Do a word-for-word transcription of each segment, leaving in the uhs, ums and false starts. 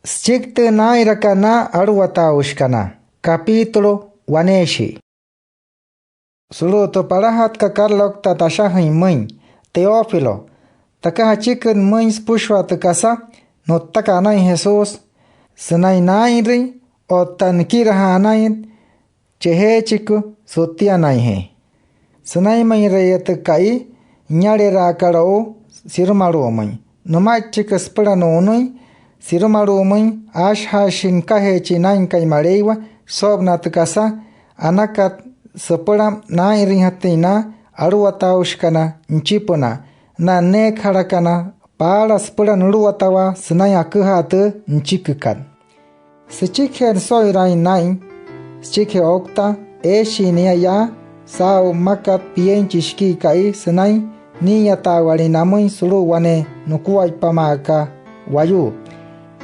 Süchiki tü naa'inrakat na aluwataaushikana. Capítulo waneeshii. Sulu'u tü palajatkat karaloukta tashajüin pümüin, Teófilo, taküja achikit pümüin süpüshua tü kasa nu'ttakat anain Jesús sünain naa'inrüin otta nikirajaa anain chejeechiku su'ttianainjee sünainmüinre'eya tü ka'i niyaleraakat o'u sirumalu'umüin. Nümaichichiki süpüla nu'unüin sirumalu'umüin, aashajaashii nükajee chi Naa'inkai Maleiwa soo'opünaa tü kasa anakat süpüla naa'inrüinjatüin na aluwataaushikana nüchipünaa, na nüneekajalakana paala süpüla nuluwatawaa sünain aküjaa tü nüchikikat. Süchikijee nüso'iraain naa'in, süchikijee ouktaa, eeshii nia yaa saa'u mmakat pienchi shikii ka'i sünain nii'iyataawalin namüin sulu'u wane nukuaippa maa aka wayuu.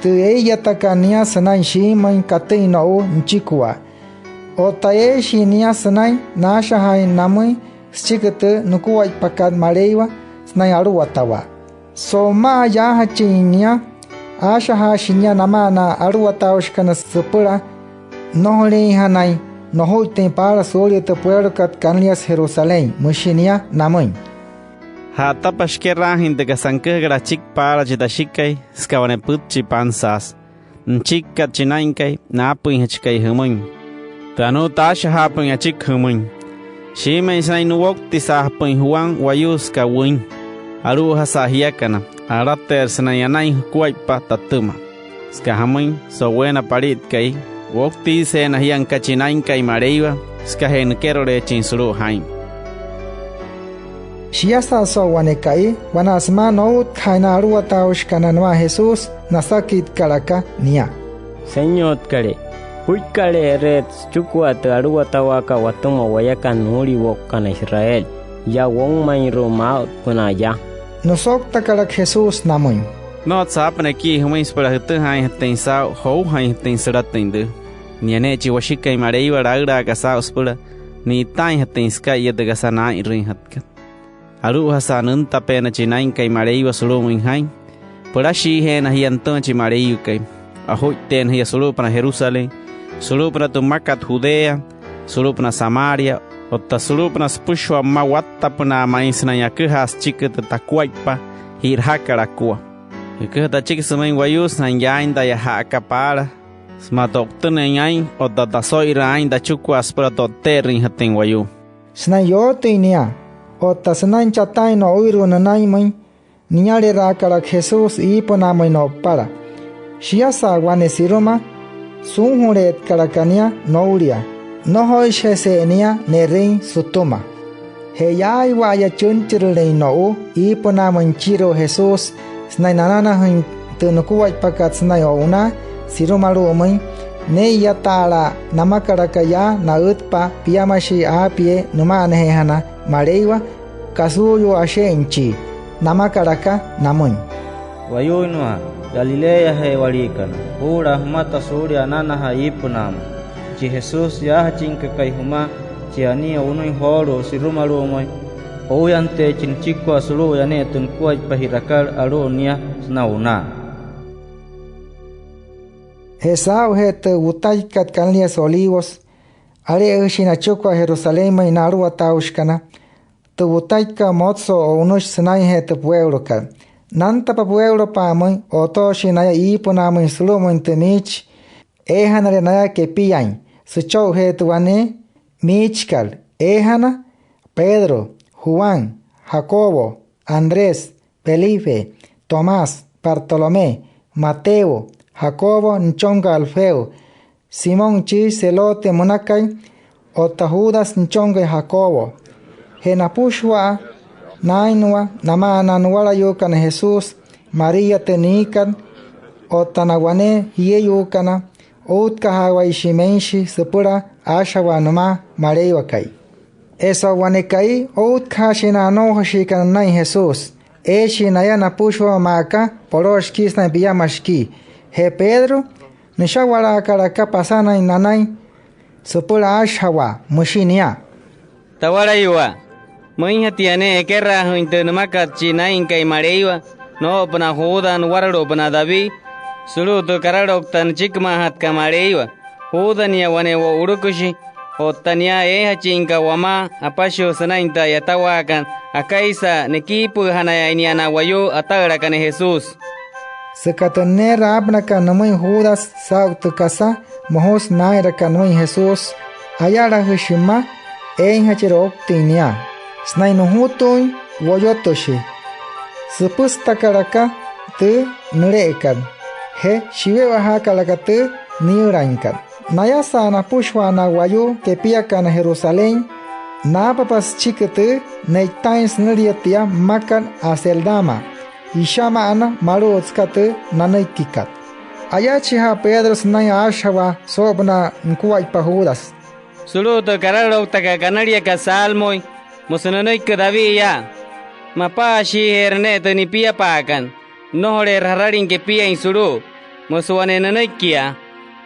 Tü ee'iyatakat nia sünain shiimüin katüin no'u nüchikua. Otta eeshii nia sünain naashajaain namüin süchiki tü nukuaippakat Maleiwa sünain aluwatawaa. So'u pümaa yaajachin nia, aashajaashii nia namaa na aluwataaushikana süpüla nnojoliinjanain nojuittüin paala suulia tü pueulokat kanüliasü Jerusalén, müshi nia namüin: —Ja'atapa shikeraajüin tü kasa nüküjakat achiki paala chi Tashikai süka wane pütchi pansaasü nüchikikat chi Naa'inkai naapüinjachikai jümüin, tü anuu taashajaapü'üin achiki jümüin. Shiimüin sünain nuwoutisaajapü'üin Juan wayuu süka wüin. Alu'ujasa jiakana, alateerü sünain anain jukuaippa tatüma. Süka jamüin, so'uweena palit ka'i, woutiiseena jia nüka chi Naa'inkai Maleiwa sükajee nikeroleechin sulu'u jaa'in. Shiasa so'u wane ka'i, wanaa sümaa noutkajaain na aluwataaushikana nümaa Jesús, nasakitkalaka nia: —Senyotkalee, ¿püikkale'ereerü süchikua tü aluwatawaakat watüma wayakana nuuliwo'ukana Israel yaa woumainru'u maa'utpünaa yaa? Nüsouktakalaka Jesús namüin: —Nnojotsü aapüna ekii jümüin süpüla jütüjaainjatüin saa'u joujainjatüin sülatüin tüü. Nia ne'e chi Washikai Maleiwa laülaaka saa'u süpüla ni'itaainjatüin süka'iya tü kasa naa'inrüinjatkat. Alu'ujasa nüntapeena chi Naa'inkai Maleiwa sulu'umüin jaa'in, pülashiijeena jia nütüma chi Maleiwakai. Ojuitteena jia sulu'upünaa Jerusalén, sulu'upünaa tü mmakat Judea, sulu'upünaa Samaria, otta sulu'upünaa süpüshua mma wattapünaa ma'i sünain aküjaa süchiki tü takuaippa ji'rajakat akua. Jüküja tachiki sümüin wayuu sünain yaain taya ja'aka paala sümaa to'utünüin aa'in otta taso'iraain aa'in tachikua süpüla to'tte'erüinjatüin wayuu. Sünain yootüin nia otta sünain chataain no'uiru'u nünainmüin, niyaleraakalaka Jesús iipünaamüin no'upala. Shiasa wane siruma, sunjule'etkalaka nia noulia. Nnojoishijese'e nia ne'rüin sütüma. Je yaaiwa'aya chünchirülüin no'u iipünaamüin nüchiiru'u Jesús sünain nananajüin tü nukuaippakat sünain o'unaa sirumalu'umüin, nee'iyata'alaa namakalaka yaa na'ütpa'a piamashii aapiee nüma'anajeejana Maleiwa kasuuyuu ashe'inchii. Namakalaka namüin: —Wayuuinua Galileaje'ewaliikana, juu'ulaa jümata suulia ananajaa iipünaamüin. Chi Jesús yaajachinkakai jümaa, chi anii o'unüin joolu'u sirumalu'umüin, ouyanteechi nüchikua sulu'uya ne'e tü nukuaippa ji'rakat alu'u nia sünain o'unaa. Je saa'ujee tü wutaikat kanüliasü Olivos, ale'ejüshii nachikua Jerusalénmüin na aluwataaushikana. Tü wutaikat, motso'o o'unüshi sünainjee tü pueulokat. Nantapa pueulopa'amüin, o'otooshii naya iipünaamüin sulu'umüin tü miichi eejanale naya kepiain. Sücho'ujee tü wane miichikat eejana, Pedro, Juan, Jacobo, Andrés, Felipe, Tomás, Bartolomé, Mateo, Jacobo nüchonkai Alfeo, Simón chi Zelote münakai, otta Judas nüchonkai Jacobo. Je napüshua naainua namaa na nuwalayuukana Jesús, María tü niikat, otta na wane jieyuukana, outkajaawaishi meinshi süpüla aashajawaa nümaa Maleiwakai. Je so'u wane ka'i, outkajaashii na anoujashiikana nünain Jesús. Eeshii naya napüshua maa aka poloo shikii sünain piama shikii. Je Pedro, nüsha'walaakalaka pasanain nanain süpüla aashajawaa. Müshi nia: —Tawalayuwaa, müinjatia ne'e ekeraajüin tü nümakat chi Naa'inkai Maleiwa noo'opünaa Judas nuwaralu'upünaa David. sulu'u tü karaloukta nüchikimaajatkat Maleiwa. Judas nia wane wo'ulukushi, otta nia eejachinka wamaa apashuu sünain tü a'yatawaakat. Akaisa nekiipü'üjanayaain nia na wayuu ata'ülakana Jesús. Süka tü neerü aapünakat nümüin Judas saa'u tü kasa mojusü naa'inrakat nümüin Jesús, ayalajüshi mma eeinjachire ouktüin nia sünain nujutuuin woyotüshi. Süpüstakalaka tü nüle'ekat je shiwe'ewajaakalaka tü niyülainkat. Nayasa'a napüshua na wayuu kepiakana Jerusalén, naapapa süchiki tü ne'itaain sünülia tia mmakat Acéldama, ishama'ana malu'ut süka tü nanüikikat. Ayachishija'a Pedro sünain aashajawaa soo'opünaa nukuaippa Judas: —Sulu'u tü karalouktakat kanüliakat Salmoin, müsü nünüiki David yaa: “Mapaashiijeerü ne'e tü nipiapaakat, nnojoleerü jaralin kepiain sulu'u”, müsü wane nünüikia.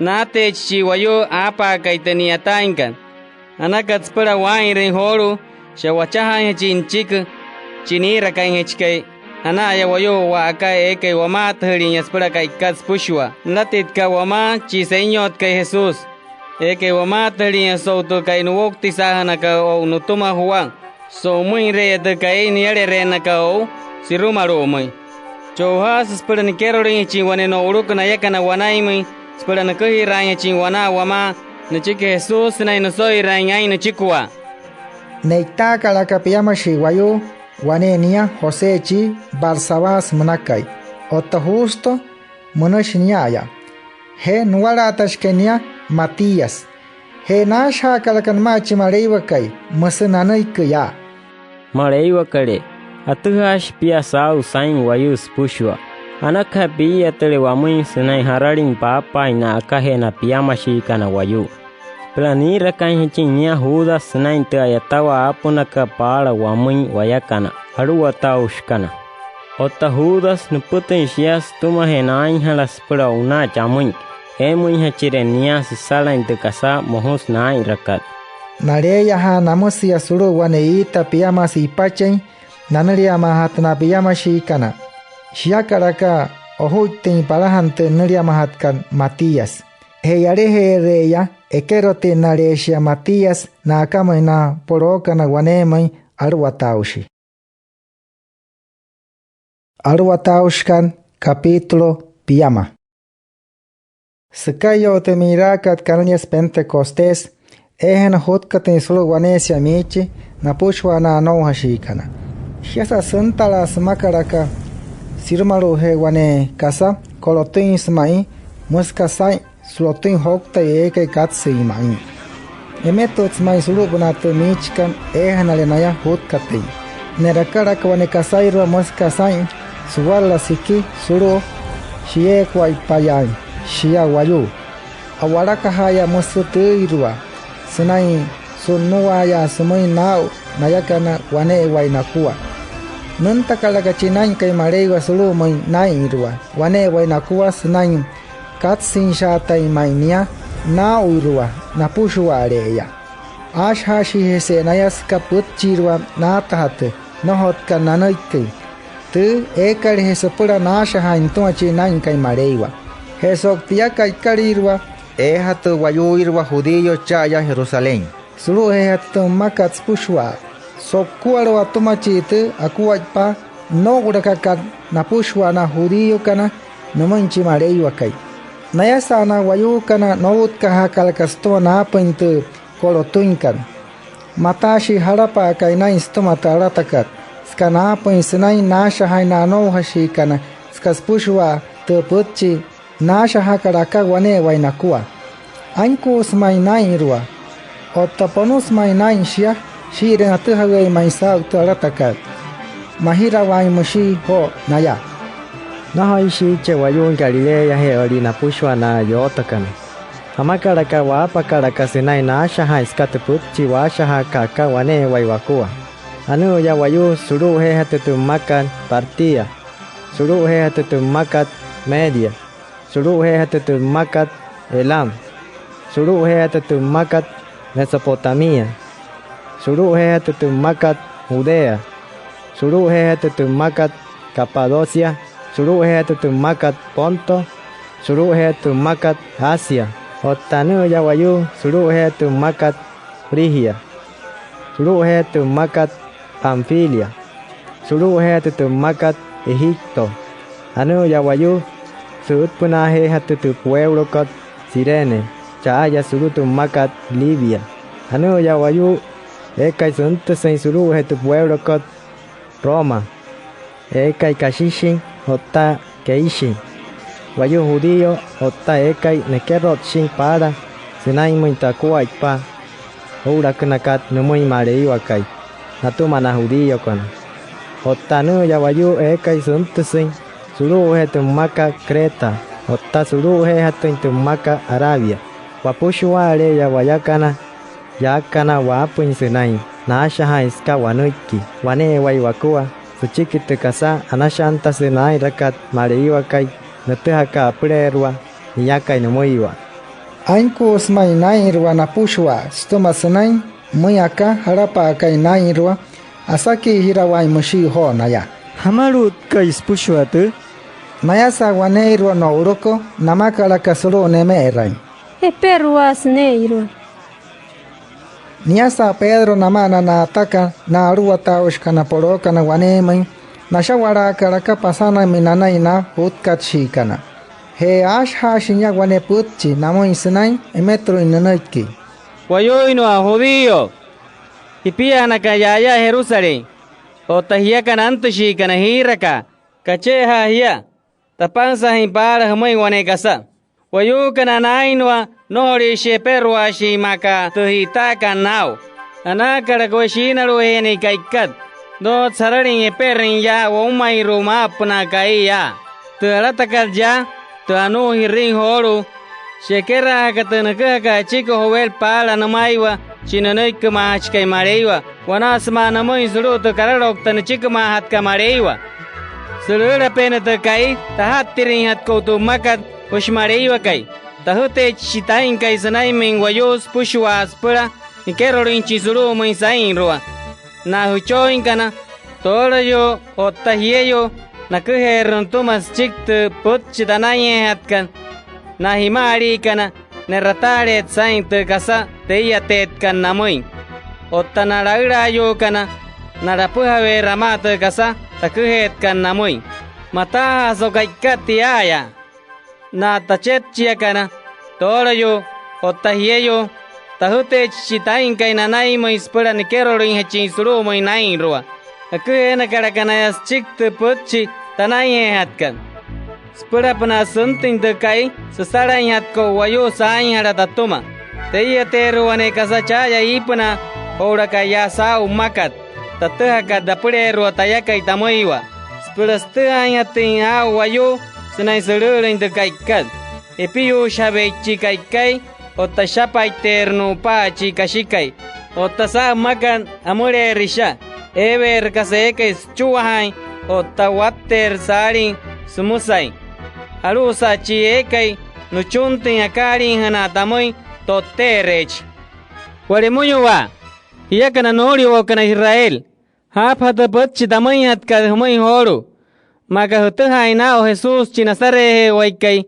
Naateechi chi wayuu aapaakai tü ni'yataainkat. Anakat süpüla waa'inrüin joolu'u, shia wachajaainjachin nüchiki chi nii'irakainjachikai. Ana'aya wayuu wa'aka eekai wamaatüjülinya süpüla ka'ikat süpüshua nülatitkat wamaa chi Senyotkai Jesús, eekai wamaatüjülinya so'u tü ka'i nuwoutisaajünakat o'u nütüma Juan, so'umüinre'eya tü ka'i niyalere'ennakat o'u sirumalu'umüin. Cho'ujaasü süpüla nikerolüinjachin wane no'uluku nayakana wanainmüin süpüla nüküjiraainjachin wanaa wamaa nüchiki Jesús sünain nüso'iraain aa'in nüchikua. Ne'itaakalaka piamashii wayuu wane nia José chi Barsabás münakai, otta Justo münüshi nia'aya. Je nuwalaatashikai nia Matías. Je naashajaakalaka nümaa chi Maleiwakai, müsü nanüiki yaa: —Maleiwakalee, atüjaashi pia saa'u saa'in wayuu süpüshua. Anakaja pii'iyatüle wamüin sünain jaralin paapaain na'akajee na piamashiikana wayuu süpüla nii'irakainjachin nia Judas sünain tü a'yatawaa aapünakat paala wamüin wayakana aluwataaushikana. Otta Judas, nüpütüin shia sütümajee naainjala süpüla o'unaa chamüin eemüinjachire nia süsalain tü kasa mojusü naa'inrakat. Naleeyajaa namüsia sulu'u wane iita piamasü ipachein nanüliamaajatü na piamashiikana. Shiakalaka ojuittüin palajana tü nüliamajatkat Matías. Je yalaje'ere'eya, ekerotünnaleeshia Matías na'akamüin na polookana waneemüin aluwataaushi. Aluwataaushikana, capítulo piama. Süka'iya o'u tü mi'iraakat kanüliasü Pentecostés, eejana jutkatüin sulu'u waneesia miichi napüshua na anoujashiikana. Shiasa süntalaa sümakalaka sirumalu'ujee wane kasa ko'lotüinsü ma'i, müsü aka saa'in su'lotüin jouktai eekai katsüin ma'i. Emetütsü ma'i sulu'upünaa tü miichikat eejanale naya jutkatüin. Ne'rakalaka wane kasairua müsü aka saa'in suwarala siki sulu'u shiyeekuaippayaain shia wayuu. A'walakaja'aya müsü tüüirua sünain su'nnuwaaya sümüin naa'u nayakana wane'ewai nakua. Nüntakalaka chi Naa'inkai Maleiwa sulu'umüin naa'inrua wane'ewai nakua sünain katsüinshaatain ma'i nia naa'uirua napüshua'ale'eya. Aashajaashiijese naya süka pütchiirua naatajatü nnojotkat nanüiki tü eekaleje süpüla naashajaain nütüma chi Naa'inkai Maleiwa. Je so'u tia ka'ikalüirua, eejatü wayuuirua judío cha'aya Jerusalén sulu'ujeejatü tü mmakat süpüshua. So'ukualu'u atümachii tü akuaippaa noo'ulakakat napüshua na judíokana nümüin chi Maleiwakai. Nayasa'a na wayuukana, noutkajaakalaka sütüma naapüin tü ko'lotüinkat. Mataashii jalapa'akai naa'in sütüma tü alatakat süka naapüin sünain naashajaain na anoujashiikana süka süpüshua tü pütchi naashajaakat aka wane'ewai nakua. Ainkuusü ma'i naa'inrua otta ponusü ma'i naa'in shia shii'iree natüjaweein ma'i saa'u tü alatakat. Majirawaain müshii joo naya: —Nnojoishii chi wayuuin Galileaje'ewalii napüshua na yootakana. ¿Jamakalaka waapakalaka sünain naashajaain süka tü pütchi waashajaakat aka wane'ewai wakua? Anü'üya wayuu sulu'ujeejatü tü mmakat Partia, sulu'ujeejatü tü mmakat Media, sulu'ujeejatü tü mmakat Elam, sulu'ujeejatü tü mmakat Mesopotamia, sulu'ujeejatü tü mmakat Judea, sulu'ujeejatü tü mmakat Capadocia, sulu'ujeejatü tü mmakat Ponto, sulu'ujee tü mmakat Asia. Otta anü'üya wayuu sulu'ujee tü mmakat Frigia, sulu'ujee tü mmakat Panfilia, sulu'ujeejatü tü mmakat Egipto. Anü'üya wayuu sü'ütpünaajeejatü tü pueulokot Cirene cha'aya sulu'u tü mmakat Libia. Anü'üya wayuu eekai süntüsüin sulu'ujee tü pueulokot Roma, eekai kashishin otta keishin, wayuu judío otta eekai nekerotshin paala sünainmüin tü akuaippaa oo'ulakünakat nümüin Maleiwakai natüma na judíokana. Otta anü'üya wayuu eekai süntüsüin sulu'ujee tü mmakat Creta otta sulu'ujeejatüin tü mmakat Arabia. Wapüshua'ale'eya wayakana yaakana waapüin sünain naashajaain süka wanüiki wane'ewai wakua süchiki tü kasa anashantasü naa'inrakat Maleiwakai nütüjakat apüleerua niakai nümüiwa. Ainkuusü ma'i naa'inrua napüshua sütüma sünain müin aka jalapa'akai naa'inrua asakiijirawaain müshii joo naya: —¿Jamalu'utkai süpüshua tüü? Nayasa waneeirua no'uluku, namakalaka sulu'u neme'erain: —Eperuaasü nee'irua. Niasa Pedro namaa na na'ataka na aluwataaushikana polookana waneemüin, nasha'walaakalaka pasanainmüin nanain na jutkatshiikana. Je aashajaashii nia wane pütchi namüin sünain emetuluin nünüiki: —Wayuuinnua judío, jipiajanakana ya'aya Jerusalén otta jiakana antüshiikana, jiirakaa kache'eja'a jia tapansajüin paala jümüin wane kasa. Wayuukana naainnua, nnojoliishii eperuaashin maa aka tü ji'itaakat naa'u. Anaakalaka waya shiinalu'ujeejanain ka'ikat. Nnojotsü jaralin eperüin yaa woumainru'u maa'upünaa ka'i yaa. Tü alatakat yaa, tü anuu ji'rüin joolu'u, shia ekeraajaka tü nüküjakat achiki Joel paala nümaiwa chi nünüikimaajachikai Maleiwa wanaa sümaa nümüin sulu'u tü karaloukta nüchikimaajatkat Maleiwa. Sülüülapeena tü ka'i taja'ttirüinjatkat o'u tü mmakat, müshi Maleiwakai: Tajüteechi chi Taa'inkai sünainmüin wayuu süpüshua süpüla nikerolüinjachin sulu'umüin saa'inrua. Na jüchooinkana, tooloyuu otta jieyuu, naküjeerü nütüma süchiki tü pütchi tanainjeejatkat. Na jima'aliikana, ne'rataaleerü saa'in tü kasa tee'iyateetkat namüin. Otta na laülaayuukana, na'lapüjaweerü amaa tü kasa taküjeetkat namüin. Mataajaasü o'u ka'ikat tia'aya. Na tachepchiakana, tooloyuu otta jieyuu, tajüteechi chi Taa'inkai nanainmüin süpüla nikerolüinjachin sulu'umüin naa'inrua. Aküjeenakalaka naya süchiki tü pütchi tanainjeejatkat süpülapünaa süntüin tü ka'i süsalainjatkat o'u wayuu saainjala tatüma. Tee'iyateerü wane kasa cha'aya iipünaa oo'ulaka yaa saa'u mmakat tatüjakat tapüleerua tayakai tamüiwa süpüla sütüjaainjatüin aa'u wayuu sünain sülü'ülüin tü ka'ikat. Epiyuushijaweechi chi ka'ikai otta süshapaitteerü nu'upaa chi kashikai. Otta saa'u mmakat, amüleerü isha, eeweerü kasa eekai süchuwajaain otta watteerü saalin sümüsain. Alu'usa chi eekai nüchuntüin akaaliijünaa tamüin, to'tte'ereechi. Wa'lemüinyuwaa, jiakana nuu'uliwo'ukana Israel, jaapajatü pütchi tamüinjatkat jümüin joolu'u, maa aka jütüjaain naa'u Jesús chi Nazaretje'ewaikai,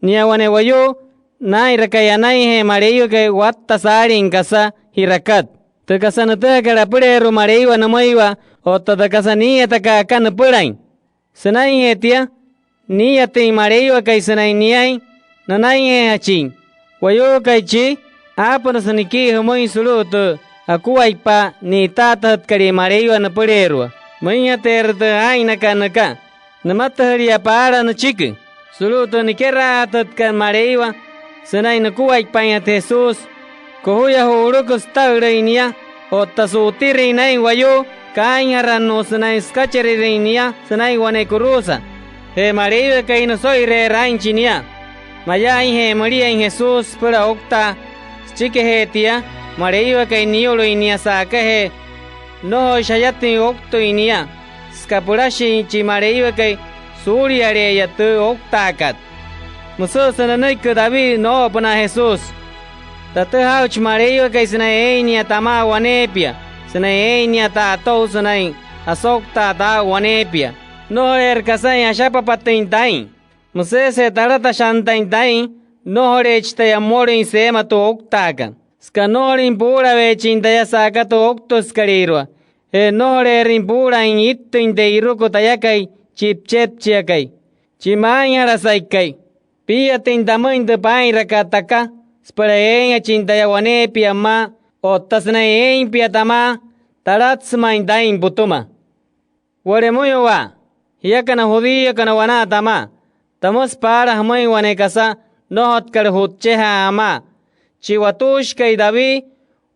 nia wane wayuu naa'inrakai anainjee Maleiwakai watta saalin kasa ji'rakat, tü kasa nütüjakat apüleerua Maleiwa nümüiwa otta tü kasa nii'iyatakat aka nüpülain. Sünainjee tia, nii'iyatüin Maleiwakai sünain niain nünainjeejachin. Wayuukai chii, aapünüsü nikii jümüin sulu'u tü akuaippaa ni'itaatajütkalia Maleiwa nüpüleerua. Müinjateerü tü aa'innakat nüka, nümatüjülia paala nüchiki sulu'u tü nikeraajatütkat Maleiwa sünain nukuaippainjatü Jesús. Kojuya ju'uluku süta'ülüin nia otta su'utirüin naa'in wayuu kaainjarannuu sünain sükacherirüin nia sünain wane kuruusa. Je Maleiwakai, nüso'ireerü aa'inchi nia. Mayaainje müliain Jesús süpüla ouktaa, süchikijee tia, Maleiwakai niyu'lüin nia sa'akajee. Nnojoishi ayatüin ouktüin nia süka pülashin chi Maleiwakai suuliale'eya tü ouktaakat. Müsü'üsü nünüiki David noo'opünaa Jesús: Tatüjaa aa'uchi Maleiwakai sünain eein nia tamaa waneepia, sünain eein nia ta'ato'u sünain asouktaa taa'u waneepia. Nnojoleerü kasain ashapapatüin taa'in. Müsüjese'e talatashantain taa'in, nnojoleechi taya mmolüin seema tü ouktaakat. Süka nnojolüin puu'ulaweechin taya sa'aka tü ouktüsükalüirua. Je nnojoleerüin puu'ulaain ittüin te'iruku tayakai, chi püchepchiakai, chi maainjalasaikai. Pii'iyatüin tamüin tü paa'inrakat taka süpüla eeinjachin taya waneepia pümaa otta sünain eein pia tamaa talatsü ma'i taa'in pütüma. Wa'lemüinyuwaa, jiakana judíokana wanaa tamaa, tamüsü paala jümüin wane kasa nnojotkat ju'tchejaa amaa. Chi watuushikai David,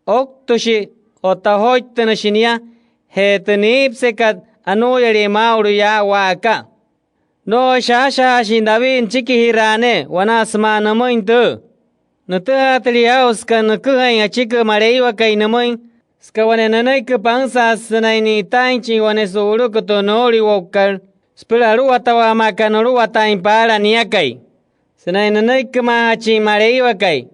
ouktüshi otta ojoitünüshi nia, je tü niipüsekat anuuyalia maa'ulu yaa wa'aka. Nnojoishi aashajaashin David nüchikijiraa ne'e wanaa sümaa nümüin tüü. Nütüjaatülia aa'u süka nüküjain achiki Maleiwakai nümüin, süka wane nünüiki pansaasü sünain ni'itaainjachin wane su'uluku tü nuu'uliwo'ukat süpüla aluwatawaa maa aka nuluwataain paala niakai. Sünain nünüikimaajachin Maleiwakai,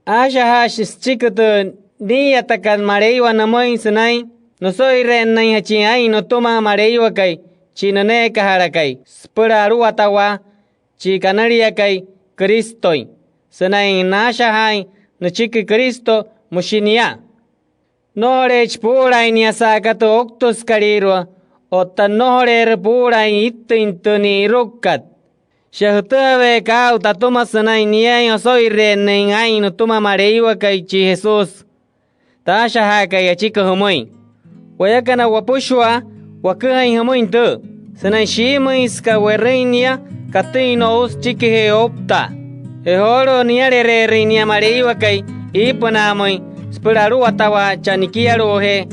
aashajaashi süchiki tü nii'iyatakat Maleiwa nümüin sünain nüso'ire'ennüinjachin aa'in nütüma Maleiwakai chi nüneekajalakai süpüla aluwatawaa chi kanüliakai Cristoin, sünain naashajaain nüchiki Cristo, müshi nia. Nnojoleechi puu'ulaain nia sa'aka tü ouktüsükalüirua otta nnojoleerü puu'ulaain ittüin tü ni'irukukat. Shia jütüjaweeka aa'u tatüma sünain niain oso'ire'ennüin aa'in nütüma Maleiwakai chi Jesús, taashajaakai achiki jümüin. Wayakana wapüshua, waküjain jümüin tüü sünain shiimüin süka we'rüin nia katüin no'u süchikijee ouktaa. Je joolu'u, niyalere'erüin nia Maleiwakai iipünaamüin süpüla aluwatawaa chaa nikialu'ujee.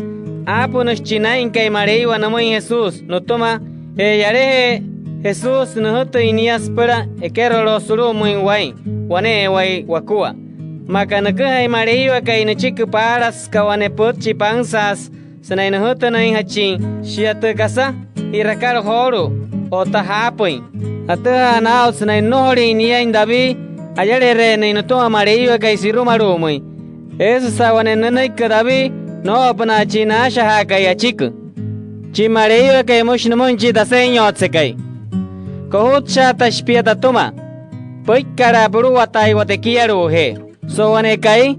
Aapünüshi chi Naa'inkai Maleiwa nümüin Jesús nütüma. Je yalajee Jesús, nüjütüin nia süpüla ekeroloo sulu'umüin waa'in wane'ewai wakua, maa aka nüküjain Maleiwakai nüchiki paala süka wane pütchi pansaasü sünain nüjütünüinjachin shia tü kasa ji'rakat joolu'u otta jaapüin. Atüjaana aa'u sünain nnojolin niain David ayalere'ennüin nütüma Maleiwakai sirumalu'umüin. Eesüsa wane nünüiki David noo'opünaa chi naashajaakai achiki. Chi Maleiwakai, müshi nümüin chi Tasenyotsekai: Kojutshaatashi pia tatüma püikkalaa puluwataaiwa tekialu'ujee. So'u wane ka'i,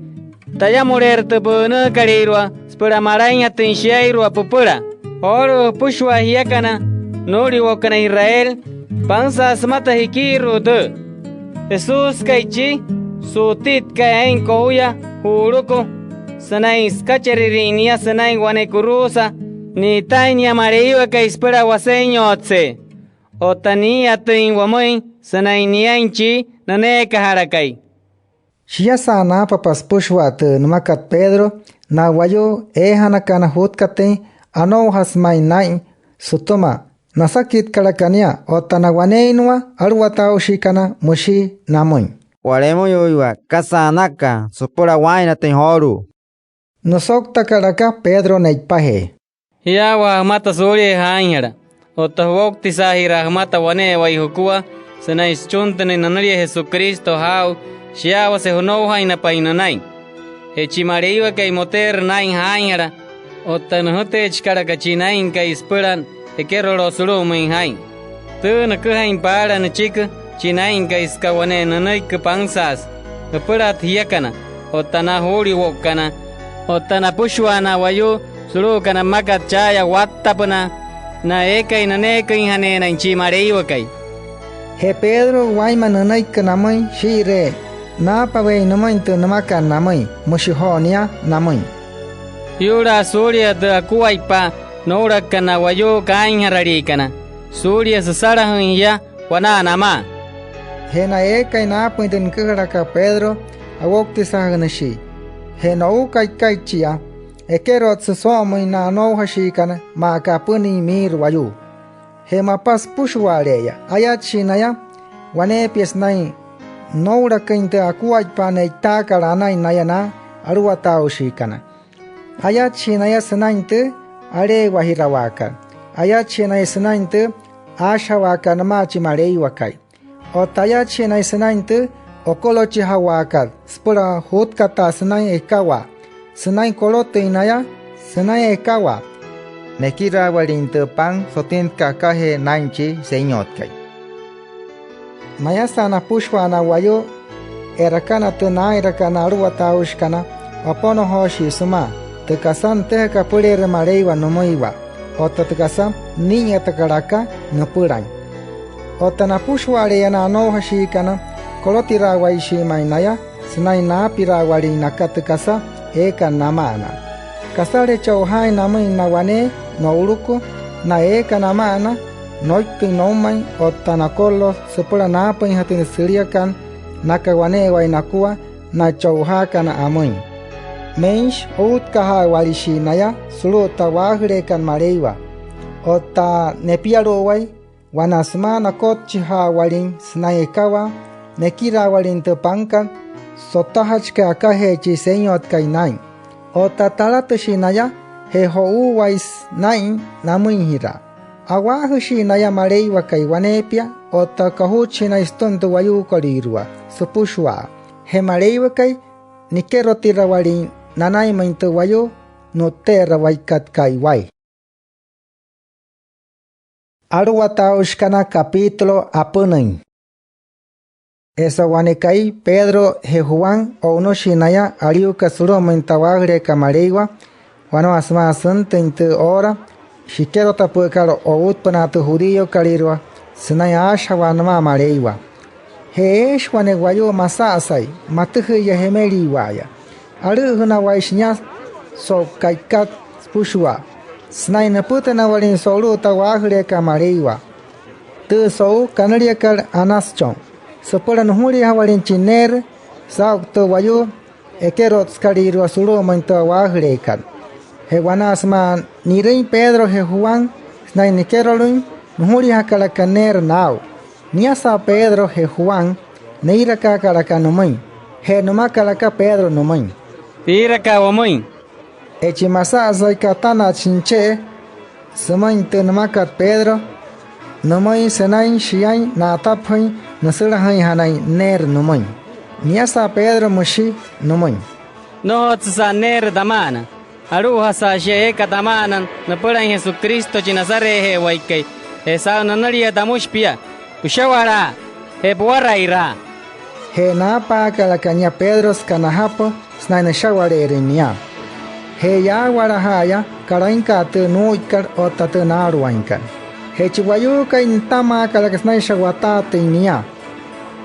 tayamuleerü tü pü'ünüükalüirua süpüla malainjatüin shiairua püpüla. Joolu'u jüpüshua jiakana nuu'uliwo'ukana Israel, pansa'a sümata jikiiru'u tüü. Jesúskai chi su'utitkai aa'in kojuya ju'uluku sünain sükacherirüin nia sünain wane kuruusa, ni'itaain nia Maleiwakai süpüla Wasenyotse'e. Otta nii'iyatüin wamüin sünain niain chi nüneekajalakai. Shiasa naapapa süpüshua tü nümakat Pedro, na wayuu eejanakana jutkatüin anoujasü ma'i naa'in sütüma nasakitkalaka nia otta na waneeinnua aluwataaushiikana, müshi namüin: —Wa'lemüinyuuiwa, ¿kasa anaka süpüla waa'innatüin joolu'u? Nüsouktakalaka Pedro ne'ipajee: —Jiyaawaa jümata suulia jaainjala otta juwoutisaajira jümata wane'ewai jukua sünain süchuntünüin nünülia Jesucristo jaa'u shiyaawase jünoujainapain nünain. Je chi Maleiwakai, moteerü naa'in jaainjala otta nüjüteechikalaka chi Naa'inkai süpüla ekeroloo sulu'umüin jaa'in. Tüü nüküjain paala nüchiki chi Naa'inkai süka wane nünüiki pansaasü. Jüpülaatü jiakana otta na juu'uliwo'ukana otta napüshua na wayuu sulu'ukana mmakat cha'aya wattapünaa, na eekai nüneeküinjaneenain chi Maleiwakai. Je Pedro, wainma nünüiki namüin shii'iree naapaweein nümüin tü nümakat namüin, müshi joo nia namüin: —Jiyu'laa suulia tü akuaippaa noo'ulaka na wayuu kaainjaraliikana, suulia süsalajüin jia wanaa namaa. Je na eekai naapüin tü nüküjalakat Pedro, owoutisaajünüshii. Je no'u ka'ikai chia, ekerotsü soo'omüin na anoujashiikana maa aka apünüin miirü wayuu. Je mapa süpüshua'ale'eya, ayatshii naya waneepia sünain noo'ulaküin tü akuaippaa ne'itaakat anain naya na aluwataaushiikana. Ayatshii naya sünain tü aleewajirawaakat. Ayatshii naya sünain tü aashajawaakat nümaa chi Maleiwakai. Otta ayatshii naya sünain tü okolochijawaakat süpüla jutkataa sünain ekawaa, sünain kolotüin naya sünain ekawaa nekiraawalin tü pan sotintka akajee naa'in chi Senyotkai. Nayasa'a napüshua na wayuu e'rakana tü naa'inrakat na aluwataaushikana, oponojooshii sümaa tü kasa nütüjakat apüleerua Maleiwa nümüiwa otta tü kasa nii'iyatakat aka nüpülain. Otta napüshua'ale'eya na anoujashiikana, kolotiraawaishii ma'i naya sünain naapiraawalin naka tü kasa eekat nama'ana. Kasale che'ojaain namüin na wanee no'uluku, na eekat nama'ana, noikküin noumain otta nakorolo süpüla naapüinjatüin tü süliakat naka wane'ewai nakua na che'ojaakana amüin. Meinshi outkajaawalishii naya sulu'u tü a'waajüleekat Maleiwa. Otta nepialu'uwai, wanaa sümaa nakotchijaawalin sünain ekawaa, nekiraawalin tü pankat sotajachikai akajee chi Senyotkai naa'in. Otta talatüshii naya je jo'uuwaisü naa'in namüinjiraa. A'waajüshii naya Maleiwakai waneepia otta kojutshii naya sütüma tü wayuukolüirua süpüshua. Je Maleiwakai, nikerotirawalin nanainmüin tü wayuu nu'tte'erawaikat ka'iwai. Aluwataaushikana, capítulo apünüin. Je so'u wane ka'i, Pedro je Juan, o'unüshii naya aliuukat sulu'umüin tü a'waajüleekat Maleiwa wanaa sümaa süntüin tü oora shikerotapü'ükat o'utpünaa tü judíokalüirua sünain aashajawaa nümaa Maleiwa. Je eeshi wane wayuu masa'asai matüjü'iya jemeliiwa'aya, alü'üjünawaishi nia so'u ka'ikat süpüshua sünain nüpütünawalin so'ulu'u tü a'waajüleekat Maleiwa, tü so'u kanüliakat Anás Chon, süpüla nujulijawalin chi neerü saa'u tü wayuu ekerotsükalüirua sulu'umüin tü a'waajüleekat. Je wanaa sümaa ni'rüin Pedro je Juan sünain nikerolüin, nujulijakalaka neerü naa'u. Niasa'a Pedro je Juan, neirakaakalaka nümüin. Je nümakalaka Pedro nümüin: —Piirakaa wamüin. Je chi masa'asaikai, atana'atshi nüche'e sümüin tü nümakat Pedro nümüin sünain shiain na'atapajüin nüsülajüinjanain neerü nümüin. Niasa'a Pedro, müshi nümüin: —Nnojotsüsa'a neerü tama'ana. Alu'ujasa shia eeka tama'ana nüpülain Jesucristo chi Nazaretje'ewaikai. Je saa'u nünülia, tamüshi pia: “Püsha'walaa je puwara'iraa”. Je naapaakalaka nia Pedro süka najapü sünain nüsha'wale'erüin nia. Je yaawalaja'aya kalainka'a tü nuu'uikat otta tü naaluwainkat. Je chi wayuukai, nütamaakalaka sünain sha'wataatüin nia.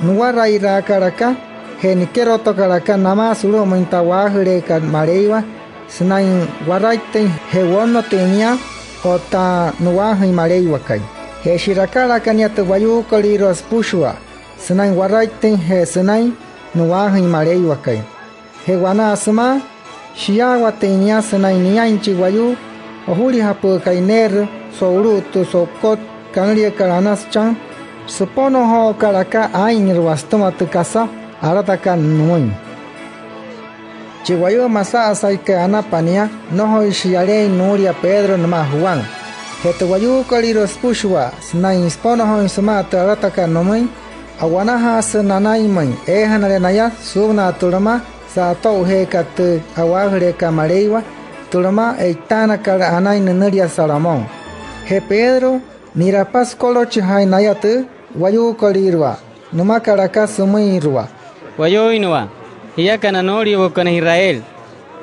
Nuwara'iraakalaka je nikerotakalaka namaa sulu'umüin tü a'waajüleekat Maleiwa sünain waraittüin je wonnotüin nia otta nu'waajüin Maleiwakai. Je shi'rakalaka nia tü wayuukolüirua süpüshua sünain waraittüin je sünain nu'waajüin Maleiwakai. Je wanaa sümaa shiyaawatüin nia sünain niain chi wayuu ojulijapü'ükai neerü so'ulu'u tü so'ukot kanüliakat Anás Chon, süponojookalaka aa'inrua sütüma tü kasa alatakat nümüin. Chi wayuu masa'asaikai anapa nia, nnojoishi yaleein nuulia Pedro nümaa Juan. Je tü wayuukolüirua süpüshua, sünain süponojooin sümaa tü alatakat nümüin, a'wanajaasü nanainmüin eejanale naya suu'unaa tü lüma sa'ato'ujeekat tü a'waajüleekat Maleiwa, tü lüma e'itaanakat anain nünülia Salomón. Je Pedro, ni'rapa sükolochijaain naya tü wayuukolüirua, nümakalaka sümüinrua: —Wayuuinnua, jiakana nuu'uliwo'ukana Israel,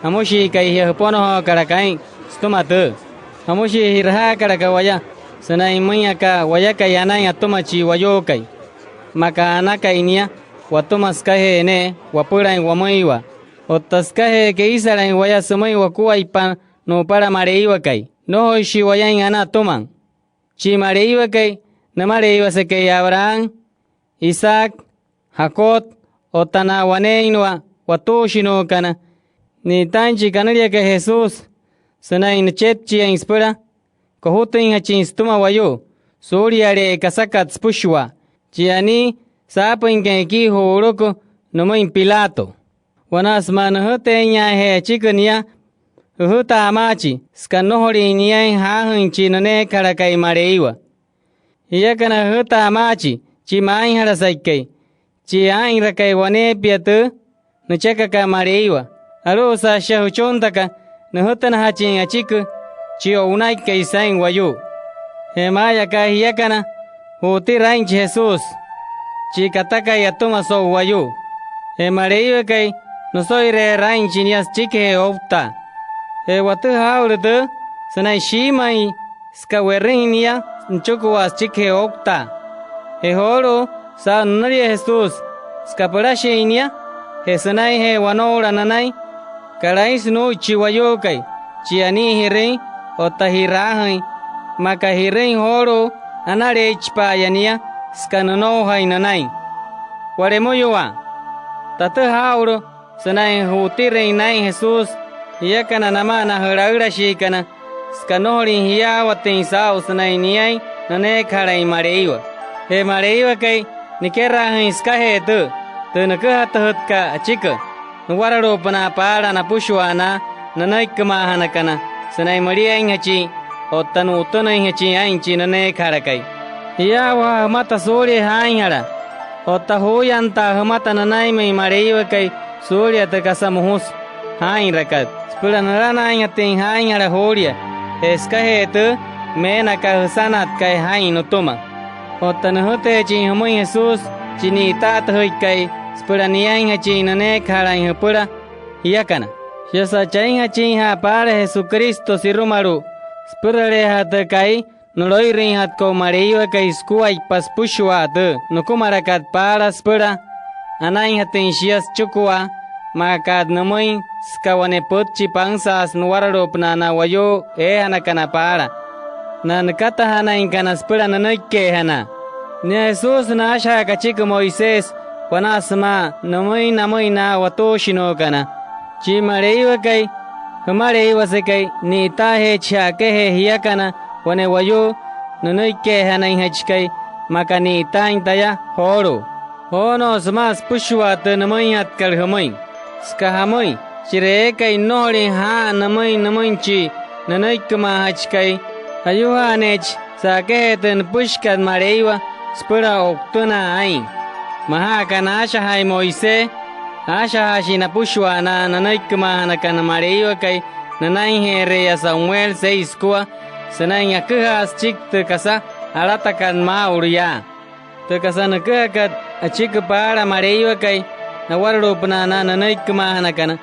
¿jamüshiikai jia jüponojookalaka aa'in sütüma tüü? ¿Jamüshii ji'rajaakalaka waya sünain müin aka wayakai anain atüma chi wayuukai? Maa aka anakai nia watüma sükajee ne'e wapülain wamüiwa otta sükajee keisalain waya sümüin wakuaippa nu'upala Maleiwakai, nnojoishi wayain ana atüma. Chi Maleiwakai, Nümaleiwasekai Abraham, Isaac, Jacob otta na waneeinnua watuushinuukana, ni'itaain chi kanüliakai Jesús sünain nüchepchiain süpüla kojutüinjachin sütüma wayuu suuliale'e kasakat süpüshua, chi anii saapüinkai ekii ju'uluku nümüin Pilato. Wanaa sümaa nüjüteeinyaajee achiki nia, jüjütaa amaachi süka nnojolin niain jaajüin chi nüneekajalakai Maleiwa. Jiakana jüjütaa amaachi chi maainjalasaikai, chi aa'inrakai waneepia tü nüchekakat Maleiwa. Alu'usa shia jüchuntaka nüjütünajachin achiki chi o'unaikai saa'in wayuu. Je maa'aya aka jiakana, ju'utira aa'inchi Jesús. chi katakai atüma so'u wayuu. Je Maleiwakai, nüso'ireerü aa'inchi nia süchikijee ouktaa. Je watüjaa aa'ulu tüü sünain shiimüin süka we'rüin nia nüchukua süchikijee ouktaa. Je joolu'u, saa'u nünülia Jesús, süka pülashin nia je sünainjee wanoula nünain, kalainsü nuu'ui chi wayuukai, chi aniijirüin otta ji'raajüin, maa aka ji'rüin joolu'u, analeeichipa'aya nia süka nünoujain nünain. Wa'lemüyuwaa, tatüjaa aa'ulu sünain ju'utirüin naa'in Jesús jiakana namaa na jülaülashiikana, süka nnojolin jiyaawatüin saa'u sünain niain nüneekajalain Maleiwa. Je Maleiwakai, nikeraajüin sükajee tüü, tü nüküjatüjütkat achiki nuwaralu'upünaa paala napüshua na nünüikimaajanakana sünain müliainjachin otta nu'utünüinjachin aa'inchi nüneekajalakai. Jiyaawajaa jümata suulia jaainjala otta juuyantaa jümata nünainmüin Maleiwakai suulia tü kasa mojusü jaa'inrakat süpüla nülanaainjatüin jaainjala juulia. Je sükajee tüü, meena aka jüsanatkai jaa'in nütüma. Otta nüjüteechin jümüin Jesús chi ni'itaatüjüikai süpüla niainjachin nüneekajalain jüpüla jiakana. Shiasa chainjachinja'a paala Jesucristo sirumalu'u süpüraleeja'a tü ka'i nülo'irüinjatkat o'u Maleiwakai sukuaippa süpüshua tü nükumalakat paala süpüla anainjatüin shia süchikua, maa aka nümüin süka wane pütchi pansaasü nuwaralu'upünaa na wayuu eejanakana paala. Na nükatajanainka na süpüla nünüikeejanaa. Nia Jesús, naashajaaka achiki Moisés wanaa sümaa nümüin namüin na watuushinuukana. Chi Maleiwakai, Jümaleiwasekai, ni'itaajeechi ja'akajee jiakana wane wayuu nünüikeejanainjachikai, maa aka ni'itaain taya joolu'u. Joonoo sümaa süpüshua tü nümüinjatkat jümüin. Süka jamüin, chira eekai nnojolin jaa'a nümüin nümüin chi nünüikimaajachikai, ayujaaneechi sa'akajee tü nüpüshikat Maleiwa süpüla o'utünaa aa'in. Majaa aka naashajaain Moisés, aashajaashii napüshua na nünüikimaajanakana Maleiwakai nünainje'ere'eya Samuel seis sükua sünain aküjaa süchiki tü kasa alatakat maa'ulu yaa. Tü kasa nüküjakat achiki paala Maleiwakai nawaralu'upünaa na nünüikimaajanakana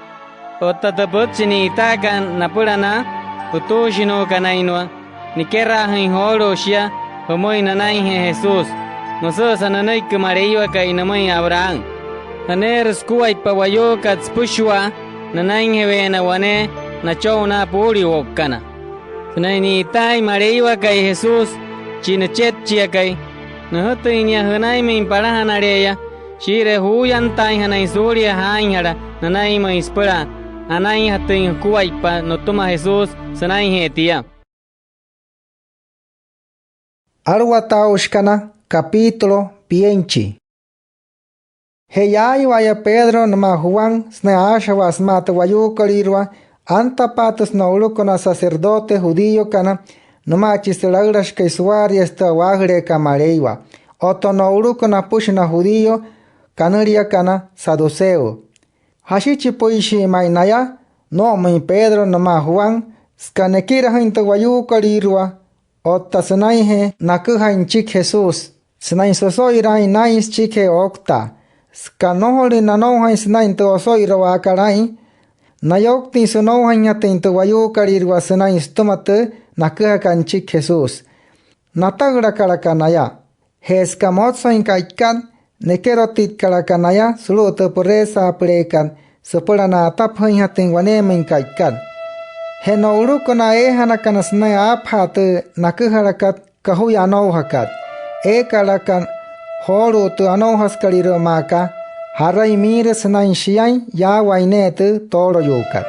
otta tü pütchi ni'itaakat napüla na jutuushinuukanainua, nikeraajüin joolu'u shia jümüin nünainjee Jesús. Müsü'üsa nünüiki Maleiwakai nümüin Abraham: Aneerü sukuaippa wayuukat süpüshua nünainjeweena wane nachon na puu'uliwo'ukana. Sünain ni'itaain Maleiwakai Jesús chi nüchepchiakai, nüjütüin nia jünainmüin palajanale'eya shii'iree juuyantaainjanain suulia jaainjala nünainmüin süpüla anainjatüin jukuaippa nütüma Jesús sünainjee tia. Aluwataaushikana, capítulo pienchi. Je yaaiwa'aya Pedro nümaa Juan sünain aashajawaa sümaa tü wayuukolüirua, antapaatüsü no'uluku na sacerdote judíokana nümaa chi sülaülashikai suwaariasü tü a'waajüleekat Maleiwa. Otta no'uluku napüshi na judío kanüliakana saduceo. Jashitshipüishii ma'i naya noo'omüin Pedro nümaa Juan süka nekirajüin tü wayuukolüirua otta sünainjee naküjain nüchiki Jesús sünain süso'iraain naa'in süchikijee ouktaa. Süka nnojolüin nanoujain sünain tü oso'irawaakat aa'in, nayouktüin sünoujainjatüin tü wayuukolüirua sünain sütüma tü naküjakat nüchiki Jesús. Nata'ülakalaka naya. Je süka motsoin ka'ikat, nekerotitkalaka naya sulu'u tü püreesaapüleekat süpüla na'atapajüinjatüin waneemüin ka'ikat. Je no'uluku na eejanakana sünain aapajaa tü naküjalakat kajuya anoujakat, eekalaka joolu'u tü anoujasükalüirua maa aka ja'rai miirü sünain shiain yaawain ne'e tü tooloyuukat.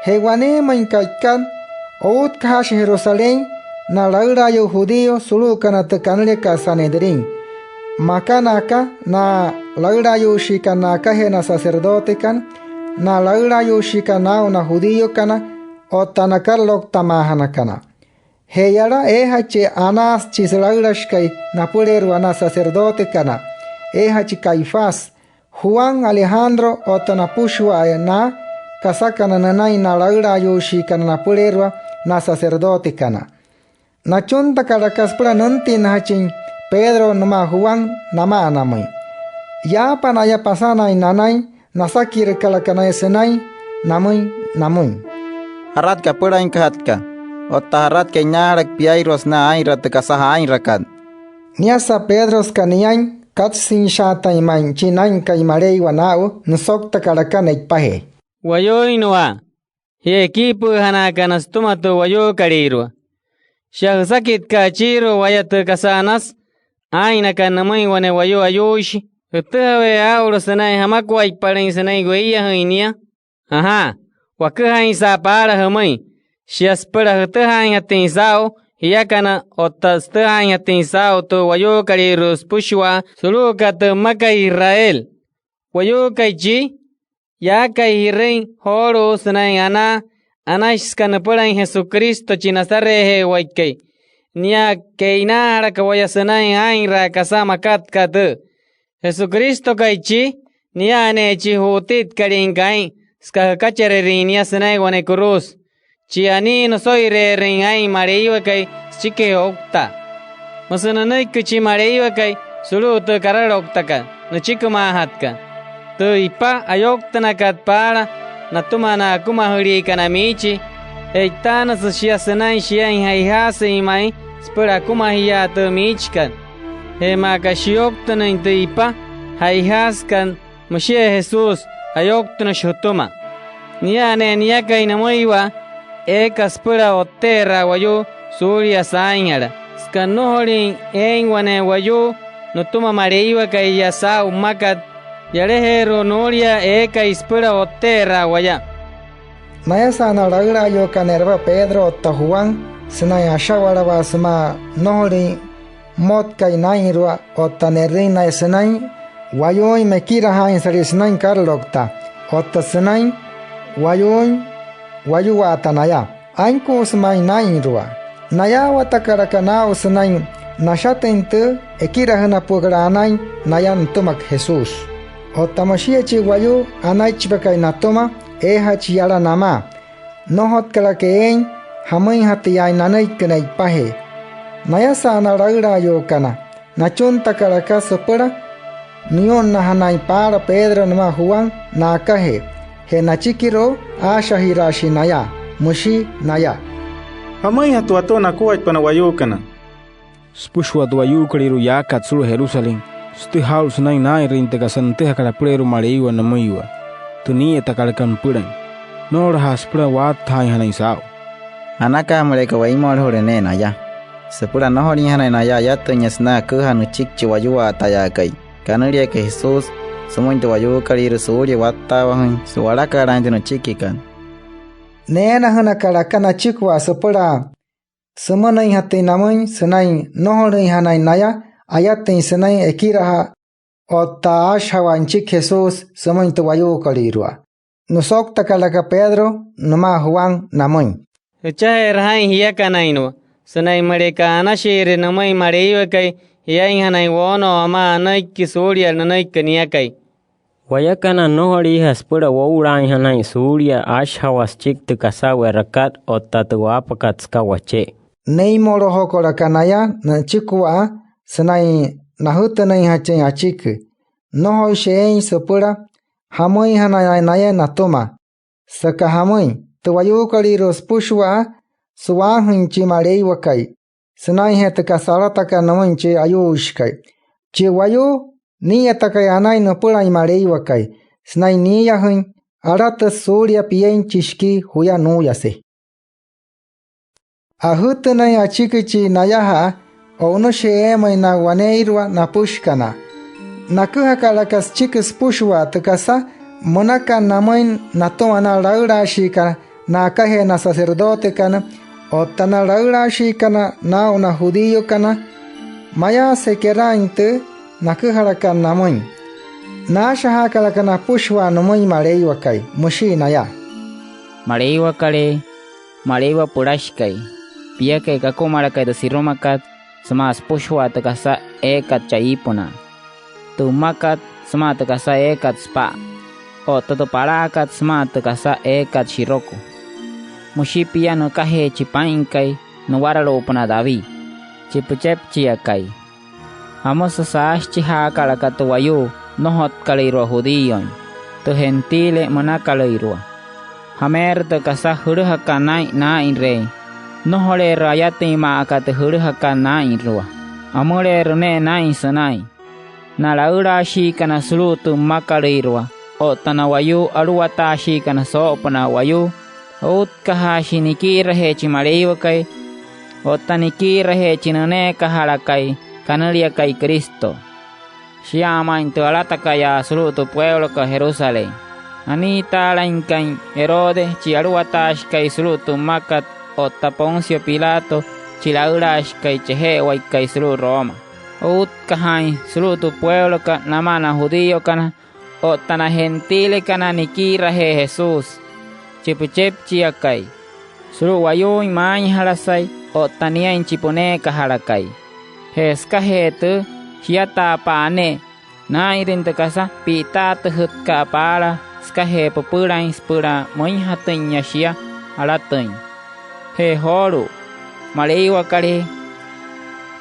Je waneemüin ka'ikat, outkajaashi Jerusalén na laülaayuu judío sulu'ukana tü kanüliakat Sanedrín. Makana aka na laülaayuushiikana na'akajee na sacerdotekana, na laülaayuushiikana naa'u na judíokana, otta na karalouktamaajanakana. Je yala, eejachi Anás chi sülaülashikai napüleerua na sacerdotekana, eejachi Caifás, Juan, Alejandro otta napüshua'aya na kasakana nünain na laülaayuushiikana napüleerua na sacerdotekana. Nachuntakalaka süpüla nüntinnajachin Pedro nümaa Juan nama'anamüin. Yaapa naya pasanain nanain, nasakirukalaka naya sünain namüin namüin: —¿Jarat kapülainkajatka? Otta ¿jarat ke'inaajalaka piairua sünain aa'inraa tü kasa jaa'inrakat? Niasa Pedro, süka niain katsüinshaatain ma'i chi Naa'inkai Maleiwa naa'u, nüsouktakalaka ne'ipajee: —Wayuuinnuaa, jia ekiipü'üjanaakana sütüma tü wayuukolüirua. Shia jüsakitka'a achiirua waya tü kasa anasü aa'innakat nümüin wane wayuu ayuuishi. Jütüjaweeya aa'ulu sünain jamakuaippalüin sünain weiyajüin nia. Ajaa, waküjainsa'a paala jümüin. Shia süpüla jütüjaainjatüin saa'u jiakana otta sütüjaainjatüin saa'u tü wayuukolüirua süpüshua sulu'ukat tü mmakat Israel. Wayuukai chii, yaakai ji'rüin joolu'u sünain anaa, anashi süka nüpülain Jesucristo chi Nazaretje'ewaikai. Nia ke'inaajalaka waya sünain aa'inraa kasa makat aka tüü. Jesucristokai chii, nia'a ne'e chi ju'utitkalüinkai aa'in süka jükachererüin nia sünain wane kuruusa. Chi anii nüso'ire'erüin aa'in Maleiwakai süchikijee ouktaa. Müsü nünüiki chi Maleiwakai sulu'u tü karalouktakat nüchikimaajatkat. Tü ipa ayouktünakat paala natüma na akumajüliikana miichi, e'itaanüsü shia sünain shiain ja'ijaasüin ma'i süpüla akumajiaa tü miichikat. Je maa aka shiyouktünüin tü ipa ja'ijaasükat, müshia Jesús, ayouktünüshi jütüma. Nia'a ne'e niakai nümüiwa eeka süpüla o'tte'eraa wayuu suulia saainjala. Süka nnojolüin eein wane wayuu nütüma Maleiwakai yaa saa'u mmakat, yalajeeru'u nuulia eekai süpüla o'tte'eraa waya. Nayasa'a na laülaayuukana ne'rapa Pedro otta Juan sünain asha'walawaa sümaa nnojolüin mmotkai naa'inrua otta ne'rüin naya sünain wayuuin mekirajaainsalii sünain karalouktaa otta sünain wayuuin wayuwaata naya, ainkuusü ma'i naa'inrua. Nayaawatakalaka naa'u sünain nashatüin tü ekirajünapü'ükat anain naya nütüma Jesús. Otta müshia chi wayuu anaichipakai natüma, eejachi yala namaa. Nnojotkalaka eein jamüinjatüyaain nanüiki ne'ipajee. Nayasa'a na laülaayuukana, nachuntakalaka süpüla niyu'nnajanain paala Pedro nümaa Juan na'akajee. Je nachikiru'u, aashajiraashii naya. Müshi naya: —¿Jamüinjatü watüma nakuaippa na wayuukana? Süpüshua tü wayuukolüirua yaakat sulu'u Jerusalén, sütüjaa aa'ulu sünain naa'inrüin tü kasa nütüjakat apüleerua Maleiwa nümüiwa, tü nii'iyatakat aka nüpülain. Nnojolajaasü süpüla waattajaainjanain saa'u. Anakaja müleka weimolojule ne'e naya süpüla nnojolinjanain naya ayatüinya sünain aküjaa nüchiki chi wayuwaatayaakai kanüliakai Jesús sümüin tü wayuukolüirua suulia wattaawajüin su'walaka'alaain tü nüchikikat. Neenajünakalaka nachikua süpüla sümünüinjatüin namüin sünain nnojolüinjanain naya ayatüin sünain ekirajaa otta aashajawaa nüchiki Jesús sümüin tü wayuukolüirua. Nüsouktakalaka Pedro nümaa Juan namüin: —Jüchajeerü jaa'in jiakanainnua sünain müleka anashiire nümüin Maleiwakai jiainjanain woonoo amaa anüiki suulia nünüiki niakai. Wayakana, nnojoliija süpüla woo'ulaainjanain suulia aashajawaa süchiki tü kasa we'rakat otta tü waapakat süka wache'e. Neimolojokolaka naya nüchikua sünain najütünüinjachin achiki. Nnojoishi eein süpüla jamüinjanain naya natüma. Süka jamüin, tü wayuukolüirua süpüshua, su'waajüin chi Maleiwakai sünainjee tü kasa alatakat nümüin chi ayuuishikai. Chi wayuu nii'iyatakai anain nüpülain Maleiwakai sünain niiyajüin, alatüsü suulia pienchi shikii juya nuuyase. Ajütünüin achiki chi nayaja'a, o'unüshii eemüin na waneeirua napüshikana. Naküjakalaka süchiki süpüshua tü kasa münakat namüin natüma na laülaashiikana na'akajee na sacerdotekana otta na laülaashiikana naa'u na judíokana. Mayaasüje keraain tü naküjalakat namüin, naashajaakalaka napüshua nümüin Maleiwakai. Müshii naya: —Maleiwakalee, Maleiwa Pülashikai, piakai kakumalakai tü sirumakat sümaa süpüshua tü kasa eekat chaa iipünaa, tü mmakat sümaa tü kasa eekat süpa'a, otta tü palaakat sümaa tü kasa eekat shiroku. Müshi pia nükajee chi Paa'inkai nuwaralu'upünaa David, chi püchepchiakai. ¿Jamüsü saashichijaakalaka tü wayuu nnojotkalüirua judíoin, tü gentile münakalüirua. Jameerü tü kasa jülüjakat naa'in naa'inreein. Nnojoleerü ayatüin maa aka tü jülüjakat naa'inrua. Amüleerü ne'e naa'in sünain. Na laülaashiikana sulu'u tü mmakalüirua, otta na wayuu aluwataashiikana soo'opünaa wayuu, outkajaashi nikiirajee chi Maleiwakai otta nikiirajee chi nüneekajalakai kanüliakai Cristo. Shia ma'i tü alatakai yaa sulu'u tü pueulokat Jerusalén. Aniitaalainkain Herodes chi aluwataashikai sulu'u tü mmakat otta Poncio Pilato chi laülaashikai cheje'ewaikai sulu'u Roma. Outkajaain sulu'u tü pueulokat namaa na judíokana otta na gentilekana nikiirajee Jesús, chi püchepchiakai, sulu'u wayuuin maainjalasai otta niain chi püneekajalakai. Je sükajee tüü, shiataapa'a ne'e naa'inrüin tü kasa pi'itaatüjütka'a paala sükajee püpülain süpüla müinjatüinya shia alatüin. Je joolu'u, Maleiwakalee,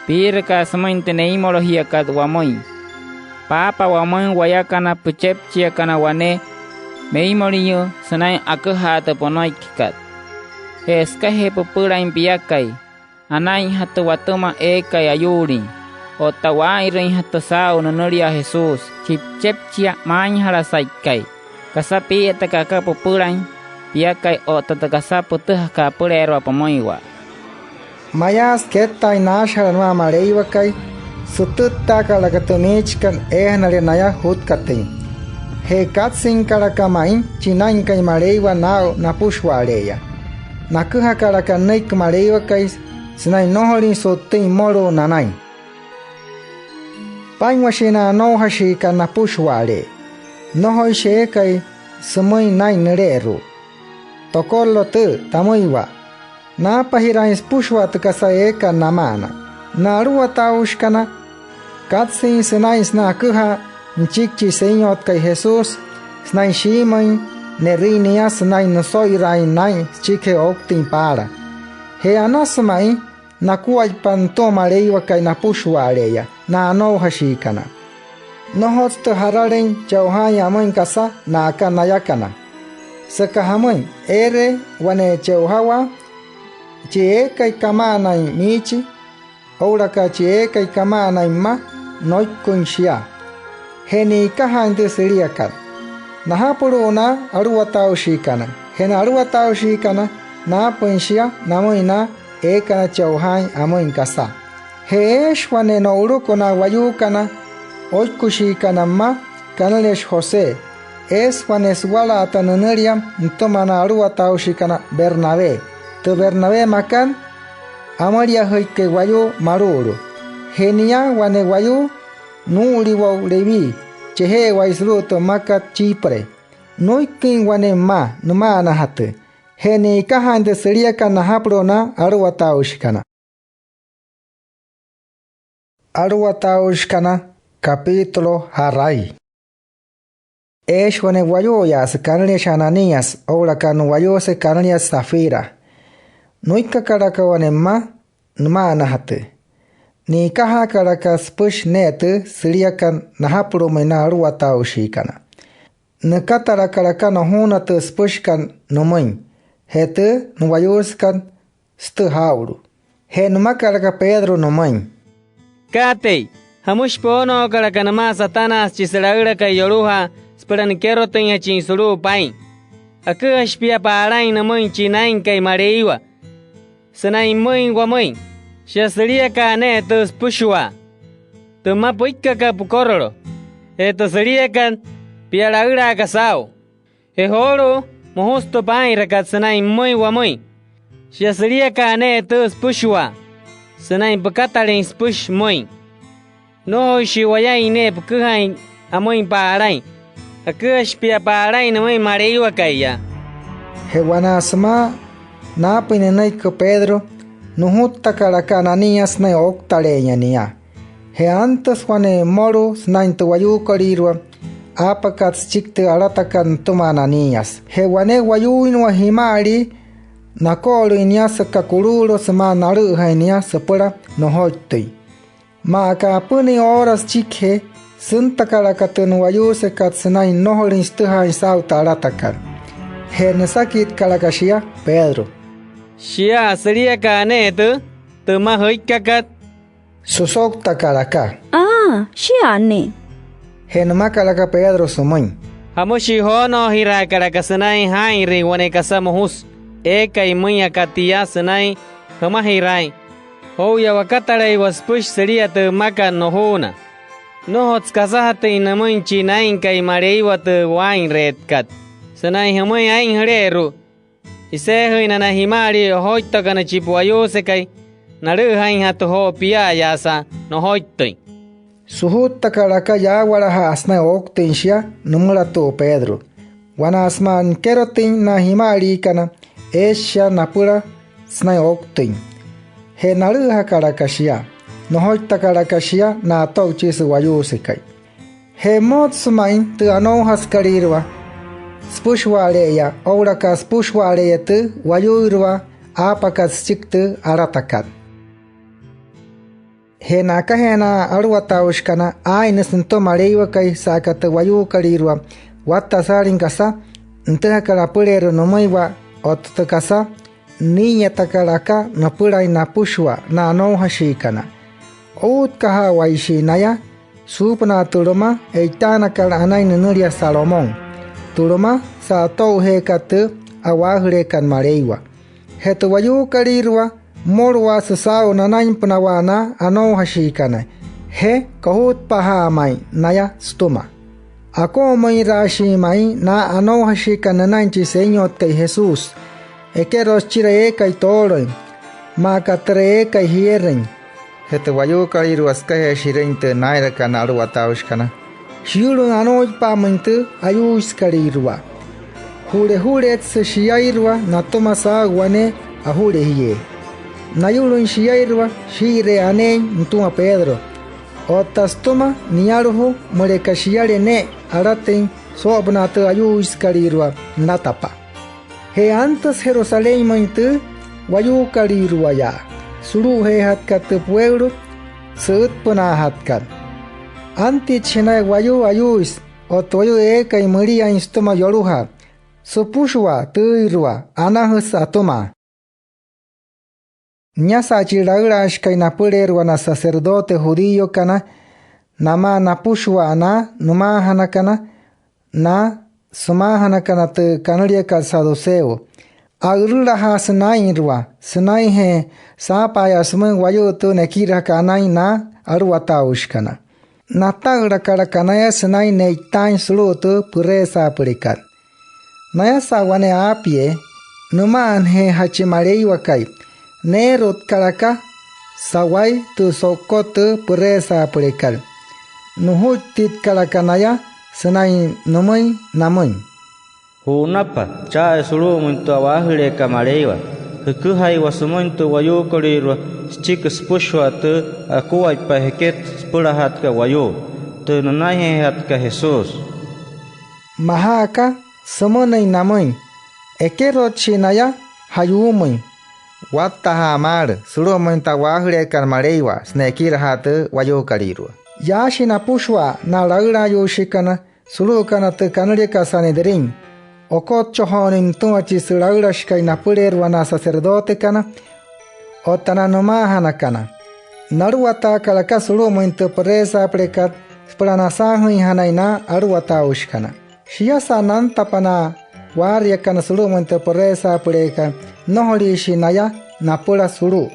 piiraka sümüin tü neimolojiakat wamüin. Paapa wamüin wayakana püchepchiakana wane meimolinyüü sünain aküjaa tü pünüikikat. Je sükajee püpülain piakai, anainjatü watüma eekai ayuulin otta waa'inrüinjatü saa'u nünülia Jesús, chi püchepchia maainjalasaikai. Kasa pii'iyataka aka püpülain piakai otta tü kasa pütüjakat apüleerua pümüiwa. Mayaasü kettaain naashajala nümaa Maleiwakai, sütüttaakalaka tü miichikat eejanale naya jutkatüin. Je katsüinkalaka ma'i chi Naa'inkai Maleiwa naa'u napüshua'ale'eya. Naküjakalaka nünüiki Maleiwakai sünain nnojolüin su'ttüin mmolu'u nanain. Paa'inwashii na anoujashiikana napüshua'ale'e. Nnojoishi eekai sümüin naa'in nüle'eru'u. Tokorolo tüü tamüiwa. Naapajiraain süpüshua tü kasa eekat nama'ana. Na aluwataaushikana, katsüinsü naa'in sünain aküjaa nüchiki chi Senyotkai Jesús sünain shiimüin ne'rüin nia sünain nüso'iraain naa'in süchikijee ouktüin paala. Je anasü ma'i nakuaippa nütüma Maleiwakai napüshua'ale'eya na anoujashiikana. Nnojotsü tü jaralüin che'ojaain amüin kasa na'aka nayakana. Süka jamüin, eere wane che'ojawaa, chi eekai kama'anain miichi oo'ulaka chi eekai kama'anain mma, noiküin shia. Je ni'ikajaain tü süliakat. Najapulu'u na aluwataaushikana. Je na aluwataaushikana, naapüin shia namüin na eekana che'ojaain amüin kasa. Je eeshi wane no'uluku na wayuukana oikushiikana mma, kanüliashi José. Eesü wane suwala'ata nünülia nütüma na aluwataaushikana Bernabé. Tü Bernabé makat, amüliajüikai wayuu malu'ulu. Je nia wane wayuu nuu'uliwo'u Leví, cheje'ewai sulu'u tü mmakat Chipre. Nüiküin wane mma nüma'anajatü. Je ni'ikajaain tü süliakat najapulu'u na aluwataaushikana. Aluwataaushikana, capítulo ja'rai. Eeshi wane wayu'uyaase kanüliashi Ananías oo'ulaka nu'wayuuse kanüliashi Safira. Nüikkakalaka wane mma nüma'anajatü. Ni'ikajaakalaka süpüshi ne'e tü süliakat najapulu'umüin na aluwataaushikana. Nükatalakalaka nojuuna tü süpüshikat nümüin. Je tü nu'wayuusekat, sütüjaa aa'ulu. Je nümakalaka Pedro nümüin: —Kaatei, ¿jamüshi poonookalaka nümaa Satanás chi sülaülakai yolujaa süpüla nikerotüinjachin sulu'u paa'in? Aküjashi pia pa'alain nümüin chi Naa'inkai Maleiwa sünain pümüin wamüin: “Shia süliaka'a ne'e tü süpüshua, tü mma püikkakat pükorolo. Je tü süliakat, pia laülaaka saa'u”. Je joolu'u, mojusü tü paa'inrakat sünain pümüin wamüin: “Shia süliaka'a ne'e tü süpüshua”, sünain pükatalüin süpüshi pümüin. Nnojoishi wayain ne'e püküjain amüin pa'alain. Aküjashi pia pa'alain nümüin Maleiwakaiya. Je wanaa sümaa naapüin nünüiki Pedro, nujuttakalaka Ananías sünain ouktale'einya nia. Je antüsü wane mmolu'u sünain tü wayuukolüirua aapakat süchiki tü alatakat nütüma Ananías. Je wane wayuuinua jima'alii, nako'olüin nia süka kuluulu sümaa nalü'üjain nia süpüla nüjoittüin. Maa aka apünüin oora süchikijee, Süntakalaka tü nu'wayuusekat sünain nnojolüin sütüjaain saa'u tü alatakat. Je nüsakitkalaka shia Pedro: —Shia süliaka'a ne'e tüü, tü mma jüikkakat. Süsouktakalaka: —Aa, shia ne'e. Je nümakalaka Pedro sümüin: —¿Jamüshii joonoojiraakalaka sünain jaa'inrüin wane kasa mojusü eekai müin aka tia sünain jümajiraain? Joo'uya wakataleiwa süpüshi sülia tü mmakat nojuuna. Nnojotsü kasajatüin nümüin chi Naa'inkai Maleiwa tü waa'inreetkat sünain jümüin aa'injüle'eru'u. Iseejüin naya na jima'alii ojoittokana chi pu'wayuusekai, nalü'üjainjatü joo pia'ayaasa nojoittüin. Sujuttakalaka yaawalajaa sünain ouktüin shia nümülatu'u Pedro. Wanaa sümaa nikerotüin na jima'aliikana, eeshi shia napüla sünain ouktüin. Je nalü'üjakalaka shia, nojoittakalaka shia na'ato'u chi su'wayuusekai. Je mmotsü ma'i tü anoujasükalüirua süpüshua'ale'eya oo'ulaka süpüshua'ale'eya tü wayuuirua aapakat süchiki tü alatakat. Je na'akajee na aluwataaushikana, aa'innüsü nütüma Maleiwakai sa'aka tü wayuukolüirua watta saalin kasa nütüjakat apüleerua nümüiwa otta tü kasa nii'iyatakalaka nüpülain napüshua na anoujashiikana. Outkaja'awaishii naya suupünaa tü lüma e'itaanakat anain nünülia Salomón, tü lüma sa'ato'ujeekat tü a'waajüleekat Maleiwa. Je tü wayuukolüirua, mmoluwaasü saa'u nanainpünawaa na anoujashiikana, je kojutpaja'a ma'i naya sütüma. Ako'omüinraashii ma'i na anoujashiikana nünain chi Senyotkai Jesús, ekerotsü chira eekai tooloin, maa aka türa eekai jierüin. Je tü wayuukolüirua, sükajee shi'rüin tü naa'inrakat na aluwataaushikana, shiyu'lüin anooipa'amüin tü ayuuisükalüirua. Ju'lejuletsü shiairua natüma saa'u wane ajulejiyee. Nayu'lüin shiairua shii'iree aneein nütüma Pedro. Otta sütüma niyaluju müleka shiale ne'e alatüin soo'opünaa tü ayuuisükalüirua nülatapa. Je antüsü Jerusalénmüin tü wayuukolüiruayaa sulu'ujeejatkat tü pueulo sü'ütpünaajatkat. Antitshi naya wayuu ayuuisü otta wayuu eekai müliain sütüma yolujaa süpüshua tüüirua anajüsü atüma. Niasa'a chi laülaashikai napüleerua na sacerdote judíokana namaa napüshua na nümaajanakana, na sümaajanakana tü kanüliakat saduceo, a'ürülajaasü naa'inrua sünainjee saapa'aya sümüin wayuu tü nekirajakat anain na aluwataaushikana. Nata'ülakalaka naya sünain ne'itaain sulu'u tü püreesaapülekat. Nayasa wane aapiee nüma'anajeejachi Maleiwakai, neerutkalaka sa'wai tü so'ukot tü püreesaapülekat. Nujuittitkalaka naya sünain nümüin namüin: —Ju'unapa cha'aya sulu'umüin tü a'waajüleekat Maleiwa. Jüküjaiwa sümüin tü wayuukolüirua süchiki süpüshua tü akuaippa jeket süpülajatkat wayuu, tü nünainjeejatkat Jesús. Maja'a aka sümünüin namüin, ekerotshii naya ja'yuumüin. Wattajaa maalü sulu'umüin tü a'waajüleekat Maleiwa sünain ekirajaa tü wayuukolüirua. Yaashii napüshua na laülaayuushiikana sulu'ukana tü kanüliakat Sanedrín okotchojoonüin nütüma chi sülaülashikai napüleerua na sacerdotekana otta na nümaajanakana. Naluwataakalaka sulu'umüin tü püreesaapülekat süpüla nasaajüinjanain na aluwataaushikana. Shiasa nantapa na waariakana sulu'umüin tü püreesaapüleekat, nnojoliishii naya napüla sulu'u.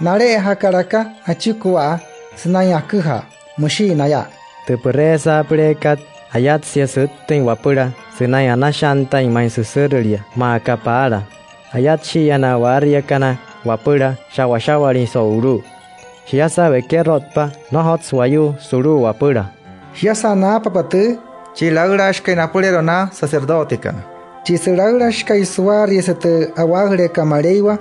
Nale'ejakalaka achikua sünain aküjaa. Müshii naya: —Tü püreesaapüleekat, ayatsia süttüin wapüla sünain anashantain ma'i süsürülia maa aka paala. Ayatshi'iya na waariakana wapüla sha'washawalüin so'ulu'u. Shiasa wekerotpa, nnojotsü wayuu sulu'u wapüla. Shiasa naapapa tüü, chi laülaashikai napüleerua na sacerdotekana, chi sülaülashikai suwaariase tü a'waajüleekat Maleiwa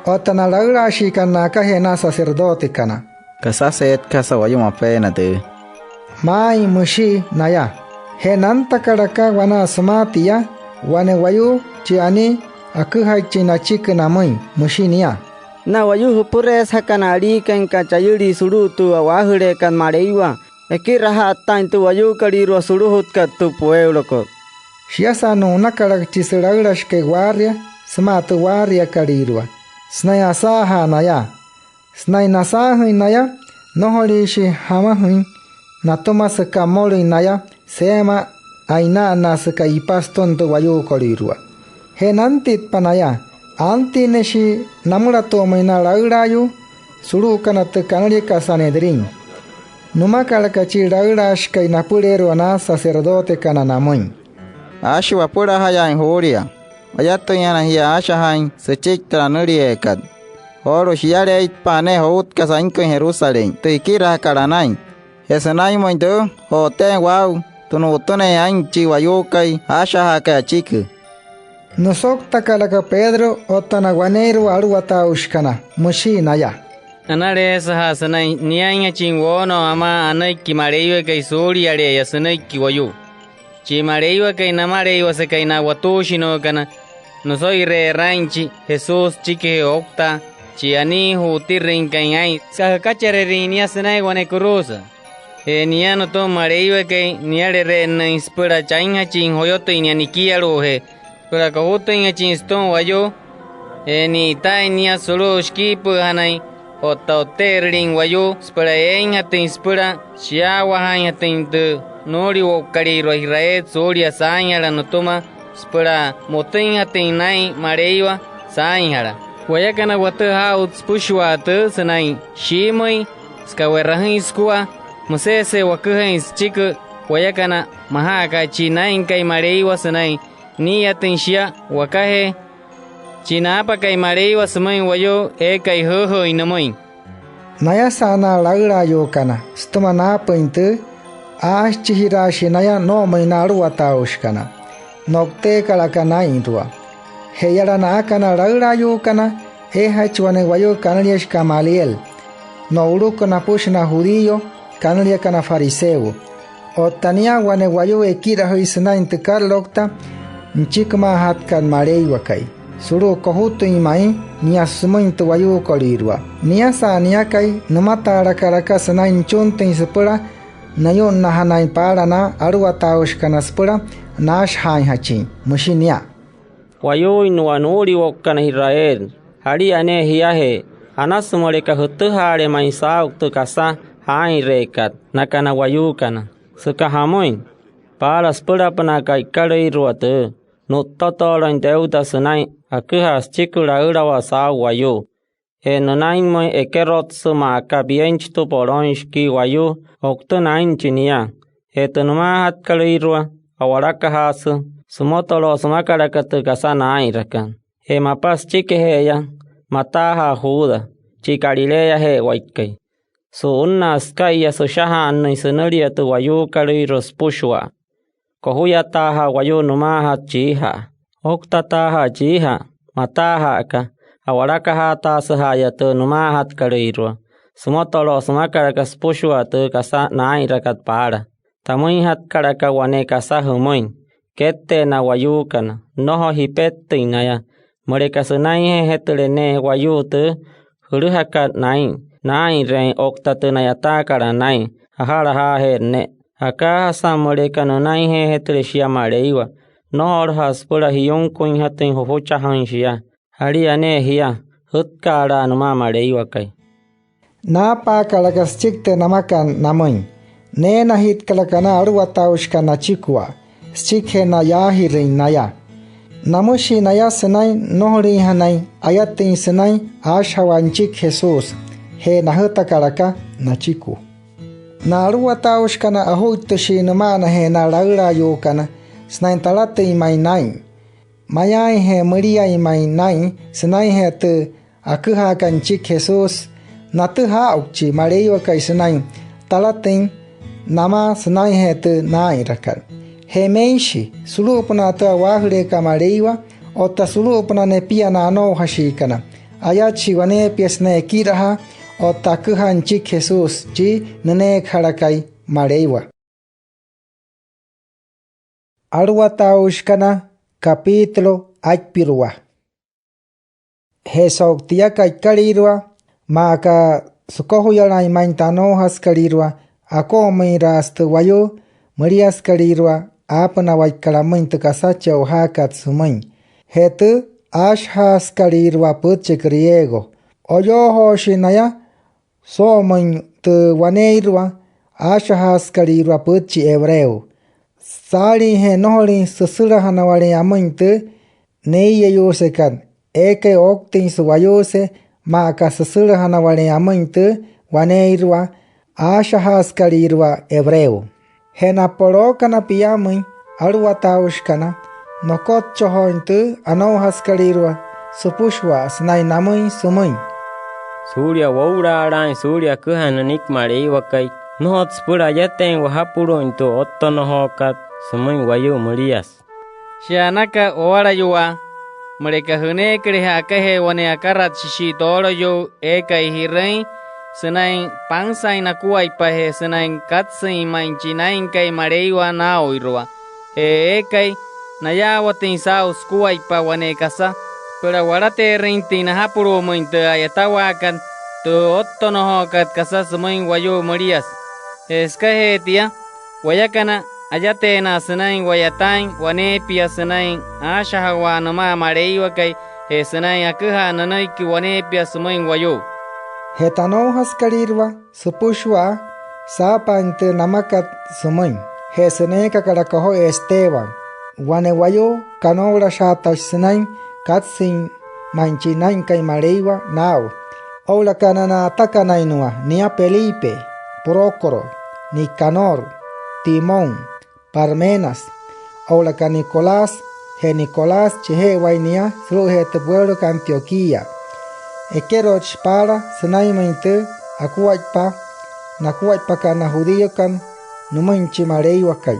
otta na laülaashiikana na'akajee na sacerdotekana: —¿Kasaseetkasa wayuu mapeena tüü? —maa'in müshii naya. Je nantakalaka wanaa sümaa tia wane wayuu chi anii aküjaichin nachiki namüin. Müshi nia: —Na wayuu jüpüreesajakana aliikainka chayülii sulu'u tü a'waajüleekat Maleiwa, ekirajaattaain tü wayuukolüirua sulu'ujatkat tü pueulokot. Shiasa nu'unakalaka chi sülaülashikai waaria sümaa tü waariakalüirua sünain asaajaa naya. Sünain nasaajüin naya, nnojoliishii jamüjüin natüma süka mmolüin naya seema a'ina'annaa süka ipa sütüma tü wayuukolüirua. Je nantitpa naya, antinnüshii namülatu'umüin na laülaayuu sulu'ukana tü kanüliakat Sanedrín. Nümakalaka chi laülaashikai napüleerua na sacerdotekana namüin: —Aashi wapülajayaain juulia. Ayatüinjana jia aashajaain süchiki tü anülieekat. Joolu'u, shiyaleeitpa'a ne'e joutka sainküin Jerusalén tü jikirajakat anain. Je sünainmüin tüü, o'oteerü waa'u tü nu'utüneein aa'in chi wayuukai aashajaakai achiki. Nüsouktakalaka Pedro otta na waneeirua aluwataaushikana, müshii naya: —Analeesüja'a sünain niainjachin woonoo amaa anüiki Maleiwakai suuliale'eya sünüiki wayuu. Chi Maleiwakai Namaleiwasekai na watuushinuukana, nüso'ire'erü aa'in chi Jesús süchikijee ouktaa, chi anii ju'utirüinkai aa'in süka jükachererüin nia sünain wane kuruusa. Je nia nütüma Maleiwakai, nialere'ennüin süpüla chainjachin joyotüin nia nikialu'ujee süpüla kojutüinjachin sütüma wayuu. Je ni'itaain nia sulu'u shikiipü'üjanain otta o'tte'erülin wayuu süpüla eeinjatüin süpüla shiyaawajaainjatüin tü nuu'uliwo'ukalüirua Israel suulia saainjala nütüma süpüla motüinjatüin naa'in Maleiwa saainjala. Wayakana watüjaa aa'ut süpüshua tüü sünain shiimüin süka we'rajüin sükua, müsüjese'e waküjain süchiki wayakana maja'aka chi Naa'inkai Maleiwa sünain nii'iyatüin shia wakajee chi naapakai Maleiwa sümüin wayuu eekai jüüjüüin nümüin. Nayasa'a na laülaayuukana sütüma naapüin tüü, aashichijiraashii naya noo'omüin na aluwataaushikana. No'uteekalaka naa'inrua. Je yala na'aka na laülaayuukana, eejachi wane wayuu kanüliashi Gamaliel, no'uluku napüshi na judío kanüliakana fariseo. Otta nia, wane wayuu ekirajüi sünain tü karaloukta nüchikimaajatkat Maleiwakai sulu'u kojutüin ma'i nia sümüin tü wayuukolüirua. Niasa'a niakai, nümataalakalaka sünain nüchuntüin süpüla nüyu'nnajanain paala na aluwataaushikana süpüla naashajaainjachin. Müshi nia: —Wayuuinnua nuu'uliwo'ukana Israel, jalia ne'e jiajee, anasü müleka jütüjaale ma'i saa'u tü kasa jaa'inreekat naka na wayuukana. Süka jamüin, paala süpülapünaa ka'ikalüirua tüü, nu'ttotoolüin deuta sünain aküjaa süchiki laülawaa saa'u wayuu. Je nünainmüin ekerotsü maa aka pienchi tü polooin shikii wayuu o'utüna aa'inchi nia. Je tü nümaajatkalüirua, a'walakajaasü sümotoloo sümakalaka tü kasa naa'inrakat. Je mapa süchikije'eya, mataaja'a Judas, chi Galileaje'ewaikai, su'unnaa süka'iya süshaja'annüin sünülia tü wayuukolüirua süpüshua. Kojuyataajaa wayuu nümaajat chiija'a. Ouktataajaa chiija'a, mataaja'aka, a'walakajaataasüja'aya tü nümaajatkalüirua sümotoloo sümakalaka süpüshua tü kasa naa'inrakat paala. Tamüinjatkalaka wane kasa jümüin: Kette'e na wayuukana, nnojo jipettüin naya. Müleka sünainjeejatüle ne'e wayuu tü jülüjakat naa'in naa'inreein otta tü na'yataakat anain, aja'lajaajeerü ne'e. Akaajasa müleka nünainjeejatüle shia Maleiwa, nnojoluja'a süpüla jiyunküinjatüin jujuchajüin shia. Jalia ne'e jia, jütka'alaa nümaa Maleiwakai. Naapaakalaka süchiki tü namakat namüin. Neenajitkalaka na aluwataaushikana nachikua süchikijee na'yaajirüin naya. Namüshii naya sünain nnojoliinjanain ayatüin sünain aashajawaa nüchiki Jesús, je najütakalaka nachiku. Na aluwataaushikana, ojuittüshii nüma'anajee na laülaayuukana sünain talatüin ma'i naa'in. Mayaainje müliain ma'i naa'in sünainjee tü aküjaakat nüchiki Jesús, natüjaa aa'uchi Maleiwakai sünain talatüin namaa sünainjee tü naa'inrakat. Je meishi sulu'upünaa tü a'waajüleekat Maleiwa otta sulu'upünaa nepia na anoujashiikana, ayatshi waneepia sünain ekirajaa otta aküjaa nüchiki Jesús, chi nüneekajalakai Maleiwa. Aluwataaushikana, capítulo aipirua. Je so'u tia ka'ikalüirua, maa aka sükojuyalaain ma'i tü anoujasükalüirua ako'omüinraasü tü wayuu müliasükalüirua aapünawaikat amüin tü kasa che'ojaakat sümüin. Je tü aashajaakalüirua pütchi griego. Oyoojooshii naya soo'omüin tü waneeirua aashajaakalüirua pütchi hebreo. Saaliijee nnojolüin süsülajanawalin amüin tü nee'iyayuusekat eekai ouktüin su'wayuuse, maa aka süsülajanawalin amüin tü waneeirua aashajaakalüirua hebreo. Je na polookana piammüin aluwataaushikana, nokotchajooin tü anoujasükalüirua süpüshua sünain namüin sümüin: Suulia woo'ulaalaain suulia aküjaa nünüiki Maleiwakai, nnojotsü süpüla ayateein wajapulu'uin tü ottonojookat sümüin wayuu müliasü. Shia anaka wawalayuwaa, müleka jüneeküle ja'akajee wane akaratshishi tooloyuu eekai ji'rüin sünain pansaain nakuaippa je sünain katsüin ma'i chi Naa'inkai Maleiwa naa'uirua, je eekai nayaawatüin saa'u sukuaippa wane kasa süpüla walate'erüinjatüin najapulu'umüin tü a'yatawaakat, tü ottonojookat kasa sümüin wayuu müliasü. Je sükajee tia, wayakana ayateena sünain wa'yataain waneepia sünain aashajawaa nümaa Maleiwakai je sünain aküjaa nünüiki waneepia sümüin wayuu. Je tü anoujasükalüirua süpüshua, saapaain tü namakat sümüin. Je süneekakalaka joo Esteban, wane wayuu kanoulashaatashi sünain katsüin ma'i chi Naa'inkai Maleiwa naa'u. Oo'ulaka na na'atakanainnua, nia Felipe, Prócoro, Nicanor, Timón, Parmenas, oo'ulaka Nicolás. Je Nicolás, cheje'ewai nia sulu'ujee tü pueulokat Antioquía. Ekerotshi paala sünainmüin tü akuaippa nakuaippakat na judíokana nümüin chi Maleiwakai.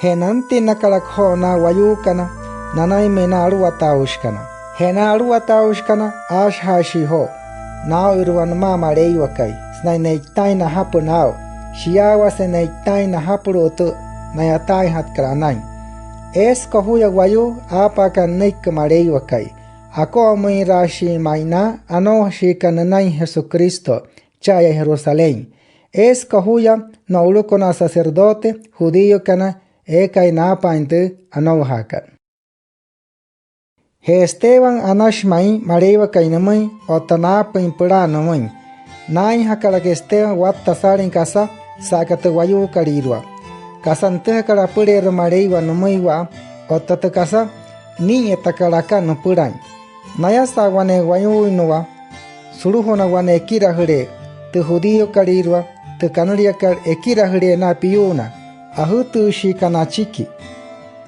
Je nantinnakalaka joo na wayuukana nanainmüin na aluwataaushikana. Je na aluwataaushikana, aashajaashii joo naa'uirua nümaa Maleiwakai sünain ne'itaain najapü naa'u. Shiyaawase ne'itaain najapulu'u tü na'yataainjatkat anain. Eesü kojuya wayuu aapaakat nünüiki Maleiwakai. Ako'omüinraashii ma'i na anoujashiikana nünain Jesucristo cha'aya Jerusalén. Eesü kojuya no'uluku na sacerdote judíokana eekai naapaain tü anoujaakat. Je Esteban, anashi ma'i Maleiwakai nümüin otta naapüin pülaa nümüin. Naainjakalaka Esteban watta saalin kasa sa'aka tü wayuukolüirua, kasa nütüjakat apüleerua Maleiwa nümüiwa otta tü kasa nii'iyatakat aka nüpülain. Nayasa wane wayuuinnua sulujuna wane ekirajülee tü judíokalüirua, tü kanüliakat Ekirajülee na piyuuna, ajütüüshiikana achiki,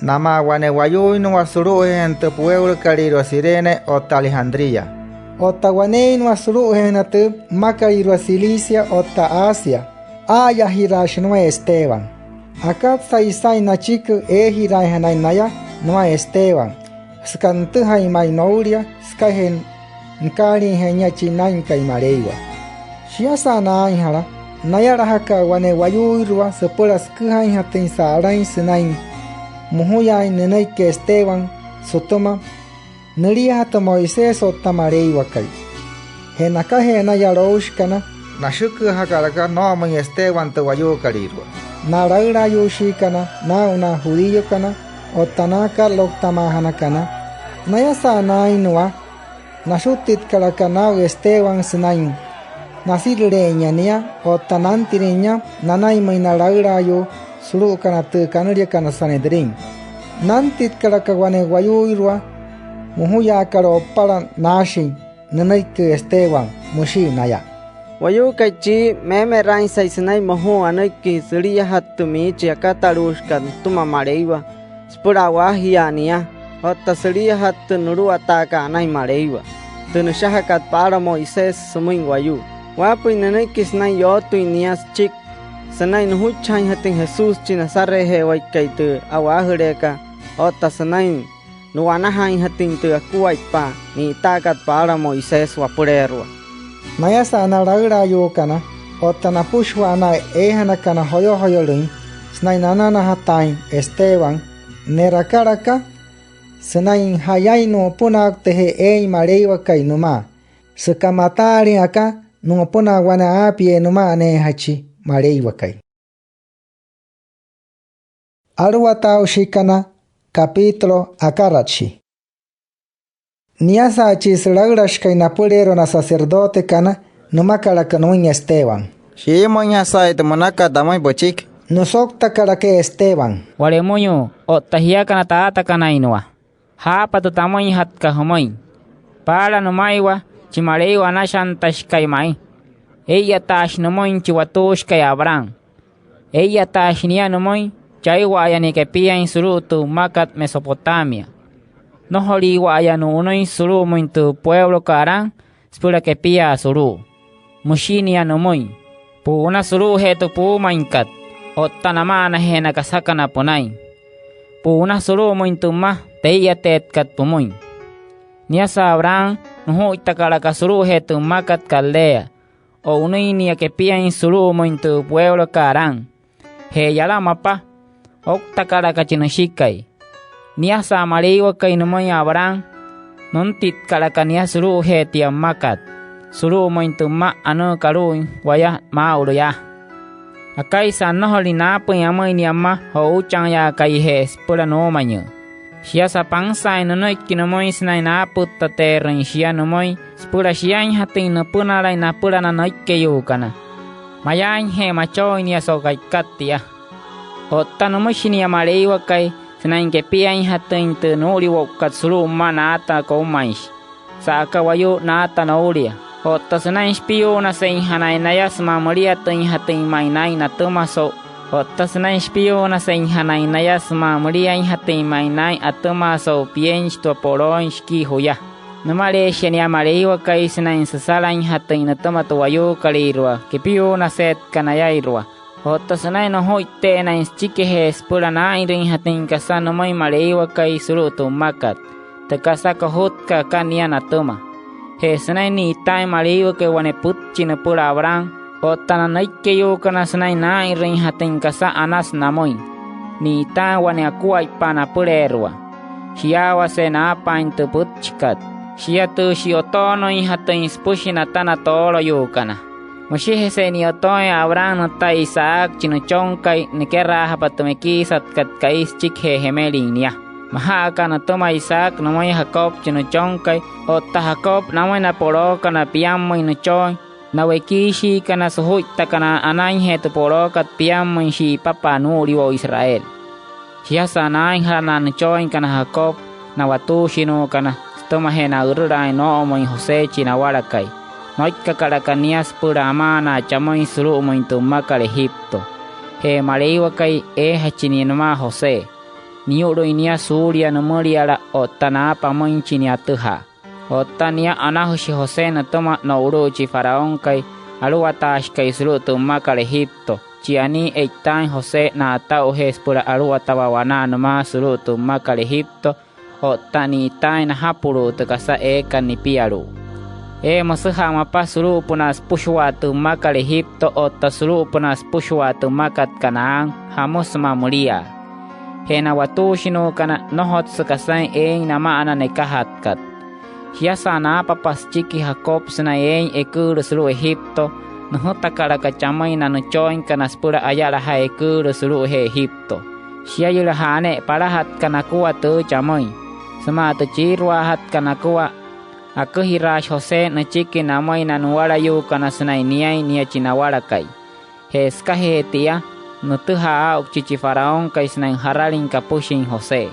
namaa wane wayuuinnua sulu'ujeejana tü pueulokalüirua Cirene otta Alejandría. Otta waneeinnua sulu'ujeejana tü mmakalüirua Cilicia otta Asia, aa'ayajiraashi nümaa Esteban. Akatsa'a isain nachiki eejiraainjanain naya nümaa Esteban, süka nütüjain ma'i noulia sükajee nükaaliijain nia chi Naa'inkai Maleiwa. Shiasa naainjala, nayalajaka wane wayuuirua süpüla süküjainjatüin sa'alain sünain mojuyaain nünüiki Esteban sütüma nüliajatü Moisés otta Maleiwakai. Je nakajee na yalooushikana, nashüküjakalaka noo'omüin Esteban tü wayuukolüirua, na laülaayuushiikana naa'u na judíokana otta na karalouktamaajanakana. Nayasa naainnua, nashutitkalaka naa'u Esteban sünain nasirüle'einya nia otta nantirüin nia nanainmüin na laülaayuu sulu'ukana tü kanüliakat Sanedrín. Nantitkalaka wane wayuuirua mojuyaakat o'upala naashin nünüiki Esteban, müshii naya: —Wayuukai chii, meemeraainsa'i sünain mojuu anüiki süliajatü tü miichi akataluushikat nütüma Maleiwa süpüla a'waajiaa nia otta süliajatü tü nuluwataakat anain Maleiwa, tü nüshajakat paala Moisés sümüin wayuu. Waapüin nünüiki sünain yootüin nia süchiki sünain nujuichajaainjatüin Jesús chi Nazaretje'ewaikai tü a'waajüleekat otta sünain nu'wanajaainjatüin tü akuaippa ni'itaakat paala Moisés wapüleerua. Nayasa na laülaayuukana otta napüshua na eejanakana joyojoyolüin sünain nananajataain Esteban, ne'rakalaka sünain ja'yain nu'upünaakujatüjee eein Maleiwakai nümaa, süka mataalüin aka nu'upünaa wane aapiee nüma'aneejachi Maleiwakai. Aluwataaushikana, capítulo akaratshi. Niasa'a chi sülaülashikai napüleerua na sacerdotekana, nümakalaka nümüin Esteban: —¿Shiimüinjasaai tü münakat tamüin püchiki? Nüsouktakalaka Esteban: —Wa'lemüinyuu otta jiakana taatakanainua, jaapa tü tamüinjatka jümüin. Paala nümaiwa chi Maleiwa anashantashikai ma'i, ee'iyataashi nümüin chi watuushikai Abraham. Ee'iyataashi nia nümüin chaiwa'aya nia kepiain sulu'u tü mmakat Mesopotamia. Nnojoliiwa'aya nu'unüin sulu'umüin tü pueulokat Harán süpüla kepiaa sulu'u, müshi nia nümüin. Pu'una sulu'ujee tü puumainkat otta nama'anajee na kasakana pünain. Pu'una sulu'umüin tü mma tee'iyatütkat pümüin. Niasa Abraham, nujuittakalaka sulu'ujee tü mmakat Caldea o'unüin nia kepiain sulu'umüin tü pueulokat Harán. Je yala mapa, ouktakalaka chi nüshikai. Niasa Maleiwakai nümüin Abraham, nüntitkalaka nia sulu'ujee tia mmakat sulu'umüin tü mma anüükat alu'uin waya maa'ulu yaa. Akaisa nnojolüin naapüin amüin nia mma jo'uuchanyaakai je süpüla nuumainyüü. Shiasa pansaain nünüiki nümüin sünain naapüttateerüin shia nümüin süpüla shiainjatüin nüpünalain napüla na nüikeyuukana, mayaainje machooin nia so'u ka'ikat tia. Otta nümüshi nia Maleiwakai sünain kepiainjatüin tü nuu'uliwo'ukat sulu'u mma naata koumainshi sa'aka wayuu naata noulia. Otta sünain shipiyuunaseinjanain naya sümaa müliatüinjatüin ma'i naa'in natüma so'u, otta sünain shipiyuunaseinjanain naya sümaa müliainjatüin ma'i naa'in atüma so'u pienchitua polooin shikii juya. Nümaleeshia nia Maleiwakai sünain süsalainjatüin nütüma tü wayuukolüirua kepiyuunaseetka nayairua. Otta sünain nujuitte'enain süchikijee süpüla naa'inrüinjatüin kasa nümüin Maleiwakai sulu'u tü mmakat, tü kasa kojutkat aka nia natüma. Je sünain ni'itaain Maleiwakai wane pütchi nüpüla Abraham otta na nüikeyuukana sünain naa'inrüinjatüin kasa anasü namüin, ni'itaain wane akuaippaa napüleerua. Shiyaawase naapaain tü pütchikat, shia tü shi'yotoonüinjatüin süpüshi nata na tooloyuukana. Müshijese ni'yotooin Abraham nüta Isaac chi nüchonkai nikeraajapa tü mekiisatkat ka'i süchikijee jemelin nia. Maja'a aka nütüma Isaac nümüin Jacob chi nüchonkai, otta Jacob namüin na polookana piammüin nüchooin, na wekiishiikana sujuittakana anainjee tü polookat piammüin shi'ipapa nuu'uliwo'u Israel. Shiasa naainjala na nüchooinkana Jacob, na watuushinuukana, sütümajee na'ürülaain noo'omüin José chi nawalakai, noikkakalaka nia süpüla amaanaa chamüin sulu'umüin tü mmakat Egipto. Je Maleiwakai, eejachi nia nümaa José. Niyu'lüin nia suulia nümüliala otta naapa amüinchi nia atüjaa. Otta nia, anajüshi José nütüma no'ulu'u chi faraónkai aluwataashikai sulu'u tü mmakat Egipto. Chi anii, e'itaain José na'ata'ujee süpüla aluwatawaa wanaa nümaa sulu'u tü mmakat Egipto otta ni'itaain najapulu'u tü kasa eekat nipialu'u. Ee müsüja'a mapa sulu'upünaa süpüshua tü mmakat Egipto otta sulu'upünaa süpüshua tü mmakat Canaán, jamü sümaa müliaa. Je na watuushinuukana, nnojotsü kasain eein nama'ana nekajatkat. Shiasa naapapa süchiki Jacob sünain eein eküülü sulu'u Egipto, nüjütakalaka chamüin na nüchooinkana süpüla ayalajaa eküülü sulu'ujee Egipto. Shiayülaja'a ne'e palajatka nakua tüü chamüin sümaa tü chiiruajatka nakua. Aküjiraashi José nüchiki namüin na nuwalayuukana sünain niain nia chi nawalakai. Je sükajee tia, nütüja'a aa'uchi chi faraónkai sünain jaralin kapüshin José.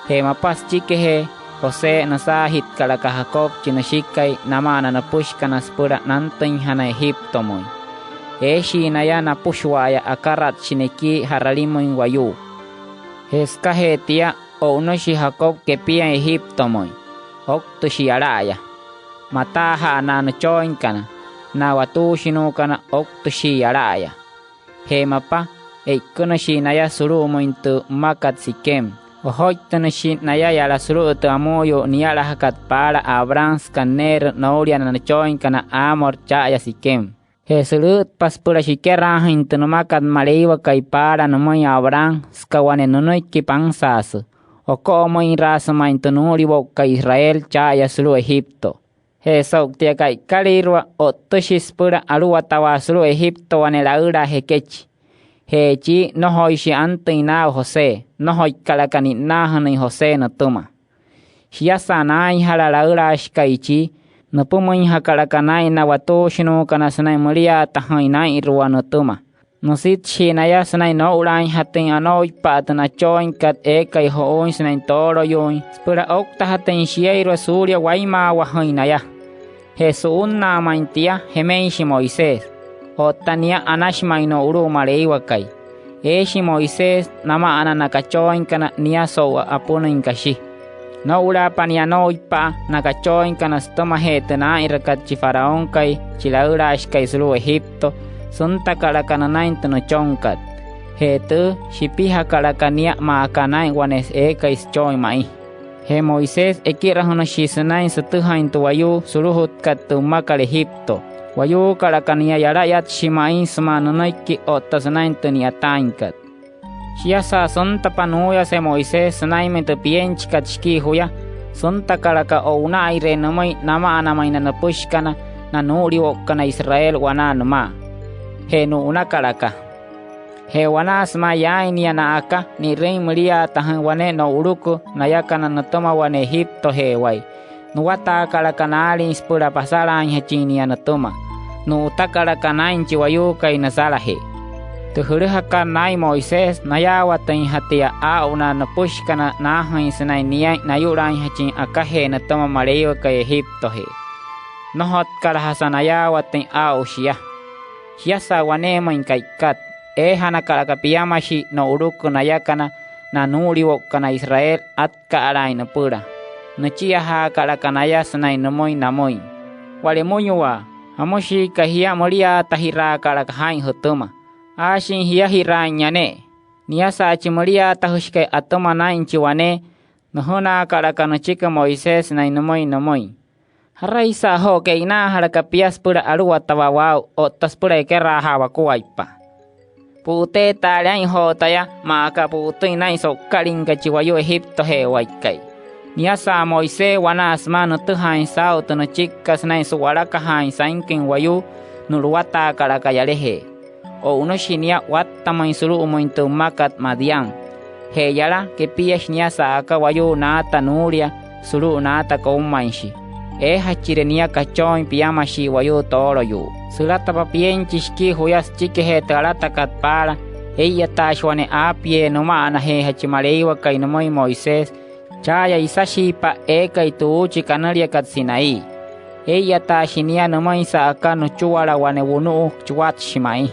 Je mapa süchikijee, José, nüsaajitkalaka Jacob chi nüshikai namaa na nüpüshikana süpüla nantüinjanain Egiptomüin. Eeshii naya napüshua'aya akaratshi nekii ja'ralimüin wayuu. Je sükajee tia, o'unüshi Jacob kepiain Egiptomüin. Ouktüshi yala'aya. Mataaja'a na nüchooinkana, na watuushinuukana, ouktüshii yala'aya. Je mapa, e'ikünüshii naya sulu'umüin tü mmakat Siquem. Ojoittünüshi naya yala sulu'u tü amuuyuu niyalajakat paala Abraham süka neerü noulia na nüchooinkana Hamor cha'aya Siquem. Je sülü'ütpa süpüla shikeraajüin tü nümakat Maleiwakai paala nümüin Abraham süka wane nünüiki pansaasü, oko'omüinraasü ma'i tü nuu'uliwo'ukat Israel cha'aya sulu'u Egipto. Je so'u tia ka'ikalüirua, o'ttüshi süpüla aluwatawaa sulu'u Egipto wane laülaa jekechi. Je chii, nnojoishi antüin naa'u José, nnojoikalaka ni'nnaajünüin José nütüma. Shiasa naainjala laülaashikai chii, nüpümüinjakalaka naa'in na watuushinuukana sünain müliaatajüin naa'inrua nütüma. Nüsitshii naya sünain noo'ulaainjatüin anooipa'a tü nachooinkat eekai jo'uuin sünain tooloyuuin süpüla ouktajatüin shieirua suulia wainmaawajüin naya. Je su'unnaa ma'i tia, jemeinshi Moisés. Otta nia, anashi ma'i no'ulu'u Maleiwakai. Eeshi Moisés nama'ana na kachooinkana nia so'u apünüin kashi. Noo'ulaapa nia anooipa'a na kachooinkana sütümajee tü naa'inrakat chi faraónkai, chi laülaashikai sulu'u Egipto, süntakalaka nünain tü nüchonkat. Je tüü, shipijakalaka nia maa aka naa'in wane eekai süchoin ma'i. Je Moisés, ekirajünüshii sünain sütüjain tü wayuu sulujutkat tü mmakat Egipto. Wayuukalaka nia yalayatshi ma'i sümaa nünüiki otta sünain tü ni'yataainkat. Shiasa süntapa nuuyase Moisés sünainmüin tü pienchikat shikii juya, süntakalaka o'una'aire nümüin nama'anamüin na nüpüshikana na nuu'uliwo'ukana Israel wanaa nümaa. Je nu'unakalaka. Je wanaa sümaa yaain nia na'aka, ni'rüin müliaatajüin wane no'uluku nayakana nütüma wane Egiptoje'ewai. Nuwataakalaka naalin süpüla pasalaainjachin nia nütüma. Nu'utakalaka naa'in chi wayuukai nüsalajee. Tü jülüjakat naa'in Moisés, nayaawatüinjatia aa'u na nüpüshikana naajüin sünain niain nayu'laainjachin akajee nütüma Maleiwakai Egiptojee. Nnojotkalajasa nayaawatüin aa'u shia. Shiasa waneemüin ka'ikat, eejanakalaka piamashii no'uluku nayakana na nuu'uliwo'ukana Israel atka'alaain nüpüla. Nüchiajaakalaka naya sünain nümüin namüin: —Wa'lemüinyuwaa, ¿jamüshii aka jia müliaatajiraakalaka jaa'in jütüma? Aashin jiajiraa'inya ne'e. Niasa chi müliaatajüshikai atüma naa'in chi wane, nüjünaakalaka nüchiki Moisés sünain nümüin nümüin: —¿Jaraisa'a joo ke'inaajalaka pia süpüla aluwatawaa waa'u otta süpüla ekeraajaa wakuaippa? Pu'uteetaale aa'in joo taya, maa aka pu'utüin naa'in so'ukalinka chi wayuu Egiptoje'ewaikai. Niasa Moisés, wanaa sümaa nütüjaain saa'u tü nüchikikat sünain su'walakajaain sainküin wayuu, nu'luwataakalaka yalajee. O'unüshi nia wattamüin sulu'umüin tü mmakat Madián. Je yala, kepiashi nia sa'aka wayuu naata nuulia sulu'u naata koumainshi. Eejachire nia kachooin piamashii wayuu tooloyuu. Sülatapa pienchi shikii juya süchikijee tü alatakat paala, ee'iyataashi wane aapiee nüma'anajeejachi Maleiwakai nümüin Moisés cha'aya isashiipa'a eekai tü uuchi kanüliakat Sinaí. Ee'iyataashi nia nümüin sa'aka nüchuwala wane wunu'u chuwatshi ma'i.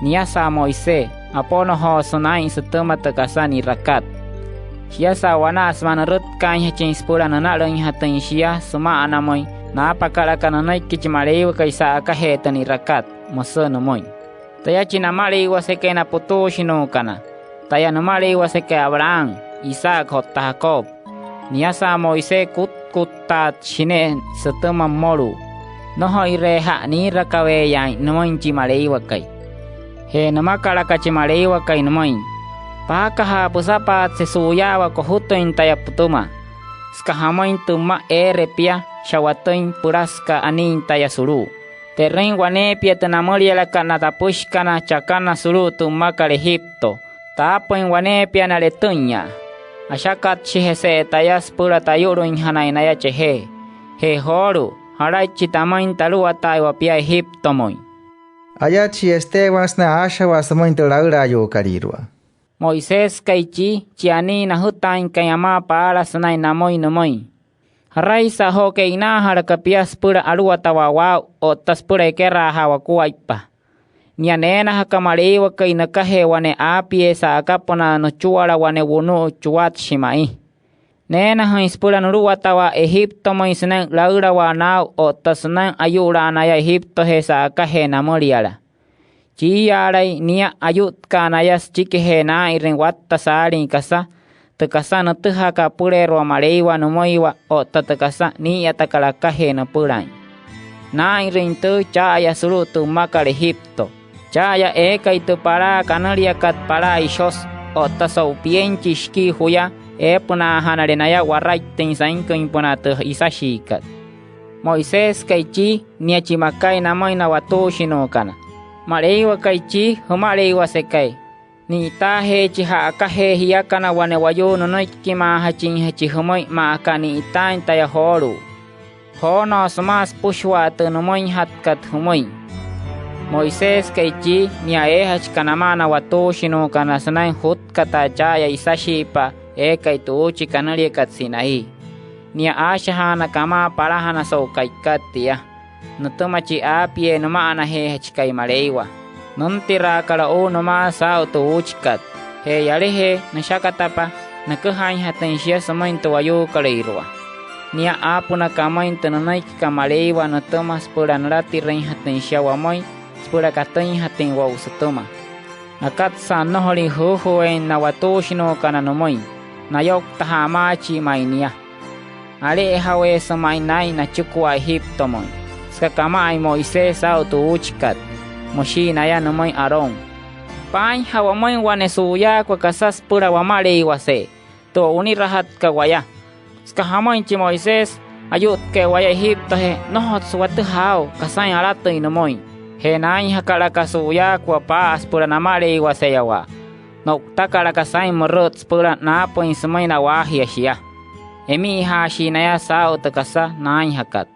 Niasa Moisés, aponojoosü naa'in sütüma tü kasa ni'rakat. Shiasa wanaa sümaa nürütkaainjachin süpüla nünalüinjatüin shia süma'anamüin, naapakalaka nünüiki chi Maleiwakai sa'akajee tü ni'rakat, müsü nümüin: —Taya chi Namaleiwasekai na putuushinuukana, taya Nümaleiwasekai Abraham, Isaac otta Jacob. Niasa Moisés, kutkuttaatshi ne'e sütüma mmolu'u. Nnojoireeja'a niirakaweeyaain nümüin chi Maleiwakai. Je nümakalaka chi Maleiwakai nümüin: —Paakaja püsapaatse su'uyaawa kojutüin taya pütüma, süka jamüin tü mma eere pia sha'watüin pülasüka anii taya sulu'u. Te'rüin waneepia tü namülialakat na tapüshikana chakana sulu'u tü mmakat Egipto. Taapüin waneepia na'letüinya. Ashakatshijese'e taya süpüla tayu'lüinjanain naya chejee. Je joolu'u, jalaichi tamüin taluwataaiwa pia Egiptomüin. Ayatshi Esteban sünain aashajawaa sümüin tü laülaayuukalüirua: —Moiséskai chii, chi anii najütaainkai amaa paala, sünain namüin nümüin: —¿Jaraisa'a joo ke'inaajalaka pia süpüla aluwatawaa waa'u otta süpüla ekeraajaa wakuaippa? Nia neenajaka Maleiwakai nükajee wane aapiee sa'akapünaa nüchuwala wane wunu'u chuwatshi ma'i. Neenajüin süpüla nuluwatawaa Egiptomüin sünain laülawaa naa'u otta sünain ayu'laa naya Egiptojee sa'akajee namüliala. Chiiyaalai nia ayu'tkaa naya süchikijee naa'inrüin watta saalin kasa, tü kasa nütüjaaka apüleerua Maleiwa nümüiwa otta tü kasa nii'iyatakat akajee nüpülain. Naa'inrüin tüü cha'aya sulu'u tü mmakat Egipto, cha'aya eekai tü palaa kanüliakat Palaa Ishosü otta so'u pienchi shikii juya eepünaajanale naya waraittüin sainküinpünaa tü isashiikat. Moiséskai chii, nia chi makai namüin na watuushinuukana. Maleiwakai chi Jümaleiwasekai, ni'itaajeechi ja'akajee jiakana wane wayuu nünüikimaajachinjachi jümüin maa aka ni'itaain taya joolu'u. Joonoo sümaa süpüshua tü nümüinjatkat jümüin. Moiséskai chi, nia eejachika namaa na watuushinuukana sünain jutkataa cha'aya isashiipa'a eekai tu'uchi kanüliakat Sinaí. Nia aashajaanaka amaa palajana so'u ka'ikat tia nütüma chi aapiee nüma'anajeejachikai Maleiwa. Nüntiraakat o'u nümaa saa'u tü uuchikat. Je yalajee nüshakatapa, nüküjainjatüin shia sümüin tü wayuukolüirua. Nia aapünaka amüin tü nünüikikat Maleiwa nütüma süpüla nülatirüinjatüin shia wamüin süpüla katüinjatüin wo'u sütüma. Akatsa'a nnojolüin jüüjüüin na watuushinuukana nümüin, nayouktajaa amaachii ma'i nia. Ale'ejaweesü ma'i naa'in nachikua Egiptomüin, süka kama'ain Moisés saa'u tü uuchikat. Müshii naya nümüin Aarón: “Paainja'a wamüin wane su'uyaakua kasa süpüla wamaleiwase'e tü o'unirajatkat waya. Süka jamüin, chi Moisés ayu'tkai waya Egiptojee, nnojotsü watüjaa aa'u kasain alatüin nümüin. Je naainjakalaka su'uyaakua paa'a süpüla namaleiwaseyawaa. No'utakalaka saa'in mürüt süpüla naapüin sümüin na'waajia shia”. Emi'ijaashii naya saa'u tü kasa naainjakat.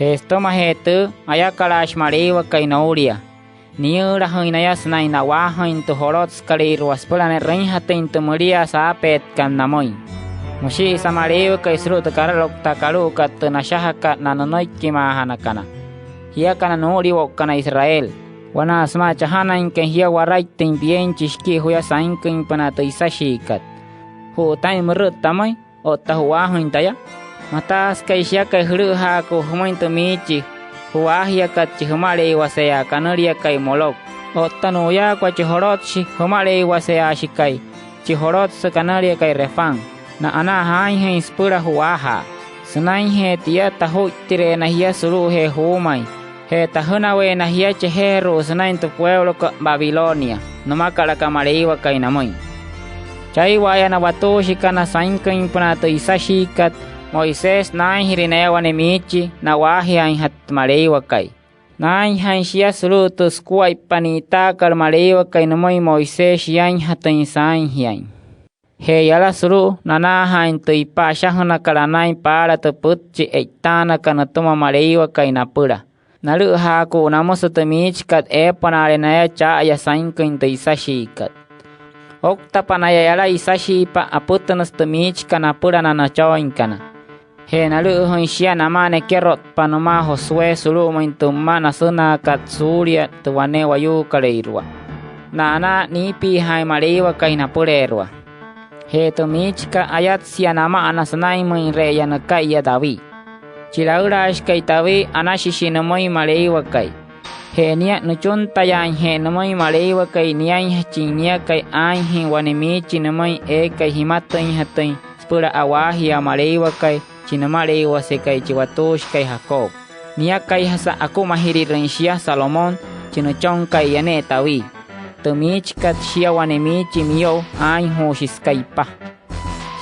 Je sütümajee tüü, ayakalaashi Maleiwakai noulia. Niyüülajüin naya sünain na'waajüin tü jolotsükalüirua süpüla ne'rüinjatüin tü müliaa saapeetkat namüin. Müshi'isa Maleiwakai sulu'u tü karalouktaa kalu'ukat tü nashajakat na nünüikimaajanakana, jiakana nuu'uliwo'ukana Israel: “Wanaa sümaa chajanainkai jia waraittüin pienchi shikii juya sainküinpünaa tü isashiikat, ¿ju'utain mürüt tamüin otta ju'waajüin taya?”. Mataasükai shiakai jülü'üjaakuu jümüin tü miichi ju'waajiakat chi jümaleiwaseyaa kanüliakai Moloc, otta nu'uyaakua chi jolotshi jümaleiwaseyaashikai, chi jolotsü kanüliakai Refán, na'anaa jaainjüin süpüla ju'waajaa. Sünainjee tia, tajuittireena jia sulu'ujee juumain je tajünaweena jia chejeeru'u sünain tü pueulokat Babilonia, nümakalaka Maleiwakai namüin. Chaiwa'aya na watuushikana sainküinpünaa tü isashiikat, Moisés, naainjirüin naya wane miichi na'waajiainjatü Maleiwakai. Naainjain shia sulu'u tü sukuaippa ni'itaakat Maleiwakai nümüin Moisés shiainjatüin saainjiain. Je yala sulu'u nanaajaain tü ipa ashajünakat anain paala tü pütchi e'itaanakat nütüma Maleiwakai napüla, nalü'üjaaku'u namüsü tü miichikat eepünaale naya cha'aya sainküin tü isashiikat. Ouktapa naya yala isashiipa, apütünüsü tü miichikat napüla na nüchooinkana. Je nalü'üjüin shia namaa nekerotpa nümaa Josué sulu'umüin tü mma nasünaakat suulia tü wane wayuukolüirua, na'anaa niipiijaain Maleiwakai napüleerua. Je tü miichikat, ayatsia nama'ana sünainmüinre'eya nüka'iya David, chi laülaashikai David. Anashishi nümüin Maleiwakai. Je nia nüchuntayaainje nümüin Maleiwakai niainjachin niakai aainjüin wane miichi nümüin eekai jimatüinjatüin süpüla a'waajia Maleiwakai, chi nümaleiwasekai chi watuushikai Jacob. Niakaijasa akumajirirüin shia Salomón, chi nüchonka'iya ne'e David. Tü miichikat, shia wane miichi miyo'u aainjuushi süka ipa.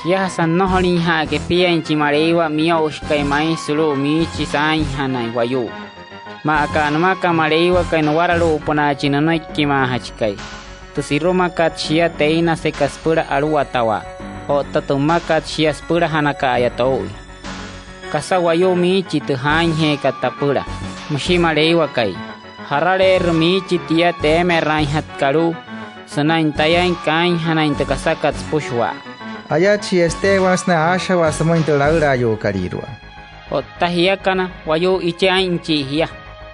Shiajasa nnojoliinja'a kepiain chi Maleiwa Miyo'ushikai ma'i sulu'u miichi saainjanain wayuu, maa aka nümaka Maleiwakai nuwaralu'upünaa chi nünüikimaajachikai: Tü sirumakat, shia teinaseka süpüla aluwatawaa, otta tü mmakat, shia süpülajanaka'aya tou'ui. Kasa wayuu miichi tü jaainjeekat tapüla, müshi Maleiwakai. Jaraleerü miichi tia teemeraainjatkat alu'u sünain tayain kaainjanain tü kasakat süpüshua. Ayatshi Esteban sünain aashajawaa sümüin tü laülaayuukalüirua. Otta jiakana, wayuu iche aa'inchii jia.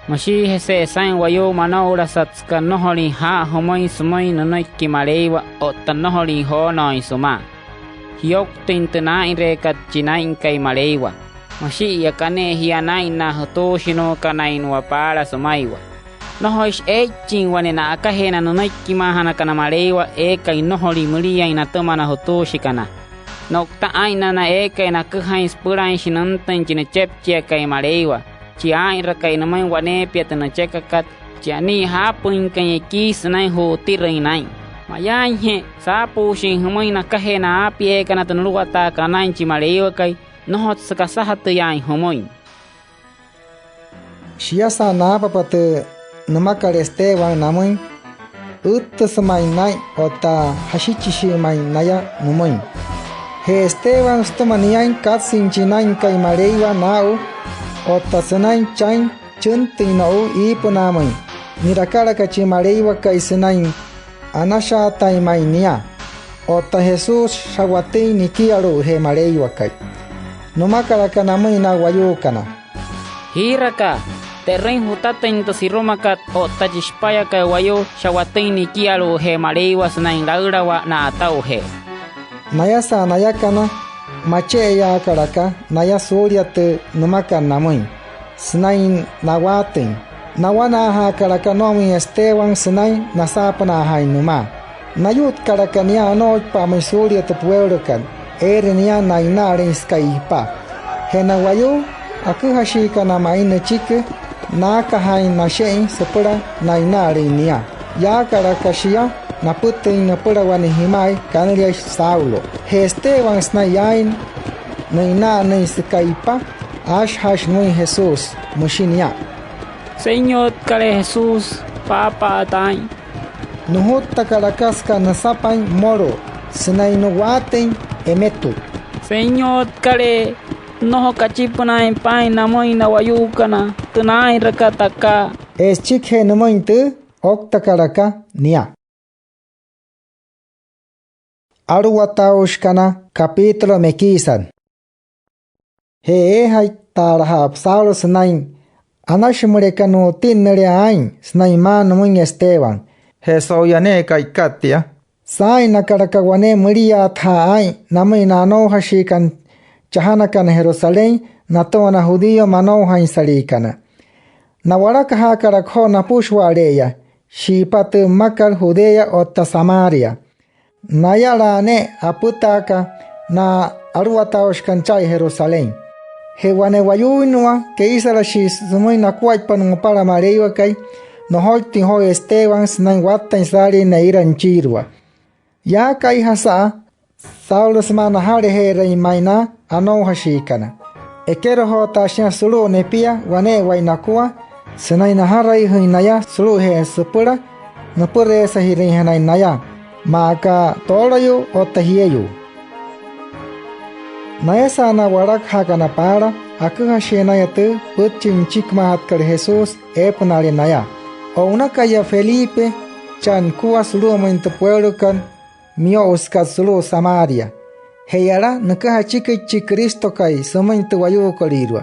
Müshiijese'e saa'in wayuu mano'ulasat süka nnojolüin jaa'a jümüin sümüin nünüiki Maleiwa otta nnojolüin joonooin sümaa. Jiyouktüin tü naa'inreekat chi Naa'inkai Maleiwa. Müshi'iya aka ne'e jia naa'in na jutuushinuukanainnua paala sümaiwa. Nnojoishi eeichin wane na'akajee na nünüikimaajanakana Maleiwa eekai nnojolüin müliain natüma na jutuushikana. No'uta aa'in na eekai naküjain süpülainshi nüntüin chi nüchepchiakai Maleiwa, chi aa'inrakai nümüin waneepia tü nüchekakat, chi anii jaapüinkain ekii sünain ju'utirüin naa'in. Mayaainje saapuushin jümüin nakajee na aapieekana tü nuluwataakat anain chi Maleiwakai, nnojotsü kasajatüyaain jümüin. Shiasa naapapa tü nümakat Esteban namüin, üttüsü ma'i naa'in otta jashichishii ma'i naya nümüin. Je Esteban, sütüma niain katsüin chi Naa'inkai Maleiwa naa'u otta sünain chain chüntüin no'u iipünaamüin, ni'rakalaka chi Maleiwakai sünain anashaatain ma'i nia. Otta Jesús, sha'watüin nikialu'ujee Maleiwakai, nümakalaka namüin na wayuukana: —Jiirakaa, te'rüin jutatüin tü sirumakat otta chi Shipayakai Wayuu sha'watüin nikialu'ujee Maleiwa sünain laülawaa na'ata'ujee. Nayasa nayakana, mache'eyaakalaka naya suulia tü nümakat namüin sünain na'waatüin. Nawanaajaakalaka noo'omüin Esteban sünain nasaapünaajaain nümaa. Nayu'tkalaka nia anooipa'amüin suulia tü pueulokat eere nia na'ina'alüin süka ipa. Je na wayuu aküjashiikana ma'i nüchiki, naakajaain nashe'in süpüla na'ina'alüin nia. Yaakalaka shia napütüin nüpüla wane jima'ai kanüliashi Saulo. Je Esteban, sünain yaain nü'ina'anüin süka ipa, aashajaashi nümüin Jesús. Müshi nia: —Senyotkalee Jesús, paapa'ata aa'in. Nujuttakalaka süka nüsapain mmolu'u sünain nu'waatüin emetut: —Senyotkalee, nnojo kachipünaain paa'in namüin na wayuukana tü naa'inrakat taka. Je süchikijee nümüin tüü, ouktakalaka nia. Aluwataaushikana, capítulo mekiisat. Je eejaitaalaja'a Saulo sünain anashi müleka nu'utinnüle aa'in sünain maa nümüin Esteban. Je so'uya ne'e ka'ikat tia, saa'innakalaka wane müliaatajaa aa'in namüin na anoujashiikana chajanakana Jerusalén natüma na judío manoujainsaliikana. Na'walakajaakalaka joo napüshua'ale'eya shi'ipa tü mmakat Judea otta Samaria. Nayalaa ne'e apütaaka na aluwataaushikana cha'aya Jerusalén. Je wane wayuuinnua keisalashii sümüin nakuaippa nu'upala Maleiwakai, nojoitüin joo Esteban sünain wattain saalii ne'ira nüchiirua. Yaa ka'ijasa'a Saulo sümaa naja'laje'erüin ma'i na anoujashiikana, ekerojootaasü nia sulu'u nepia wane'ewai nakua sünain najaraijüin naya sulu'ujee süpüla nüpüreesajirüinjanain naya, maa aka tooloyuu otta jieyuu. Nayasa na a'walakajaakana paala, aküjashii naya tü pütchi nüchikimaajatkat Jesús eepünaale naya. O'unaka'aya Felipe chaa nukua sulu'umüin tü pueulokat miyo'usükat sulu'u Samaria. Je yala nüküja achiküichi chi Cristokai sümüin tü wayuukolüirua.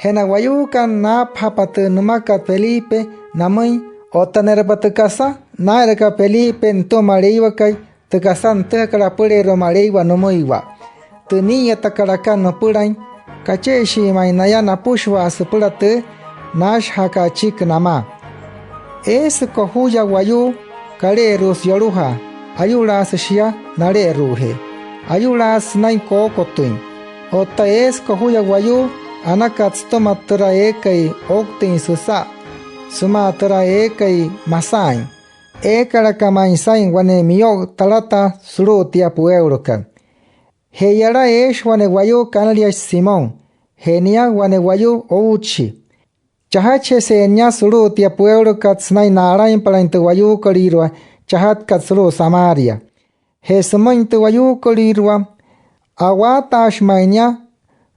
Je na wayuukana, naapajapa tü nümakat Felipe namüin otta ne'rapa tü kasa naa'inrakat Felipe nütüma Maleiwakai, tü kasa nütüjakat apüleerua Maleiwa nümüiwa. Tü nii'iyatakat aka nüpülain, kache'eshii ma'i naya napüshua süpüla tü naashajaakat achiki namaa. Eesü kojuya wayuu kale'eru'usü yolujaa, ayu'laasü shia nale'eru'ujee, ayu'laasü sünain kookotüin. Otta eesü kojuya wayuu anakat sütüma türa eekai ouktüin süsa'a sümaa türa eekai masa'ain. Eekalaka ma'i saa'in wane miyo'u talataa sulu'u tia pueulokat. Je yala eeshi wane wayuu kanüliashi Simón, je nia wane wayuu outshi. Chajachijese'e nia sulu'u tia pueulokat sünain na'alainpalain tü wayuukolüirua chajatkat sulu'u Samaria. Je sümüin tü wayuukolüirua, a'waataashi ma'i nia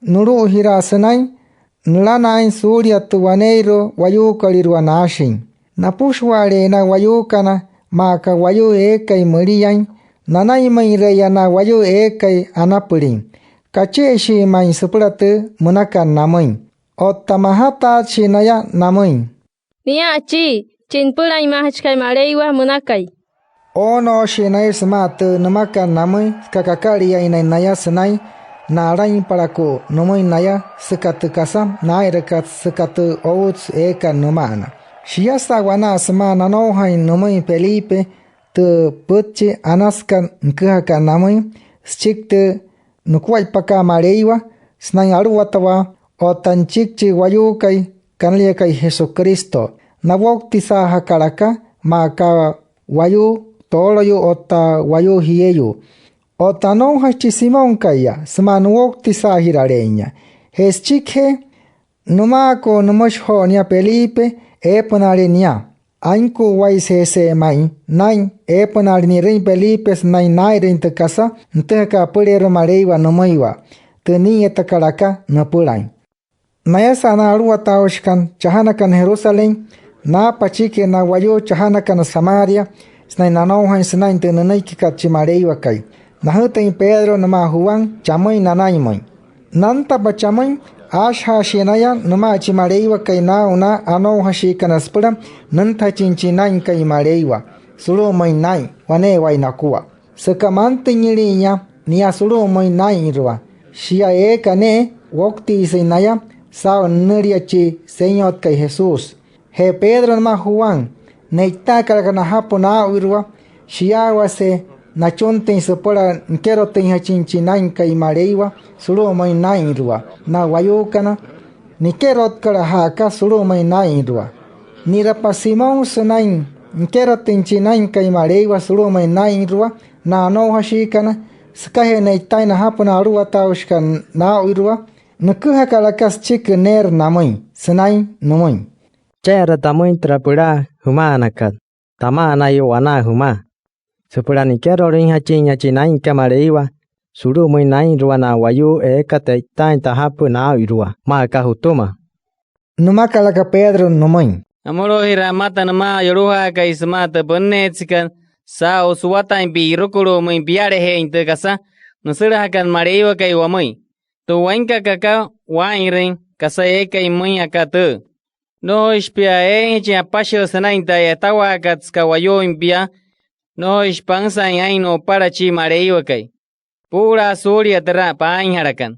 nulu'ujiraa sünain nülanaain suulia tü waneeirua wayuukolüirua naashin. Napüshua'ale'eya na wayuukana maa aka wayuu eekai müliain, nanainmüinre'eya na wayuu eekai anapülin. Kache'eshii ma'i süpüla tü münakat namüin. Otta majataatshii naya namüin: —Nia'a chii, chi nüpülainmaajachikai Maleiwa münakai. Oonooshii naya sümaa tü nümakat namüin süka kakaliainain naya sünain na'alainpalaku'u nümüin naya süka tü kasa naa'inrakat süka tü outsü eekat nüma'ana. Shiasa wanaa sümaa nanoujain nümüin Felipe tü pütchi anasükat nüküjakat namüin süchiki tü nukuaippakat Maleiwa sünain aluwatawaa otta nüchiki chi wayuukai kanüliakai Jesucristo, nawoutisajakalaka maa aka wayuu tooloyuu otta wayuu jieyuu. Otta anoujashi chi Simónkaiya sümaa nuwoutisaajirale'einya. Je süchikijee, nümaakuu nümüshi joo nia Felipe eepünaale nia. Ainkuuwaisüjese'e ma'i naa'in eepünaale ni'rüin Felipe sünain naa'inrüin tü kasa nütüjakat apüleerua Maleiwa nümüiwa, tü nii'iyatakat aka nüpülain. Nayasa na aluwataaushikana chajanakana Jerusalén, naapa achikijee na wayuu chajanakana Samaria sünain nanoujain sünain tü nünüikikat chi Maleiwakai. Najütüin Pedro nümaa Juan chamüin nanainmüin. Nantapa chamüin, aashajaashii naya nümaa chi Maleiwakai naa'u na anoujashiikana süpüla nüntajachin chi Naa'inkai Maleiwa sulu'umüin naa'in wane'ewai nakua. Süka mantüinyüli'inya nia sulu'umüin naa'inrua, shia eeka ne'e woutiisüin naya saa'u nünülia chi Senyotkai Jesús. Je Pedro nümaa Juan, ne'itaakalaka najapü naa'uirua shiyaawase nachuntüin süpüla nikerotüinjachin chi Naa'inkai Maleiwa sulu'umüin naa'inrua na wayuukana nikerotkalaja'aka sulu'umüin naa'inrua. Ni'rapa Simón sünain nikerotüin chi Naa'inkai Maleiwa sulu'umüin naa'inrua na anoujashiikana, sükajee ne'itaain najapü na aluwataaushikana naa'uirua, nüküjakalaka süchiki neerü namüin sünain nümüin: —Che'era tamüin türa pülaa jüma'anakat tama'anayuu wanaa jümaa süpüla nikerolüinjachinyaa chi Naa'inkai Maleiwa sulu'umüin naa'inrua na wayuu eekat e'itaain tajapü naa'uirua maa aka jütüma. Nümakalaka Pedro nümüin: —Amüloujiraa pümata nümaa Yolujaakai sümaa tü pünneetsekat saa'u suwataain pi'irukulu'umüin pialajeein tü kasa nüsülajakat Maleiwakai wamüin. Tü wainkakat aka waa'inrüin kasa eekai müin aka tüü. Nnojoishi pia eeinjachin apashia sünain tü a'yatawaakat süka wayuuin pia. Nnojoishi pansaain aa'in nu'upala chi Maleiwakai. Puu'ulaa suulia türa paainjalakana.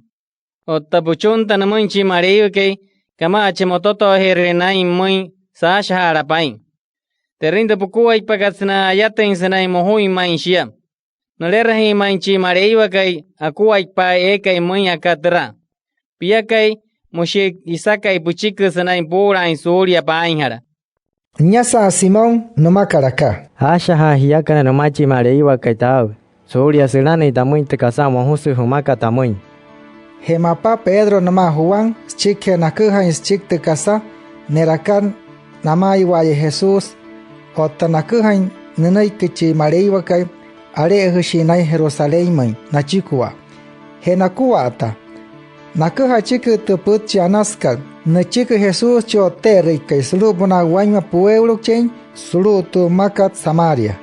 Otta püchunta nümüin chi Maleiwakai, kama'ache mototoojeerüle naa'in pümüin saashajaala paa'in. Te'rüin tü pukuaippakat sünain ayatüin sünain mojuin ma'i shia. Nülerajüin ma'i chi Maleiwakai akuaippaa eekai müin aka türa. Piakai, müshi isakai püchiki sünain puu'ulaain suulia paainjala. Niasa Simón, nümakalaka: —Aashajaa jiakana nümaa chi Maleiwakai taa'u suulia sülanüin tamüin tü kasa mojusü jümakat tamüin. Je mapa Pedro nümaa Juan süchikijee naküjain süchiki tü kasa ne'rakat namaaiwa'aya Jesús otta naküjain nünüiki chi Maleiwakai, ale'ejüshii naya Jerusalénmüin nachikua. Je nakua'ata, naküja achiki tü pütchi anasükat nüchiki Jesús chi O'tte'erüikai sulu'upünaa wainma pueulochein sulu'u tü mmakat Samaria.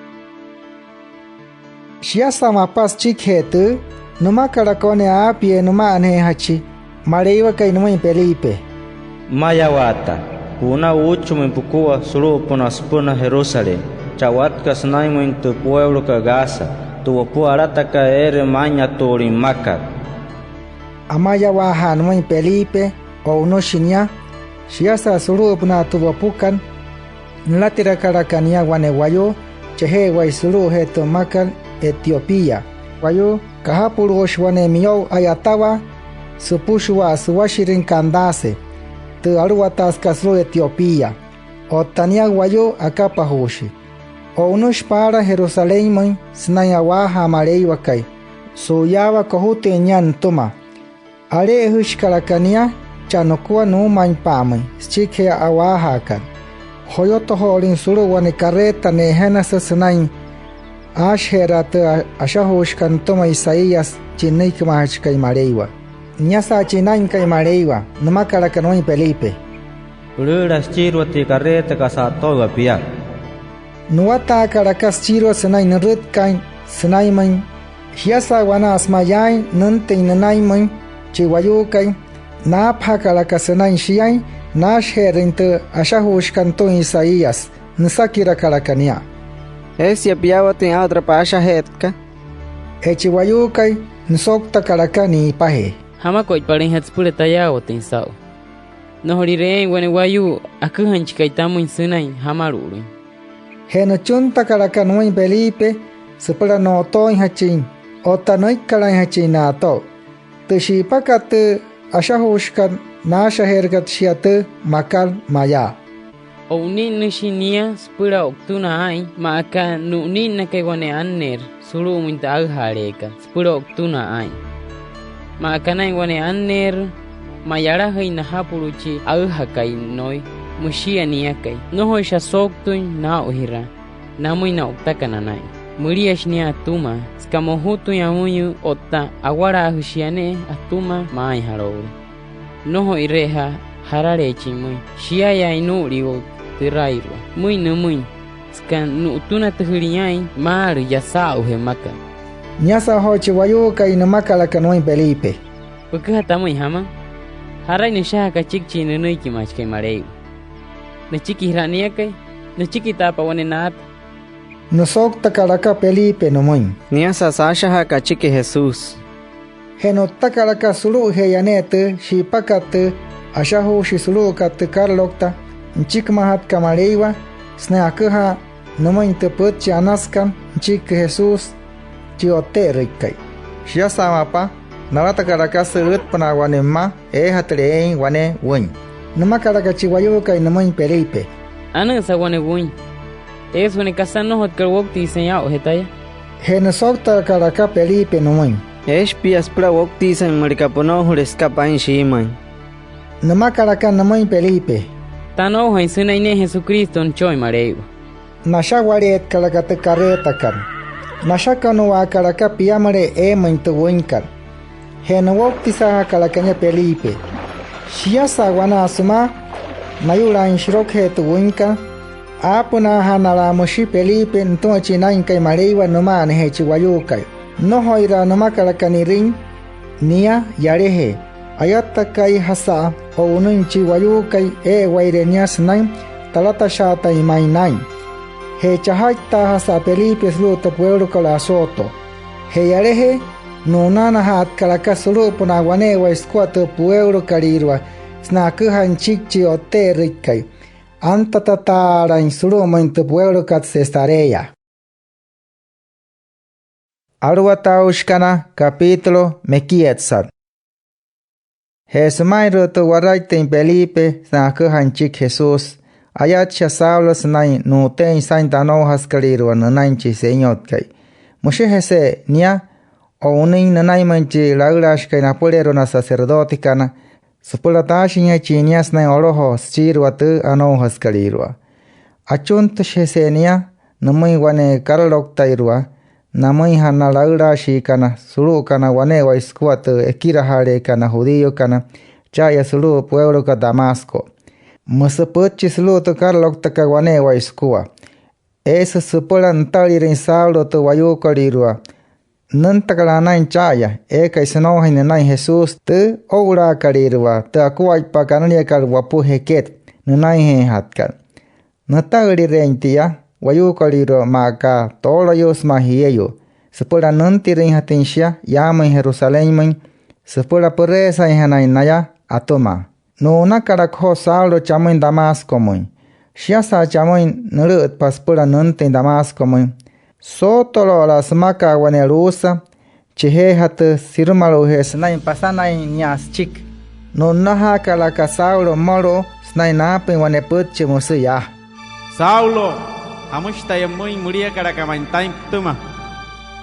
Shiasa mapa süchikijee tüü, nümakalaka wane aapiee nüma'anajeejachi Maleiwakai nümüin Felipe: —Pümayawaata, pu'una uuchimüin pukua sulu'upünaa süpüna Jerusalén, cha'watka sünainmüin tü pueulokat Gaza, tü wopu alatakat eere maa'inyatuulüin mmakat. Amayawaaja'a nümüin Felipe, o'unüshi nia. Shiasa sulu'upünaa tü wopukat, nülatirakalaka nia wane wayuu chaje'ewai sulu'ujee tü mmakat Etiopía. Wayuu kajapulu'ushi wane miyo'u a'yatawaa süpüshua süwashirüin Candace, tü aluwataasükat sulu'u Etiopía. Otta nia wayuu akapajuushi. O'unüshi paala Jerusalénmüin sünain a'waajaa Maleiwakai su'uyaawa kojutüin nia nütüma. Ale'ejüshikalaka nia chaa nukua nuumainpa'amüin süchikijee a'waajaakat. Joyotojo'olüin sulu'u wane carreta ne'ejenasü sünain aashaje'eraa tü ashajuushikat nütüma Isaías chi nünüikimaajachikai Maleiwa. Niasa chi Naa'inkai Maleiwa, nümakalaka nümüin Felipe: —Pülü'ülaa süchiirua tia carreta kasa ato'iwa pia. Nuwataakalaka süchiirua sünain nürütkaain sünainmüin. Shiasa wanaa sümaa yaain nüntüin nünainmüin chi wayuukai, naapajakalaka sünain shiain naashaje'erüin tü ashajuushikat nütüma Isaías. Nüsakirakalaka nia: —¿Eesia piyaawatüin aa'u türa paashaje'etkat? Je chi wayuukai, nüsouktakalaka ni'ipajee: —¿Jamakuaippalainjatü süpüla tayaawatüin saa'u? Nnojoliree eein wane wayuu aküjainchikai tamüin sünain jamalu'ulüin. Je nüchuntakalaka nümüin Felipe süpüla no'otooinjachin otta nüikkalainjachin na'ato'u. Tü shi'ipakat tü ashajuushikat naashajeerükat shia tüü makat mayaa: —O'uninnüshi nia süpüla o'utünaa aa'in, maa aka nu'uninnakai wane anneerü sulu'umüin tü aüjaaleekat süpüla o'utünaa aa'in. Maa aka naa'in wane anneerü, ma'yalajüin najapulu'u chi aüjakai nünoi. müshia niakai. Nnojoishi asouktüin naa'ujiraa namüin na o'utakana naa'in. Müliashi nia atüma süka mojutüin amüinyüü otta awalaajüshia ne'e atüma maainjaloule. Nnojoire'eja jaraleechin müin. Shiayaain nuu'uliwo'u türairua müin nümüin, süka nu'utünatüjülin aa'in maalü yaa saa'ujee mmakat. Niasa joo chi wayuukai, nümakalaka nümüin Felipe: —Püküja tamüin, ¿jaman? ¿Jarai nüshajaka achiki chi nünüikimajachikai Maleiwa? ¿Nüchikijiraa niakai? ¿Nüchikitaapa wane naata? Nüsouktakalaka Felipe nümüin: —Niasa saashajaka achiki Jesús. Je nu'ttakalaka sulu'uje'eya ne'e tü shi'ipakat tü ashajuushi sulu'ukat tü karaloukta nüchikimajatka Maleiwa sünain aküjaa nümüin tü pütchi anasükat nüchiki Jesús, chi O'tte'erüikai. Shiasa mapa, nalatakalaka sü'ütpünaa wane mma eejatüle eein wane wüin. Nümakalaka chi wayuukai nümüin Felipe: —Anü'üsa wane wüin. ¿Eesü wane kasa nnojotkat woutiisain aa'ujee taya? Je nüsouktakalaka Felipe nümüin: —Eeshi pia süpüla woutiisain müleka pünoujale süka paa'in shiimüin. Nümakalaka nümüin Felipe: —Tanoujain sünain ne'e Jesucristo, Nüchoin Maleiwa. Nasha'wale'etkalaka tü carretakat. Nashakanuwaakalaka piamüle eemüin tü wüinkat. Je nuwoutisaajakalaka nia Felipe. Shiasa wanaa sümaa nayu'laain shirokujee tü wüinkat, aapünaajanalaa müshi Felipe nütüma chi Naa'inkai Maleiwa nüma'anajee chi wayuukai. Nnojoiraa nümakalaka ni'rüin nia yalajee. Ayatakaijasa o'unüin chi wayuukai ee'ewaire nia sünain talatashaatain ma'i naa'in. Je chajaittaajasa Felipe sulu'u tü pueulokat Azoto. Je yalajee, nu'unaanajaatkalaka sulu'upünaa wane'ewai sükua tü pueulokalüirua sünain aküjaa nüchiki chi O'tte'erüikai. Antatataalain sulu'umüin tü pueulokat Cesarea. Aluwataaushikana, capítulo mekietsat. Je süma'inru'u tü waraittüin Felipe sünain aküjaa nüchiki Jesús, ayatshia Saulo sünain nu'uteein saa'in tü anoujasükalüirua nünain chi Senyotkai. Müshijese'e nia, o'unüin nünainmüin chi laülaashikai napüleerua na sacerdotekana süpüla taashinjachin nia sünain olojoo süchiirua tü anoujasükalüirua. Achuntüshijese'e nia nümüin wane karalouktairua namüinjana na laülaashiikana sulu'ukana wane'ewai sükua tü ekirajaaleekat na judíokana cha'aya sulu'u pueulokat Damasco. Müsü pütchi sulu'u tü karalouktakat wane'ewai sükua. Eesü süpüla nüta'ülirüin Saulo tü wayuukolüirua nüntakat anain cha'aya eekai sünoujain nünain Jesús, tü oo'ulaakalüirua tü akuaippa kanüliakat Wopu Jeket nünainjeejatkat. Nüta'ülireein tia wayuukolüirua maa aka tooloyuu sümaa jieyuu süpüla nüntirüinjatüin shia yaamüin Jerusalénmüin süpüla püreesainjanain naya atüma. Nu'unakalaka joo Saulo chamüin Damascomüin. Shiasa chamüin nülü'ütpa süpüla nüntüin Damascomüin, sootolo'olaa sümaka'a wane luusa chejeejatü sirumalu'ujee sünain pasanain nia süchiki. Nu'nnajaakalaka Saulo mmolu'u sünain naapüin wane pütchi, müsü yaa: —Saulo, ¿jamüshi taya pümüin müliakalaka ma'i nütaimpa pütüma?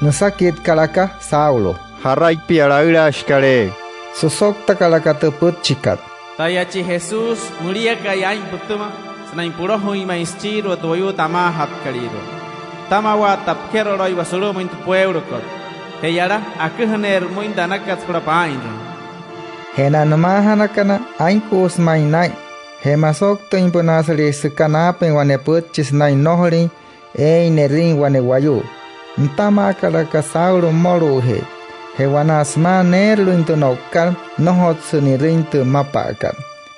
Nüsakitkalaka Saulo: —¿Jarai pia, Laülaashikalee? Süsouktakalaka tü pütchikat: —Taya chi Jesús müliakai aa'in pütüma sünain pulojüin ma'i süchiirua tü wayuu tamaajatkalüirua. Pütamawaatta pikeroloiwa sulu'umüin tü pueulokat. Je yala, aküjüneerü pümüin tü anakat süpüla paa'inrüin. Je na nümaajanakana, ainkuusü ma'i naa'in. Je masouktüinpünaasalii süka naapüin wane pütchi sünain nnojolin eein ne'rüin wane wayuu. Nütamaakalaka Saulo mmolu'ujee. Je wanaa sümaa neerülüin tü no'ukat, nnojotsü ni'rüin tü mmapa'akat.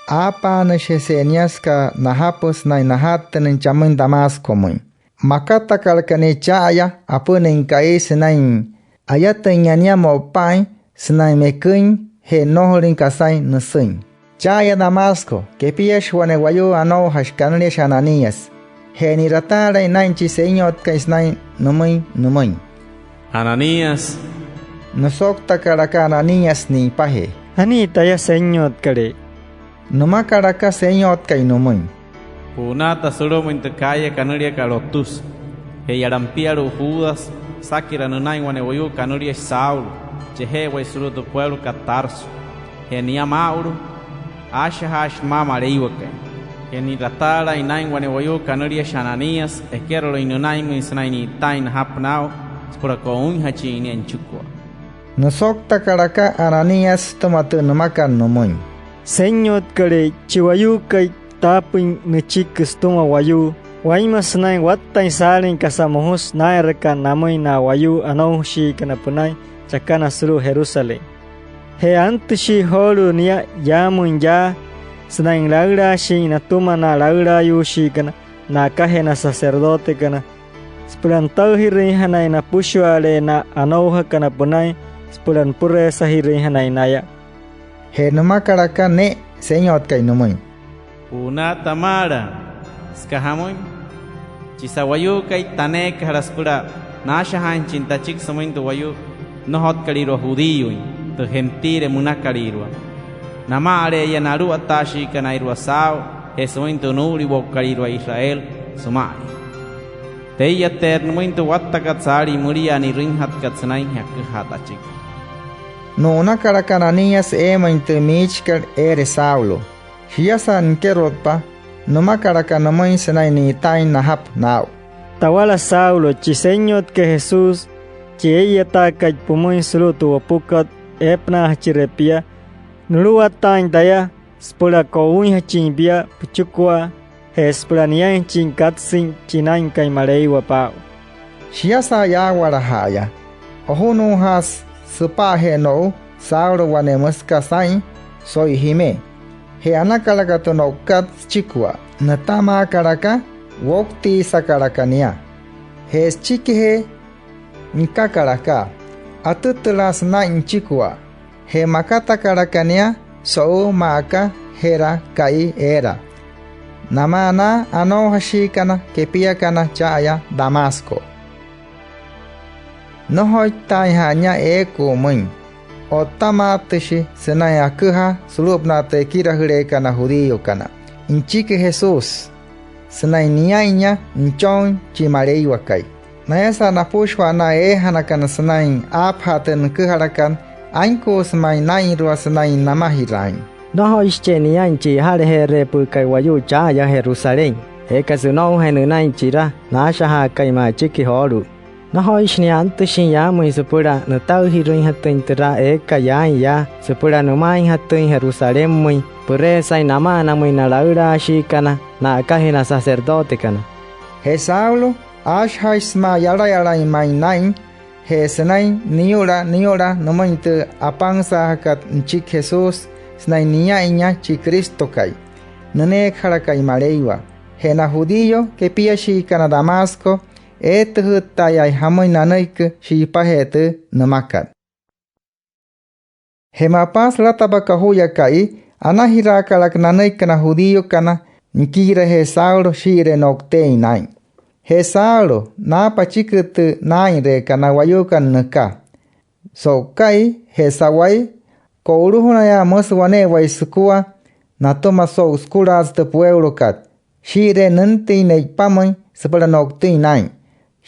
Aapaanüshijese'e nia süka najapü sünain naja'ttünüin chamüin Damascomüin. Makatakalaka nia cha'aya apünüin ka'i sünain ayatüinya nia mo'upa'ain sünain meküin je nnojolüin kasain nüsüin. Cha'aya Damasco, kepiashi wane wayuu anoujashi kanüliashi Ananías. Je ni'rataalain naa'in chi Senyotkai sünain nümüin nümüin: —¡Ananías! Nüsouktakalaka Ananías ni'ipajee: —Anii taya, Senyotkalee. Nümakalaka Senyotkai nümüin: —Pu'unaata sulu'umüin tü kaaya kanüliakat Lotus. Je yala, nipialu'u Judas, asakira nünain wane wayuu kanüliashi Saulo, cheje'ewai sulu'u tü pueulokat Tarso. Je nia maa'ulu, aashajaashi nümaa Maleiwakai. Je ni'rataalain naa'in wane wayuu kanüliashi Ananías, ekerolüin nünainmüin sünain ni'itaain najapü naa'u süpüla ko'uinjachin nia nüchikua. Nüsouktakalaka Ananías sütüma tü nümakat nümüin: —Senyotkalee, chi wayuukai taapüin nüchiki sütüma wayuu, wainma sünain wattain saalin kasa mojusü naa'inrakat namüin na wayuu anoujashiikana pünain chakana sulu'u Jerusalén. Je antüshii joolu'u nia yaamüin yaa sünain laülaashin natüma na laülaayuushiikana na'akajee na sacerdotekana süpüla nütaüjirüinjanain napüshua'ale'e na anoujakana pünain süpüla nüpüreesajirüinjanain naya. Je nümakalaka ne'e Senyotkai nümüin: —Pu'unaa tamaala. Süka jamüin, chi sa'wayuukai taneekajala süpüla naashajaainjachin tachiki sümüin tü wayuu nnojotkalüirua judíoin, tü gentile münakalüirua, nama'ale'eya na aluwataashiikanairua saa'u je sümüin tü nuu'uliwo'ukalüirua Israel süma'in. Tee'iyateerü nümüin tü wattakat saalin müliaa ni'rüinjatkat sünainjee aküjaa tachiki. Nu'unakalaka Ananías eemüin tü miichikat eere Saulo. Shiasa nikerotpa, nümakalaka nümüin sünain ni'itaain najapü naa'u: —Tawala Saulo, chi Senyotkai Jesús, chi ee'iyataakai pümüin sulu'u tü wopukat eepünaajachire pia, nuluwataain taya süpüla ko'uinjachin pia püchikua je süpüla niainjachin katsüin chi Naa'inkai Maleiwa paa'u. Shiasa yaawalaja'aya, ojunuujaasü süpa'ajee no'u Saulo wane müsü aka saa'in so'i jime. Je anakalaka tü no'ukat süchikua, nütamaakalaka, woutiisakalaka nia. Je süchikijee nikakalaka, atütülaasü naa'in nüchikua. Je makatakalaka nia so'u maa aka je'ra ka'i eera, namaa na anoujashiikana kepiakana cha'aya Damasco. Nnojoittaainja'a nia eeku'umüin. O'ttamaatüshi sünain aküjaa sulu'upünaa tü ekirajüleekat na judíokana nüchiki Jesús sünain nia'inya nüchon chi Maleiwakai. Nayasa napüshua na eejanakana sünain aapajaa tü nüküjalakat, ainkuusü ma'i naa'inrua sünain namajiraain: —Nnojoishiche niain chi ijalaje'ereepü'ükai wayuu cha'aya Jerusalén eeka sünoujain nünain chira naashajaakai maa achiki joolu'u. Nnojoishi nia antüshin yaamüin süpüla nütaüjirüinjatüin türa eekai yaain yaa süpüla nümaainjatüin Jerusalénmüin püreesain nama'anamüin na laülaashiikana na'akajee na sacerdotekana. Je Saulo, aashajaashi sümaa yalayalain ma'i naa'in je sünain niyu'la niyu'la nümüin tü apansaajakat nüchiki Jesús sünain nia'inya chi Cristokai, nüneekajalakai Maleiwa. Je na judío kepiashiikana Damasco, eetüjüttaayaai jamüin nanüiki shi'ipajee tü nümakat. Je mapa sülatapa kojuya ka'i, anajiraakalaka nanüiki na judíokana nikiirajee Saulo shii'iree no'uteein naa'in. Je Saulo, naapa achiki tü naa'inreekat na wayuukana nüka. So'uka'i je sa'wai, ko'ulujunayaa müsü wane'ewai sükua natüma so'u sükulaatse tü pueulokat shii'iree nüntüin ne'ipamüin süpüla no'utüin naa'in.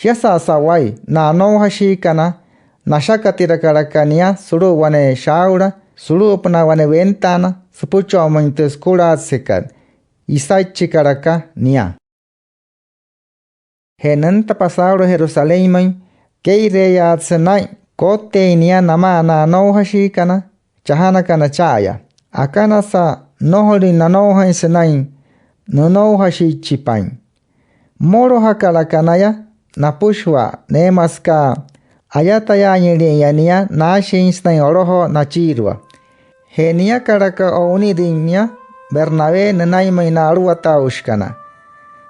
Shiasa sa'wai, na anoujashiikana, nashakatirakalaka nia sulu'u wane shaaula sulu'upünaa wane wentaana süpüchonmüin tü sükulaatsekat. Isaichikalaka nia. Je nüntapa Saulo Jerusalénmüin, kee'ireeyaatsü naa'in kootteein nia namaa na anoujashiikana chajanakana cha'aya. Akanasa nnojolüin nanoujain sünain nünoujashiichipain. Mmolojakalaka naya napüshua neema süka ayatayaainjali'inya nia naashin sünain olojoo nachiirua. Je niakalaka o'unirüin nia Bernabé nünainmüin na aluwataaushikana.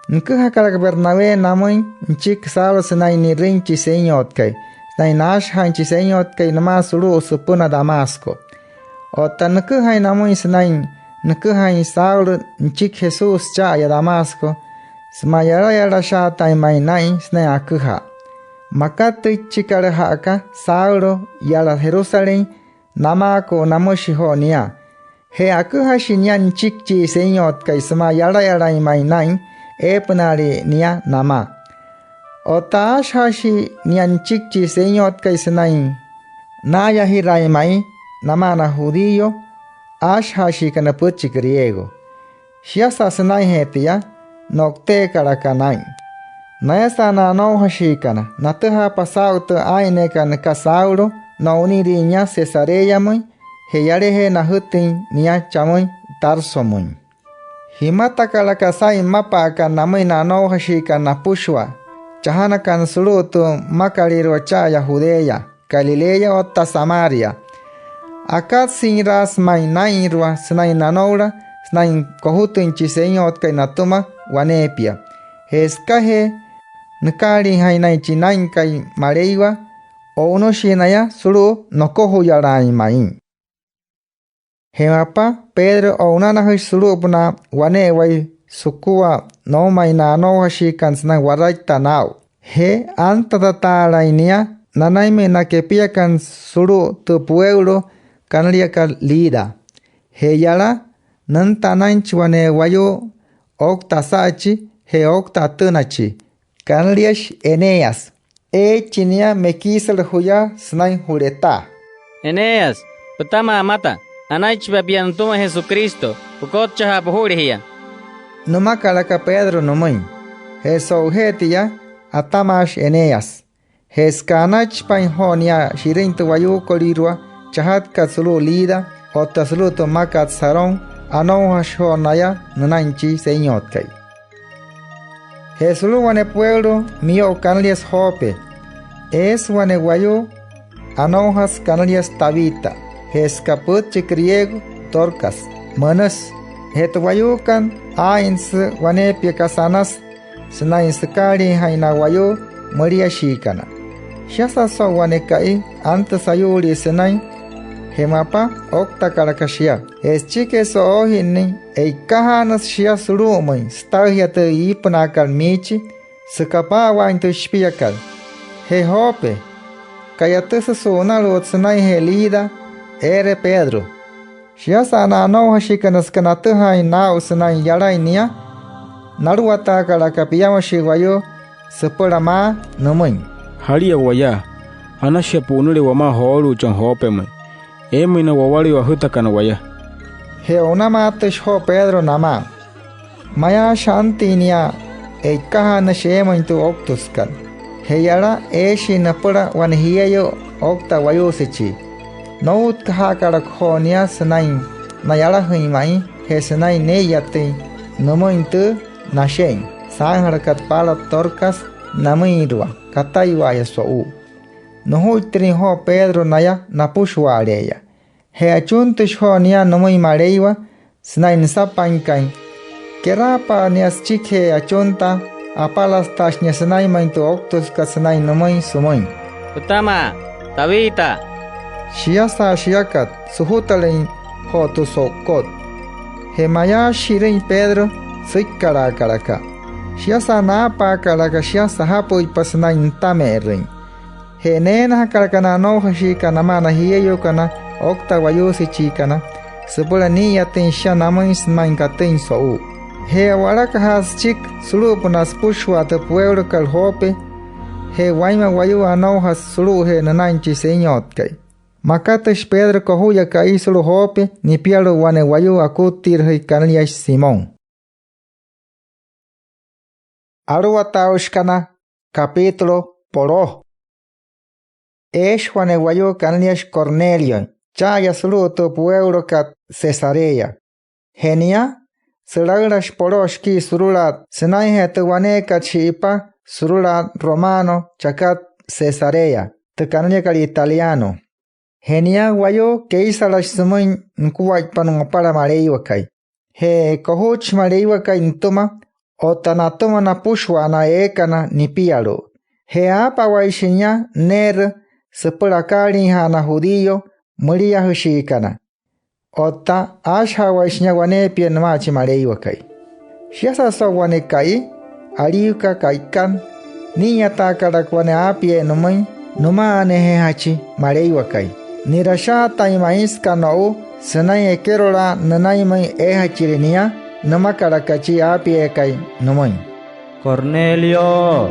Nüküjakalaka Bernabé namüin nüchiki Saulo sünain ni'rüin chi Senyotkai, sünain naashajaain chi Senyotkai nümaa sulu'u süpüna Damasco. Otta nüküjain namüin sünain nüküjain Saulo nüchiki Jesús cha'aya Damasco sümaa yalayalashaatain ma'i naa'in sünain aküjaa. Makatüichikalaja'aka Saulo yala Jerusalén namaaku'u namüshi joo nia. Je aküjashi nia nüchiki chi Senyotkai sümaa yalayalain ma'i naa'in eepünaale nia namaa. Otta aashajaashi nia nüchiki chi Senyotkai sünain naayajiraain ma'i namaa na judío aashajaashiikana pütchi griego. Shiasa sünainjee tia, no'uteekalaka naa'in. Nayasa na anoujashiikana, natüjaapa saa'u tü aa'ineekat nüka Saulo, no'unirüin nia Cesareamüin, je yalajee najütüin nia chamüin Tarsomüin. Jimatakalaka saa'in mmapa'akat namüin na anoujashiikana napüshua, chajanakana sulu'u tü mmakalüirua cha'aya Judea, Galilea otta Samaria. Akatsüinraasü ma'i naa'inrua sünain nanoula sünain kojutüin chi Senyotkai natüma waneepia. Je sükajee nükaaliijain naya chi Naa'inkai Maleiwa, o'unüshii naya sulu'u nokojuyalaain ma'i. Je mapa, Pedro o'unanajüshi sulu'upünaa wane'ewai sükua noumain na anoujashiikana sünain waraitta naa'u. Je antatataalain nia nanainmüin na kepiakana sulu'u tü pueulo kanüliakat Lida. Je yala, nünta anainchi wane wayuu oukta asa'achi je oukta atünachi, kanüliashi Eneas. Eeichi nia mekisala juya sünain ju'letaa: —Eneas, pütamaa pümata. Anaichipa pia nütüma Jesucristo, pükotchaja'a pujulejia —nümakalaka Pedro nümüin. Je so'ujee tia, atamaashi Eneas. Je süka anaichipain joo nia shi'rüin tü wayuukolüirua chajatkat sulu'u Lida otta sulu'u tü mmakat Sarón, anoujashi joo naya nünain chi Senyotkai. Je sulu'u wane pueulo miyo'u kanüliasü Jope, eesü wane wayuu anoujasü kanüliasü Tabita, je süka pütchi griego, Dorcas münüsü. Je tü wayuukana, aa'insü waneepia kasa anasü sünain sükaaliijain na wayuu müliashiikana. Shiasa so'u wane ka'i, antüsü ayuulii sünain. Je mapa, ouktakalaka shia. Je süchikijee so'oojinnüin, e'ikajaanüsü shia sulu'umüin sütaüjia tü iipünaakat miichi süka paa'awaain tü shipiakat. Je Jope, ka'yatüsü su'unalu'ut sünainjee Lida, eere Pedro. Shiasa na anoujashiikana süka natüjaain naa'u sünain yalain nia, naluwataakalaka piamashii wayuu süpüla maa nümüin: —Jalia waya. Anashia pu'unüle wamaa joolu'uchan Jopemüin eemüin na wawalayuu ajütakana waya. Je o'unamaatüshi joo Pedro namaa. Mayaashi antüin nia e'ikajaanüshi eemüin tü ouktüsükat. Je yala, eeshii nüpüla wane jieyuu oukta wayuusechii. Noutkajaakalaka joo nia sünain na'yalajüin ma'i je sünain nee'iyatüin nümüin tü nashe'in saainjalakat paala Dorcas namüinrua kataiwa'aya so'u. Nujuittirüin joo Pedro naya napüshua'ale'eya. Je achuntüshi joo nia nümüin Maleiwa sünain nüsapainkain. Keraapa nia süchikijee achuntaa, apalastaashi nia sünainmüin tü ouktüsükat sünain nümüin sümüin: —Pütamaa, Tabita. Shiasa shiakat, sujutalüin joo tü so'ukot. Je mayaashi shi'rüin Pedro, süikkalaakalaka. Shiasa naapaakalaka shia sajapüitpa sünain nütame'erüin. Je neenajakalaka na anoujashiikana namaa na jieyuukana oukta wayuusechiikana süpüla nii'iyatüin shia namüin sünain katüin so'u. Je a'walakajaasü süchiki sulu'upünaa süpüshua tü pueulokat Jope, je wainma wayuu anoujasü sulu'ujee nünain chi Senyotkai. Makatüshi Pedro kojuya ka'i sulu'u Jope nipialu'u wane wayuu akuttiirajüi kanüliashi Simón. Aluwataaushikana, capítulo poloo. Eeshi wane wayuu kanüliashi Cornelio, cha'aya sulu'u tü pueulokat Cesarea. Je nia, sülaülashi poloo shikii surulaat sünainjee tü waneekat shi'ipa surulaat romano chakat Cesarea, tü kanüliakat italiano. Je nia wayuu, keisalashi sümüin nukuaippa nu'upala Maleiwakai. Je kojutshi Maleiwakai nütüma otta natüma napüshua na eekana nipialu'u. Je aapawaishi nia neerü süpüla akaaliija'a na judío müliajüshiikana. Otta aashajawaishi nia waneepia nümaa chi Maleiwakai. Shiasa so'u wane ka'i, aliika ka'ikat, nii'iyataakalaka wane aapiee nümüin nüma'anajeejachi Maleiwakai. Ni'rashaatain ma'i süka no'u sünain ekerolaa nünainmüin eejachire nia, nümakalaka chi aapieekai nümüin: —¡Cornelio!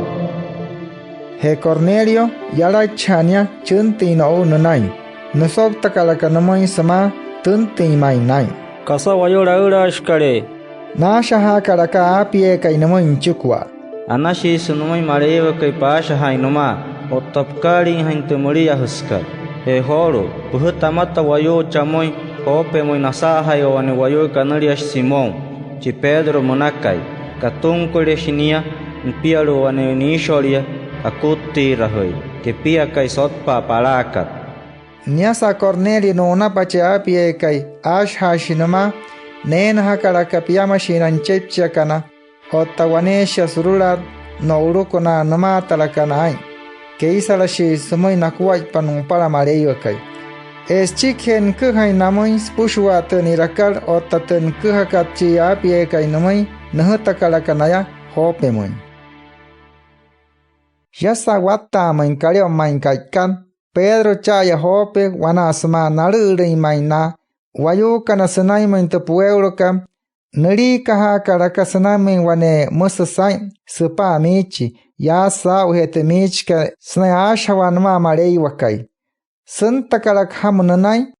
Je Cornelio, yalaichija'a nia chüntüin no'u nünain. Nüsouktakalaka nümüin sümaa tüntüin ma'i naa'in: —¿Kasa wayuu laülaashikalee? Naashajaakalaka aapieekai nümüin nüchikua: —Anashiisü nümüin Maleiwakai paashajaain nümaa otta pükaaliijain tü müliajüsükat. Je joolu'u, püjüta amata wayuu chamüin Jopemüin nasaajaiwa wane wayuu kanüliashi Simón, chi Pedro münakai. Katunkuleeshi nia nipialu'u wane niisholia akuttiirajüi kepiakai sotpa'a palaakat. Niasa Cornelio nu'unapa chi aapieekai aashajaashi nümaa, neenajakalaka piamashii na nüchepchiakana otta waneeshia surulaat no'uluku na nümaatalakana aa'in. Keisalashii sümüin nakuaippa nüpala Maleiwakai. Je süchikijee nüküjain namüin süpüshua tü ni'rakat otta tü nüküjakat chi aapieekai nümüin, nüjütakalaka naya Jopemüin. Shiasa watta'amüin kale'o ma'i ka'ikat, Pedro cha'aya Jope wanaa sümaa nalü'ülüin ma'i na wayuukana sünainmüin tü pueulokat, nüliikajaakalaka sünainmüin wane müsü saa'in süpa'a miichi yaasü saa'ujee tü miichikat sünain aashajawaa nümaa Maleiwakai. Süntakalaka jamü nünain,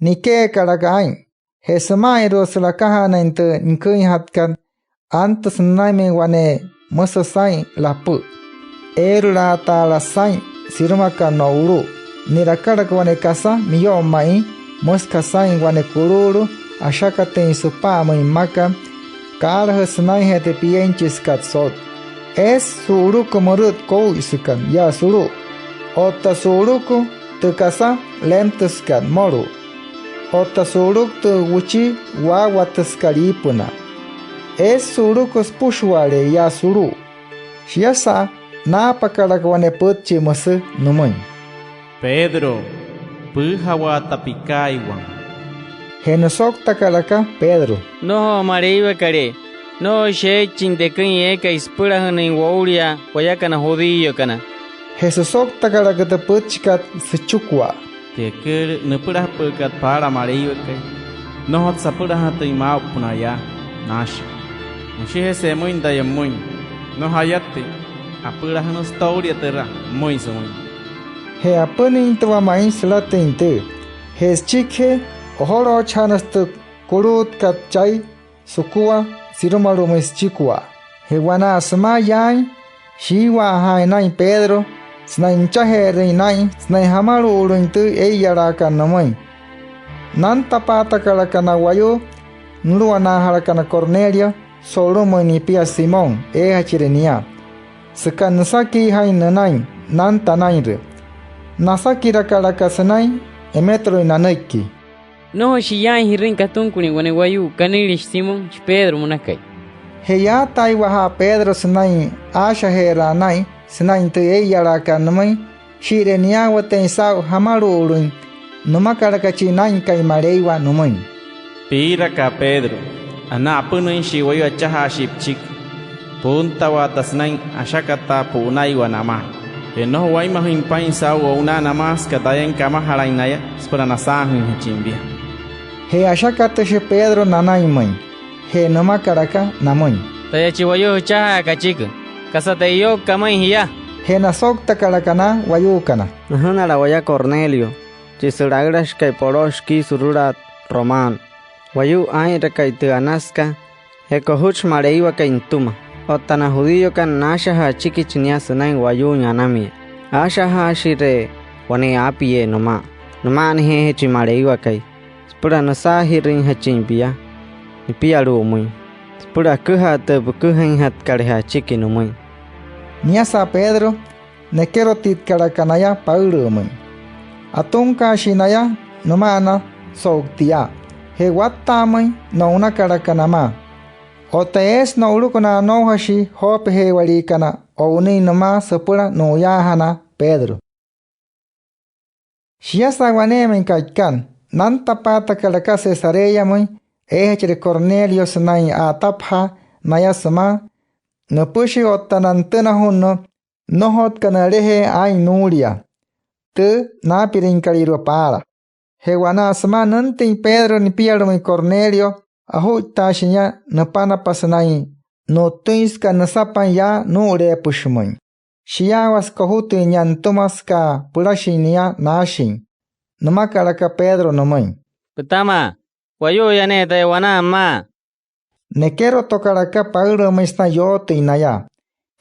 nikeekalaka aa'in. Je süma'inru'u sü'lakajaanain tü niküinjatkat, antüsü nünainmüin wane müsü saa'in lapü. Eerülaataala saa'in sirumakat no'ulu'u. Ni'rakalaka wane kasa miyo'u ma'i, müsü aka saa'in wane kuluulu ashakatüin süpa'amüin mmakat, kaalajüsü sünainjee tü pienchisükat sot. Eesü su'uluku mürüt koo'uisükat yaa sulu'u otta su'uluku tü kasa lentüsükat mmolu'u otta su'uluku tü wüchii waawatüsükat iipünaa. Eesü su'uluku süpüshua'ale'e yaa sulu'u. Shiasa naapakalaka wane pütchi müsü nümüin: —Pedro, püüjawaata pikaaiwan. Je nüsouktakalaka Pedro: —Nnojo Maleiwakalee, nnojoishi eeichin teküin eekai süpülajünüin woulia wayakana judíokana. Je süsouktakalaka tü pütchikat süchikua: —Tü eküülü nüpülajapü'ükat paala Maleiwakai, nnojotsü apülajünatüin maa'upünaa yaa naashin. Müshijese'e müin taya pümüin: “Nnojo ayatüin apülajünüsü toulia türa”, pümüin sümüin. Je apünüintua ma'i sülatüin tüü. Je süchikijee, ojoloochijanüsü tü kuluutkat chai sükua sirumalu'umüin süchikua. Je wanaa sümaa yaain, shiiwa'ajaain naa'in Pedro sünain nüchaje'erüin naa'in sünain jamalu'ulüin tü ee'iyalaakat nümüin. Nantapaatakalaka na wayuu nuluwanaajalakana Cornelio so'ulumüin nipia Simón eejachire nia, süka nüsakiijain nünain nanta anainrü. Nasakirakalaka sünain emetuluin nanüiki: —Nnojoishi yaainjirüin katunkulüin wane wayuu kanüliashi Simón chi Pedro münakai. Je yaataaiwaja'a Pedro sünain aashaje'eraa naa'in sünain tü ee'iyalaakat nümüin shii'iree niyaawatüin saa'u jamalu'ulüin, nümakalaka chi Naa'inkai Maleiwa nümüin: —Piirakaa Pedro, anaa apünüinshii wayuu achajaashii püchiki. Puuntawaata sünain ashakataa pu'unaiwa namaa. Je nnojo wainmajüin paa'in saa'u o'unaa namaa süka tayain kamajalain naya süpüla nasaajüinjachin pia. Je ashakatüshi Pedro nanainmüin. Je nümakalaka namüin: —Taya chi wayuu jüchajaaka achiki. ¿Kasa te'iyouka amüin jia? Je nasouktakalaka na wayuukana: —Nüjünala waya Cornelio, chi sülaülashikai poloo shikii surulaat romano, wayuu aa'inrakai tü anasükat je kojuchi Maleiwakai nütüma. Otta na judíokana, naashajaa achikichi nia sünain wayuuin anamia. Aashajaashire wane aapiee nümaa nüma'anajeejachin Maleiwakai süpüla nüsaajirüinjachin pia nipialu'umüin süpüla aküjaa tü püküjainjatkaleje achiki nümüin. Niasa Pedro, nekerotitkalaka naya paülü'ümüin. Atunkaashii naya nüma'ana so'u tia. Je watta'amüin, no'unakalaka namaa. Otta eesü no'uluku na anoujashii Jopeje'ewaliikana o'unüin nümaa süpüla nu'uyaajanaa Pedro. Shiasa wane'emüin ka'ikat, nantapaatakalaka Cesareamüin eejachire Cornelio sünain a'atapajaa naya sümaa nüpüshi otta na nütünajunnu nnojotkana alejee aa'in nuulia tü naapirüinkalüirua paala. Je wanaa sümaa nüntüin Pedro nipialu'umüin Cornelio, ojuittaashi nia nüpanapa sünain nu'ttüin süka nüsapain yaa nuu'uleepüshimüin. Shiyaawasü kojutüin nia nütüma süka pülashin nia naashin. Nümakalaka Pedro nümüin: —Pütamaa, wayuuya ne'e taya wanaa pümaa. nekerotokalaka paülü'ümüin sünain yootüin naya.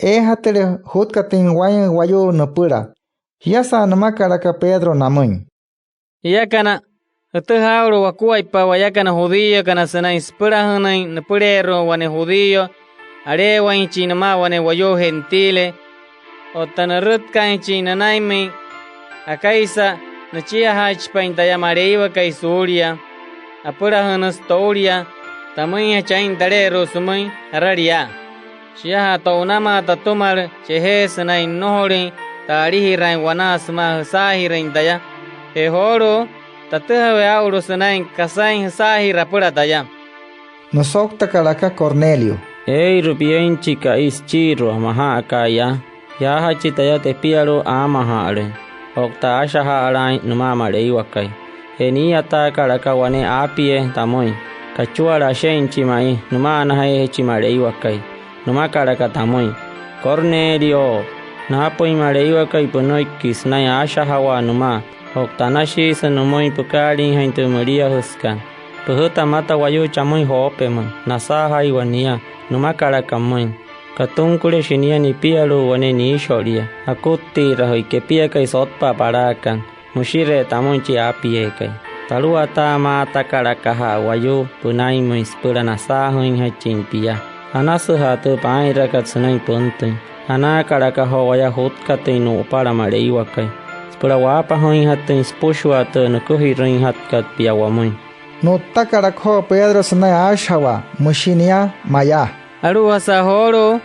Eejatüle jutkatüin wainma wayuu nüpüla. Shiasa nümakalaka Pedro namüin: —Jiakana, jütüjaa aa'ulu wakuaippa wayakana judíokana sünain süpülajünüin nüpüleerua wane judío aleewainjachin nümaa wane wayuu gentile otta nürütkaainjachin nünainmüin. Akaisa, nüchiajaaichipain taya Maleiwakai suulia apülajünüsü toulia tamüinjachi aa'in tale'eru'u sümüin jaralia. Shiaja'a to'unamaa tatümalu chejee sünain nnojolüin ta'alijiraain wanaa sümaa jüsaajirüin taya. Je joolu'u, tatüjawee aa'ulu sünain kasain jüsaajira apüla taya. Nüsouktakalaka Cornelio: —Eeirü pienchi ka'i süchiirua maja'akaa yaa. Yaajachi taya tepialu'u aamaja'alüin otta aashaja'alaain nümaa Maleiwakai. Je nii'iyataakalaka wane aapiee tamüin. Kachuala ashe'in chi ma'i nüma'anajeejachi Maleiwakai. Nümakalaka tamüin: —Cornelio, naapüin Maleiwakai pünüiki sünain aashajawaa nümaa otta anashiisü nümüin pükaaliijain tü müliajüsükat. Püjüta pümata wayuu chamüin Jopemüin, nasaajaiwa nia. Nümakalaka pümüin: —Katunküleshi nia nipialu'u wane niisholia akuttiirajüi kepiakai sotpa'a palaakat. Müshiree tamüin chi aapieekai. Taluwataamaatakalakaja'a wayuu pünainmüin süpüla nasaajüinjachin pia. Anasüja'a tü paa'inrakat sünain püntüin. Anaakalaka joo waya jutkatüin nu'upala Maleiwakai süpüla waapajüinjatüin süpüshua tü nüküjirüinjatkat pia wamüin. Nu'ttakalaka joo Pedro sünain aashajawaa, müshi nia mayaa: —Alu'ujasa joolu'u,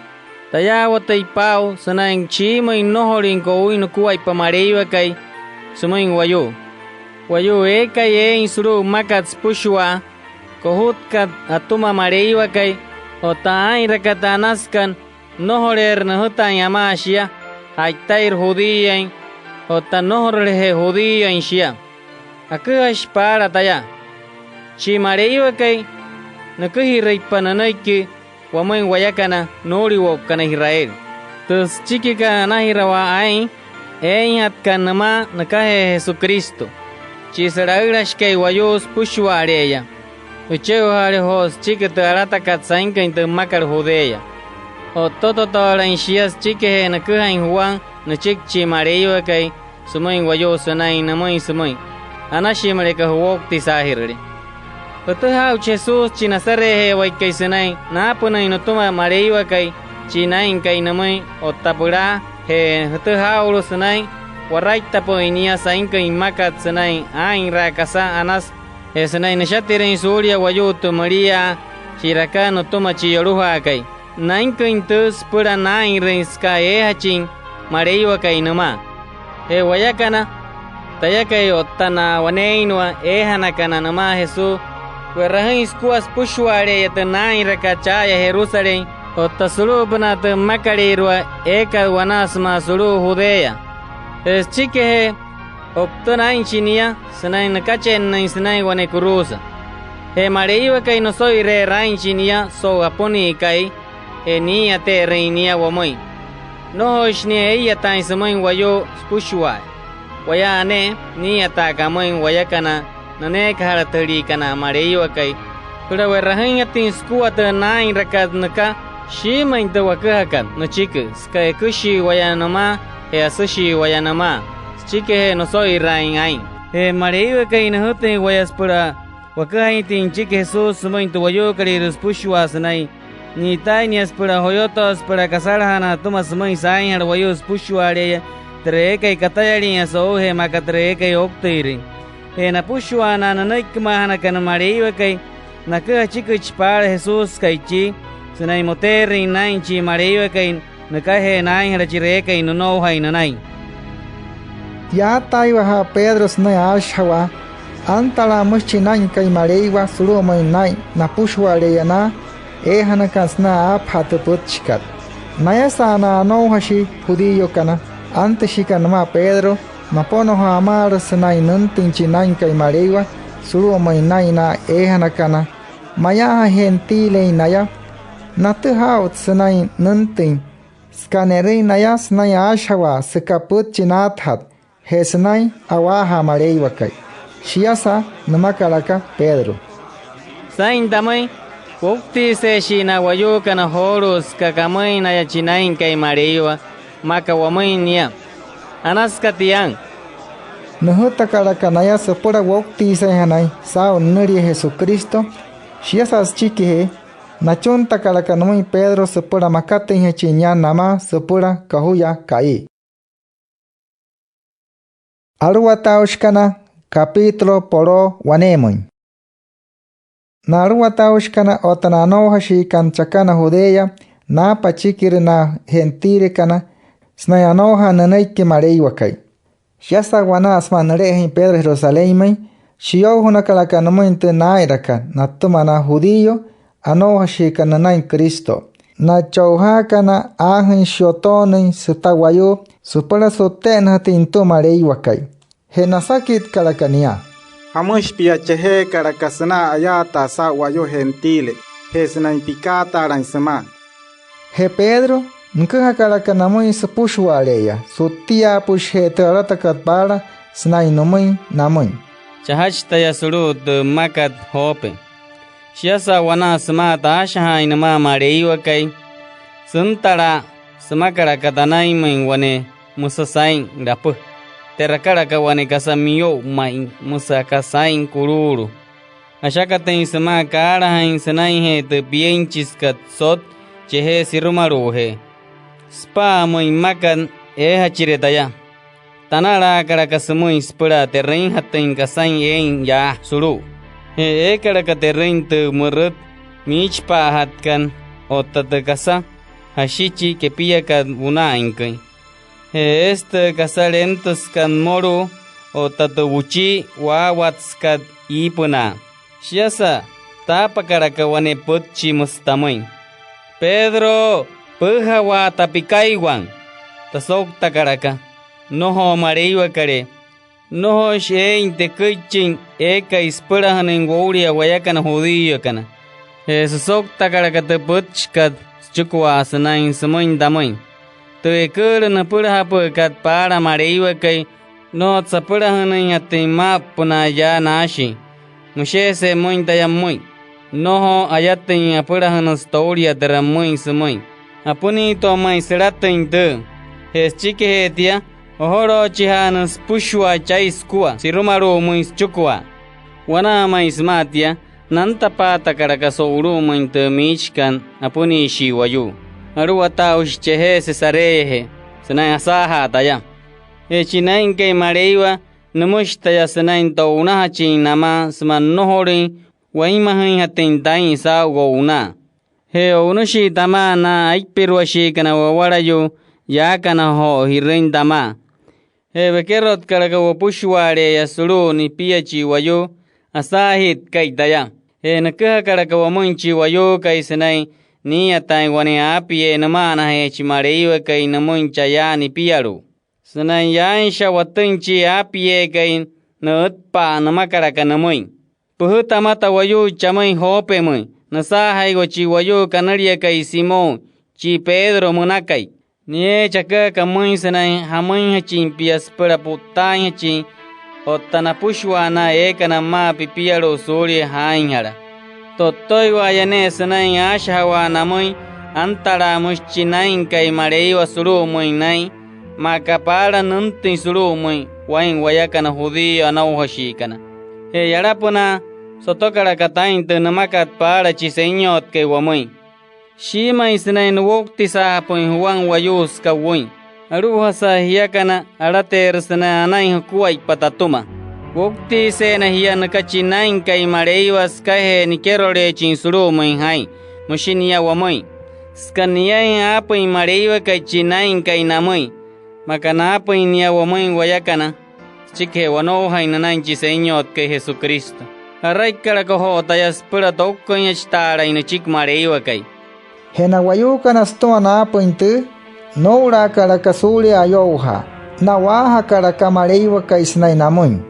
tayaawatüitpa aa'u sünain shiimüin nnojolüin ko'uin nukuaippa Maleiwakai sümüin wayuu. Wayuu eekai eein sulu'u mmakat süpüshua kojutkat atüma Maleiwakai otta aa'inrakat tü anasükat, nnojoleerü nüjütaain amaa shia ja'itairü judíoin otta nnojorulejee judíoin shia. Aküjashi paala taya: Chi Maleiwakai, nüküjirüitpa nünüiki wamüin wayakana nuu'uliwo'ukana Israel. Tü süchikikat anajirawaa aa'in eeinjatkat nümaa nükajee Jesucristo, chi sülaülashikai wayuu süpüshua'ale'eya. Jüche'ojaale joo süchiki tü alatakat sainküin tü mmakat Judea. O'ttototoolain shia süchikijee nüküjain Juan nüchiki chi Maleiwakai sümüin wayuu sünain nümüin sümüin: Anashii müleka juwoutisaajirüle. Jütüjaa aa'uchi Jesús chi Nazaretje'ewaikai sünain naapünüin nütüma Maleiwakai chi Naa'inkai nümüin otta pülaa. Je jütüjaa aa'ulu sünain waraittapü'üin nia sainküin mmakat sünain aa'inraa kasa anasü je sünain nüshatirüin suulia wayuu tü müliaa shi'rakat nütüma chi Yolujaakai. Nainküin tüü süpüla naa'inrüin süka eejachin Maleiwakai nümaa. Je wayakana, tayakai otta na waneeinnua eejanakana nümaa Jesús, we'rajüin sükua süpüshua'ale'eya tü naa'inrakat cha'aya Jerusalén otta sulu'upünaa tü mmakalüirua eekat wanaa sümaa sulu'u Judea. Je süchikijee, o'utüna aa'inchi nia sünain nükachennüin sünain wane kuruusa. Je Maleiwakai, nüso'ireerü aa'inchi nia so'u apünüin ka'i je nii'iyate'erüin nia wamüin. Nnojoishi nia ee'iyataain sümüin wayuu süpüshua'aya. Waya ne'e nii'iyataaka amüin wayakana nüneekajalatüjüliikana Maleiwakai süpüla we'rajüinjatüin sükua tü naa'inrakat nüka shiimüin tü waküjakat nüchiki, süka eküshii waya nümaa je asüshii waya nümaa süchikijee nüso'iraain aa'in. Je Maleiwakai, nüjütüin waya süpüla waküjainjatüin nüchiki Jesús sümüin tü wayuukolüirua süpüshua sünain ni'itaain nia süpüla joyoto'o süpüla kasalajanaa atüma sümüin saainjala wayuu süpüshua'ale'eya, türa eekai katayalinya so'ujee maa aka türa eekai ouktüirüin. Je napüshua na nünüikimaajanakana Maleiwakai, naküja achikichi paala Jesúskai chii sünain moteerüin naa'in chi Maleiwakai nükajee naainjala chira eekai nünoujain nünain. Yaataaiwaja'a Pedro sünain aashajawaa, antalaa müshi chi Naa'inkai Maleiwa sulu'umüin naa'in napüshua'ale'eya na eejanakana sünain aapajaa tü pütchikat. Nayasa'a na anoujashii judíokana antüshiikana nümaa Pedro, naponojoo amaalü sünain nüntüin chi Naa'inkai Maleiwa sulu'umüin naa'in na eejanakana mayaaja gentilein naya. Natüjaa aa'ut sünain nüntüin süka ne'rüin naya sünain aashajawaa süka pütchi naatajat je sünain a'waajaa Maleiwakai. Shiasa nümakalaka Pedro: —Saa'in tamüin, —Woutiiseeshii na wayuukana joolu'u süka kamüin naya chi Naa'inkai Maleiwa, maa aka wamüin nia. Anasüka tia. Nüjütakalaka naya süpüla woutiisainjanain saa'u nünülia Jesucristo. Shiasa süchikijee, nachuntakalaka nümüin Pedro süpüla makatüinjachin nia namaa süpüla kojuya ka'i. Aluwataaushikana, capítulo po'loo wanemüin. Na aluwataaushikana otta na anoujashiikana chakana Judea, naapa achikirü na gentilekana sünain anoujaa nünüiki Maleiwakai. Shiasa wanaa sümaa nüle'ejüin Pedro Jerusalénmüin, shiyoujunakalaka nümüin tü naa'inrakat natüma na judío anoujashiikana nünain Cristo. Na cho'ujaakana, aajüin shi'yotoonüin süta wayuu süpüla su'tte'ennajatüin nütüma Maleiwakai. Je nasakitkalaka nia: —¿Jamüshi pia chejeekalaka sünain ayaataa saa'u wayuu gentile je sünain pikaataalain sümaa? Je Pedro, nüküjakalaka namüin süpüshua'ale'eya su'ttiaapüshijee tü alatakat paala sünain nümüin namüin: —Chajachi taya sulu'u tü mmakat Jope. Shiasa wanaa sümaa taashajaain nümaa Maleiwakai, süntalaa sümakalaka tanainmüin wane müsü saa'in lapü. Te'rakalaka wane kasa miyo'u ma'i müsü aka saa'in kuluulu. Ashakatüin sümaa kaalajain sünainjee tü pienchisükat sot chejee sirumalu'ujee. Süpa'amüin mmakat, eejachire taya. Tanalaakalaka sümüin süpüla te'rüinjatüin kasain eein yaa sulu'u. Je eekalaka te'rüin tü mürüt miichipa'ajatkat otta tü kasa jashichi kepiakat wuna'ainküin. Je eesü tü kasa lentüsükat mmolu'u otta tü wuchii waawatsükat iipünaa. Shiasa taapakalaka wane pütchi, müsü tamüin: —Pedro, püüjawaata pikaiwan. Tasouktakalaka: —Nnojo Maleiwakalee, nnojoishi eein teküichin eekai süpülajünüin woulia wayakana judíokana. Je süsouktakalaka tü pütchikat süchikua sünain sümüin tamüin: —Tü eküülü nüpülajapü'ükat paala Maleiwakai, nnojotsü apülajünüinjatüin maa'upünaa yaa naashin. Müsheese pümüin taya pümüin: Nnojo ayatüin apülajünüsü toulia türa pümüin sümüin. Apünüintua ma'i sülatüin tüü. Je süchikijee tia, ojoloochijaanüsü süpüshua chai sükua sirumalu'umüin süchikua. Wanaa ma'i sümaa tia, nantapaatakalaka so'ulu'umüin tü miichikat apünüinshii wayuu. Aluwataaushi chejee Cesareajee sünain asaajaa taya. Je chi Naa'inkai Maleiwa, nümüshi taya sünain to'unajachin namaa sümaa nnojolüin wainmajüinjatüin taa'in saa'u o'unaa. Je o'unüshii tamaa na aipiruashiikana wawalayuu yaakana joo ji'rüin tamaa. Je wekerotkalaka wopüshua'ale'eya sulu'u nipia chi wayuu asaajitkai taya. Je nüküjakalaka wamüin chi wayuukai sünain nii'iyataain wane aapiee nüma'anajeejachi Maleiwakai nümüin chayaa nipialu'u. Sünain yaainshia watüin chi aapieekai nü'ütpa'a, nümakalaka nümüin: —Püjüta pümata wayuu chamüin Jopemüin nüsaajaiwa chi wayuu kanüliakai Simón, chi Pedro münakai. Nieechi aküjaka pümüin sünain jamüinjachin pia süpüla pu'ttaainjachin otta napüshua na eekana pümaa pipialu'u suulia jaainjala. To'ttoiwa'aya ne'e sünain aashajawaa namüin antalaa müshi chi Naa'inkai Maleiwa sulu'umüin naa'in, maa aka paala nüntüin sulu'umüin waa'in wayakana judío anoujashiikana. Je yalapünaa, sotokalaka taa'in tü nümakat paala chi Senyotkai wamüin: Shiimüin sünain nuwoutisaajapü'üin Juan wayuu süka wüin. Alu'ujasa jiakana, alateerü sünain anain jukuaippa tatüma. Woutiiseena jia nüka chi Naa'inkai Maleiwa sükajee nikeroleechin sulu'umüin jaa'in, müshi nia wamüin. Süka niain aapüin Maleiwakai chi Naa'inkai namüin, maa aka naapüin nia wamüin wayakana süchikijee wanoujain nünain chi Senyotkai Jesucristo. Jaraikalaka joo taya süpüla toukküinjachitaalain nüchiki Maleiwakai. Je na wayuukana, sütüma naapüin tüü, noo'ulaakalaka suulia ayoujaa. Na'waajakalaka Maleiwakai sünain namüin: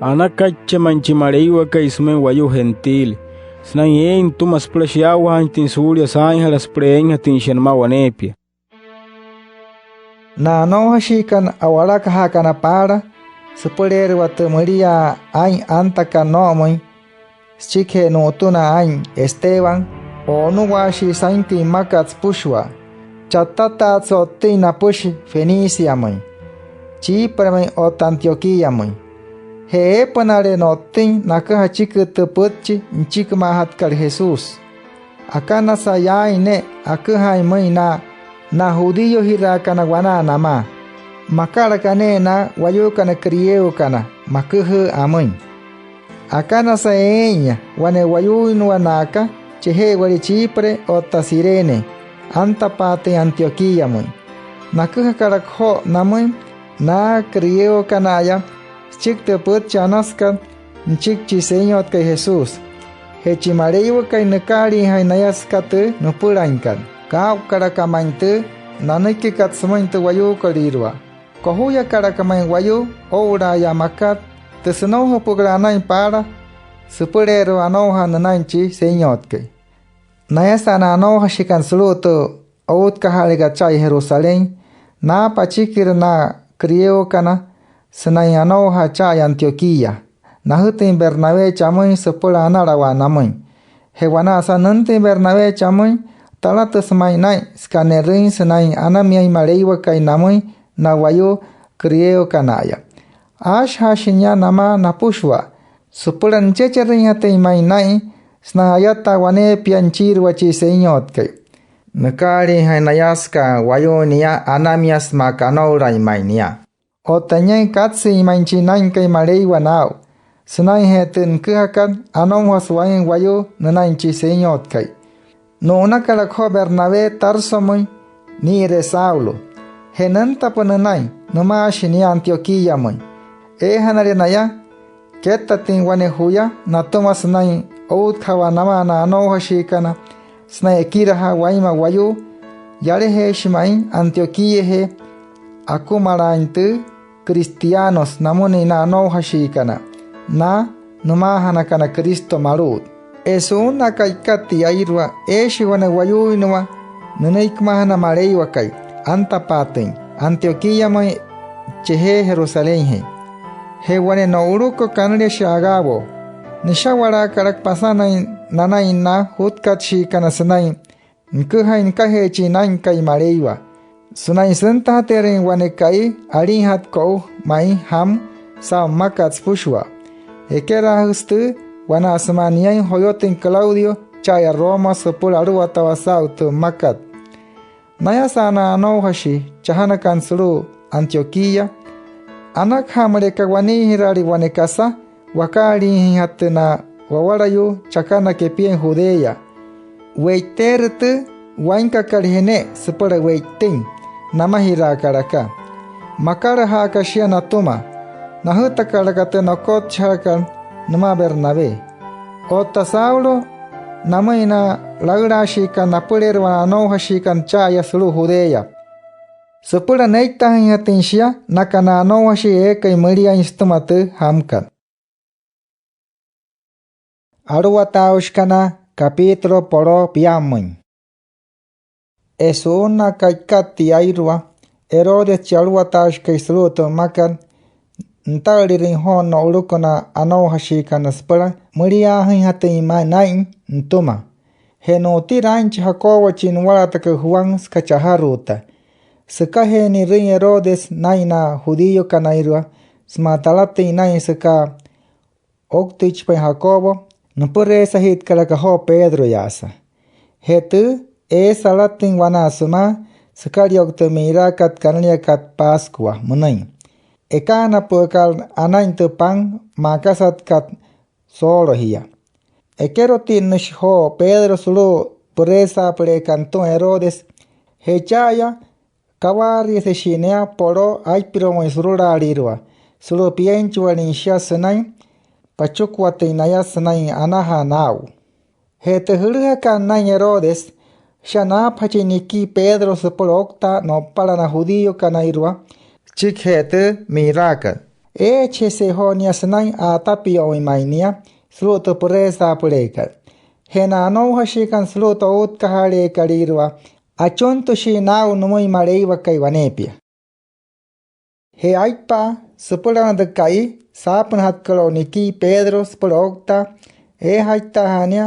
—Anaka'iche ma'i chi Maleiwakai sümüin wayuu gentile sünain eein nütüma süpüla shiyaawajaanüinjatüin suulia saainjala süpüla eeinjatüin shia nümaa waneepia. Na anoujashiikana a'walakajaakana paala süpüleerua tü müliaa aa'in antakat noo'omüin süchikijee nu'utünaa aa'in Esteban, O'onuwaashii sainküin mmakat süpüshua. Chatataatsü o'ttüin napüshi Feniciamüin, Chipremüin otta Antioquíamüin. Je eepünaale no'ttüin naküja achiki tü pütchi nüchikimaajatkat Jesús. Akanasa yaain ne'e aküjaain müin na, na judíojiraakana wanaa namaa. Makalaka ne'e na wayuukana griegokana maküjüü amüin. Akanasa ee'inya wane wayuuinnua na'aka cheje'ewalii Chipre otta Cirene, antapaatüin Antioquíamüin. Naküjakalaka joo namüin na griegokana'aya süchiki tü pütchi anasükat nüchiki chi Senyotkai Jesús. Je chi Maleiwakai nükaaliijain naya süka tü nüpülainkat, kaa'ukalaka ma'i tü nanüikikat sümüin tü wayuukolüirua. Kojuyakalaka ma'i wayuu oo'ula'aya makat tü sünoujapü'ükat anain paala süpüleerua anoujaa nünain chi Senyotkai. Nayasa na anoujashiikana sulu'u tü outkajaaleekat cha'aya Jerusalén, naapa achikirü na griegokana sünain anoujaa cha'aya Antioquía. Najütüin Bernabé chamüin süpüla analawaa namüin. Je wanaa sümaa nüntüin Bernabé chamüin, talatüsü ma'i naa'in süka ne'rüin sünain anamiain Maleiwakai namüin na wayuu griegokana'aya. Aashajaashi nia namaa napüshua süpüla nüchecherüinjatüin ma'i naa'in sünain ayataa waneepia nüchiirua chi Senyotkai. Nükaaliijain naya süka wayuu nia anamiasü maa kanoulain ma'i nia. Otta niain katsüin ma'i chi Naa'inkai Maleiwa naa'u sünainjee tü nüküjakat anoujasü wainma wayuu nünain chi Senyotkai. Nu'unakalaka joo Bernabé Tarsomüin nii'iree Saulo. Je nüntapa nünain, nümaashi nia Antioquíamüin. Eejanale naya kettatüin wane juya natüma sünain outkajawaa namaa na anoujashiikana sünain ekirajaa wainma wayuu. Yalajeeshi ma'i Antioquíajee akumalaain tü cristianos namünüin na anoujashiikana, na nümaajanakana Cristo malu'ut. Je su'unnaa ka'ikat tiairua, eeshi wane wayuuinnua nünüikimaajana Maleiwakai antapaatüin Antioquíamüin chejee Jerusalénjee. Je wane no'uluku kanüliashi Agabo, nüsha'walaakalaka pasanain nanain na jutkatshiikana sünain nüküjain nükajee chi Naa'inkai Maleiwa sünain süntajateerüin wane ka'i alinjatkat o'u ma'i jamü saa'u mmakat süpüshua. Ekeraajüsü tüü wanaa sümaa niain joyotüin Claudio cha'aya Roma süpüla aluwatawaa saa'u tü mmakat. Nayasa na anoujashii chajanakana sulu'u Antioquía, anakaja müleka waniijiraale wane kasa wakaaliijüinjatü na wawalayuu chakana kepiain Judea. We'iteerü tü wainkakat je ne'e süpüla we'itüin, namajiraakalaka. Makalaja'aka shia natüma, najütakalaka tü nakotchajalakat nümaa Bernabé. Otta Saulo namüin na laülaashiikana napüleerua na anoujashiikana cha'aya sulu'u Judea süpüla neitajüinjatüin shia naka na anoujashii eekai müliain sütüma tü jamükat. Aluwataaushikana, capítulo po'loo piammüin. Je su'unnaa ka'ikat tiairua, Herodes chi aluwataashikai sulu'u tü mmakat, nüta'ülirüin joo no'uluku na anoujashiikana süpüla müliaajüinjatüin ma'i naa'in nütüma. Je nu'utira aa'inchi Jacobo chi nuwalatakai Juan süka chajaruuta. Sükajee ni'rüin Herodes naa'in na judíokanairua sümaa talatüin naa'in süka ouktüichipain Jacobo, nüpüreesajitkalaka joo Pedroyaasa. Je tüü, eesü alatüin wanaa sümaa sükalio'uka tü mi'iraakat kanüliakat Pascua münüin. Ekaanapü'ükat anain tü pan ma'akasatkat soolo jia. Ekerotinnüshi joo Pedro sulu'u püreesaapüleekat nütüma Herodes. Je cha'aya, kawaariaseshii nia po'loo aipirumüin surulaalüirua sulu'u pienchiwalin shia sünain pachukuwatüin naya sünain anajaa naa'u. Je tü jülüjakat naa'in Herodes, shia naapajachin nikii Pedro süpüla ouktaa no'upala na judíokanairua süchikijee tü mi'iraakat. Eechijese'e joo nia sünain a'atapio'uin ma'i nia sulu'u tü püreesaapüleekat. Je na anoujashiikana sulu'u tü outkajaaleekalüirua, achuntüshii naa'u nümüin Maleiwakai waneepia. Je aipa'a, süpülana tü ka'i saapünajatkat o'u nikii Pedro süpüla ouktaa, eejaittaaja'a nia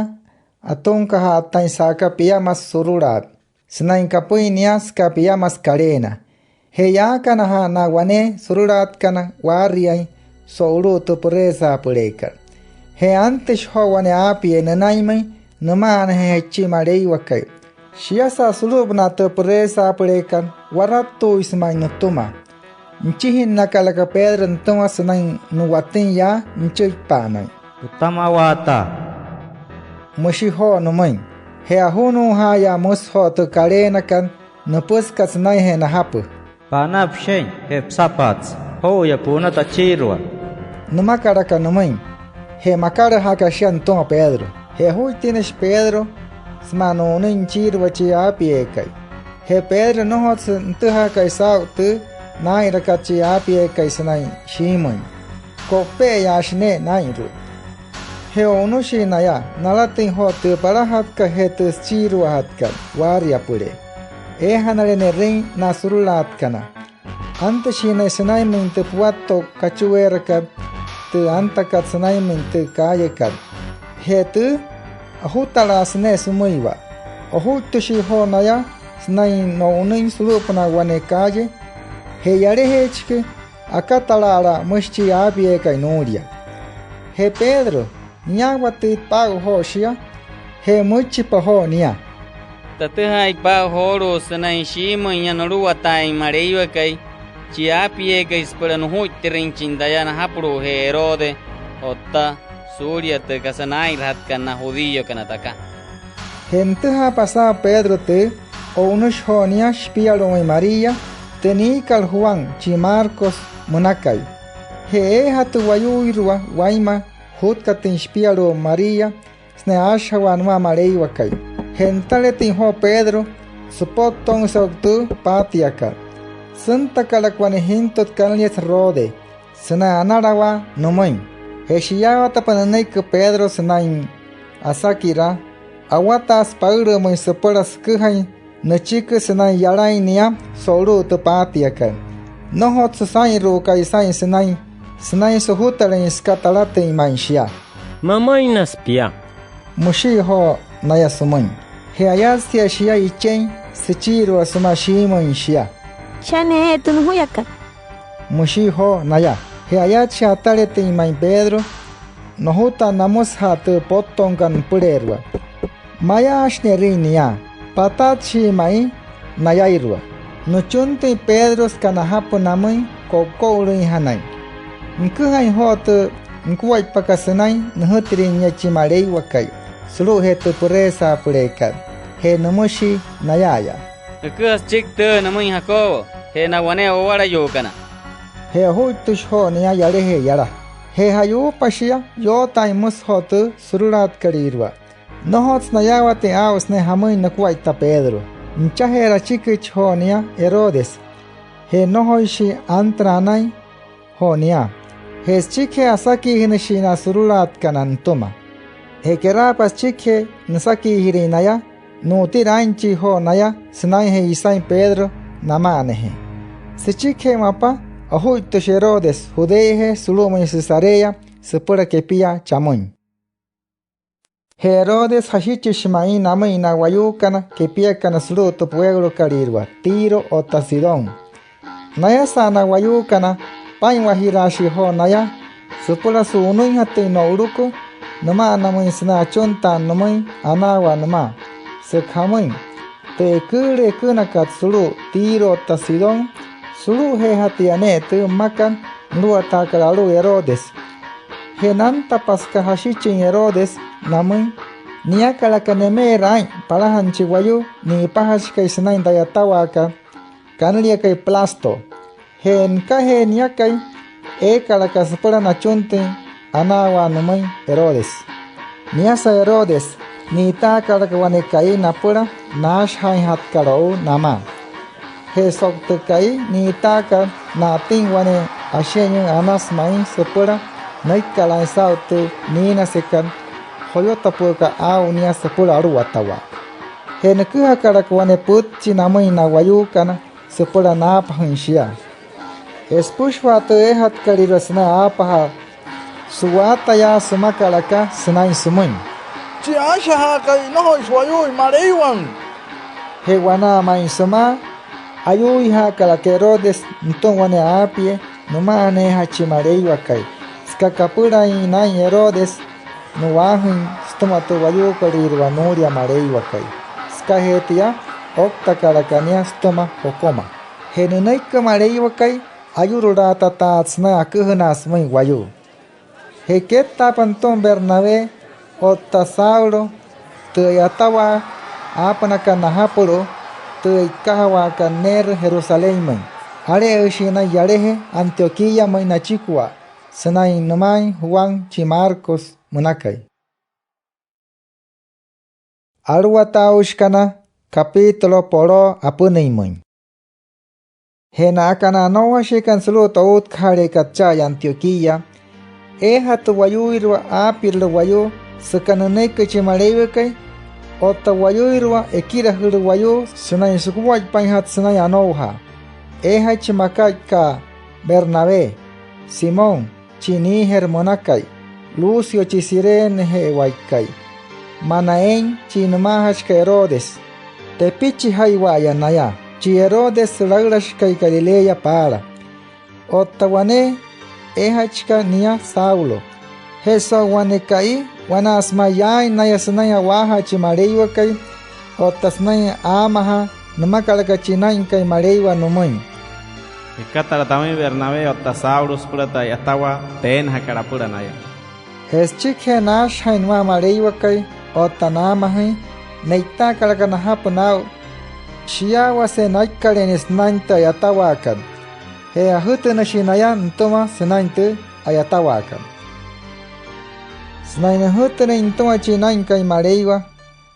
atunkaja'attain sa'aka piamasü surulaat sünain kapüin nia süka piamasü kaleena. Je yaakanaja'a na wane surulaatkana waariain so'ulu'u tü püreesaapüleekat. Je antüshi joo wane aapiee nünainmüin nüma'anajeejachin chi Maleiwakai. Shiasa sulu'upünaa tü püreesaapüleekat, warattuuisü ma'i nütüma. Nüchijinnakalaka Pedro nütüma sünain nu'watüin yaa nüchüipa'anain. —Pütamawaataa —müshi joo nümüin. Je ajunuujaaya müsü joo tü kaleenakat nüpüsükat sünainjee najapü. —Pa'anaa püshe'in je püsapaatsü. Joo'uya pu'una tachiirua —nümakalaka nümüin. Je makalajaka shia nütüma Pedro. Je ojuittinüshi Pedro sümaa nu'unüin nüchiirua chi aapieekai. Je Pedro, nnojotsü nütüjaakai saa'u tü naa'inrakat chi aapieekai sünain shiimüin. Ko'upe'eyaashi ne'e naa'inru'u. Je o'unüshii naya nalatüin joo tü palajatkat je tü süchiiruajatkat waariapülee. Eejanale ne'rüin na surulaatkana. Antüshii naya sünainmüin tü puwatto kachueerakat, tü antakat sünainmüin tü callekat. Je tüü, ojutalaasü ne'e sümüiwa. Ojuittüshii joo naya sünain no'unüin sulu'upünaa wane calle. Je yalajeechiki, akatala'ala müshi chi aapieekai nuulia. Je Pedro, niyaawatüitpa aa'u joo shia. Je müichipa joo nia: —Tatüjaaitpa aa'u joolu'u sünain shiimüinya nuluwataain Maleiwakai, chi aapieekai, süpüla nujuittirüinjachin taya najapulu'ujee Herodes otta suulia tü kasa naa'inrajatkat na judíokana taka. Je nütüjaapa saa'u Pedro tüü, o'unüshi joo nia shipialu'umüin María, tü niikat Juan chi Marcos münakai. Je eejatü wayuuirua wainma jutkatüin shipialu'u María sünain aashajawaa nümaa Maleiwakai. Je nütaletüin joo Pedro, süpottonsü o'u tü paatiakat. Süntakalaka wane jintüt kanüliasü Rode sünain analawaa nümüin. Je shiyaawatapa nünüiki Pedro sünain asakiraa, awataasü paülü'ümüin süpüla süküjain nüchiki sünain yalain nia so'ulu'u tü paatiakat. Nnojotsü saa'inru'ukai saa'in sünain, sünain sujutalüin süka talatüin ma'i shia. —Mamüinnasü pia —müshii joo naya sümüin. Je ayatsia shia ichein süchiirua sümaa shiimüin shia. —Shia ne'e tü nujuyakat —müshii joo naya. Je ayatshia ataletüin ma'i Pedro, nojuta namüsüja'a tü pottonkat nüpüleerua. Mayaashi ne'rüin nia, patatshii ma'i nayairua. Nüchuntüin Pedro süka najapü namüin ko'uko'ulüinjanain. Nüküjain joo tü nukuaippakat sünain nüjütirüin nia chi Maleiwakai sulu'ujee tü püreesaapüleekat. Je nümüshii naya'aya: —Nüküja süchiki tüü nümüin Jacobo je na wane wawalayuukana. Je ojuittüshi joo nia yalajee yala. Je ja'yuupa shia, yootaain müsü joo tü surulaatkalüirua. Nnojotsü nayaawatüin aa'u sünain jamüin nukuaippa Pedro. Nüchajeerü achikichi joo nia Herodes. Je nnojoishii antünaa anain joo nia. Je süchikijee asakiijünüshii na surulaatkana nütüma. Je keraapa süchikijee nüsakiijirüin naya, nu'utira aa'inchii joo naya sünainjee isain Pedro nama'anajee. Süchikijee mapa, ojuittüshi Herodes Judeajee sulu'umüin Cesarea süpüla kepiaa chamüin. Je Herodes, jashichishi ma'i namüin na wayuukana kepiakana sulu'u tü pueulokalüirua Tiro otta Sidón. Nayasa'a na wayuukana, paa'inwajiraashii joo naya süpüla su'unüinjatüin no'uluku nüma'anamüin sünain achuntaa nümüin anaawaa nümaa. Süka jamüin, tü eküülü ekünakat sulu'u Tiro otta Sidón, sulu'ujeejatia ne'e tü mmakat nuluwataakat alu'u Herodes. Je nantapa süka jashichin Herodes namüin, niakalaka neme'era aa'in palajana chi wayuu ni'ipajachikai sünain tü a'yatawaakat kanüliakai Blasto. Je nükajee niakai, eekalaka süpüla nachuntüin anaawaa nümüin Herodes. Niasa Herodes, ni'itaakalaka wane ka'i napüla naashajaainjatkat o'u namaa. Je so'u tü ka'i ni'itaakat, na'atüin wane ashe'inyüü anasü ma'i süpüla nüikkalaain saa'u tü niinasekat joyotapü'ükat aa'u nia süpüla aluwatawaa. Je nüküjakalaka wane pütchi namüin na wayuukana süpüla naapajüin shia. Je süpüshua tü eejatkalüirua sünain aapajaa, su'waatayaa sümakalaka sünain sümüin: "Chi aashajaakai, nnojoishi wayuuin Maleiwain". Je wanaa ma'i sümaa, ayuuijaakalaka Herodes nütüma wane aapiee nüma'anajeejachi chi Maleiwakai, süka kapülain naa'in Herodes nu'waajüin sütüma tü wayuukolüirua nuulia Maleiwakai. Sükajee tia, ouktakalaka nia sütüma jokoma. Je nünüiki Maleiwakai, ayu'rulaatataa sünain aküjünaa sümüin wayuu. Je kettaapa nütüma Bernabé otta Saulo tü a'yatawaa aapünakat najapulu'u tü e'ikajawaakat neerü Jerusalénmüin, ale'ejüshii naya yalajee Antioquíamüin nachikua sünain nümaain Juan chi Marcos münakai. Aluwataaushikana, capítulo po'loo apünüinmüin. Je na'aka na anoujashiikana sulu'u tü outkajaaleekat cha'aya Antioquía, eejatü wayuuirua aapirüle wayuu süka nünüiki chi Maleiwakai, otta wayuuirua ekirajüle wayuu sünain sukuaippainjatü sünain anoujaa. Eejachi makai aka Bernabé, Simón chi Níger münakai, Lucio chi Cireneje'ewaikai, Manaén chi nümaajachikai Herodes, tepichijaiwa'aya naya, chi Herodes sülaülashikai Galilea paala. Otta wane eejachika nia Saulo. Je so'u wane ka'i wanaa sümaa yaain naya sünain a'waajaa chi Maleiwakai otta sünain aamajaa, nümakalaka chi Naa'inkai Maleiwa nümüin: —Ekatala tamüin Bernabé otta Saulo süpüla tü a'yatawaa teenajakat apüla naya. Je süchikijee naashajaain nümaa Maleiwakai otta naamajüin, ne'itaakalaka najapü naa'u shiyaawase naikkalee nia sünain tü a'yatawaakat. Je ajütünüshii naya nütüma sünain tü a'yatawaakat sünain nüjütünüin nütüma chi Naa'inkai Maleiwa.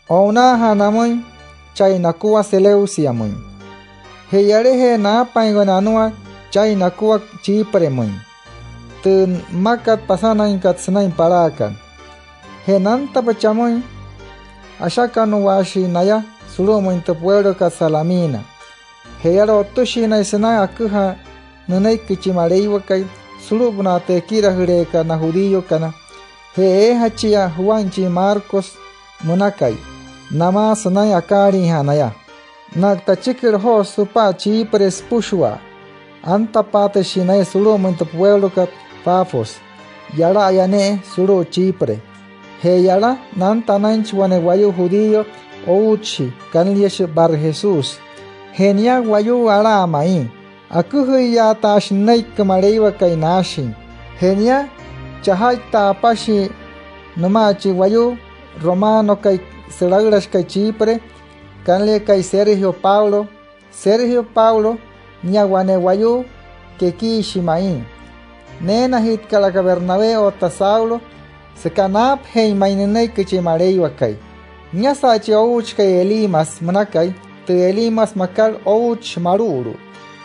O'unaaja'a namüin chai nakua Seleuciamüin. Je yalajee naapaain wane anua chai nakua Chipremüin, tü mmakat pasanainkat sünain palaakat. Je nantapa chamüin, ashakanuwaashii naya sulu'umüin tü pueulokat Salamina. Je yala o'ttüshii naya sünain aküjaa nünüiki chi Maleiwakai sulu'upünaa tü ekirajüleekat na judíokana. Je eejachia Juan chi Marcos münakai namaa sünain akaaliijaa naya. Na'üta achiküla joo süpa'a Chipre süpüshua, antapaatüshii naya sulu'umüin tü pueulokat Pafos, yala'aya ne'e sulu'u Chipre. Je yala nanta anainchi wane wayuu judío outshi kanüliashi Barjesús. Je nia wayuu alaa ma'i, aküjüiyaataashi nünüiki Maleiwakai naashin. Je nia, chajaittaa apashii nümaa chi wayuu romanokai sülaülashikai Chipre kanüliakai Sergio Paulo. Sergio Paulo, nia wane wayuu kekiishi ma'i. Neenajitkalaka Bernabé otta Saulo süka naapajeein ma'i nünüiki chi Maleiwakai. Niasa'a chi ouuchikai Elimas münakai, tü Elimas makat Ouuchi Malu'ulu.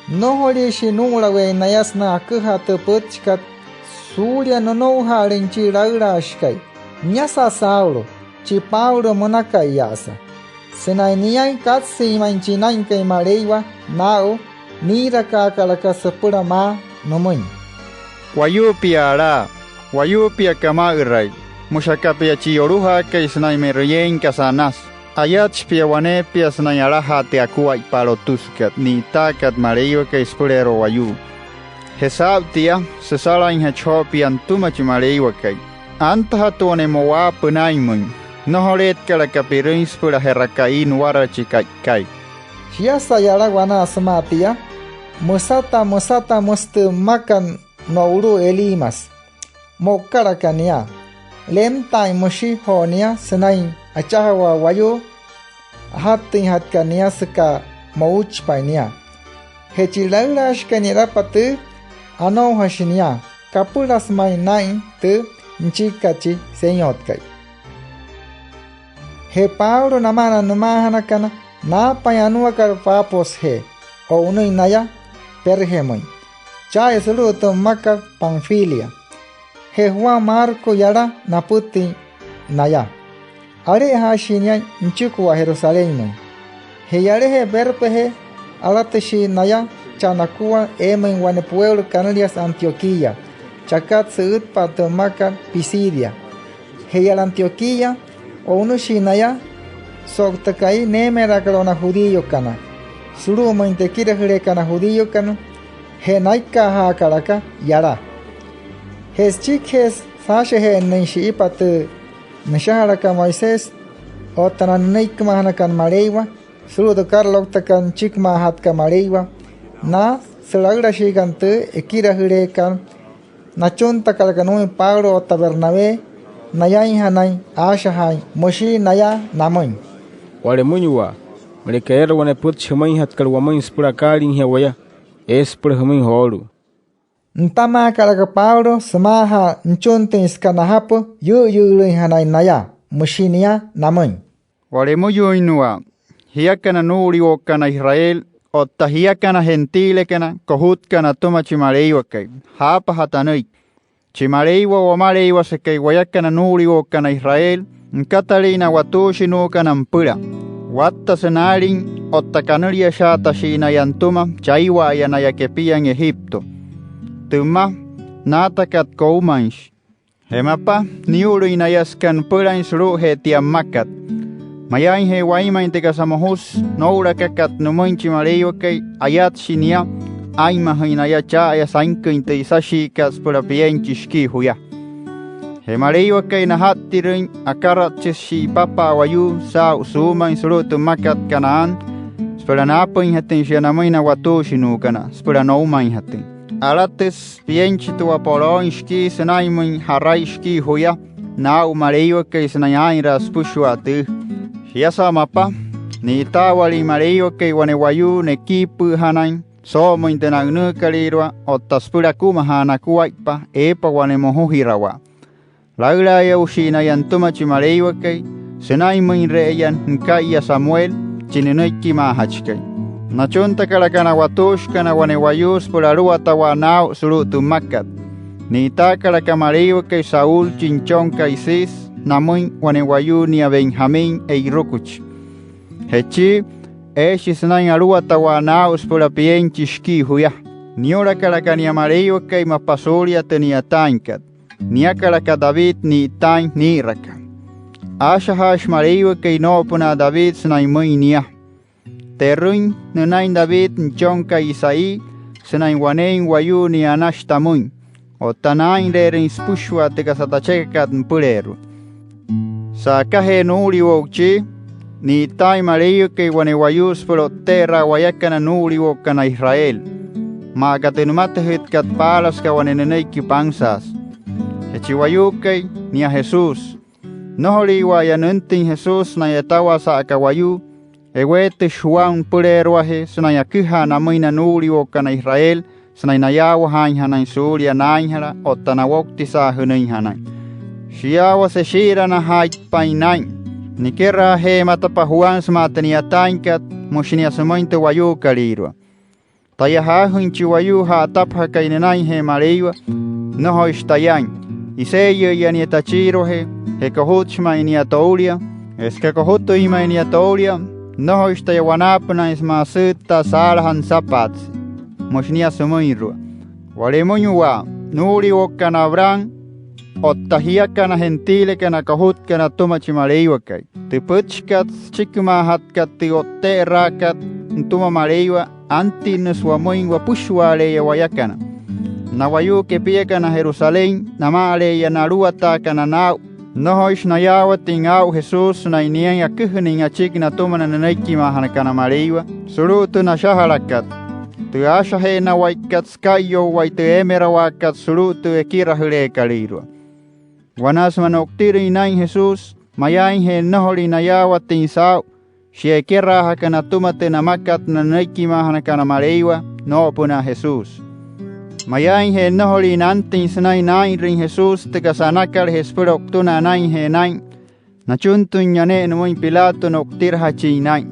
Nnojoliishii nuu'ulaweein naya sünain aküjaa tü pütchikat suulia nünouja'alüin chi laülaashikai. Niasa'a Saulo, chi Pablo münaka'iya'asa, sünain niain katsüin ma'i chi Naa'inkai Maleiwa naa'u, niirakaakalaka süpüla maa nümüin: —Wayuu pia alaa, wayuu pia kama'ürai. Müshi aka pia chi Yolujaakai sünain me'rüyeein kasa anasü. Ayatshi pia waneepia sünain alajaa tü akuaippa lotüsükat ni'itaakat Maleiwakai süpüleerua wayuu. Je saa'u tia, süsalainjachi joo pia nütüma chi Maleiwakai. Antajatü wane mo'uwaa pünainmüin. Nnojoleetkalaka pi'rüin süpüla je'ra ka'i nuwarala chi ka'ikai. Shiasa yala wanaa sümaa tia, müsata müsata müsü tü mmakat no'ulu'u Elimas. Mo'ukalaka nia. Lemtaain müshi joo nia sünain achajawaa wayuu ajattüinjatkat nia süka mo'uchipain nia. Je chi laülaashikai ni'rapa tüü, anoujashi nia. Kapülasü ma'i naa'in tü nüchikikat chi Senyotkai. Je Pablo namaa na nümaajanakana, naapaain anuakat Pafosjee. O'unüin naya Pergemüin cha'aya sulu'u tü mmakat Panfilia. Je Juan Marcos yala napütüin naya. Ale'ejaashii nia nüchikua Jerusalénmüin. Je yalajee Pergejee, alatüshii naya chaa nakua eemüin wane pueulo kanüliasü Antioquía, chakat sü'ütpa'a tü mmakat Pisidia. Je yala Antioquía, O'unüshii naya so'u tü ka'i neemeraakat o'u na judíokana sulu'umüin tü ekirajüleekat na judíokana, je naikkajaakalaka yala. Je süchikijee saashaje'ennüin shi'ipa tü nüshajalakat Moisés otta na nünüikimaajanakana Maleiwa sulu'u tü karalouktakat nüchikimaajatkat Maleiwa, na sülaülashiikana tü ekirajüleekat, nachuntakalaka nümüin Pablo otta Bernabé nayainjanain aashajaain. Müshii naya namüin: —Wa'lemüinyuwaa, müleka eere wane pütchi jümüinjatkat wamüin süpüla akaaliijee waya, eesü süpüla jümüin joolu'u. Nütamaakalaka Pablo sümaaja'a nüchuntüin süka najapü yüü'üyüülüinjanain naya. Müshi nia namüin: —Wa'lemüinyuuinnua, jiakana nuu'uliwo'ukana Israel otta jiakana gentilekana kojutkana atüma chi Maleiwakai, jaapajaa tanüiki. Chi Maleiwa Wamaleiwasekai wayakana nuu'uliwo'ukana Israel, nükatalüin na watuushinuukana nüpüla. Wattasü naalin otta kanüliashaatashii naya nütüma chaiwa'aya naya kepiain Egipto, tü mma naatakat koumainshi. Je mapa, niyu'lüin naya süka nüpülain sulu'ujee tia mmakat. Mayaainje wainmain tü kasa mojusü noo'ulakakat nümüin chi Maleiwakai, ayatshi nia aa'inmajüin naya cha'aya sainküin tü isashiikat süpüla pienchi shikii juya. Je Maleiwakai naja'ttirüin, akaratshisü shi'ipapa'a wayuu saa'u suumain sulu'u tü mmakat Canaán süpüla naapüinjatüin shia namüin na watuushinuukana süpüla noumainjatüin. Alatüsü pienchitua polooin shikii sünainmüin ja'rai shikii juya naa'u Maleiwakai sünain aa'inraa süpüshua tüü. Shiasa mapa, ni'itaawalüin Maleiwakai wane wayuu nekiipü'üjanain soo'omüin tü na'ünüükalüirua otta süpüla akumajaa nakuaippa eepa wane mojujirawaa. Laülaayoushii naya nütüma chi Maleiwakai sünainmüinre'eya nüka'iya Samuel, chi nünüikimaajachikai. Nachuntakalaka na watuushikana wane wayuu süpüla aluwatawaa naa'u sulu'u tü mmakat. Ni'itaakalaka Maleiwakai Saúl, chi nüchonkai Cis namüin, wane wayuu nia Benjamín e'irukuchi. Je chi, eeshi sünain aluwatawaa naa'u süpüla pienchi shikii juya. Niyu'lakalaka nia Maleiwakai mapa suulia tü ni'yataainkat. Niakalaka David ni'itaain nii'iraka. Aashajaashi Maleiwakai noo'opünaa David sünain müin nia. Te'rüin nünain David nüchonkai Isaí sünain waneein wayuu nia anashi tamüin, otta naa'inre'erüin süpüshua tü kasa tachekakat nüpüleerua. Sa'akajee nuu'uliwo'u chi, ni'itaain Maleiwakai wane wayuu süpüla o'tte'eraa wayakana nuu'uliwo'ukana Israel, maa aka tü nümatüjütkat paala süka wane nünüiki pansaasü. Je chi wayuukai, nia Jesús. Nnojoliiwa'aya nüntüin Jesús sünain a'yatawaa sa'aka wayuu, eweetüshi Juan nüpüleeruajee sünain aküjaa namüin na nuu'uliwo'ukana Israel sünain nayaawajaainjanain suulia naainjala otta nawoutisaajünüinjanain. Shiyaawase shii'iranajaaitpain naa'in. Nikeraajeematapa Juan sümaa tü ni'yataainkat, müshi nia sümüin tü wayuukolüirua. Taya, jaajüin chi wayuu ja'atapajakai nünainjee Maleiwa, nnojoishi tayain. Iseeyü'iya nia tachiiruajee, je kojutshi ma'i nia toulia. Je süka kojutüin ma'i nia toulia, nnojoishi taya wanaapünaain sümaa asüüttaa saalaja nüsapaatse, müshi nia sümüinrua. Wa'lemüinyuwaa, nuu'uliwo'ukana Abraham otta jiakana gentilekana kojutkana atüma chi Maleiwakai. Tü pütchikat süchikimaajatkat tü o'tte'eraakat nütüma Maleiwa, antinnüsü wamüin wapüshua'ale'eya wayakana. Na wayuu kepiakana Jerusalén, nama'ale'eya na aluwataakana naa'u, nnojoishi nayaawatüin aa'u Jesús sünain niain aküjünüin achiki natüma na nünüikimaajanakana Maleiwa sulu'u tü nashajalakat, tü aashaje'ennawaikat süka'iyo'uwai tü eemerawaakat sulu'u tü ekirajüleekalüirua. Wanaa sümaa no'utirüin naa'in Jesús, mayaainje nnojolüin nayaawatüin saa'u, shia ekeraajakana atüma tü namakat na nünüikimaajanakana Maleiwa noo'opünaa Jesús. Mayaainje nnojolüin nantüin sünain naa'inrüin Jesús tü kasa anakat je süpüla o'utünaa anainjee naa'in, nachuntüinya ne'e nümüin Pilato no'utirajachin naa'in.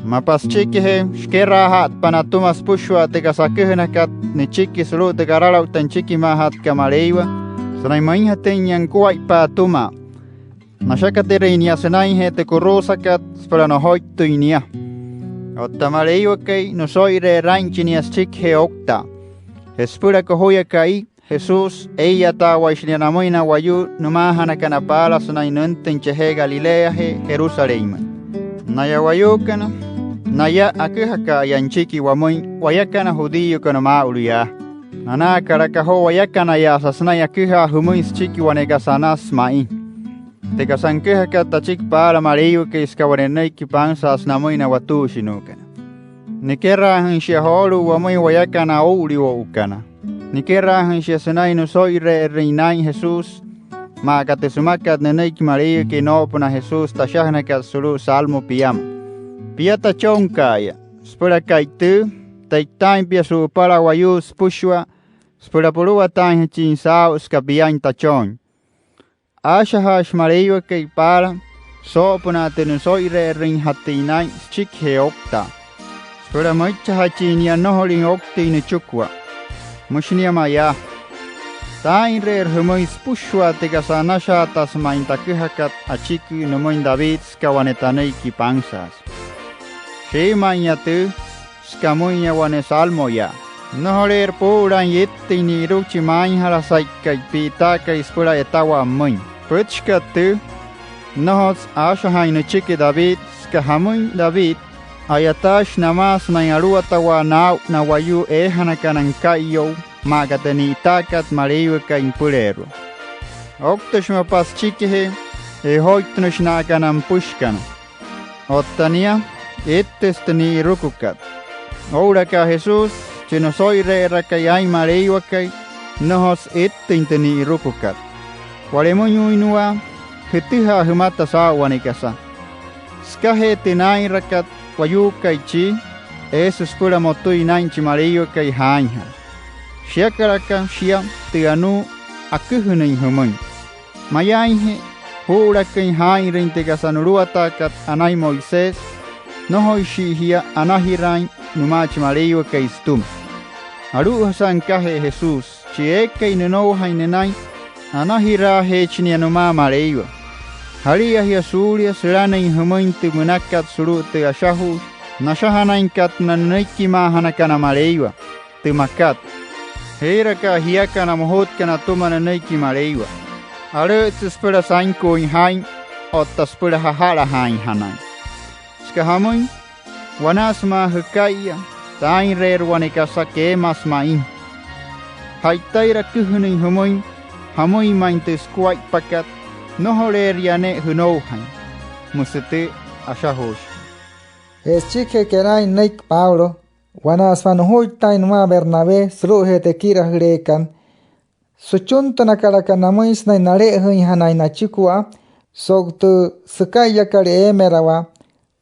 Mapa süchikijee, shikeraaja'atpa natüma süpüshua tü kasa aküjünakat nüchiki sulu'u tü karaloukta nüchikimaajatkat Maleiwa sünain müinjatüinya nukuaippa atüma. Nashakatirüin nia sünainjee tü kuruusakat süpüla nojoitüin nia. Otta Maleiwakai, nüso'ire'erü aa'inchi nia süchikijee ouktaa. Je süpüla kojuya ka'i, Jesús, ee'iyataawaishi nia namüin na wayuu nümaajanakana paala sünain nüntüin chajee Galileajee Jerusalénmüin. Naya wayuukana, naya aküjaka'aya nüchiki wamüin wayakana judíokana maa'ulu yaa. Anaakalaka joo wayakanayaasa sünain aküjaa jümüin süchiki wane kasa anasü ma'i, tü kasa nüküjakat achiki paala Maleiwakai süka wane nünüiki pansaasü namüin na watuushinuukana. Nikeraajüin shia joolu'u wamüin wayakana oo'uliwo'ukana. Nikeraajüin shia sünain nüso'ire'erüin naa'in Jesús, maa aka tü sümakat nünüiki Maleiwakai noo'opünaa Jesús tü ashajünakat sulu'u Salmo piama: Pia tachonka'aya süpüla ka'i tüü, te'itaain pia su'upala wayuu süpüshua süpüla puluwataainjachin saa'u süka piain tachooin. Aashajaashi Maleiwakai paala soo'opünaa tü nüso'ire'erüinjatüin naa'in süchikijee ouktaa, süpüla müichajachin nia nnojolüin ouktüin nüchikua. Müshi nia mayaa: Taa'inreerü jümüin süpüshua tü kasa anashaatasü ma'i tü aküjakat achiki nümüin David süka wane tanüiki pansaasü. Shiimüinya tüü, süka müinya wane salmoyaa: Nnojoleerü puu'ulaain ittüin ni'iruku chi maainjalasaikai pi'itaakai süpüla a'yatawaa pümüin. Pütchikat tüü, nnojotsü aashajaain nüchiki David, süka jamüin David, a'yataashi namaa sünain aluwatawaa naa'u na wayuu eejanakana nüka'iyo'u, maa aka tü ni'itaakat Maleiwakai nüpüleerua. Ouktüshi mapa süchikijee, e'ojoitünüshi na'aka na nüpüshikana. Otta nia, ittüsü tü ni'irukukat. Oo'ulaka Jesús, chi nüso'ire'erakai aa'in Maleiwakai, nnojotsü ittüin tü ni'irukukat. Wa'lemüinyuuinnua jütüjaa jümata saa'u wane kasa. Sükajee tü naa'inrakat wayuukai chii, eesü süpüla motüin naa'in chi Maleiwakai jaainjala. Shiakalaka shia tü anuu aküjünüin jümüin. Mayaainje juu'ulaküin jaa'inrüin tü kasa nuluwataakat anain Moisés, nnojoishii jia anajiraain nümaa chi Maleiwakai sütüma. Alu'ujasa nükajee Jesús, chi eekai nünoujain nünain, anajiraajeechi nia nümaa Maleiwa. Jalia jia suulia sülanüin jümüin tü münakat sulu'u tü ashajuushi nashajanainkat na nünüikimaajanakana Maleiwa, tü makat: Jiiraka'a jiakana mojutkana atüma nünüiki Maleiwa. Alü'ütsü süpüla sainkuuin jaa'in otta süpüla jaja'lajaainjanain. Süka jamüin, wanaa sümaa jüka'iya, taa'inreerü wane kasa keemasü ma'i. Ja'itairü aküjünüin jümüin jamüin ma'i tü sükuaippakat, nnojoleeria ne'e jünoujain, müsü tü ashajuushi. Je süchikijee keraain nünüiki Pablo, wanaa sümaa nujuittaain nümaa Bernabé sulu'ujee tü ekirajüleekat, süchuntünakalaka namüin sünain nale'ejüinjanain nachikua so'u tü süka'iyakat eemerawaa.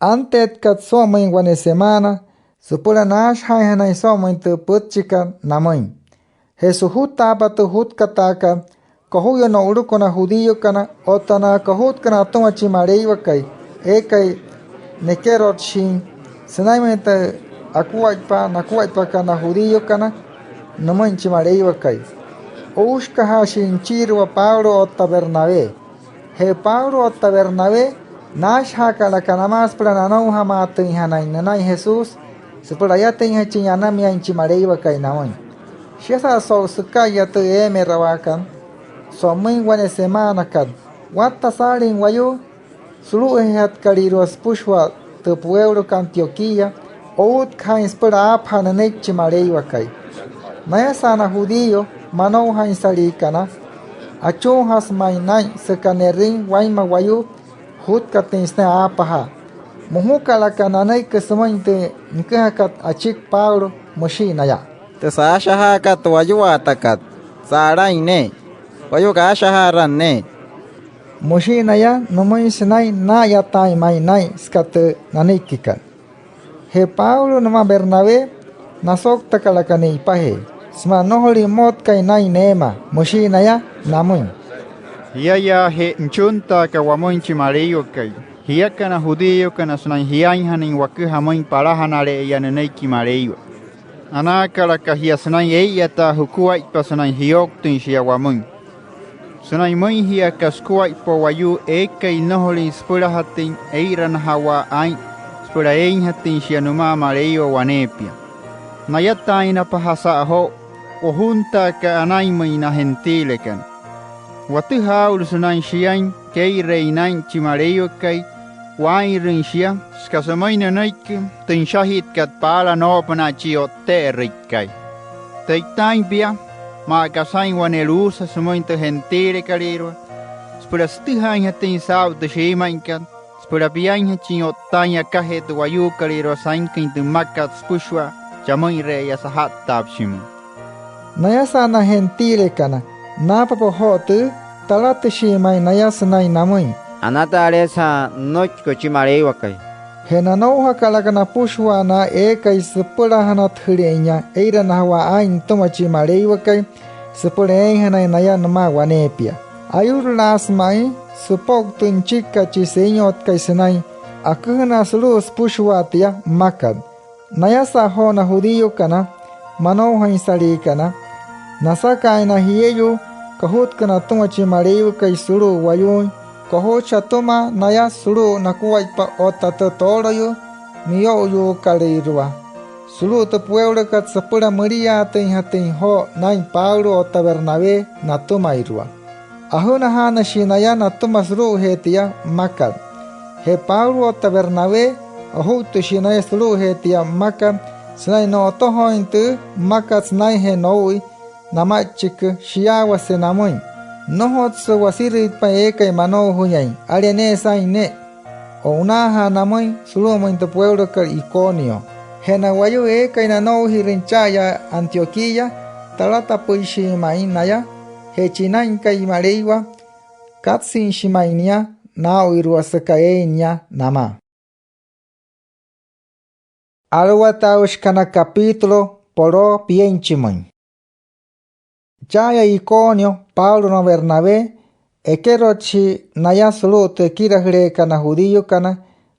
Anteetkat soo'omüin wane semaana süpüla naashajaainjanain soo'omüin tü pütchikat namüin. Je sujutaapa tü jutkataakat, kojuya no'uluku na judíokana otta na kojutkana atüma chi Maleiwakai eekai nekerotshin sünainmüin tü akuaippa nakuaippakat na judíokana nümüin chi Maleiwakai. Oushikajaashii nüchiirua Pablo otta Bernabé. Je Pablo otta Bernabé, naashajaakalaka namaa süpüla nanoujamaatüinjanain nünain Jesús süpüla ayatüinjachin anamiain chi Maleiwakai namüin. Shiasa so'u süka'iya tü eemerawaakat, so'umüin wane semaanakat, watta saalin wayuu sulu'ujeejatkalüirua süpüshua tü pueulokat Antioquía outkajaain süpüla aapajaa nünüiki chi Maleiwakai. Nayasa'a na judío manoujainsaliikana, achunjasü ma'i naa'in süka ne'rüin wainma wayuu jutkatüin sünain aapajaa. Mojukalaka nanüiki sümüin tü nüküjakat achiki Pablo, müshii naya: —Tü saashajaakat wayuwaatakat, sa'alain ne'e. Wayuu kaashajaarana ne'e, müshii naya nümüin sünain naa'ayataain ma'i naa'in süka tü nanüikikat. Je Pablo nümaa Bernabé, nasouktakalaka ni'ipajee sümaa nnojolüin mmotkain naa'in neema. Müshii naya namüin: —Jiayaaje nüchuntaaka wamüin chi Maleiwakai, jiakana judíokana, sünain jiainjanain waküjaa müin palajanale'eya nünüiki Maleiwa. Anaakalaka jia sünain ee'iyataa jukuaippa sünain jiyouktüin shia wamüin, sünain müin jia aka sukuaippa wayuu eekai nnojolüin süpülajatüin ee'iranajawaa aa'in süpüla eeinjatüin shia nümaa Maleiwa waneepia. Nayataainnapaja sa'a joo ojuntaakat anainmüin na gentilekana. Watüjaa aa'ulu sünain shiain kee'ireein naa'in chi Maleiwakai waa'inrüin shia, süka sümüin nünüiki tü nüshajitkat paala noo'opünaa chi O'tte'erüikai. Te'itaain pia maa aka saa'in wane luusa sümüin tü gentilekalüirua süpüla sütüjaainjatüin saa'u tü shiimüinkat süpüla piainjachin o'ttaain akajee tü wayuukolüirua sainküin tü mmakat süpüshua chamü'inre'eya saja'ttaapshimüin. Nayasa'a na gentilekana, naapapa joo tüü, talatüshii ma'i naya sünain namüin: —Anata'aleesaja nünüiki chi Maleiwakai. Je na anoujakalaka napüshua na eekai süpülajanatjüle'einya ee'iranajawaa aa'in nütüma chi Maleiwakai süpüla eeinjanain naya nümaa waneepia. Ayu'rulaasü ma'i süpo'u tü nüchikikat chi Senyotkai sünain aküjünaa sulu'u süpüshua tia mmakat. Nayasa'a joo na judíokana manoujainsaliikana, nasakaain na jieyuu kojutkana atüma chi Maleiwakai sulu'u wayuuin, kojutshi atüma naya sulu'u nakuaippa otta tü tooloyuu miyo'uyuukalüirua sulu'u tü pueulokat süpüla müliaatüinjatüin joo naa'in Pablo otta Bernabé natümairua. Ajunajaanüshii naya natüma sulu'ujee tia mmakat. Je Pablo otta Bernabé, ojuittüshii naya sulu'ujee tia mmakat sünain no'otojooin tü mmakat sünainjee noui nama'ichiki shiyaawase namüin. Nnojotsü wasirüitpain eekai manoujain, ale ne'e saa'in ne'e. O'unaajaa namüin sulu'umüin tü pueulokat Iconio. Je na wayuu eekai nanoujirüin cha'aya Antioquía, talatapüishii ma'i naya. Je chi Naa'inkai Maleiwa, katsüinshi ma'i nia naa'uirua süka eein nia namaa. Aluwataaushikana, capítulo poloo pienchimüin. Cha'aya Iconio, Pablo nümaa Bernabé, ekerotshii naya sulu'u tü ekirajüleekat na judíokana,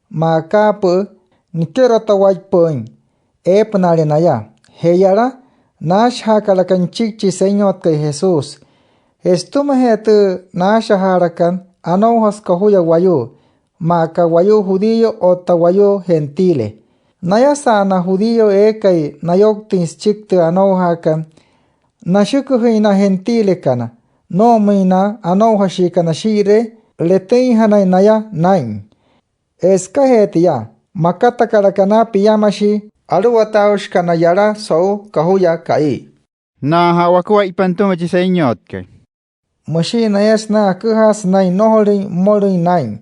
maa akaapü'ü nikerotawaipü'üin eepünaale naya. Je yala, naashajaakalaka nüchiki chi Senyotkai Jesús. Je sütümajee tü naashajaalakat, anoujasü kojuya wayuu, maa aka wayuu judío otta wayuu gentile. Nayasa'a na judío eekai nayouktüin süchiki tü anoujaakat, nashüküjüin na gentilekana noo'omüin na anoujashiikana shii'iree letüinjanain naya naa'in. Je sükajee tia, makatakalaka na piamashii aluwataaushikana yala so'u kojuya ka'i. Naaja'a wakuaippa nütüma chi Senyotkai, müshii naya sünain aküjaa sünain nnojolüin mmolüin naa'in.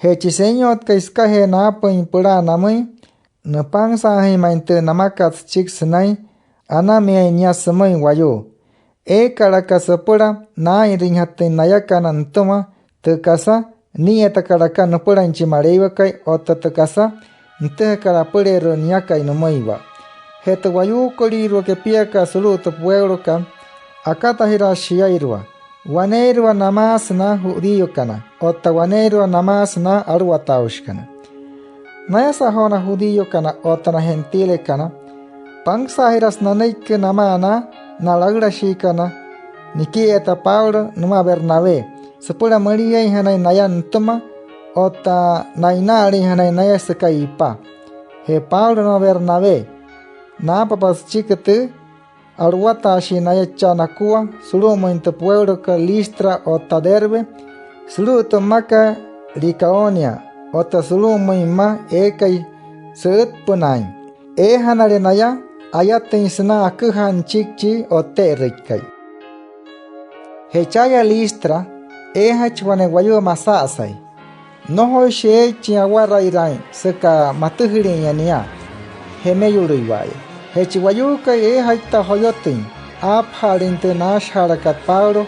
Je chi Senyotkai, sükajee naapüin pülaa namüin, nüpansaajüin ma'i tü namakat süchiki sünain anamiain nia sümüin wayuu. Eekalaka süpüla naa'inrüinjatüin nayakana nütüma tü kasa nii'iyatakalaka nüpülain chi Maleiwakai otta tü kasa nütüjakat apüleerua niakai nümüiwa. Je tü wayuukolüirua kepiakat sulu'u tü pueulokat, akatajiraasü shiairua, waneeirua namaasü na judíokana otta waneeirua namaasü na aluwataaushikana. Nayasa'a joo na judíokana otta na gentilekana, pansaajiraasü nanüiki namaa na na'laülashiikana niki'iyata Pablo nümaa Bernabé süpüla müliainjanain naya nütüma otta na'ina'alüinjanain naya süka ipa. Je Pablo nümaa Bernabé, naapapa süchiki tüü, a'luwataashii naya chaa nakua sulu'umüin tü pueulokat Listra otta Derbe, sulu'u tü mmakat Licaonia otta sulu'umüin mma eekai sü'ütpünaain. Eejanale naya ayatüin sünain aküjaa nüchiki chi O'tte'erüikai. Je cha'aya Listra, eejachi wane wayuu masa'asai. Nnojoishi eeichin awarairaain süka matüjüli'inya nia jemeyulüiwa'aya. Je chi wayuukai, eejaittaa joyotüin aapaja'alüin tü naashajaalakat Pablo.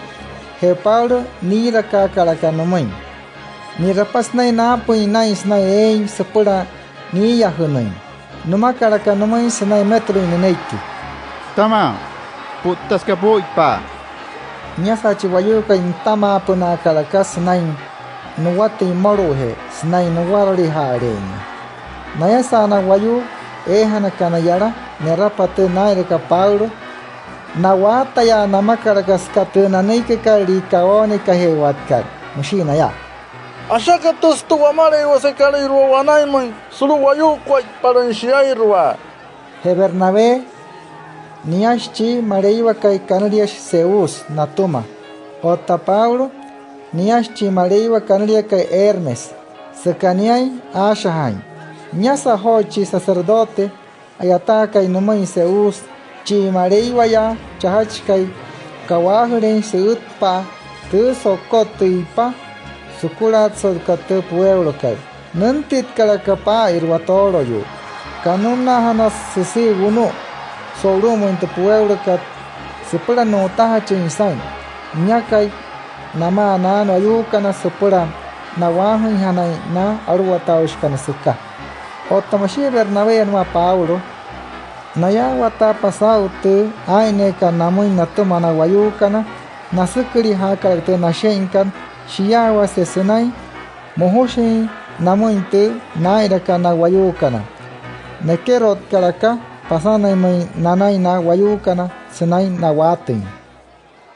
Je Pablo, niirakaakalaka nümüin. Ni'rapa sünain naapüin naa'in sünain eein süpüla niiyajünüin. Nümakalaka nümüin sünain mmetuluin nünüiki: —Tamaa, pu'tta süka puu'uipa'a. Niasa'a chi wayuukai, nütamaapünaakalaka sünain nuwatüin mmolu'ujee sünain nuwaralija'ale'einya. Nayasa'a na wayuu eejanakana yala, ne'rapa tü naa'inrakat Pablo, na'waatayaa namakalaka süka tü nanüikikat Licaóniakaje'ewatkat. Müshii naya: —Ashakatüsü tü wamaleiwasekalüirua wanainmüin sulu'u wayuukuaippalüin shiairua. Je Bernabé, niashi chi maleiwakai kanüliashi Zeus natüma. Otta Pablo, niashi chi maleiwa kanüliakai Hermes, süka niain aashajaain. Niasa joo chi sacerdote a'yataakai nümüin Zeus, chi maleiwayaa chajachikai ka'waajülein sü'ütpa'a tü so'ukot tü ipa sukulaatsotkat tü pueulokat. Nüntitkalaka paa'irua tooloyuu. Kanunnaajana süsii wunu'u so'ulu'umüin tü pueulokat süpüla nu'utajachin saa'in niakai namaa naanü wayuukana süpüla na'waajüinjanain na aluwataaushikana süka. Otta müshia Bernabé nümaa Pablo, nayaawataa pasaa'u tü aa'inneekat namüin natüma na wayuukana, nasükülijaakalaka tü nashe'inkat shiyaawase sünain mojushin namüin tü naa'inrakat na wayuukana. Nekerotkalaka pasanainmüin nanain na wayuukana sünain na'waatüin: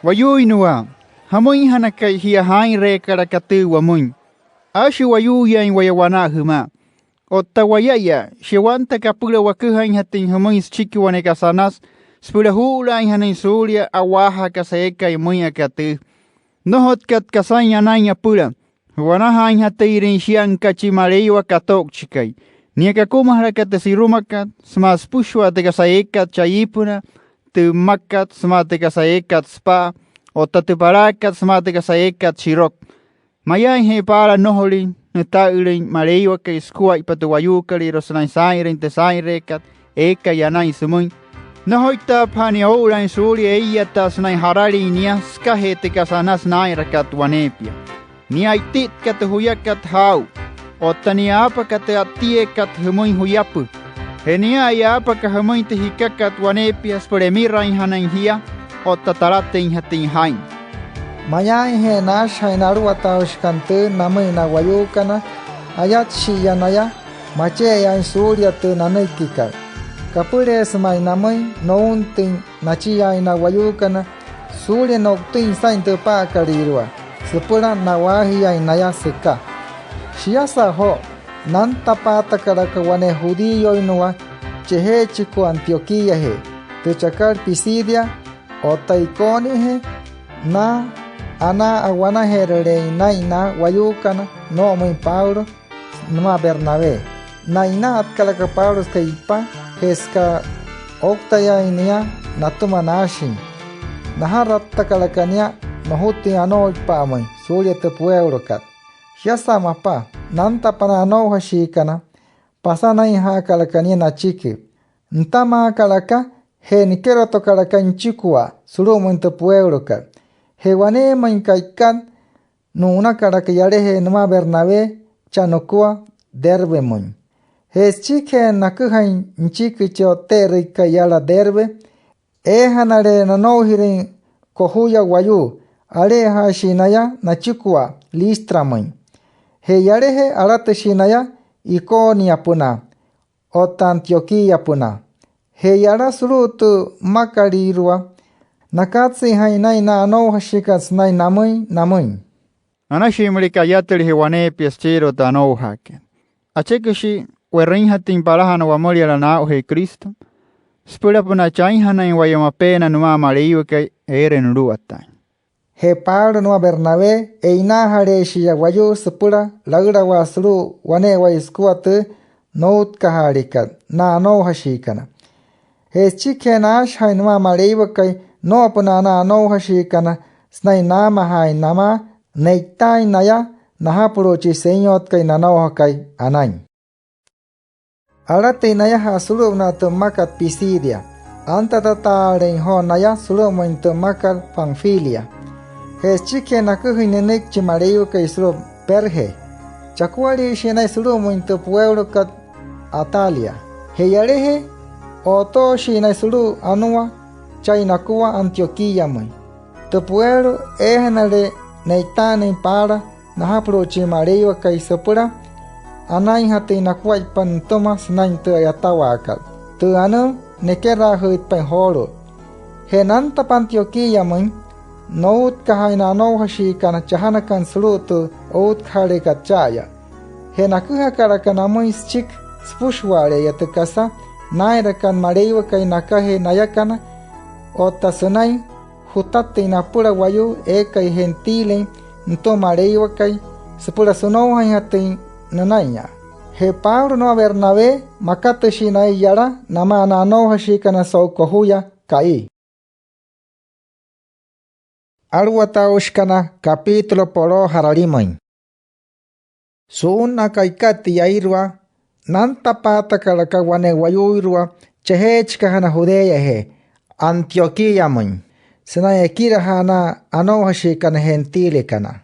—Wayuuinnuaa, ¿jamüinjanakai jia jaa'inreekalaka tüü wamüin? Aashi wayuuyaain waya wanaa jümaa. Otta wayaya, shia wantaka apüla waküjainjatüin jümüin süchiki wane kasa anasü süpüla juu'ulaainjanain suulia a'waajaa kasa eekai müin aka tüü. Nnojotkat kasain anain apüla. Ju'wanajaainjatüirüin shia nüka chi Maleiwa kato'uchikai. Nia kakumajalaka tü sirumakat sümaa süpüshua tü kasa eekat chaa iipünaa, tü mmakat sümaa tü kasa eekat süpa'a, otta tü palaakat sümaa tü kasa eekat shiroku. Mayaainje paala nnojolüin nüta'ülüin Maleiwakai sukuaippa tü wayuukolüirua sünain saa'inrüin tü saa'inreekat eekai anain sümüin, nnojoitaapaja nia oo'ulaain suulia ee'iyataa sünain jaralin nia sükajee tü kasa anasü naa'inrakat waneepia. Nia a'ititka tü juyakat jaa'u, otta nia aapaka tü a'ttieekat jümüin juyapü. Je nia'aya aapaka jümüin tü jikakat waneepia süpüla emirainjanain jia otta talatüinjatüin jaa'in. Mayaainje naashajaain na aluwataaushikana tüü namüin na wayuukana, ayatshi'iya naya mache'eyaain suulia tü nanüikikat. Kapüleesü ma'i namüin nountüin nachiyaain na wayuukana suulia no'utüin saa'in tü pa'akalüirua süpüla na'waajiain naya süka. Shiasa joo, nantapaatakalaka wane judíoinnua chejeechikua Antioquíajee tü chakat Pisidia otta Iconiojee, na anaa a'wanaje'erüleein naa'in na wayuukana noo'omüin Pablo nümaa Bernabé. Na'ina'atkalaka Pablo süka ipa je süka ouktayaain nia natüma naashin, najarattakalaka nia nojutüin anooipa'amüin suulia tü pueulokat. Shiasa mapa, nantapa na anoujashiikana, pasanainjaakalaka nia nachiki. Nütamaakalaka je nikerotokalaka nüchikua sulu'umüin tü pueulokat. Je waneemüin ka'ikat, nu'unakalaka yalajee nümaa Bernabé chaa nukua Derbemüin. Je süchikijee naküjain nüchiki chi O'tte'erüikai yala Derbe, eejanale'e nanoujirüin kojuya wayuu, ale'ejaashii naya nachikua Listramüin. Je yalajee, alatüshii naya Iconiopünaa otta Antioquíapünaa. Je yala sulu'u tü mmakalüirua, nakatsüinjain naa'in na anoujashiikana sünain namüin namüin: —Anashii müleka ayatüle jia waneepia süchiirua tü anoujaakat. Acheküshii we'rüinjatüin palajana wamüliala naa'ujee Cristo süpülapünaa chainjanain waya mapeena nümaa Maleiwakai eere nuluwataain. Je Pablo nümaa Bernabé, e'inaajaleeshiya wayuu süpüla laülawaa sulu'u wane'ewai sükua tü noutkajaaleekat na anoujashiikana. Je süchikijee naashajaain nümaa Maleiwakai noo'opünaa na anoujashiikana sünain naamajaain namaa, ne'itaain naya najapulu'u chi Senyotkai nanoujakai anain. Alatüin nayaja'a sulu'upünaa tü mmakat Pisidia. Antatataaleein joo naya sulu'umüin tü mmakat Panfilia. Je süchikijee naküjain nünüiki chi Maleiwakai sulu'u Perge, chakualiishii naya sulu'umüin tü pueulokat Atalia. Je yalajee, o'otooshii naya sulu'u anua chai nakua Antioquíamüin. Tü pueulo eejanale'e ne'itaanüin paala najapulu'u chi Maleiwakai süpüla anainjatüin nakuaippa nütüma sünain tü a'yatawaakat, tü anuu nekeraajüitpain joolu'u. Je nantapa Antioquíamüin, noutkajaain na anoujashiikana chajanakana sulu'u tü outkajaaleekat cha'aya. Je naküjakalaka namüin süchiki süpüshua'ale'eya tü kasa naa'inrakat Maleiwakai nakajee nayakana, otta sünain jutatüin napüla wayuu eekai gentilein nütüma Maleiwakai süpüla sünoujainjatüin nünain yaa. Je Pablo nümaa Bernabé, makatüshii naya yala namaa na anoujashiikana so'u kojuya ka'i. Aluwataaushikana, capítulo po'loo ja'ralimüin. Su'unnaa ka'ikat tiairua, nantapaatakalaka wane wayuuirua chejeechikajana Judeajee, Antioquíamüin, sünain ekirajaa na anoujashiikana gentilekana.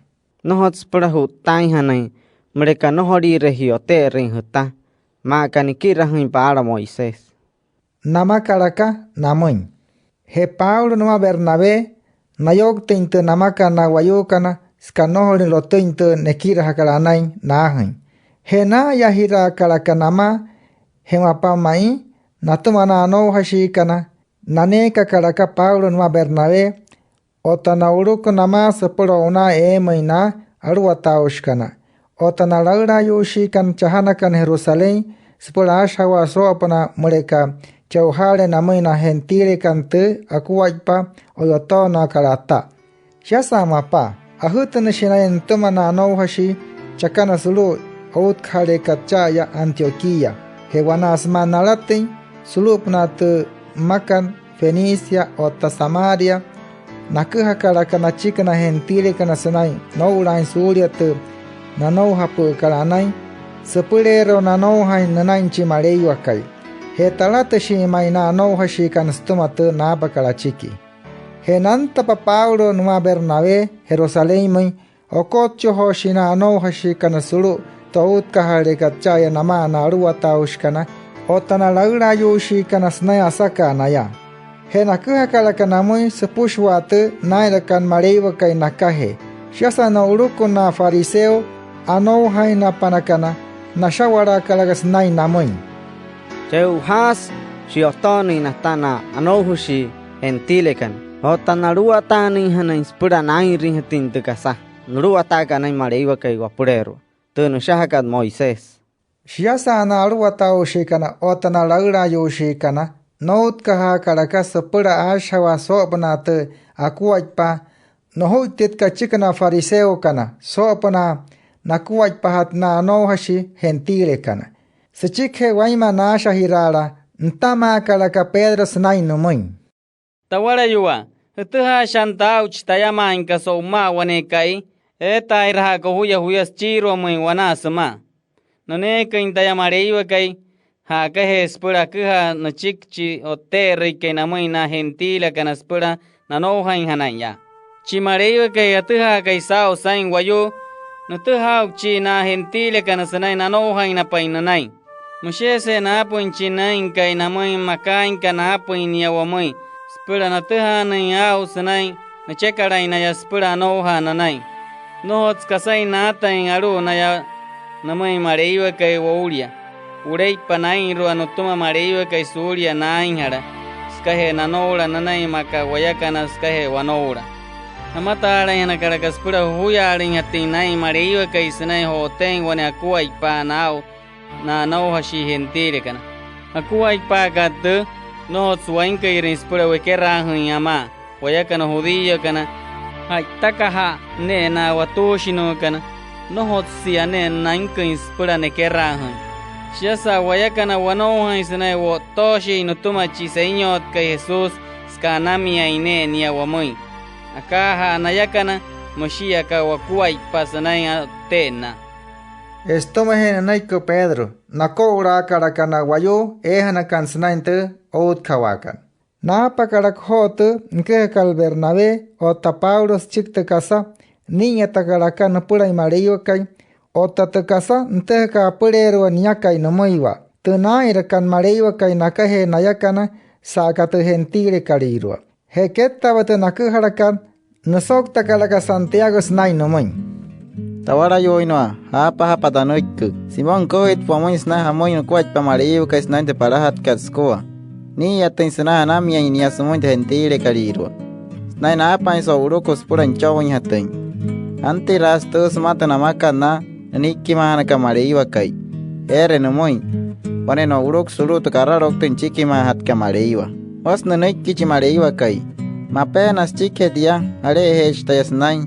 Nnojotsü süpüla ju'ttaainjanain müleka nnojoliire ji'yote'erüin jüta, maa aka nikirajüin paala Moisés, namakalaka namüin. Je Pablo nümaa Bernabé, nayouktüin tü namakat na wayuukana süka nnojolüin lotüin tü nekirajakat anain naajüin. Je naa'ayajiraakalaka namaa je mapa ma'i natüma na anoujashiikana, naneekakalaka Pablo nümaa Bernabé otta no'uluku namaa süpüla o'unaa eemüin na aluwataaushikana otta na laülaayuushiikana chajanakana Jerusalén süpüla aashajawaa soo'opünaa müleka che'ojaale namüin na gentilekana tü akuaippaa o'yotoonaakat ata. Shiasa mapa, ajütünüshii naya nütüma na anoujashii chakana sulu'u outkajaaleekat cha'aya Antioquía. Je wanaa sümaa nalatüin sulu'upünaa tü mmakat Fenicia otta Samaria, naküjakalaka nachiki na gentilekana sünain noo'ulaain suulia tü nanoujapü'ükat anain süpüleerua nanoujain nünain chi Maleiwakai. Je talatüshii ma'i na anoujashiikana sütüma tü naapakat achiki. Je nantapa Pablo nümaa Bernabé Jerusalénmüin, okotchijooshii na anoujashiikana sulu'u tü outkajaaleekat cha'aya namaa na aluwataaushikana otta na laülaayuushiikana sünain asakaa naya. Je naküjakalaka namüin süpüshua tü naa'inrakat Maleiwakai nakajee. Shiasa no'uluku na fariseo anoujainnapa'anakana, nasha'walaakalaka sünain namüin: —Che'ojaasü shi'yotoonüin nata na anoujashii gentilekana otta naluwataanüinjanain süpüla naa'inrüinjatüin tü kasa nuluwataakat anain Maleiwakai wapüleerua, tü nüshajakat Moisés. Shiasa na aluwataaushikana otta na laülaayuushiikana, noutkajaakalaka süpüla aashajawaa soo'opünaa tü akuaippaa nojuittitkat achiki na fariseokana soo'opünaa nakuaippajatü na anoujashii gentilekana. Süchikijee wainma naashajiraala, nütamaakalaka Pedro sünain nümüin: —Tawalayuwaa, jütüjaasha'nta aa'u chi tayamaainka so'u pümaa wane ka'i eetaairaja'a kojuya juya süchiiruamüin wanaa sümaa. Nüneeküin taya Maleiwakai ja'akajee süpüla aküjaa nüchiki chi O'tte'erüikai namüin na gentilekana süpüla nanoujainjanain yaa. Chi Maleiwakai atüjaakai saa'u saa'in wayuu, nütüjaa aa'uchii na gentilekana sünain nanoujainnapa'ain nünain. Müshijese'e naapüin chi Nüinkai namüin makaainka naapüin nia wamüin süpüla natüjaanüin aa'u sünain nüchekalain naya süpüla anoujaa nünain. Nnojotsü kasain naatain alu'u naya nümüin Maleiwakai woulia. Wuleipa naa'inrua nütüma Maleiwakai suulia naainjala sükajee nanoula nünain, maa aka wayakana sükajee wanoula. Jamataalainjanakalaka süpüla jujuyaalüinjatüin naa'in Maleiwakai sünain jo'oteein wane akuaippaa naa'u na anoujashii gentilekana. Akuaippaakat tüü, nnojotsü wainküirüin süpüla wekeraajüin amaa wayakana judíokana. Ja'itakajaa ne'e na watuushinuukana, nnojotsüsia ne'e nainküin süpüla nekeraajüin. Shiasa wayakana, wanoujain sünain wo'ttooshii nütüma chi Senyotkai Jesús süka anamiain ne'e nia wamüin. Akaajaa nayakana, müshii aka wakuaippa sünain o'tte'ennaa. Je sütümajee nünüiki Pedro, nako'ulaakalaka na wayuu eejanakana sünain tü outkajawaakat. Naapakalaka joo tü nüküjakat Bernabé otta Pablo süchiki tü kasa nii'iyatakalaka nüpülain Maleiwakai otta tü kasa nütüjakat apüleerua niakai nümüiwa, tü naa'inrakat Maleiwakai nakajee nayakana sa'aka tü gentilekalüirua. Je kettaapa tü naküjalakat, nüsouktakalaka Santiago sünain nümüin: —Tawalayuuinnua, jaapajapa tanüiki. Simón nüküjaitpa wamüin sünain jamüin nukuaippa Maleiwakai sünain tü palajatkat sükua. Nii'iyatüin sünain anamiain nia sümüin tü gentilekalüirua sünain naapaain so'uluku süpüla nüchooinjatüin. Antiraasü tüü sümaa tü namakat na nünüikimaajanakana Maleiwakai. Eere nümüin wane no'uluku sulu'u tü karaloukta nüchikimaajatkat Maleiwa. Müsü nünüiki chi Maleiwakai: Mapeena süchikijee tia, ale'ejeechi taya sünain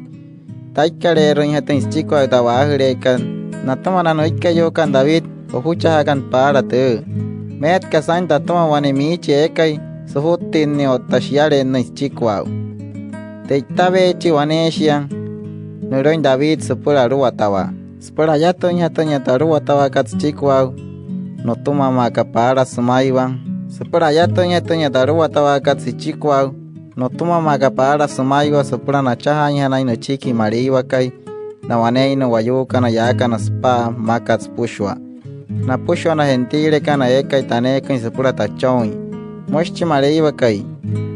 taikkale'erüinjatüin süchikua tü a'waajüleekat natüma na nüikkayuukana David ojuchajaakana paala tüü. Meetka saa'in tatüma wane miichi eekai sujuttinnüin otta shiyalennüin süchikua'u. Te'itaweechi waneeshia nülüin David süpüla aluwatawaa, süpüla ayatüinjatüin tü aluwatawaakat süchikua'u nütüma maa aka paala sümaiwa, süpüla ayatüinjatüin tü aluwatawaakat süchikua'u nütüma maa aka paala sümaiwa süpüla nachajaainjanain nüchiki Maleiwakai na waneeinnua wayuukana yaakana süpa'a mmakat süpüshua, napüshua na gentilekana eekai taneeküin süpüla tachooin. Müshi chi Maleiwakai: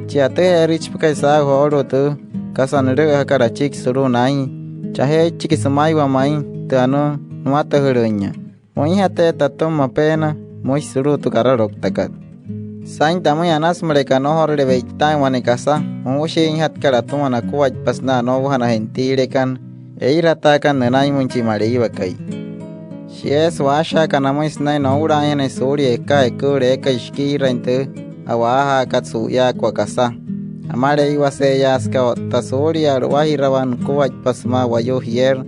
Chi atüje'erüichipakai saa'u joolu'u tü kasa nülü'üjakat achiki sulu'u naa'in, chajeeichiki sümaiwa ma'i tü anuu nümatüjülüinya. Müinjateerü tatüma mapeena, müshi sulu'u tü karalouktakat. Saa'in tamüin anasü müleka nnojorule we'itaain wane kasa mojushiinjatkat atüma nakuaippa sünain anoujaa na gentilekana ee'irataakana nünainmüin chi Maleiwakai. Shieesü waashajaaka namüin sünain noo'ulaainjanain suulia ekaa eküülü eekai shikiirain tü a'waajaakat su'uyaakua kasa. Amaleiwase'eyaasüka otta suulia a'luwajirawaa nukuaippa sümaa wayuu jierü,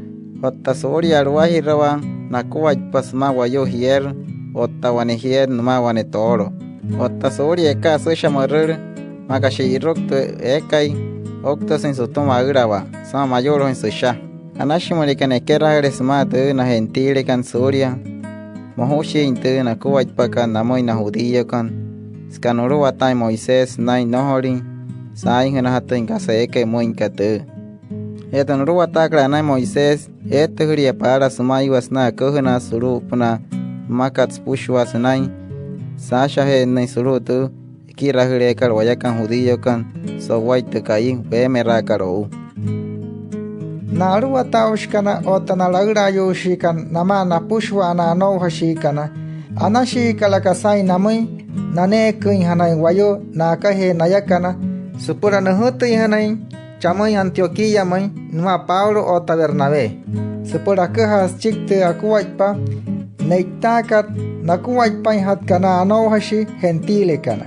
otta suulia a'luwajirawaa nakuaippa sümaa wayuu jierü otta wane jierü nümaa wane toolo, otta suulia ekaa süsha mürülü maa aka shi'iruku tü eekai ouktüsüin sütüma aülawaa sümaa mayu'lujüin süsha. Anashi müleka nekerajüle sümaa tü na gentilekana suulia mojushiin tü nakuaippakat namüin na judíokana, süka nuluwataain Moisés sünain nnojolin saainjünajatüin kasa eekai müin aka tüü. Je tü nuluwataakat anain Moisés, eetüjülia paala sümaiwa sünain aküjünaasü sulu'upünaa mmakat süpüshua sünain saashaje'ennüin sulu'u tü ekirajüleekat wayakana judíokana so'uwai tü ka'i weemeraakat o'u. Na aluwataaushikana otta na laülaayuushiikana namaa napüshua na anoujashiikana, anashiikalaka saa'in namüin naneeküinjanain wayuu na'akajee nayakana süpüla nüjütüinjanain chamüin Antioquíamüin nümaa Pablo otta Bernabé süpüla aküjaa süchiki tü akuaippa ne'itaakat nakuaippainjatka na anoujashii gentilekana.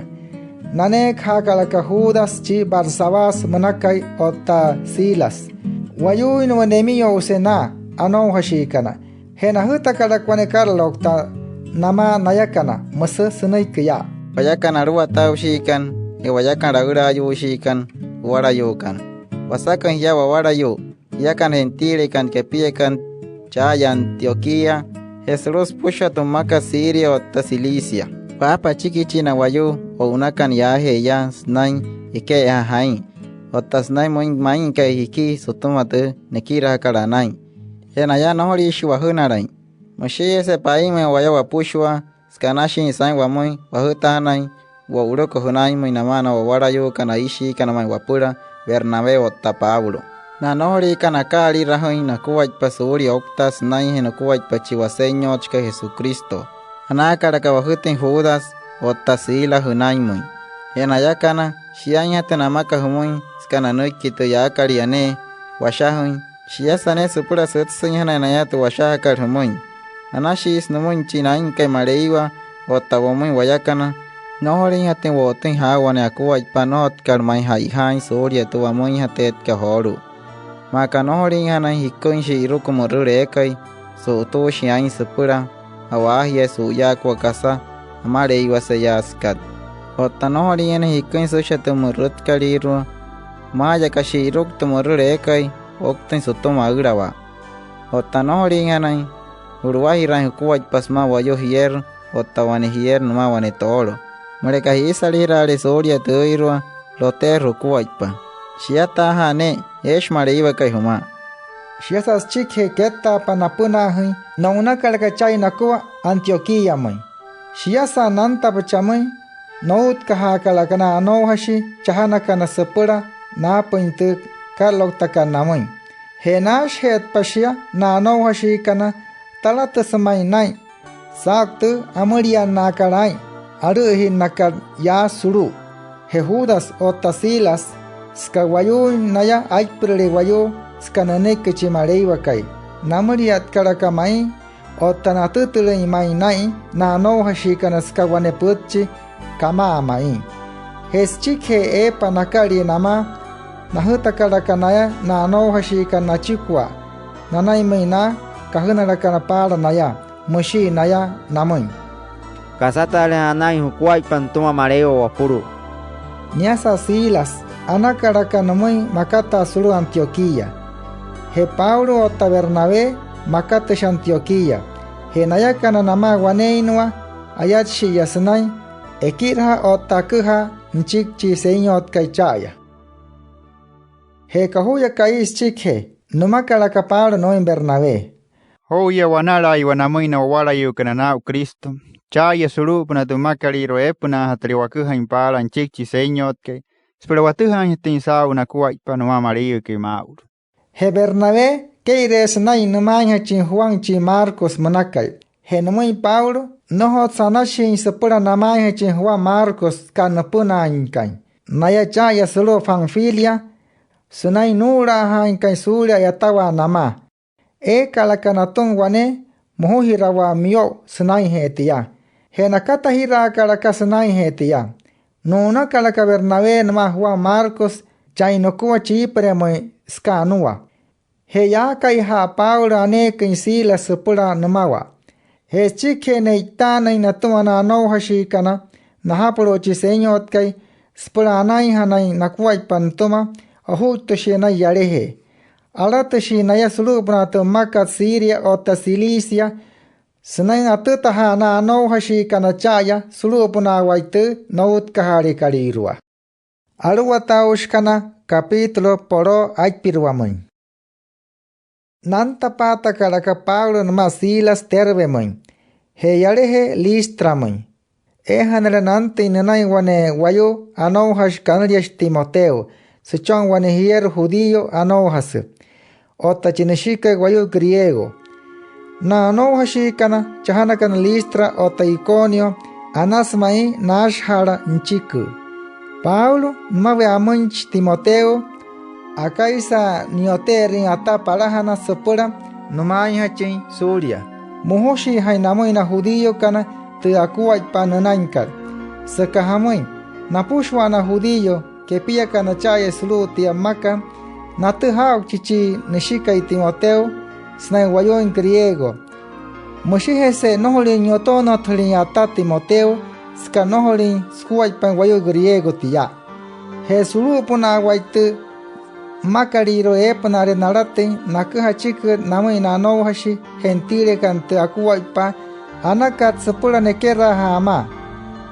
Naneekajaakalaka Judas chi Barsabás münakai otta Silas, wayuuinnua nemiyo'use na anoujashiikana. Je najütakalaka wane karaloukta namaa nayakana, müsü sünüiki yaa: Wayakana aluwataaushiikana je wayakana laülaayuushiikana juwalayuukana, wasaküin jia wawalayuu jiakana gentilekana kepiakana cha'aya Antioquía je sulu'u süpüshua tü mmakat Siria otta Cilicia. Waapa achikichii na wayuu o'unakana yaajee yaa sünain eke'ejaa jaa'in otta sünain müin maa'inkai jikii sütüma tü nekirajakat anain. Je naya, nnojoliishii wajünalain. Müshiijese paa'inmüin waya wapüshua süka anashin saa'in wamüin wajütajanain wo'uluku jünainmüin namaa na wawalayuukana aishiikana ma'i wapüla Bernabé otta Pablo. Na nnojoliikana aka'alirajüin nakuaippa suulia ouktaa sünainjee nukuaippa chi Wasenyotsekai Jesucristo, anaakalaka wajütüin Judas otta Silas jünainmüin. Je nayakana, shiainjatü namaka jümüin süka nanüiki tü yaakalia ne'e washajüin. Shiasa ne'e süpüla sütsüinjanain naya tü washajakat jümüin. Anashiisü nümüin chi Naa'inkai Maleiwa otta wamüin wayakana nnojoliinjatüin wo'otüin jaa'u wane akuaippa nnojotkat ma'i ja'ijaain suulia tü wamüinjateetkat joolu'u. Maa aka nnojoliinjanain jiküin shi'iruku mürüt eekai su'utuushin aa'in süpüla a'waajia su'uyaakua kasa amaleiwaseyaasükat. Otta nnojoliinjanain jiküin süsha tü mürütkalüirua maa'aya aka shi'iruku tü mürüt eekai ouktüin sütüma aülawaa. Otta nnojoliinjanain ju'luwajiraain jukuaippa sümaa wayuu jierü otta wane jierü nümaa wane toolo. Müleka jiisalajiraale suulia tüüirua, loteerü jukuaippa. Shiataaja'a ne'e, eeshi Maleiwakai jümaa. Shiasa süchikijee kettaapa napünaajüin, no'unakalaka chai nakua Antioquíamüin. Shiasa nantapa chamüin, noutkajaakalaka na anoujashii chajanakana süpüla naapüin tü karalouktakat namüin. Je naashaje'etpa shia na anoujashiikana, talatüsü ma'i naa'in saa'u tü amüliannaakat aa'in alü'üjinnakat yaa sulu'u. Je Judas otta Silas, süka wayuuin naya aippürüle wayuu süka nünüiki chi Maleiwakai, namüliatkalaka ma'i otta natütülüin ma'i naa'in na anoujashiikana süka wane pütchi kamaa ma'i. Je süchikijee eepa nakalia namaa, najütakalaka naya na anoujashiikana nachikua nanainmüin na kajünalakana paala naya. Müshii naya namüin: —Kasataleja anain jukuaippa nütüma Maleiwa wopulu'u. Niasa Silas, anakalaka nümüin makataa sulu'u Antioquía. Je Pablo otta Bernabé, makatüshi Antioquía. Je nayakana namaa waneeinnua, ayatshi'iya sünain ekirajaa otta aküjaa nüchiki chi Senyotkai cha'aya. Je kojuya ka'i süchikijee, nümakalaka Pablo nümüin Bernabé: —Joo'uya wanalaiwa namüin na wawalayuukana naa'u Cristo cha'aya sulu'upünaa tü mmakalüirua eepünaajatüle waküjain paala nüchiki chi Senyotkai süpüla watüjaainjatüin saa'u nakuaippa nümaa Maleiwakai maa'ulu. Je Bernabé, kee'ireesü naa'in nümaainjachin Juan chi Marcos münakai. Je nümüin Pablo, nnojotsü anashiin süpüla namaainjachin Juan Marcos süka nüpünaainkain naya cha'aya sulu'u Panfilia sünain nuu'ulaajaainkain suulia a'yatawaa namaa. Eekalaka natüma wane mojujirawaa miyo'u sünainjee tia. Je nakatajiraakalaka sünainjee tia. Nu'unakalaka Bernabé nümaa Juan Marcos chain nukua Chipremüin süka anua. Je yaakaija'a Pablo aneeküin Silas süpüla nümawaa. Je süchikijee ne'itaanüin natüma na anoujashiikana najapulu'u chi Senyotkai süpüla anainjanain nakuaippa nütüma, ojuittüshii naya yalajee. Alatüshii naya sulu'upünaa tü mmakat Siria otta Cilicia sünain atütajaa na anoujashiikana cha'aya sulu'upünaa wayuu tü noutkajaaleekalüirua. Aluwataaushikana, capítulo poloo aipiruamüin. Nantapaatakalaka Pablo nümaa Silas Derbemüin je yalajee Listramüin. Eejanale nantüin nünain wane wayuu anoujashi kanüliashi Timoteo, süchon wane jierü judío anoujasü otta chi nüshikai wayuu griego. Na anoujashiikana chajanakana Listra otta Iconio, anasü ma'i naashajaala nüchiki. Pablo, nümawee amüinchi Timoteo, akaisa ni'yote'erüin ata palajana süpüla nümaainjachin suulia. Mojushiijain namüin na judíokana tü akuaippa nünainkat. Süka jamüin, napüshua na judío kepiakana cha'aya sulu'u tia mmakat, natüjaa aa'uchi chi nüshikai Timoteo sünain wayuuin griego. Müshijese nnojolüin ni'yotoonotüjülin ata Timoteo süka nnojolüin sukuaippain wayuu griego tia. Je sulu'upünaa wayuu tü mmakalüirua eepünaale nalatüin naküja achiki namüin na anoujashi gentilekana tü akuaippaa anakat süpüla nekeraajaa amaa.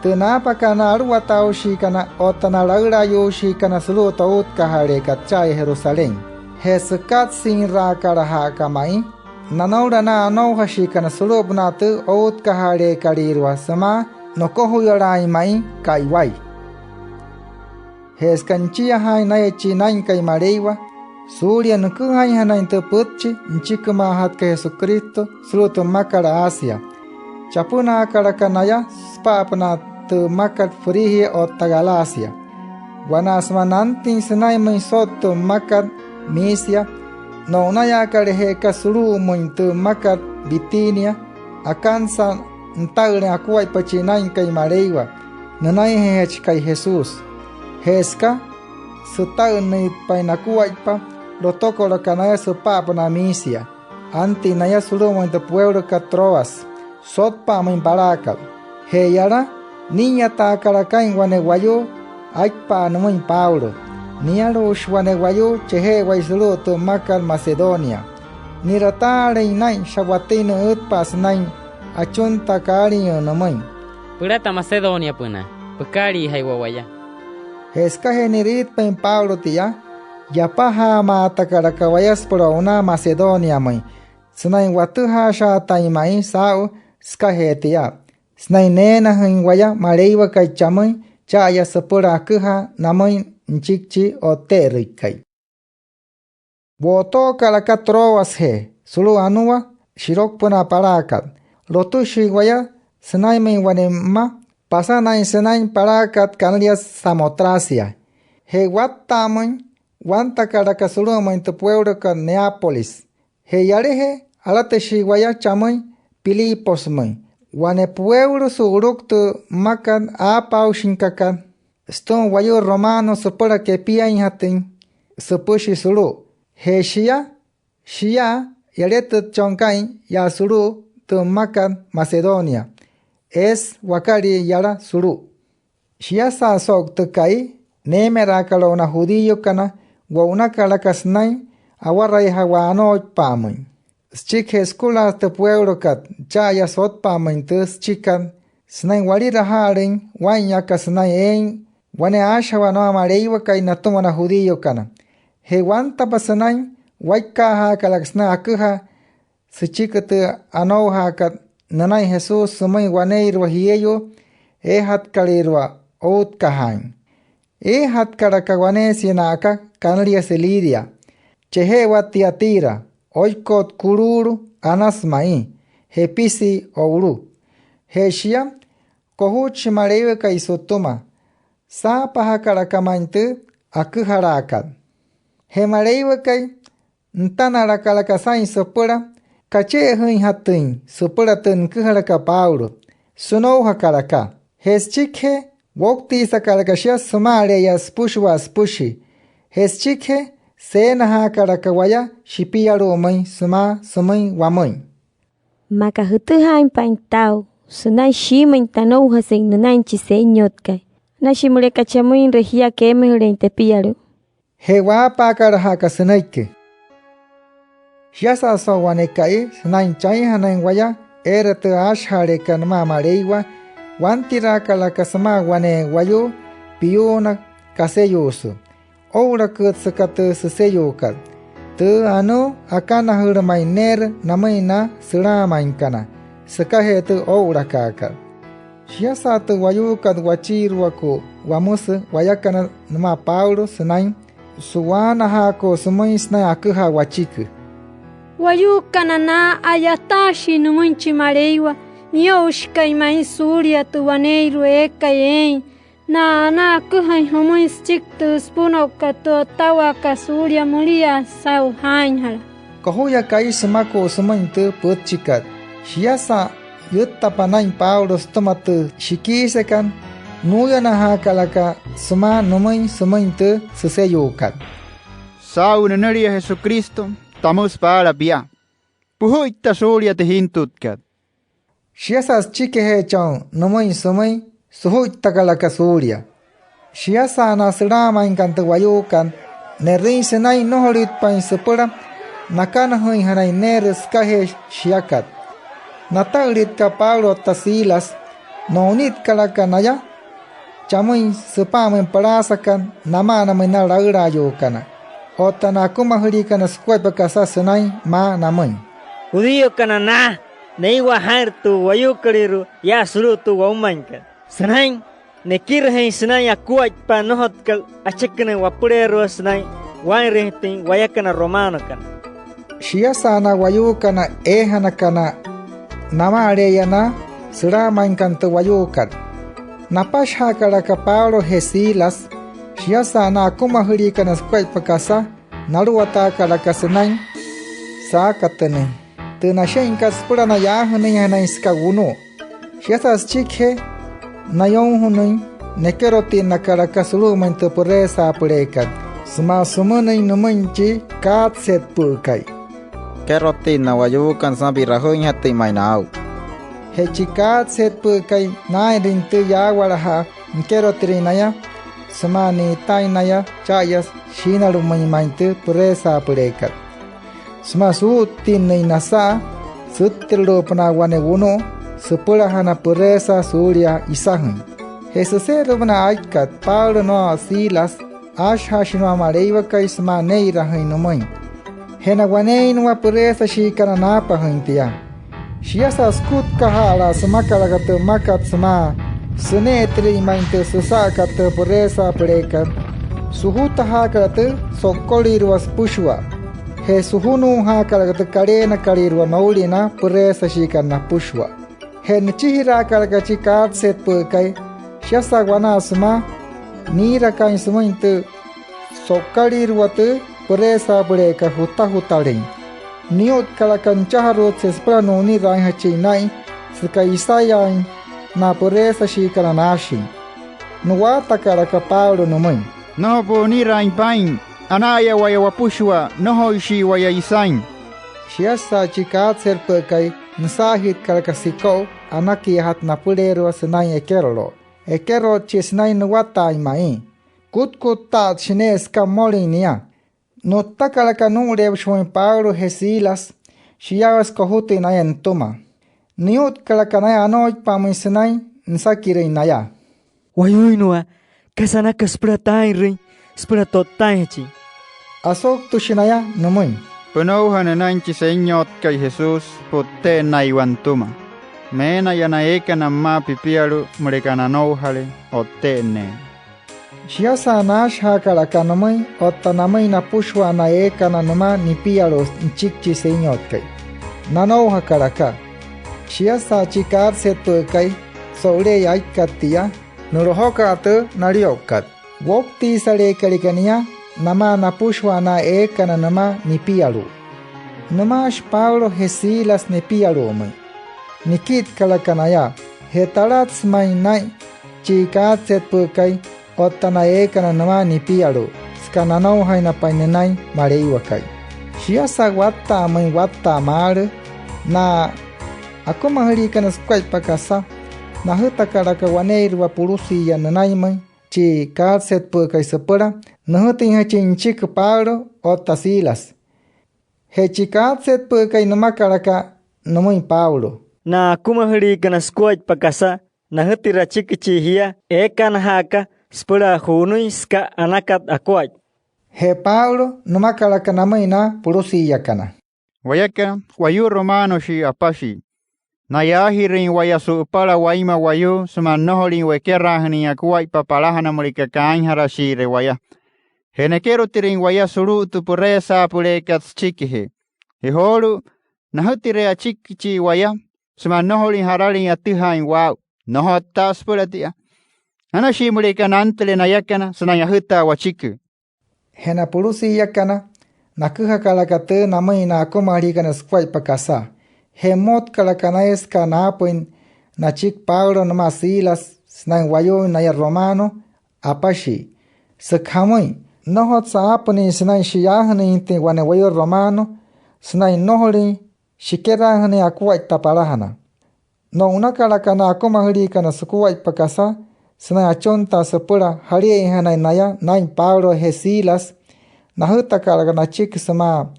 Tü naapakat na aluwataaushikana otta na laülaayuushiikana sulu'u tü outkajaaleekat cha'aya Jerusalén. Je sükatsinraakalaja'a aka ma'i nanoula na anoujashiikana sulu'upünaa tü outkajaaleekalüirua sümaa nokojuyalaain ma'i ka'iwai. Je süka nüchiajaain naya chi Naa'inkai Maleiwa suulia nüküjainjanain tü pütchi nüchikimaajatkat Jesucristo sulu'u tü mmakat Asia, chapünaakalaka naya süpa'apünaa tü mmakat Frigia otta Galacia. Wanaa sümaa nantüin sünainmüin sot tü mmakat Misia, no'unayaakalejee aka sulu'umüin tü mmakat Bitinia, akansa nüta'ülüin akuaippa chi Naa'inkai Maleiwa nünainjeejachikai Jesús. Je süka süta'ünnüitpain nakuaippa, lotokolaka naya süpa'apünaa Misia. Antüin naya sulu'umüin tü pueulokat Troas sotpa'amüin palaakat. Je yala, nii'iyataakalaka aa'in wane wayuu aipa'a nümüin Pablo. Niyalu'ushi wane wayuu cheje'ewai sulu'u tü mmakat Macedonia. Ni'rataalüin naa'in sha'watüin nü'ütpa'a sünain achuntakaalin nümüin: —Pülata Macedoniapünaa, pükaaliijaiwa waya. Je sükajee ni'riitpain Pablo tia, yapajaamaatakalaka waya süpüla o'unaa Macedoniamüin sünain watüjaashaatain ma'i saa'u sükajee tia, sünain neenajüin waya Maleiwakai chamüin cha'aya süpüla aküjaa namüin nüchiki chi O'tte'erüikai. Wo'otookalaka Troasjee sulu'u anua shirokupünaa palaakat. Lotüshii waya sünainmüin wane mma pasanain sünain palaakat kanüliasü Samotracia. Je watta'amüin, wantakalaka sulu'umüin tü pueulokat Neápolis. Je yalajee, alatüshii waya chamüin Filiposmüin, wane pueulo su'uluku tü mmakat aapaaushinkakat. sütüma wayuu romano süpüla kepiainjatüin süpüshi sulu'u. Je shia, shia yaletütchon ka'i yaa sulu'u tü mmakat Macedonia, eesü wakalii yala sulu'u. Shiasa so'u tü ka'i neemeraakat o'u na judíokana, wo'unakalaka sünain awaraijawaa anooipa'amüin. Süchikijee sükulaasü tü pueulokat cha'aya sotpa'amüin tü süchikat sünain waliraja'alüin waa'in aka sünain eein wane aashajawaa nümaa Maleiwakai natüma na judíokana. Je wantapa sünain, waikkaajaakalaka sünain aküjaa süchiki tü anoujaakat nünain Jesús sümüin waneeirua jieyuu eejatkalüirua outkajaain. Eejatkalaka waneesia na'aka kanüliasü Lidia, cheje'ewat Tiatira, oikot kuluulu anasü ma'i, je pisii o'ulu. Je shia, kojutshi Maleiwakai sütüma, saapajakalaka ma'i tü aküjalaakat. Je Maleiwakai, nütanalakalaka saa'in süpüla kache'ejüinjatüin süpüla tü nüküjalakat Pablo. Sünoujakalaka. Je süchikijee, woutiisakalaka shia süma'ale'eya süpüshua süpüshi. Je süchikijee, seenajaakalaka waya shipialu'umüin sümaa sümüin wamüin: —Maa aka jütüjaainpain taa'u sünain shiimüin tanoujasüin nünain chi Senyotkai, anashi müleka chamüinre jia keemajüleein tepialu'u. Je waapaakalaja'aka sünüiki. Shiasa so'u wane ka'i sünain chainjanain waya eere tü aashajaaleekat nümaa Maleiwa, wantiraakalaka sümaa wane wayuu piyuuna kaseyuusü. Oo'ulaküt süka tü süseyuukat. Tü anuu akanajülü ma'i neerü namüin na sülaamainkana sükajee tü oo'ulakaakat. Shiasa tü wayuukat wachiiruaku'u wamüsü wayakana nümaa Pablo sünain su'waanajaaku'u sümüin sünain aküjaa wachiki: —Wayuukana naa, a'yataashii nümüin chi Maleiwa Miyo'ushikai ma'i suulia tü waneeirua eekai eein. Naa, anaa aküjain jümüin süchiki tü süpüno'ukat tü o'ttawaakat suulia müliaa saa'u jaainjala. Kojuya ka'i sümaku'u sümüin tü pütchikat. Shiasa yüttapa naa'in Pablo sütüma tü shikiisekat, nuuyanajaakalaka sümaa nümüin sümüin tü süseyuukat: —Saa'u nünülia Jesucristo, tamüsü paala pia. Pujuitta suulia tü jintutkat. Shiasa süchikijeecho'un nümüin sümüin, sujuittakalaka suulia. Shiasa na sülaamainkana tü wayuukat, ne'rüin sünain nnojolüitpain süpüla nakanajüinjanain neerü sükajee shiakat. Nata'ülitka Pablo otta Silas, no'unitkalaka naya chamüin süpa'amüin pülaasakat nama'anamüin na laülaayuukana otta na akumajüliikana sükuaippa kasa sünain maa namüin: —Judíokana naa, neiwa jaa'inrü tü wayuukolüirua yaa sulu'u tü woumainkat sünain nekirajüin sünain akuaippa nnojotkat achekünüin wapüleerua sünain waa'inrüinjatüin wayakana romanokana. Shiasa na wayuukana eejanakana nama'ale'eya na sülaamainkana tü wayuukat, napashajaakalaka Pablo je Silas. Shiasa na akumajüliikana sükuaippa kasa, naluwataakalaka sünain saakatünüin tü nashe'inkat süpüla na'yaajünüinjanain süka wunu'u. Shiasa süchikijee nayounjünüin, nekerotinnakalaka sulu'umüin tü püreesaapüleekat sümaa sümünüin nümüin chi kaatsetpü'ükai: —Nikerotinna wayuukana sümaa pi'rajüinjatüin ma'i naa'u. Je chi kaatsetpü'ükai, naa'inrüin tü yaawalajaa nikerotirüin naya sümaa ni'itaain naya cha'aya shiinalu'umüin ma'i tü püreesaapüleekat sümaa suu'uttinnüin nasa'a süttirulu'upünaa wane wunu'u süpülajana püreesa suulia isajüin. Je süse'eru'upünaa aikat, Pablo nümaa Silas, aashajaashi nümaa Maleiwakai sümaa nee'irajüin nümüin. Je na'waneeinnua püreesashiikana naapajüin tia. Shiasa sükutkaja'alaa sümakalaka tü mmakat sümaa süne'etirüin ma'i tü süsa'akat tü püreesaapüleekat, sujutajaakalaka tü so'ukolüirua süpüshua je sujunuujaakalaka tü kaleenakalüirua noulia na püreesashiikana napüshua. Je nüchijiraakalaka chi kaatsetpü'ükai. Shiasa wanaa sümaa niirakaain sümüin tü so'ukolüirua tü püreesaapüleekat jutajutalüin, niyu'tkalaka nüchajaruutse süpüla nu'uniraainjachin naa'in süka isayaain na püreesashiikana naashin. Nu'waatakalaka Pablo nümüin: —Nnojo pu'uniraain paa'in. Ana'aya waya wapüshua, nnojoishii waya isain. Shiasa chi kaatsetpü'ükai, nüsaajitkalaka siko'u anakiajatü napüleerua sünain ekeroloo. Ekerotshi sünain nuwataain ma'i. Kutkutta'atshi ne'e süka mmolüin nia. Nu'ttakalaka nuu'uleepüshimüin Pablo je Silas shiyaawase kojutüin naya nütüma. Niyu'tkalaka naya anooipa'amüin sünain nüsakirüin naya: —Wayuuinnua, ¿kasa anaka süpüla taa'inrüin süpüla to'ttaainjachin? Asouktüshi naya nümüin: —Pünouja nünain chi Senyotkai Jesús pu'tte'ennaiwa nütüma. Meenaya na eekana pümaa pipialu'u müleka nanoujale, o'tte'enneena. Shiasa naashajaakalaka nümüin otta namüin napüshua na eekana nümaa nipialu'u nüchiki chi Senyotkai, nanoujakalaka. Shiasa chi kaatsetpü'ükai so'ule'eya aikat tia, nu'lojokana tü nalio'ukat. Woutiisaleekalaka nia namaa napüshua na eekana nümaa nipialu'u. Nümaashi Pablo je Silas nipialu'umüin. Nikitkalaka naya. Je talatsü ma'i naa'in chi kaatsetpü'ükai otta na eekana nümaa nipialu'u süka nanoujainapain nünain Maleiwakai. Shiasa watta'amüin watta'a maalü, na akumajüliikana sukuaippa kasa najütakalaka waneeirua pulusiiya nünainmüin chi kaatsetpü'ükai süpüla nüjütüinjachin nüchiki Pablo otta Silas. Je chi kaatsetpü'ükai nümakalaka nümüin Pablo: —Na akumajüliikana sukuaippa kasa, najütira achikichii jia eekanajaaka süpüla ju'unüin süka anakat akuaippa. Je Pablo nümakalaka namüin na pulusiiyakana: —Wayakana, wayuu romanoshii apashii. Nayaajirüin waya su'upala wainma wayuu sümaa nnojolin wekeraajünüin akuaippa palajana müleka kaainjarashiire waya. Je nekerotirüin waya sulu'u tü püreesaapüleekat süchikijee. Je joolu'u, najütire achikichii waya sümaa nnojolüin jaralüin atüjaain waa'u. Nnojotsü taa süpüla tia. Anashii müleka nantüle nayakana sünain ajütaa wachiki. Je na pulusiiyakana, naküjakalaka tü namüin na akumajüliikana sukuaippa kasa. Je mmotkalaka naya süka naapüin nachiki Pablo nümaa Silas sünain wayuuin naya romano apashii. Süka jamüin, nnojotsü aapünüin sünain shiyaajünüinjatüin wane wayuu romano sünain nnojolüin shikeraajünüin akuaippa palajana. No'unakalaka na akumajüliikana sukuaippa kasa sünain achuntaa süpüla jali'einjanain naya naa'in Pablo je Silas. Najütakalaka nachiki sümaa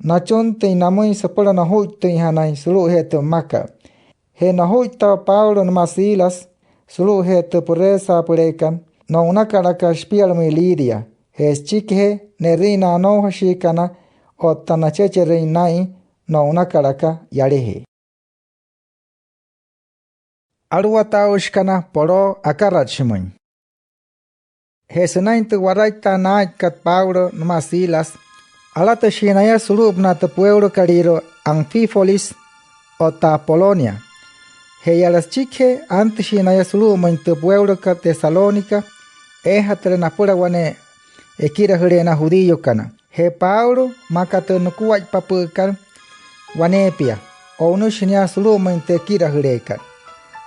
nachuntüin namüin süpüla nojuittüinjanain sulu'ujee tü mmakat. Je nojuittapa Pablo nümaa Silas sulu'ujee tü püreesaapüleekat, no'unakalaka shipialamüin Lidia. Je süchikijee, ne'rüin na anoujashiikana otta nachecherüin naa'in, no'unakalaka yalajee. Aluwataaushikana poloo akaratshimüin. Je sünain tü waraittaa naa'inkat Pablo nümaa Silas, alatüshii naya sulu'upünaa tü pueulokalüirua Anfípolis otta Apolonia. Je yala süchikijee, antüshii naya sulu'umüin tü pueulokat Tesalónica eejatüle napüla wane ekirajülee na judíokana. Je Pablo, maa aka tü nukuaippapü'ükat waneepia, o'unüshi nia sulu'umüin tü ekirajüleekat.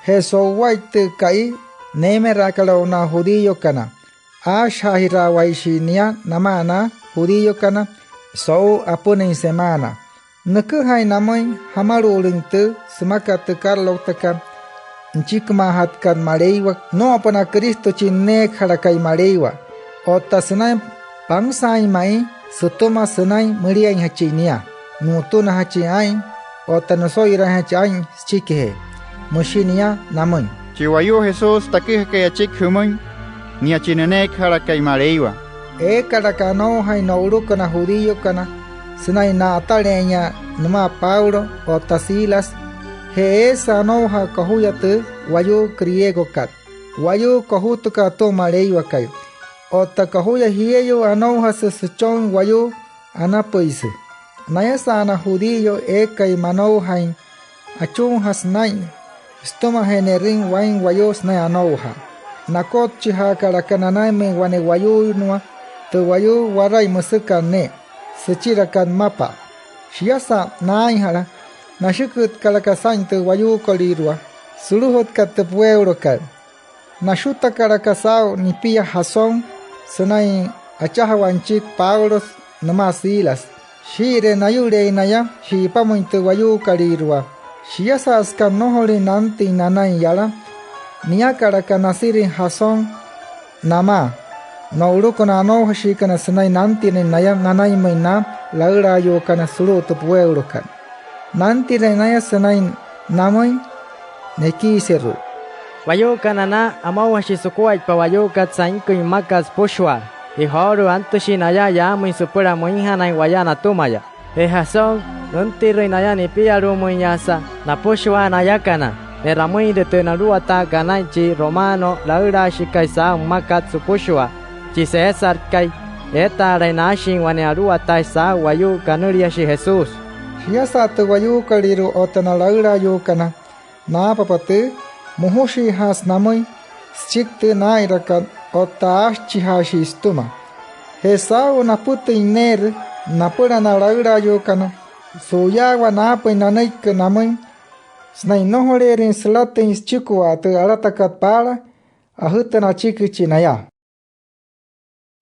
Je so'uwai tü ka'i neemeraakat o'u na judíokana, aashajaajiraawaishi nia namaa na judíokana so'u apünüin semaana. Nüküjain namüin jamalu'ulüin tü sümakat tü karalouktakat nüchikimaajatkat Maleiwa noo'opünaa Cristo chi nüneekajalakai Maleiwa, otta sünain pansaain ma'i sütüma sünain müliainjachin nia, nu'utünajachin aa'in otta nüso'iraainjachin aa'in süchikijee. Müshi nia namüin: —Chi wayuu Jesús taküjakai achiki jümüin, nia chi nüneekajalakai Maleiwa. Eekalaka anoujain no'uluku na judíokana sünain na'atale'einya nümaa Pablo otta Silas. Je eesü anoujaa kojuya tü wayuu griegokat, wayuu kojutukat atüma Maleiwakai, otta kojuya jieyuu anoujasü süchon wayuu anapüisü. Nayasa'a na judío eekai manoujain achunjasü naa'in sütümajee ne'rüin wainma wayuu sünain anoujaa. Nakotchijaakalaka nanainmüin wane wayuuinnua tü wayuu warai müsükat ne'e süchirakat mmapa'a. Shiasa naainjala, nashükütkalaka saa'in tü wayuukolüirua sulu'ujatkat tü pueulokat. Nashutakalaka saa'u nipia Jasón sünain achajawaa nüchiki Pablo nümaa Silas. Shii'iree nayu'leein naya shi'ipamüin tü wayuukolüirua. Shiasa süka nnojolüin nantüin nanain yala, niakalaka nasirüin Jasón namaa no'uluku na anoujashiikana sünain nantirüin naya nanainmüin na laülaayuukana sulu'u tü pueulokat. Nantirüin naya sünain namüin nekiiseru'u: —Wayuukana na, amoujashii sukuaippa wayuukat sainküin mmakat süpüshua. Je joolu'u, antüshii naya yaamüin süpüla müinjanain waya natümaya. Je Jasón, nüntirüin naya nipialu'umüinyaasa napüshua nayakana. Je ramüinre tü naluwataakat anain chi romano laülaashikai saa'u mmakat süpüshua, chi Césarkai, eetaalain naashin wane aluwataai saa'u wayuu kanüliashi Jesús. Shiasa tü wayuukolüirua otta na laülaayuukana naapapa tüü, mojushiijaasü namüin süchiki tü naa'inrakat otta aashichijaashii sütüma. Je saa'u napütüin neerü napüla na laülaayuukana, su'uyaawaa naapüin nanüiki namüin sünain nnojoleerüin sülatüin süchikua tü alatakat paala ajütüna achiki chi naya.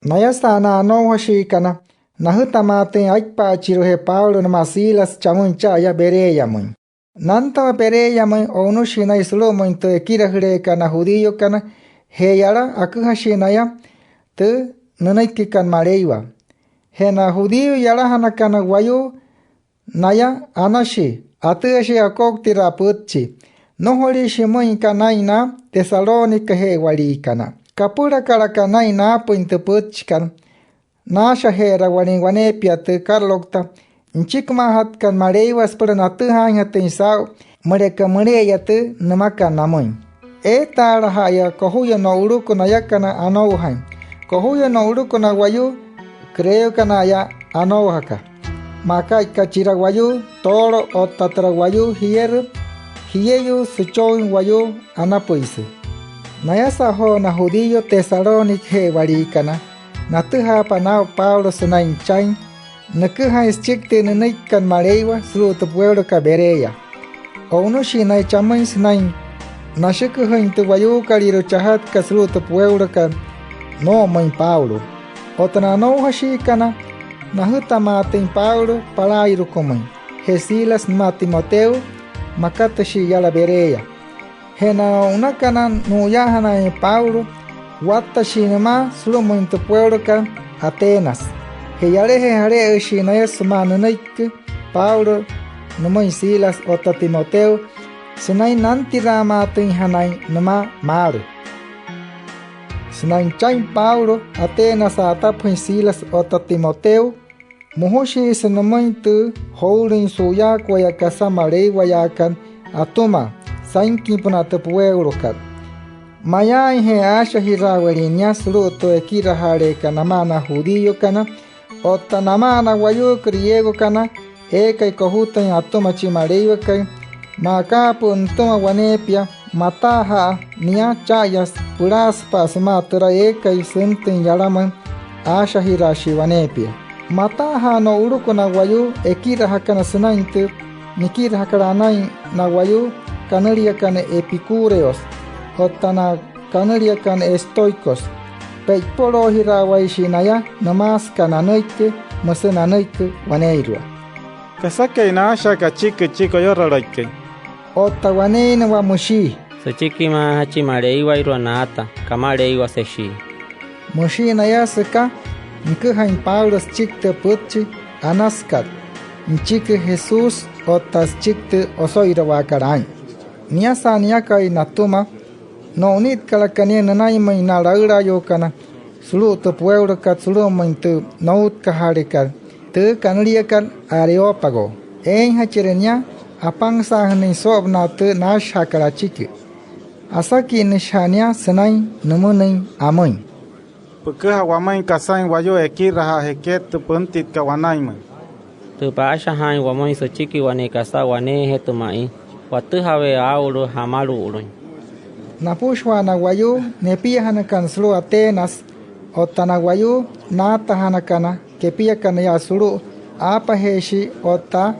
Nayasa na anoujashiikana, najütamaatüin aippaachirujee Pablo nümaa Silas chamüin cha'aya Bereamüin. Nantapa Bereamüin, o'unüshii naya sulu'umüin tü ekirajüleekat na judíokana. Je yala, aküjashii naya tü nünüikikat Maleiwa. Je na judío yalajanakana wayuu naya, anashii atüjashii akouktiraa pütchi. Nnojoliishii müin aka naa'in na Tesalónicaje'ewaliikana. Kapülakalaka naa'in naapüin tü pütchikat naashaje'erawalüin waneepia tü karaloukta nüchikimaajatkat Maleiwa süpüla natüjaainjatüin saa'u müleka müle'eya tü nümakat namüin. Eetaalaja'aya kojuya no'uluku nayakana anoujain. Kojuya no'uluku na wayuu griegokana'aya anoujaka, maa aka aa'inka chira wayuu toolo otta türa wayuu jierü jieyuu süchoin wayuu anapüisü. Nayasa joo na judío Tesalónicaje'ewaliikana, natüjaapa naa'u Pablo sünain chain nüküjain süchiki tü nünüikikat Maleiwa sulu'u tü pueulokat Berea. O'unüshii naya chamüin sünain nashüküjüin tü wayuukolüirua chajatkat sulu'u tü pueulokat noo'omüin Pablo. Otta na anoujashiikana, najütamaatüin Pablo palaairukumüin je Silas nümaa Timoteo, makatüshii yala Berea. Je na o'unakana nu'uyaajanain Pablo, wattashii nümaa sulu'umüin tü pueulokat Atenas. Je yalajee jale'ejüshii naya sümaa nünüiki Pablo nümüin Silas otta Timoteo sünain nantiraamaatüinjanain nümaa maalü. Sünain chain Pablo Atenas a'atapajüin Silas otta Timoteo, mojushiisü nümüin tü joulüin su'uyaakuaya kasa maleiwayaakat atüma sainküinpünaa tü pueulokat. Mayaainje aashajiraawalin nia sulu'u tü ekirajaaleekat namaa na judíokana otta namaa na wayuu griegokana eekai kojutüin atüma chi Maleiwakai, maa akaapü'ü nütüma waneepia, mataaja'a nia cha'aya pülaasüpa'a sümaa türa eekai süntüin yalamüin aashajiraashii waneepia. Mataaja'a no'uluku na wayuu ekirajakana sünain tü nikirajakat anain na wayuu kanüliakana epicúreos otta na kanüliakana estoicos. Pe'ipoloojiraawaishi naya nümaa süka nanüiki, müsü nanüiki waneeirua: —¿Kasakai naashajaaka achiki chi koyorolaikai? Otta waneeinnua müshii: —Süchikimaajachi Maleiwairua naata, Kamaleiwaseshii. Müshii naya süka nüküjain Pablo süchiki tü pütchi anasükat nüchiki Jesús otta süchiki tü oso'irawaakat aa'in. Niasa niakai natüma, no'unitkalaka nia nünainmüin na laülaayuukana sulu'u tü pueulokat sulu'umüin tü noutkajaaleekat tü kanüliakat Areópago. Eeinjachire nia apansaajünüin soo'opünaa tü naashajaakat achiki. Asakinnüshija'a nia sünain nümünüin amüin: —Püküja wamüin kasain wayuu ekirajaa jeket tü püntitkat wanainmüin. Tü paashajaain wamüin süchiki wane kasa waneejetu ma'i, watüjawee aa'ulu jamalu'ulüin. Napüshua na wayuu nepiajanakana sulu'u Atenas otta na wayuu naatajanakana kepiakana yaa sulu'u, aapajeeshii otta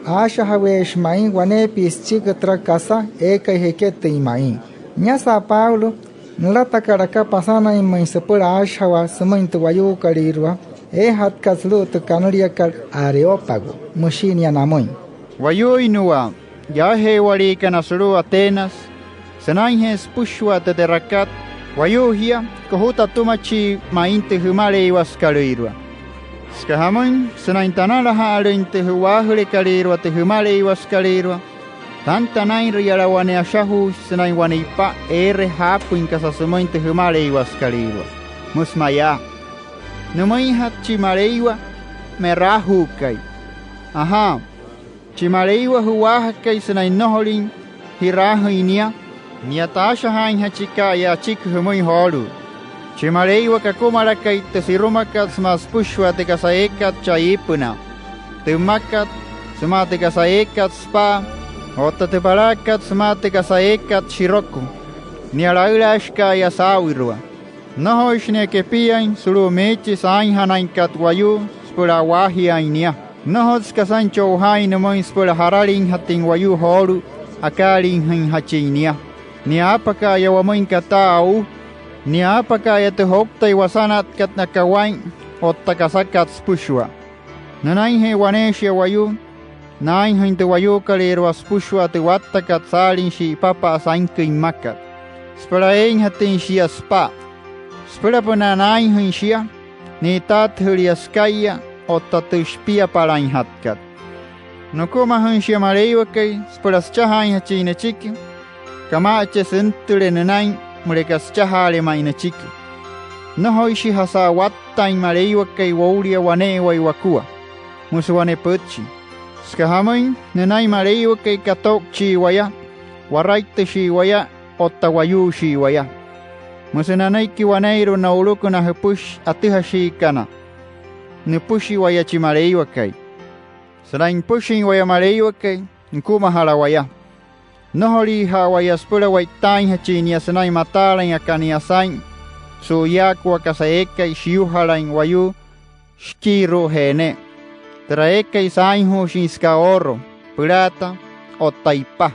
aashajaweeshii ma'i waneepia süchiki türa kasa eekai jeketüin ma'i. Niasa Pablo, nülatakalaka pasanainmüin süpüla aashajawaa sümüin tü wayuukolüirua eejatkat sulu'u tü kanüliakat Areópago, müshii nia namüin: —Wayuuinnua yaaje'ewaliikana sulu'u Atenas, sünainjee süpüshua tü te'rakat, wayuu jia kojuta atümachii ma'i tü jümaleiwasekalüirua. Süka jamüin, sünain tanalaja'alüin tü ju'waajülekalüirua tü jümaleiwasekalüirua, tanta naa'inrüyala wane ashajuushi sünain wane ipa eere jaapüin kasa sümüin tü jümaleiwasekalüirua. Müsü mayaa: “Nümüinjatü chi Maleiwa me'raajuukai. Ajaa, chi Maleiwa ju'waajakai sünain nnojolin ji'raajüin nia, nia taashajaainjachika'aya achiki jümüin joolu'u. Chi Maleiwa kakumalakai tü sirumakat sümaa süpüshua tü kasa eekat chaa iipünaa, tü mmakat sümaa tü kasa eekat süpa'a, otta tü palaakat sümaa tü kasa eekat shiroku, nia laülaashika'aya saa'uirua. Nnojoishi nia kepiain sulu'u miichi saainjanainkat wayuu süpüla a'waajiaain nia. Nnojotsü kasain cho'ojaain nümüin süpüla jaralinjatüin wayuu joolu'u akaaliijüinjachin nia. Nia aapaka'aya wamüin kataa o'u. Nia aapaka'aya tü jouktai wasanatkat aka waa'in otta kasakat süpüshua. Nünainjee waneeshia wayuu naainjain tü wayuukolüirua süpüshua tü wattakat saalin shi'ipapa'a sainküin mmakat süpüla eeinjatüin shia süpa'a. Süpülapünaa naainjain shia, ni'itaatüjülia süka'iya otta tü shipiapalainjatkat. Nükumajüin shia Maleiwakai süpüla süchajaainjachin nüchiki. Kama'ache süntüle nünain müleka süchajaale ma'i nüchiki. Nnojoishijasa wattaain Maleiwakai woulia wane'ewai wakua”, müsü wane pütchi. Süka jamüin, nünain Maleiwakai kato'uchii waya, waraittüshii waya otta wayuushii waya. Müsü nanüiki waneeirua no'uluku na jüpüshi atüjashiikana nüpüshi waya chi Maleiwakai. Sünain nüpüshin waya Maleiwakai, nükumajala waya. Nnojoliija'a waya süpüla we'itaainjachin nia sünain mataalain aka nia saa'in su'uyaakua kasa eekai shiyuujalain wayuu shikiiru'ujee ne'e, türa eekai saainjuushin süka ooro, pülaata otta ipa.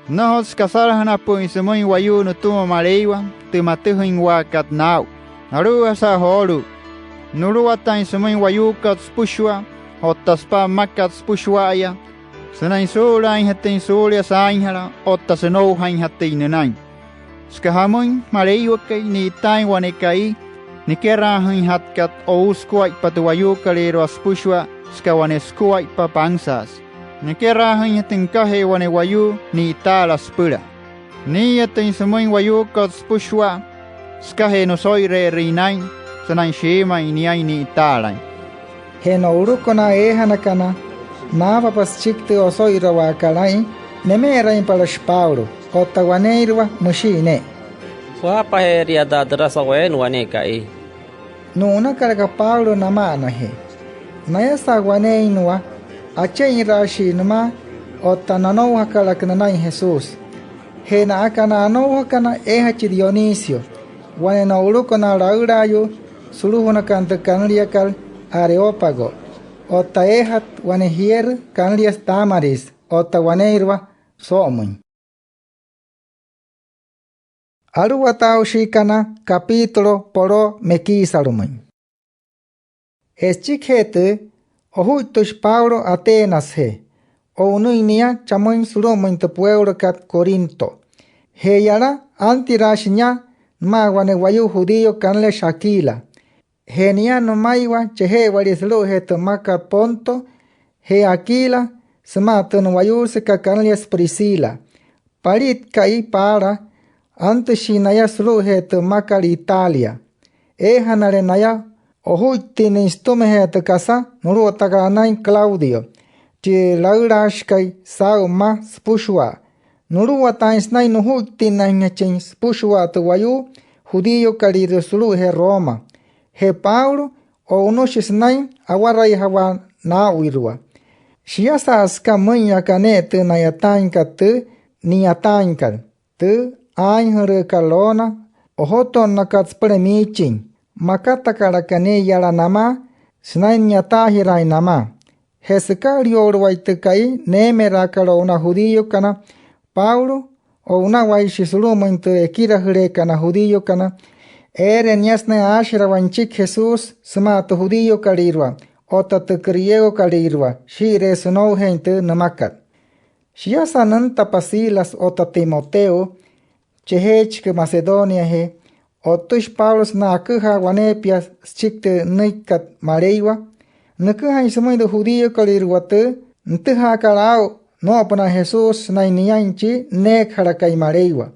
Nnojotsü kasalajünapü'üin sümüin wayuu nütüma Maleiwa tü matüjüinwaakat naa'u. Alu'ujasa joolu'u, nuluwataain sümüin wayuukat süpüshua otta süpa'a mmakat süpüshua'aya sünain suu'ulaainjatüin suulia saainjala otta sünoujainjatüin nünain. Süka jamüin, Maleiwakai ni'itaain wane ka'i nikeraajüinjatkat o'u sukuaippa tü wayuukolüirua süpüshua süka wane sukuaippa pansaasü. Nikeraajüinjatü nükajee wane wayuu ni'itaala süpüla. Nii'iyatüin sümüin wayuukot süpüshua sükajee nüso'ire'erüin naa'in sünain shiimüin niain ni'itaalain. Je no'uluku na eejanakana, naapapa süchiki tü oso'irawaakat aa'in, neme'erainpalashi Pablo. Otta waneeirua, müshii ne'e: —Jüjapajeeria taa türa so'uweena wane ka'i. Nu'unakalaka Pablo nama'anajee. Nayasa waneeinnua, ache'inraashii nümaa otta nanoujakalaka nünain Jesús. Je na'aka na anoujakana, eejachi Dionisio, wane no'uluku na laülaayuu sulujunakana tü kanüliakat Areópago, otta eejatü wane jierü kanüliasü Dámaris. Otta waneeirua, soo'omüin. Aluwataaushiikana, capítulo poloo mekiisalümüin. Je süchikijee tüü, ojuittüshi Pablo Atenasjee. O'unüin nia chamüin sulu'umüin tü pueulokat Corinto. Je yala, antiraashi nia nümaa wane wayuu judío kanüliashi Aquila. Je nia nümaiwa cheje'ewalii sulu'ujee tü mmakat Ponto, je Aquila sümaa tü nu'wayuusekat kanüliasü Priscila. Palit ka'i paala, antüshii naya sulu'ujee tü mmakat Italia. Eejanale naya ojuittinnüin sütümajee tü kasa nuluwataakat anain Claudio, chi laülaashikai saa'u mma süpüshua. Nuluwataain sünain nujuittinnainjachin süpüshua tü wayuu judíokalüirua sulu'ujee Roma. Je Pablo, o'unüshi sünain awaraijawaa naa'uirua. Shiasa süka müin aka ne'e tü na'yataainkat tüü ni'yataainkat, tü aainjülüükat loona ojotonnakat süpüla miichin, makatakalaka nia yala namaa sünain ni'yataajiraain namaa. Je sükaliyo'uluwai tü ka'i neemeraakat o'u na judíokana, Pablo o'unawaishi sulu'umüin tü ekirajüleekat na judíokana, eere nia sünain aashajirawain nüchiki Jesús sümaa tü judíokalüirua otta tü griegokalüirua shii'iree sünoujeein tü nümakat. Shiasa nüntapa Silas otta Timoteo chejeechiki Macedoniajee, o'ttüshi Pablo sünain aküjaa waneepia süchiki tü nünüikikat Maleiwa. Nüküjain sümüin tü judíokalüirua tü nütüjaakat aa'u noo'opünaa Jesús sünain niain chi nüneekajalakai Maleiwa.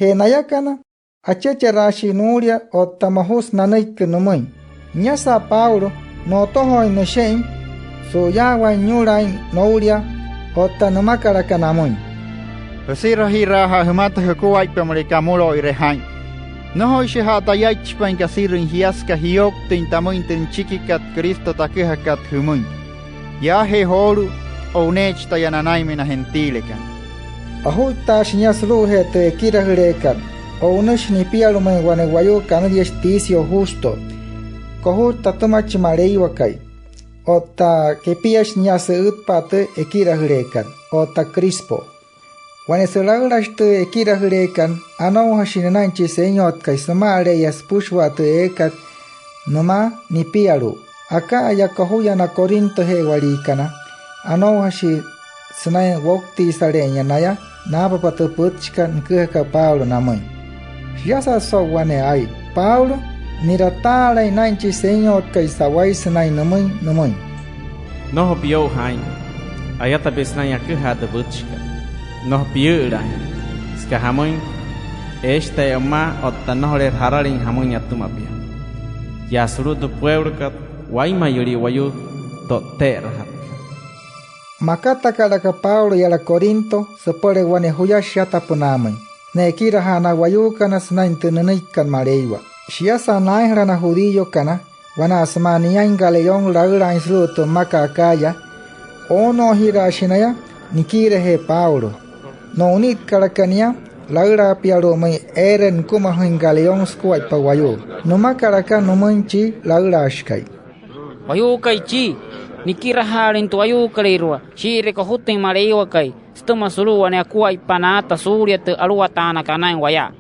Je nayakana, achecheraashii nuulia otta mojusü nanüiki nümüin. Niasa Pablo, no'otojooin nüshe'in su'uyaawain niyulaain noulia otta nümakalaka namüin: —Jüsirajiraaja'a jümata jukuaippa müleka amülo'ire jaa'in. Nnojoishija'a tayaichipain kasirüin jia süka jiyouktüin tamüin tü nüchikikat Cristo taküjakat jümüin. Yaajee joolu'u, o'uneechi taya nanainmüin na gentilekana. Ojuittaashi nia sulu'ujee tü ekirajüleekat. O'unüshi nipialu'umüin wane wayuu kanüliashi Ticio Justo, kojut tatüma chi Maleiwakai. Otta kepiashi nia sü'ütpa'a tü ekirajüleekat, otta Crispo. Wane sülaülashi tü ekirajüleekat, anoujashii nünain chi Senyotkai süma'ale'eya süpüshua tü eekat nümaa nipialu'u. Aka'aya kojuya na corintoje'ewaliikana, anoujashii sünain woutiisale'einya naya naapapa tü pütchikat nüküjakat Pablo namüin. Shiasa so'u wane ai, Pablo ni'rataalain naa'in chi Senyotkai sa'wai sünain nümüin nümüin: —Nnojo piyo'u jaa'in. Ayata pia sünain aküjaa tü pütchikat. Nnojo piyü'ülaain, süka jamüin, eeshi taya pümaa otta nnojoleerü jaralüin jamüin atüma pia. Yaa sulu'u tü pueulokat, wainmayülia wayuu to'tte'erajatkat. Makatakalaka Pablo yala Corinto süpüla wane juya shiatapünaamüin sünain ekirajaa na wayuukana sünain tü nünüikikat Maleiwa. Shiasa naainjala na judíokana wanaa sümaa niain Galión laülaain sulu'u tü mmakat Acaya, oonoojiraashi naya nikiirajee Pablo. No'unitkalaka nia laülaapialu'umüin eere nükumajüin Galión sukuaippa wayuu. Nümakalaka nümüin chi laülaashikai: —Wayuukai chii, nikirajaalüin tü wayuukolüirua shii'iree kojutüin Maleiwakai sütüma sulu'u wane akuaippa naata suulia tü aluwataanakat anain waya.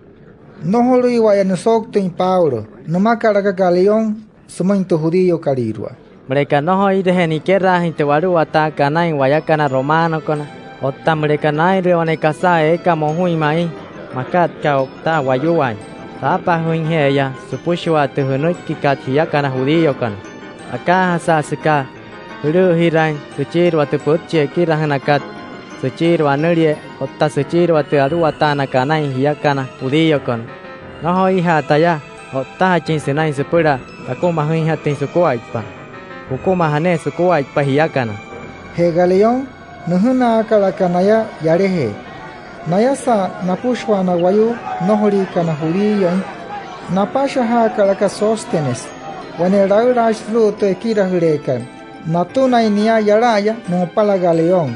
Nnojolüiwa'aya nüsouktüin Pablo, nümakalaka Galión sümüin tü judíokalüirua: —Müleka nnojoireje nikeraajüin tü waluwataakat anain wayakana romanokana, otta müleka naa'inrüle wane kasa eeka mojuin ma'i makat aka o'utaa wayuwaain, taapajüinje'eya süpüshua tü jünüikikat jiakana judíokana. Akaajasa süka jülü'üjiraain süchiirua tü pütchi ekirajünakat, süchiirua anülie otta süchiirua tü aluwataanakat anain jiakana judíokana, nnojoija'a taya o'ttajachin sünain süpüla takumajüinjatüin sukuaippa. Jukumaja ne'e sukuaippa jiakana. Je Galión, nüjünaakalaka naya yalajee. Nayasa napüshua na wayuu nnojoliikana judíoin, napashajaakalaka Sóstenes, wane laülaashi sulu'u tü ekirajüleekat. Natünain nia yala'aya nu'upala Galión.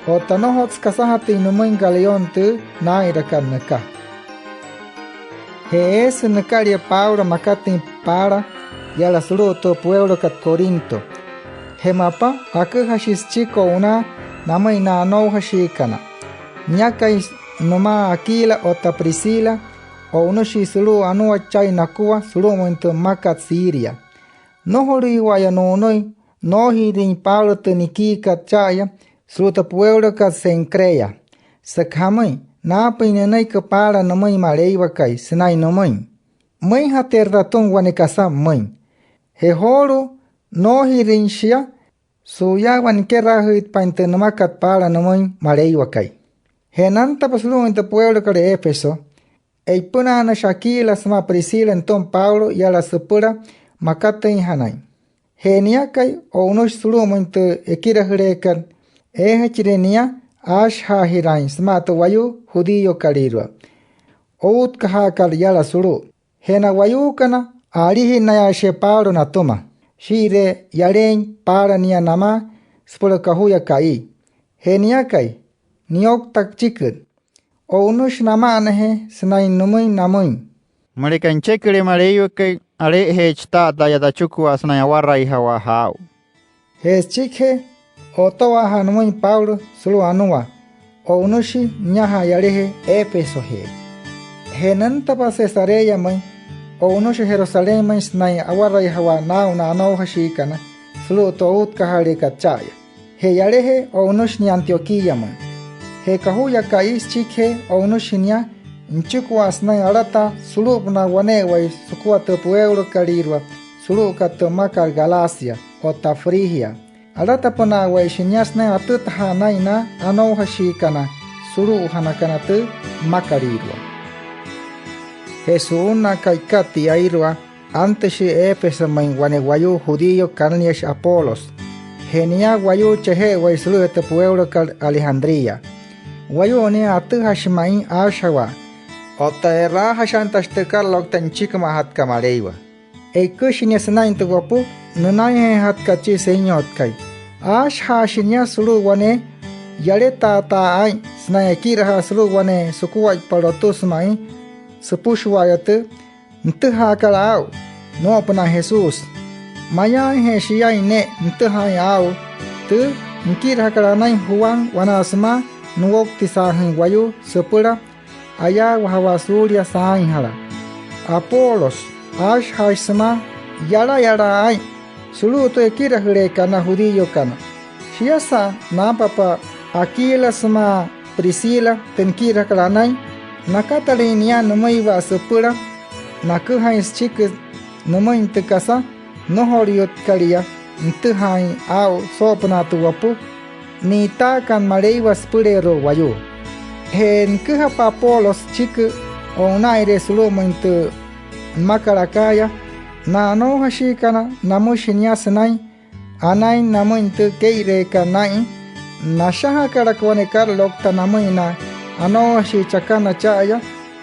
Otta nnojotsü kasajatüin nümüin Galión tü naa'inrakat nüka. Je eesü nükalia Pablo makatüin paala yala sulu'u tü pueulokat Corinto. Je mapa, aküjashi süchiki o'unaa namüin na anoujashiikana. Niakai nümaa Aquila otta Priscila, o'unüshii sulu'u anua chai nakua sulu'umüin tü mmakat Siria. Nnojolüiwa'aya nu'unüin noojirüin Pablo tü nikiikat cha'aya sulu'u tü pueulokat Cencrea, süka jamüin, naapüin nünüiki paala nümüin Maleiwakai sünain nümüin: “Müinjateerü tatüma wane kasa pümüin”. Je joolu'u, nnoojirüin shia su'uyaawa nikeraajüitpain tü nümakat paala nümüin Maleiwakai. Je nantapa sulu'umüin tü pueulokat Éfeso, e'ipünaanüshi Aquila sümaa Priscila nütüma Pablo yala süpüla makatüinjanain. Je niakai, o'unüshi sulu'umüin tü ekirajüleekat eejachire nia aashajaajiraain sümaa tü wayuu judíokalüirua outkajaakat yala sulu'u. Je na wayuukana, a'alijinnayaashi Pablo natüma shii'iree yaleein paala nia namaa süpüla kojuya ka'i. Je niakai, niyoukta püchiküt, o'unüshi nama'anajee sünain nümüin namüin: —Müleka nücheküle Maleiwakai, ale'ejeechi taa'u taya tachikua sünain awaraijawaa jaa'u. Je süchikijee, o'otowaaja'a nümüin Pablo sulu'u anua. o'unüshi niaja'a yalajee Éfesojee. Je nüntapa Cesareamüin, o'unüshi Jerusalénmüin sünain awaraijawaa naa'u na anoujashiikana sulu'u tü outkajaaleekat cha'aya. Je yalajee, o'unüshi nia Antioquíamüin. Je kojuya ka'i süchikijee, o'unüshi nia nüchikua sünain alataa sulu'upünaa wane'ewai sukua tü pueulokalüirua sulu'ukat tü mmakat Galacia otta Frigia. Alatapünaawaishi nia sünain atütajaa naa'in na anoujashiikana sulu'ujanakana tü mmakalüirua. Je su'unnaa ka'ikat tiairua, antüshi Éfesomüin wane wayuu judío kanüliashi Apolos. Je nia wayuu cheje'ewai sulu'ujee tü pueulokat Alejandría. Wayuu nia atüjashi ma'i aashajawaa otta e'raajashantashi tü karaloukta nüchikimaajatkat Maleiwa. E'iküshi nia sünain tü wopu nünainjeejatkat chi Senyotkai. Aashajaashi nia sulu'u wane yaletaataa aa'in sünain ekirajaa sulu'u wane sukuaippa lotüsü ma'i süpüshua'aya tü nütüjaakat aa'u noo'opünaa Jesús. Mayaainje shiain ne'e nütüjaain aa'u, tü nikirajakat anain Juan wanaa sümaa nuwoutisaajüin wayuu süpüla ayaawajawaa suulia saainjala. Apolos, aashajaashi sümaa yalayalaa aa'in sulu'u tü ekirajüleekat na judíokana. Shiasa naapapa Aquila sümaa Priscila tü nikirajakat anain, nakatalüin nia nümüiwa süpüla naküjain süchiki nümüin tü kasa nnojoliyütkalia nütüjaain aa'u soo'opünaa tü wopu ni'itaakat Maleiwa süpüleerua wayuu. Je nüküjapa Apolos süchiki o'unaa'inree sulu'umüin tü mmakat Acaya, na anoujashiikana namüshi nia sünain anain namüin tü kee'ireekat naa'in. Nashajakalaka wane karaloukta namüin na anoujashii chakana cha'aya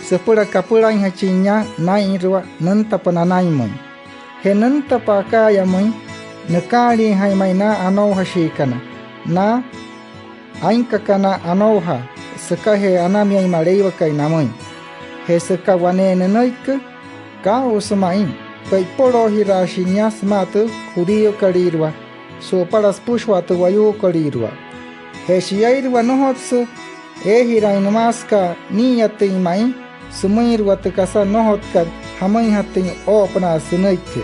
süpüla kapülainjachin nia naa'inrua nüntapa nanainmüin. Je nüntapa Acayamüin, nükaaliijain ma'i na anoujashiikana, na ainkakana anoujaa, sükajee anamiain Maleiwakai namüin. Je süka wane nünüiki kaa'usü ma'i, we'ipoloojiraashi nia sümaa tü judíokalüirua su'upala süpüshua tü wayuukolüirua. Je shiairua nnojotsü eejiraain nümaa süka nii'iyatüin ma'i sümüinrua tü kasa nnojotkat jamüinjatüin oo'opünaa sünüiki.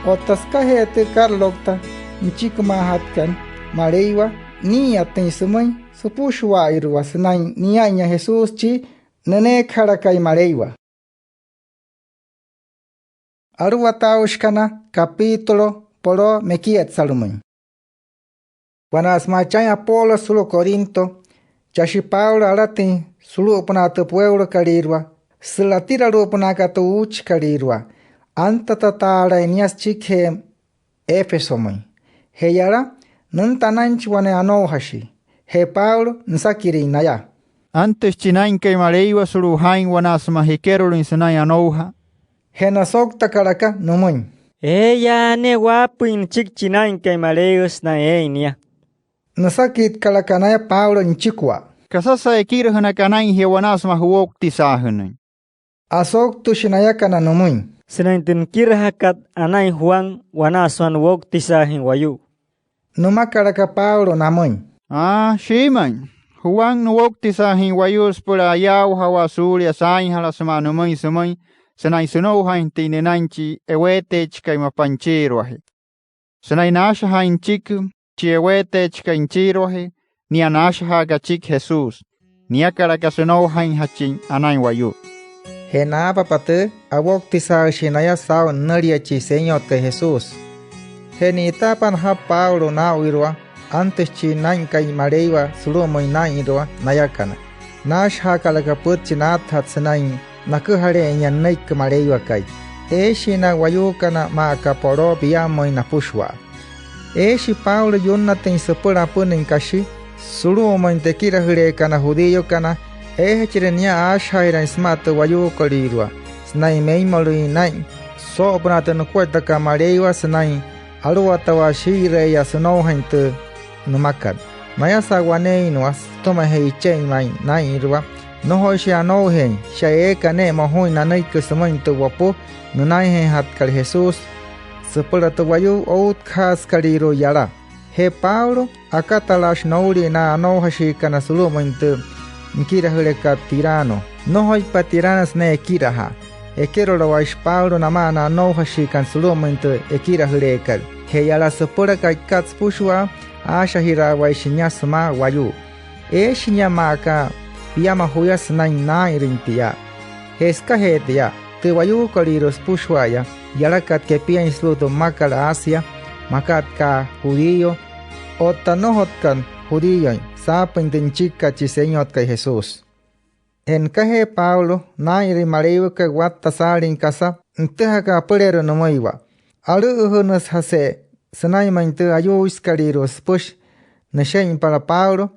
Otta sükajee tü karaloukta nüchikimaajatkat Maleiwa, nii'iyatüin sümüin süpüshua'airua sünain nia'inya Jesús chi nüneekajalakai Maleiwa. Aluwataaushikana, capítulo poloo mekietsalümüin. Wanaa sümaa chain Apolos sulu'u Corinto, chashi Pablo alatüin sulu'upünaa tü pueulokalüirua sülatiralu'upünaakat tü uuchikalüirua. Antatataalain nia süchikijee Éfesomüin. Je yala, nünta anainchi wane anoujashii. Je Pablo, nüsakirüin naya: —¿Antüshi chi Naa'inkai Maleiwa sulu'u jaa'in wanaa sümaa jikerolüin sünain anoujaa? Je nasouktakalaka nümüin: —Eeyaa ne'e waapüin nüchiki chi Naa'inkai Maleiwa sünain eein nia. Nüsakitkalaka naya Pablo nüchikua: —¿Kasasa ekirajünaka anain jia wanaa sümaa juwoutisaajünüin? Asouktüshi nayakana nümüin: —Sünain tü nikirajakat anain Juan wanaa sümaa nuwoutisaajüin wayuu. Nümakalaka Pablo namüin: —Aa, shiimüin. Juan nuwoutisaajüin wayuu süpüla ayaawajawaa suulia saainjala sümaa nümüin sümüin sünain sünoujainjatüin nünain chi eweeteechikai mapa nüchiiruajee. Sünain naashajaain nüchiki chi eweeteechikai nüchiiruajee, nia naashajaaka achiki Jesús. Niakalaka sünoujainjachin anain wayuu. Je naapapa tüü, awoutisaajüshii naya saa'u nünülia chi Senyotkai Jesús. Je ni'itaapa najapü Pablo naa'uirua, antüshi chi Naa'inkai Maleiwa sulu'umüin naa'inrua nayakana. Naashajaakalaka pütchi naatajatü sünain naküjale'einya nünüiki Maleiwakai. Eeshii na wayuukana maa aka poloo piammüin napüshua. Eeshi Pablo yunnatüin süpüla apünüin kashi sulu'umüin tü ekirajüleekat na judíokana, eejachire nia aashajaajiraain sümaa tü wayuukolüirua sünain meimmolüin naa'in soo'opünaa tü nukuaippakat Maleiwa sünain aluwatawaa shii'ire'eya sünoujain tü nümakat. Nayasa waneeinnua sütümajee iche'in ma'i naa'inrua, nnojoishii anoujeein shia eeka ne'e mojuin nanüiki sümüin tü wopu nünainjeejatkat Jesús süpüla tü wayuu outkajaasükalüirua yala. Je Pablo, akatalaashi noulia na anoujashiikana sulu'umüin tü nikirajülekat Tiranno. Nnojoipa Tiranno sünain ekirajaa. Ekerolowaishi Pablo namaa na anoujashiikana sulu'umüin tü ekirajüleekat. Je yala süpüla ka'ikat süpüshua, aashajiraawaishi nia sümaa wayuu. Eeshi nia maa aka piama juya sünain naa'inrüin tia. Je sükajee tia, tü wayuukolüirua süpüshua'aya yalakat kepiain sulu'u tü mmakat Asia, makat aka judío otta nnojotkat judíoin, saapüin tü nüchikikat chi Senyotkai Jesús. Je nükajee Pablo naa'inrüin Maleiwakai watta saalin kasa nütüjakat apüleerua nümüiwa, alü'üjünüsüjase sünainmüin tü ayuuisükalüirua süpüshi nüshe'inpala Pablo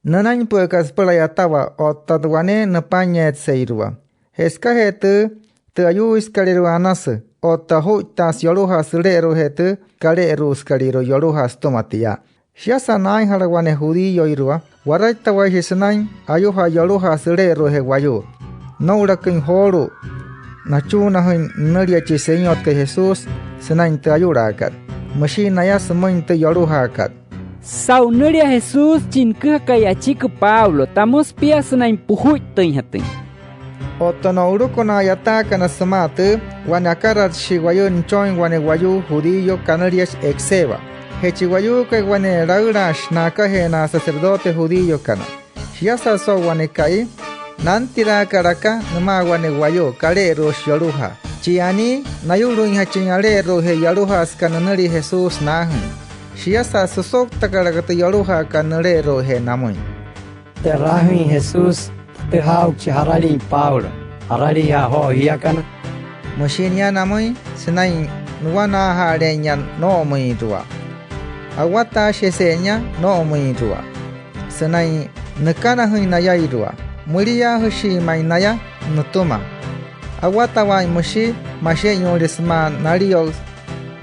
nünainpü'ükat süpüla a'yatawaa otta wane nüpainyeetseirua. Je sükajee tüü, tü ayuuisükalüirua anasü otta ojuittaasü yolujaa süle'eru'ujee tü kale'eru'usükalüirua yolujaa sütüma tia. Shiasa naainjala wane judíoirua, waraittawaishi sünain ayujaa yolujaa süle'eru'ujee wayuu noo'ulaküin joolu'u nachunnajüin nünülia chi Senyotkai Jesús sünain tü ayu'laakat. Müshii naya sümüin tü yolujaakat: —Saa'u nünülia Jesús chi nüküjakai achiki Pablo, tamüsü pia sünain pujuittüinjatüin. Otta no'uluku na a'yataakana sümaa tüü, wane akaratshii wayuu nüchoin wane wayuu judío kanüliashi Esceva. Je chi wayuukai wane laülaashi na'akajee na sacerdote judíokana. Shiasa so'u wane ka'i, nantiraakalaka nümaa wane wayuu kale'eru'ushi yolujaa, chi anii nayu'lüinjachin ale'eru'ujee yolujaa süka nünülia Jesús naajüin. Shiasa süsouktakalaka tü yolujaakat nüle'eru'ujee namüin: —Te'raajüin Jesús, tütüjaa aa'uchi jaralin Pablo. ¿Jaraliija'a joo jiakana? —müshi nia namüin sünain nuwanaaja'ale'einya noo'omüinrua. Awataashijese'e nia noo'omüinrua sünain nükanajüin nayairua. Müliaajüshii ma'i naya nütüma. Awatawaain müshi mashe'inyuule sümaa nalio'u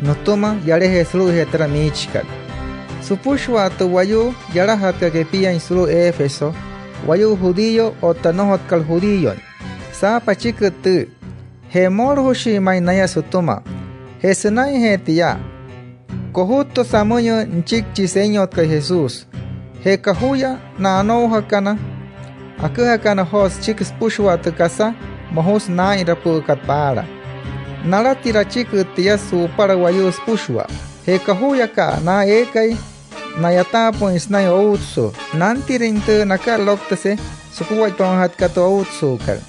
nütüma yalajee sulu'ujee türa miichikat. Süpüshua tü wayuu yalajatkat kepiain sulu'u Éfeso, wayuu judío otta nnojotkat judíoin, saapa achiki tüü. Je mmolojüshii ma'i naya sütüma. Je sünainjee tia, kojuttüsü amüinyüü nüchiki chi Senyotkai Jesús. Je kajuya na anoujakana aküjakana joo süchiki süpüshua tü kasa mojusü naa'inrapü'ükat paala. Nalatira achiki tia su'upala wayuu süpüshua. Je kojuyaka'a na eekai na'yataapü'üin sünain outsuu, nantirüin tü nakaraloukta sükuaippawanjatkat tü outsuukat.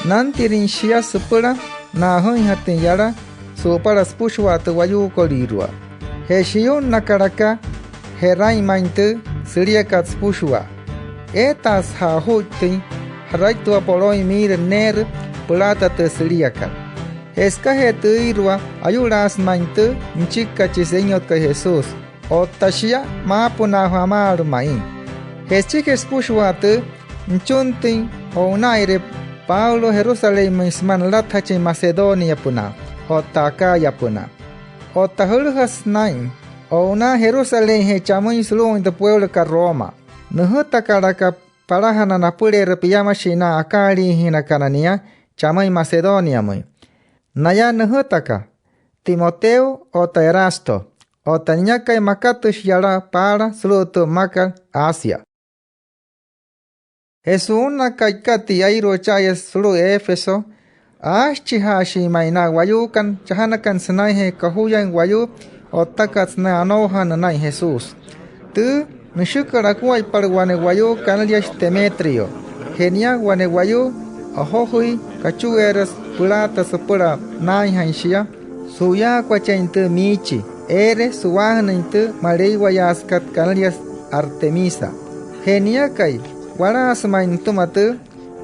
Nantirüin shia süpüla na'ajüinjatüin yala su'upala süpüshua tü wayuukolüirua. Je shiyu'nnakalaka je'rain ma'i tü süliakat süpüshua. Eetaasüja'a ojuittüin ja'raitua polooin miirü neerü pülaata tü süliakat. Je sükajee tüirua, ayu'laasü ma'i tü nüchikikat chi Senyotkai Jesús. Otta shia, maapünaajuu amaalü ma'i. Je süchikijee süpüshua tü, nüchuntüin o'una'ire Pablo Jerusalénmüin sümaa nülatajachin Macedoniapünaa otta Acayapünaa. Otta jülüjasü naa'in o'unaa Jerusalénjee chamüin sulu'umüin tü pueulokat Roma. Nüjütakalaka palajana napüleerua piamashii na akaaliijüinakana nia chamüin Macedoniamüin. Naya nüjütaka, Timoteo otta Erasto, otta niakai makatüshi yala paala sulu'u tü mmakat Asia. Je su'unnaa ka'ikat tiairua cha'aya sulu'u Éfeso, aashichijaashii ma'i na wayuukana chajanakana sünainjee kojuyain wayuu o'ttakat sünain anoujaa nünain Jesús. Tü, nüshükat akuaippala wane wayuu kanüliashi Demetrio. Je nia wane wayuu ojojüi kachueerasü pülaata süpüla naainjain shia su'uyaakuachein tü miichi eere su'waajünüin tü maleiwayaasükat kanüliasü Artemisa. Je niakai, walaasü ma'i nütüma tü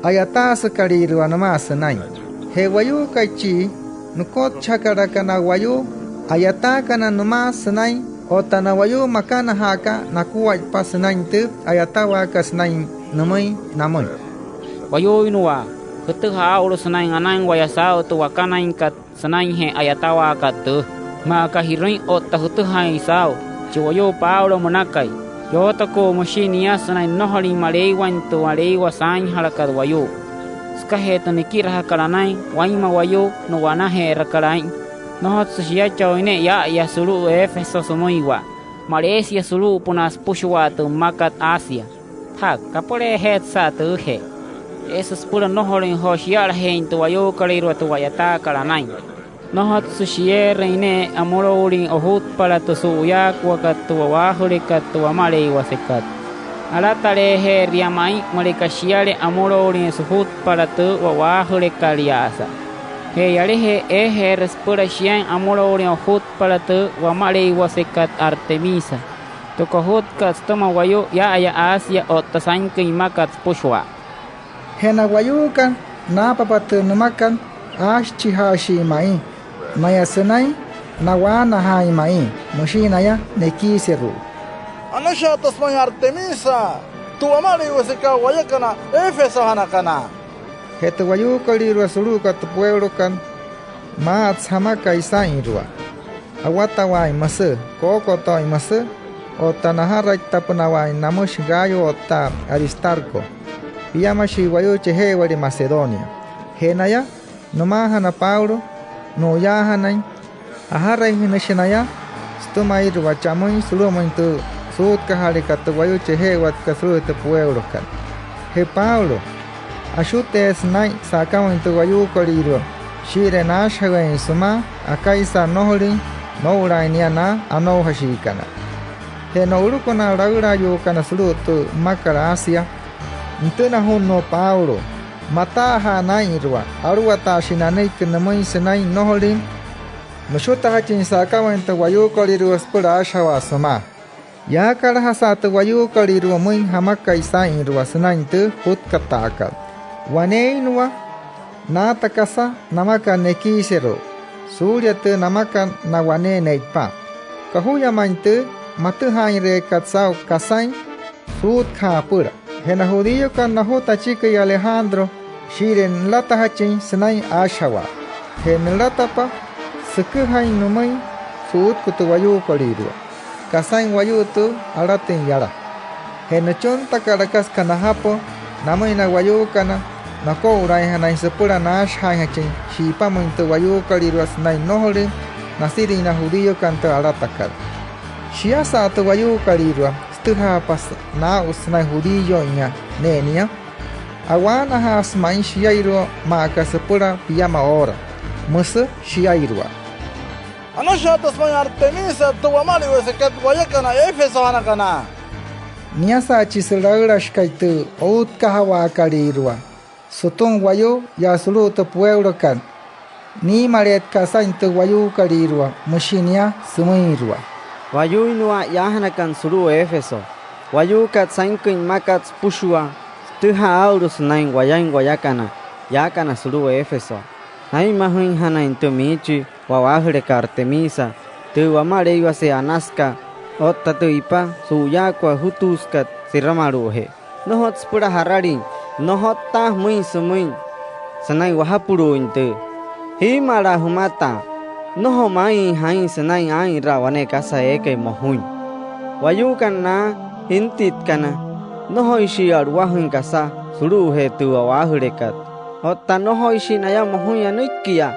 a'yataasükalüirua nümaa sünain. Je wayuukai chi nükotchajakalaka na wayuu a'yataakana nümaa sünain otta na wayuu makanajaakat nakuaippa sünain tü a'yatawaakat sünain nümüin namüin: —Wayuuinnua, jütüjaa aa'ulu sünain anain waya saa'u tü wakanainkat sünainjee a'yatawaakat tüü. Maa aka ji'rüin otta jütüjaain saa'u, chi wayuu Pablo münakai, yootokuu müshi nia sünain nnojolin maleiwain tü maleiwa saainjalakat wayuu. Sükajee tü nikirajakat anain wainma wayuu, nu'wanaje'erakat aa'in, nnojotsü shiachoin ne'e yaa'aya sulu'u Éfeso sümüiwa, maleesia sulu'upünaa süpüshua tü mmakat Asia. Jaa, kapüleejeetsa'a tüüjee. Eesü süpüla nnojolüin joo shiya'lajeein tü wayuukolüirua tü wa'yataakat anain. Nnojotsü shieerüin ne'e amüloulin ojutpala tü su'uyaakuakat tü wa'waajülekat tü wamaleiwasekat. Alataleejeeria ma'i müleka shiale amüloulin sujutpala tü wa'waajülekaliasa. Je yalajee eejeerü süpüla shiain amüloulin ojutpala tü wamaleiwasekat Artemisa, tü kojutkat sütüma wayuu yaa'aya Asia otta sainküin mmakat süpüshua. Je na wayuukana, naapapa tü nümakat, aashichijaashii ma'i. Naya sünain na'waanajaain ma'i, müshii naya nekiiseru'u: —Anashaatasü ma'i Artemisa, tü wamaleiwasekat wayakana Éfesojanakana. Je tü wayuukolüirua sulu'ukat tü pueulokat, maa'atsü jamakai saa'inrua. Awatawaain müsü, kookotooin müsü, otta najaraitapünawaain namüshi Gayo otta Aristarco, piamashii wayuu chaje'ewalii Macedonia. Je naya, nümaajana Pablo nu'uyaajanain, ajaraijünüshi naya sütümairua chamüin sulu'umüin tü suutkajaaleekat tü wayuu chaje'ewatkat sulu'u tü pueulokat. Je Pablo, ashuteesü naa'in sa'akamüin tü wayuukolüirua shii'iree naashajaweein sümaa akaisa nnojolüin noo'ulaain nia na anoujashiikana. Je no'uluku na laülaayuukana sulu'u tü mmakat Asia, nütünajunnuu Pablo, mataaja'a naa'inrua, aluwataashii nanüiki nümüin sünain nnojolüin nüshutajachin sa'akamüin tü wayuukolüirua süpüla aashajawaa sümaa. Yaakalajasa tü wayuukolüirua müin jamakai saa'inrua sünain tü jutkataakat. Waneeinnua naata kasa namakat nekiiseru'u suulia tü namakat na wane ne'ipa. Kojuya ma'i tü matüjaainreekat saa'u kasain suutkaja'a apüla. Je na judíokana, najuta achiki Alejandro shii'iree nülatajachin sünain aashajawaa. Je nülatapa, süküjain nümüin su'utku tü wayuukolüirua kasain wayuu tü alatüin yala. Je nüchuntakalaka süka najapü namüin na wayuukana nako'ulaainjanain süpüla naashajaainjachin shi'ipamüin tü wayuukolüirua sünain nnojolüin nasirüin na judíokana tü alatakat. Shiasa tü wayuukolüirua, sütüjaapa naa'u sünain judíoinya ne'e nia. A'waanajaasü ma'i shiairua maa aka süpüla piama oora. Müsü shiairua: —Anashaatasü ma'i Artemisa, tü wamaleiwasekat wayakana Éfesojanakana. Niasa chi sülaülashikai tü outkajawaakalüirua sütüma wayuu yaa sulu'u tü pueulokat, niimaleetka'a saa'in tü wayuukolüirua, müshi nia sümüinrua: —Wayuuinnua yaajanakana sulu'u Éfeso, wayuukat sainküin mmakat süpüshua, sütüjaa aa'ulu sünain wayain wayakana yaakana sulu'u Éfeso. Naa'inmajüinjanain tü miichi wa'waajülekat Artemisa, tü wamaleiwase anasükat, otta tü ipa su'uyaakua ojutuusükat siramalu'ujee. Nnojotsü süpüla jaralin, nnojottaasü müin sümüin sünain wajapulu'uin tüü. Jiimalaa jümataa, nnojo maa'iin jaa'in sünain aa'inraa wane kasa eekai mojuin. Wayuukana na jintitkana, nnojoishii a'luwajüin kasa sulu'ujee tü wa'waajülekat. Otta nnojoishii naya mojuin anüikia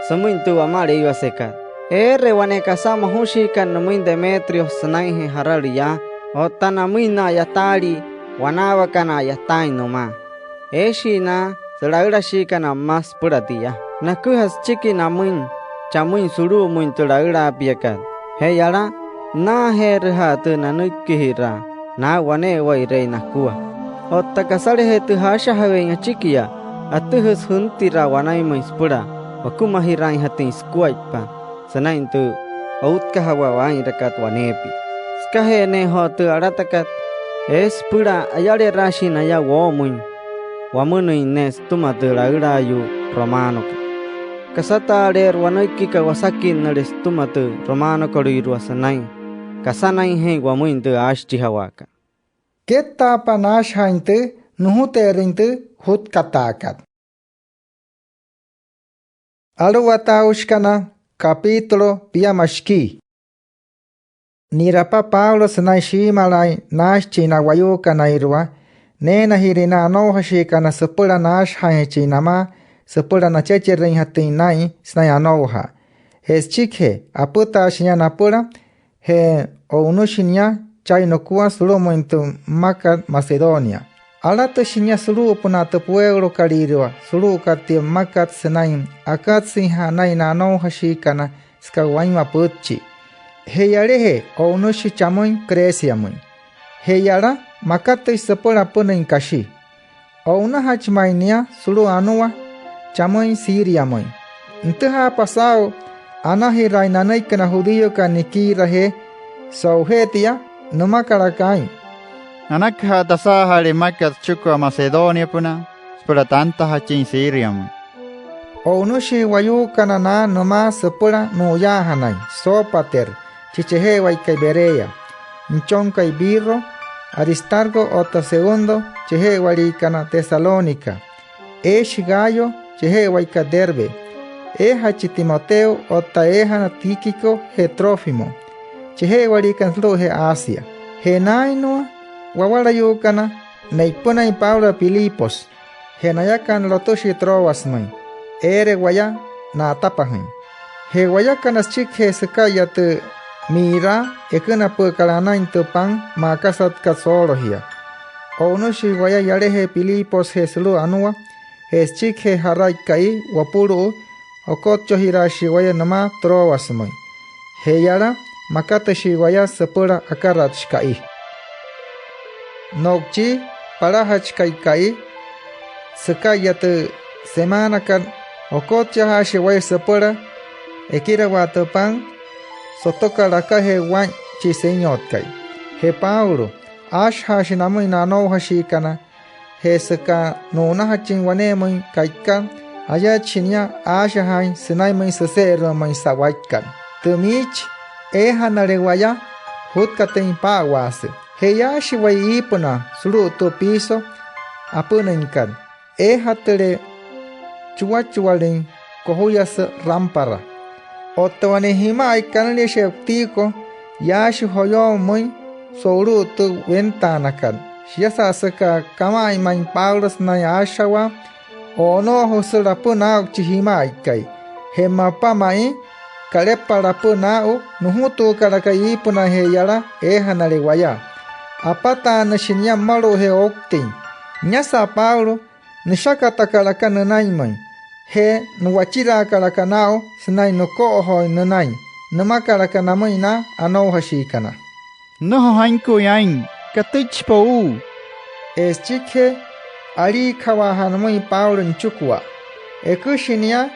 sümüin tü wamaleiwasekat. Eere wane kasa mojushiikana nümüin Demetrio sünainjee jaralü yaa, otta namüin na a'yataalii wanaawakana a'yataain nümaa. Eeshii na sülaülashiikana mma süpüla tia. Naküja süchiki namüin chamüin sulu'umüin tü laülaapiakat. Je yala, naajeerüja'a tü nanüikijiraa naa'u wane'ewa'ire nakua. Otta kasaleje tü jaashajaweein achikia, atüjasü jüntiraa wanainmüin süpüla wakumajiraainjatüin sukuaippa sünain tü outkajawaa waa'inrakat waneepia. Sükajee ne'e joo tü alatakat, eesü süpüla ayaleraashii naya woo'omüin wamünüin ne'e sütüma tü laülaayuu romanokat. Kasataaleerü wanüikikat wasakinnüle sütüma tü romanokolüirua sünain kasanainjeein wamüin tü aashichijawaakat. Kettaapa naashajaain tü nujute'erüin tü jutkataakat. Aluwataaushikana, capítulo piama shikii. Ni'rapa Pablo sünain shiimalaain naashichin na wayuukanairua, neenajirüin na anoujashiikana süpüla naashajaainjachin namaa süpüla nachecherüinjatüin naa'in sünain anoujaa. Je süchikijee, apütaashi nia napüla je o'unüshi nia chai nukua sulu'umüin tü mmakat Macedonia. Alatüshi nia sulu'upünaa tü pueulokalüirua sulu'ukat tia mmakat sünain akatsüinjanain na anoujashiikana süka wainma pütchi. Je yalajee, o'unüshi chamüin Greciamüin. Je yala, makatüshi süpüla apünüin kashi. O'unajachi ma'i nia sulu'u anua chamüin Siriamüin. Nütüjaapa saa'u anajiraain nanüiki na judíokana nikiirajee, so'ujee tia, nümakalaka aa'in: —Anakaja tasaajale mmakat süchikua Macedoniapünaa süpüla tantajachin Siriamüin. O'unüshii wayuukana na nümaa süpüla nu'uyaajanain: Sópater, chi cheje'ewaikai Berea, nüchonkai Pirro, Aristarco otta Segundo, cheje'ewaliikana Tesalónica, eeshi Gayo, cheje'ewaikai Derbe, eejachi Timoteo otta eejana Tíquico je Trófimo, cheje'ewaliikana sulu'ujee Asia. Je naa'innua wawalayuukana, ne'ipünain Pablo Filipos. Je nayakana, lotüshii Troasmüin eere waya na'atapajüin. Je wayakana süchikijee süka'iya tü mi'iraa ekünapü'ükat anain tü pan ma'akasatkat soolojia, o'unüshii waya yalajee Filipos je sulu'u anua. Je süchikijee ja'rai ka'i wopulu'u, okotchojiraashii waya nümaa Troasmüin. Je yala, makatüshii waya süpüla akaratshi ka'i. No'uchi palajachikai ka'i süka'iya tü semaanakat, okotchajaashii waya süpüla ekirawaa tü pan sotokat akajee waa'in chi Senyotkai. Je Pablo, aashajaashi namüin na anoujashiikana. Je süka nu'unajachin waneemüin ka'ikat, ayatshi nia aashajaain sünainmüin süse'eru'umüin sa'waikat. Tü miichi, eejanale waya jutkatüin paa'awaasü. Je yaashi waya iipünaa sulu'u tü piso apünüinkat, eejatüle chuwachuwalüin kojuyasü rampara. Otta wane jima'ai kanüliashi Eutico, yaashi joyoo pümüin so'ulu'u tü wentaanakat. Shiasa süka kama'ain ma'i Pablo sünain aashajawaa, o'onoojüsü lapü naa'u chi jima'aikai. Je mapa ma'i, kalepa lapü naa'u, nujutuukalaka iipünaajee yala eejanale waya. Apataanüshi nia mmalu'ujee ouktüin. Niasa Pablo, nüshakatakalaka nünainmüin je nu'wachiraakalaka naa'u sünain nüko'ojooin nünain. Nümakalaka namüin na anoujashiikana: —Nnojo jainkuuin aa'in. Katüichipa o'u. Je süchikijee, aliikajawaaja'a nümüin Pablo nüchikua. Eküshi nia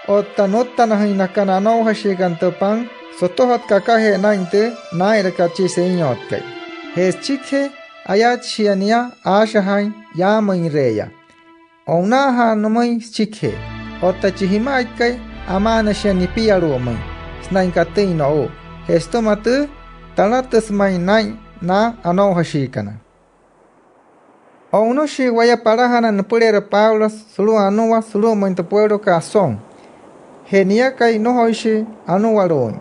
otta nuttanajüin naka na anoujashiikana tü pan sotojotkat akajee naa'in tü naa'inrakat chi Senyotkai. Je süchikijee, ayatshia nia aashajaain yaamüinre'eya. O'unaaja'a nümüin süchikijee. Otta chi jima'aikai, amaanüshia nipialu'umüin sünain katüin no'u. Je sütüma tüü, talatüsü ma'i naa'in na anoujashiikana. O'unüshii waya palajana nüpüleerua Pablo sulu'u anua sulu'umüin tü pueulokat Asón. Je niakai, nnojoishi anualu'uin.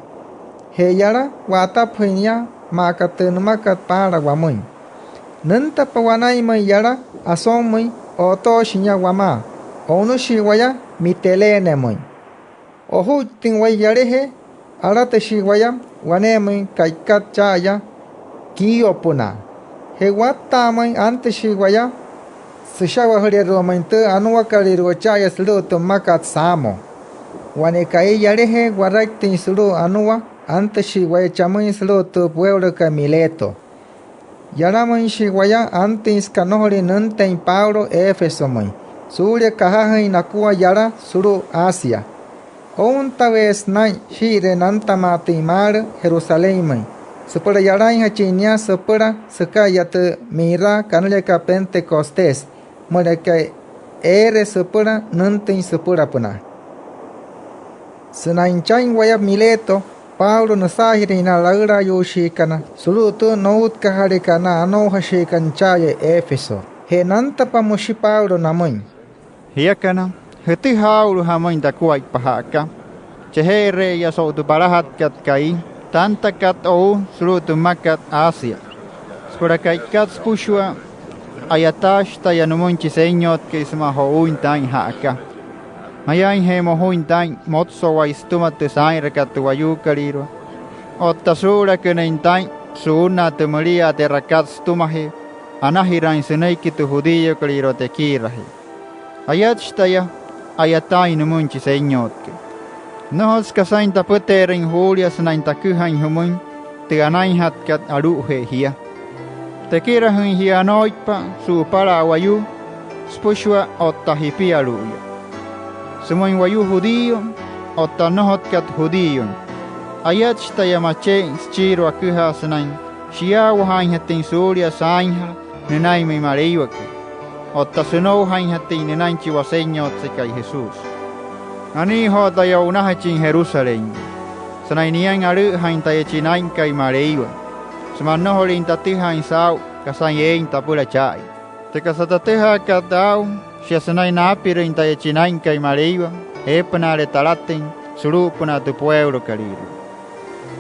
Je yala, wa'atapajüin nia maa aka tü nümakat paala wamüin. Nüntapa wanainmüin yala Asónmüin, o'otooshi nia wamaa. O'unüshii waya Mitilenemüin. Ojuittüin waya yalajee, alatüshii waya waneemüin ka'ikat cha'aya Quíopünaa. Je watta'amüin, antüshii waya süsha'wajüleru'umüin tü anuakalüirua cha'aya sulu'u tü mmakat Samo. Wane ka'i yalajee waraittüin sulu'u anua, antüshii waya chamüin sulu'u tü pueulokat Mileto. Yalamüinshii waya antüin süka nnojolüin nünteein Pablo Éfesomüin suulia kajajüin nakua yala sulu'u Asia. Ountaweesü naa'in shii'iree nantamaatüin maalü Jerusalénmüin süpüla yalainjachin nia süpüla süka'iya tü mi'iraa kanüliakat Pentecostés, müleka eere süpüla nüntüin süpülapünaa. Sünain chain waya Mileto, Pablo nüsaajirüin na laülaayuushiikana sulu'u tü noutkajalakat na anoujashiikana cha'aya Éfeso. Je nantapa, müshi Pablo namüin: —Jiakana, jütüjaa aa'ulu jamüin takuaippa ja'aka. Cheje'ere'eya so'u tü palajatkat ka'i tantakat o'u sulu'u tü mmakat Asia süpüla ka'ikat süpüshua a'yataashi taya nümüin chi Senyotkai sümaa jo'uuin taa'in ja'aka. Mayaainje mojuin taa'in motsowai sütüma tü saa'inrakat tü wayuukolüirua otta suu'ulakünüin taa'in su'unnaa tü müliaa te'rakat sütümajee anajiraain sünüiki tü judíokalüirua tekiirajee. Ayatshi taya a'yataain nümüin chi Senyotkai. Nnojotsü kasain tapüteerüin juulia sünain taküjain jümüin tü anainjatkat alu'ujee jia. Tekirajüin jia anooipa su'upala wayuu süpüshua otta jipialu'uya, sümüin wayuu judío otta nnojotkat judíoin. Ayatshi taya mache'ein süchiirua aküjaa sünain shiyaawajaainjatüin suulia saainjala nünainmüin Maleiwakai otta sünoujainjatüin nünain chi Wasenyotsekai Jesús. Anii joo taya o'unajachin Jerusalénmüin sünain niain alü'üjain taya chi Naa'inkai Maleiwa sümaa nnojolüin tatüjaain saa'u kasain eein tapüla cha'aya. Tü kasa tatüjaakat aa'u, shia sünain naapirüin taya chi Naa'inkai Maleiwa eepünaale talatüin sulu'upünaa tü pueulokalüirua.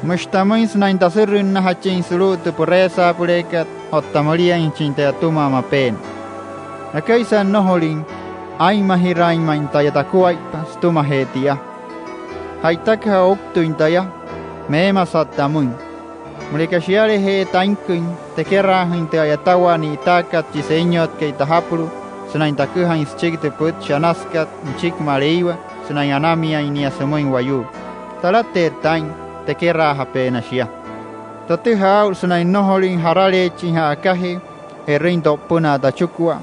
Müshi tamüin sünain tasürünnajachin sulu'u tü püreesaapüleekat otta müliainjachin taya atüma mapeena. Akaisa nnojolin aa'inmajiraain ma'i taya takuaippa sütümajee tia. Ja'itaküja ouktüin taya, meemasat tamüin. Müleka shialeje'e tainküin tekeraajüin tü a'yatawaa ni'itaakat chi Senyotkai tajapulu'u sünain taküjain süchiki tü pütchi anasükat nüchiki Maleiwa sünain anamiain nia sümüin wayuu, talateerü taa'in tekeraajapeena shia. Tatüjaa aa'ulu sünain nnojolüin jaraleechin ja'akajee e'rüin to'upünaa tachikua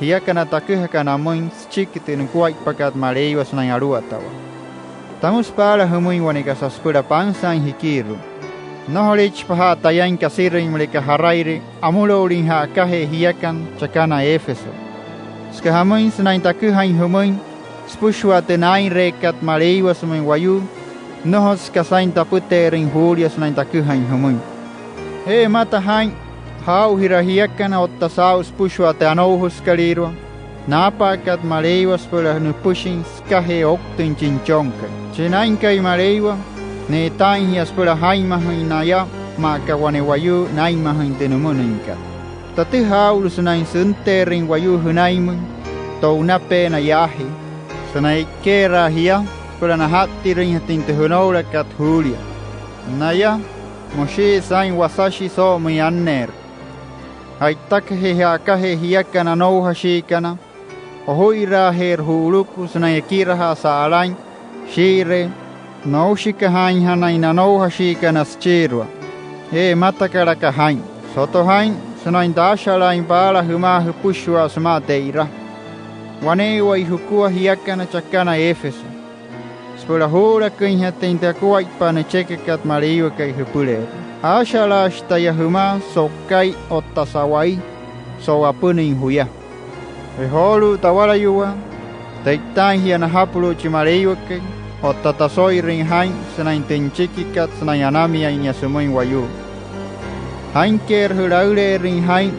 jiakana taküjakana amüin süchiki tü nukuaippakat Maleiwa sünain aluwatawaa. Tamüsü paala jümüin wane kasa süpüla pansaain jikiiru'u. Nnojolichipaja'a tayain kasirüin müleka jaraire amüloulüin ja'akajee jiakana chakana Éfeso, süka jamüin sünain taküjain jümüin süpüshua tü naa'inreekat Maleiwa sümüin wayuu, nnojotsü kasain tapüteerüin juulia sünain taküjain jümüin. Je mmata jaa'in jaa'ujiraa jiakana otta saa'u süpüshua tü anoujasükalüirua naapaakat Maleiwa süpüla nüpüshin sükajee ouktüin chi Nüchonkai. Chi Naa'inkai Maleiwa, ne'itaain jia süpüla jaa'inmajüin naya maa aka wane wayuu naa'inmajüin tü nümünüinkat. Tatüjaa aa'ulu sünain sünteerüin wayuu jünainmüin to'unapeena yaajee sünain e'ikeeraa jia süpüla naja'ttirüinjatüin tü jünoulakat juulia. Naya, müshii saa'in wasashi soo'omüin anneerü. Ja'itakajee ja'akajee jiakana anoujashiikana, oju'iraajeerü ju'uluku sünain ekirajaa sa'alain shii'iree noushikajaainjanain na anoujashiikana süchiirua. Je mmatakalaka jaa'in. Soto jaa'in sünain taashalaain paala jümaa jüpüshua sümaa te'ira wane'ewai jukua jiakana chakana Éfeso süpüla juu'ulaküinjatüin tü akuaippa nüchekakat Maleiwakai jüpüleerua. Aashalaashi taya jümaa so'uka'i otta sa'wai so'u apünüin juya. Je joolu'u tawalayuwaa, te'itaain jia najapulu'u chi Maleiwakai otta taso'irüin jaa'in sünain tü nüchikikat sünain anamiain nia sümüin wayuu. Jaa'inkeerü jülaüle'erüin jaa'in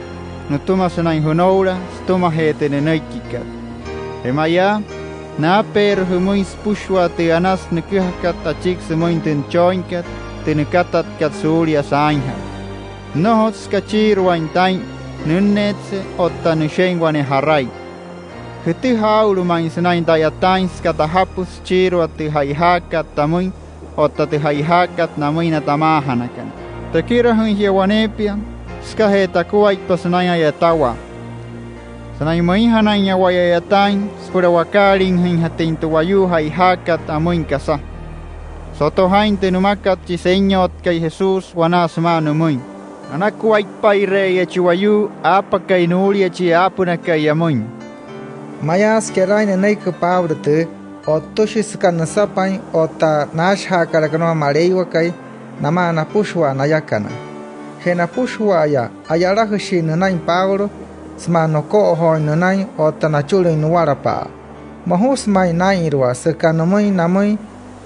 nütüma sünain jünoula sütümajee tü nünüikikat. Je mayaa, naapeerü jümüin süpüshua tü anasü nüküjakat achiki sümüin tü nüchooinkat tü nükatatkat suulia saainjala. Nnojotsü kachiiruain taa'in nünneetse otta nüshe'in wane jarai. Jütüjaa aa'ulu ma'i sünain ta'yataain süka tajapü süchiirua tü ja'ijaakat tamüin otta tü ja'ijaakat namüin na tamaajanakana. Tekirajüin jia waneepia sükajee takuaippa sünain a'yatawaa, sünain müinjanain wa'ya'yataain süpüla wakaaliijüinjatüin tü wayuu ja'ijaakat amüin kasa. Soto jaa'in tü nümakat chi Senyotkai Jesús wanaa sümaa nümüin: Anakuaippa'ire'eya chi wayuu aapakai nuulia chi aapünakai amüin. Mayaasü keraain nünüiki Pablo tüü, o'ttüshi süka nüsapain otta naashajaakalaka nümaa Maleiwakai namaa napüshua nayakana. Je napüshua'aya, a'yalajüshii nünain Pablo sümaa noko'ojooin nünain otta nachulüin nuwalapa'a. Mojusü ma'i naa'inrua süka nümüin namüin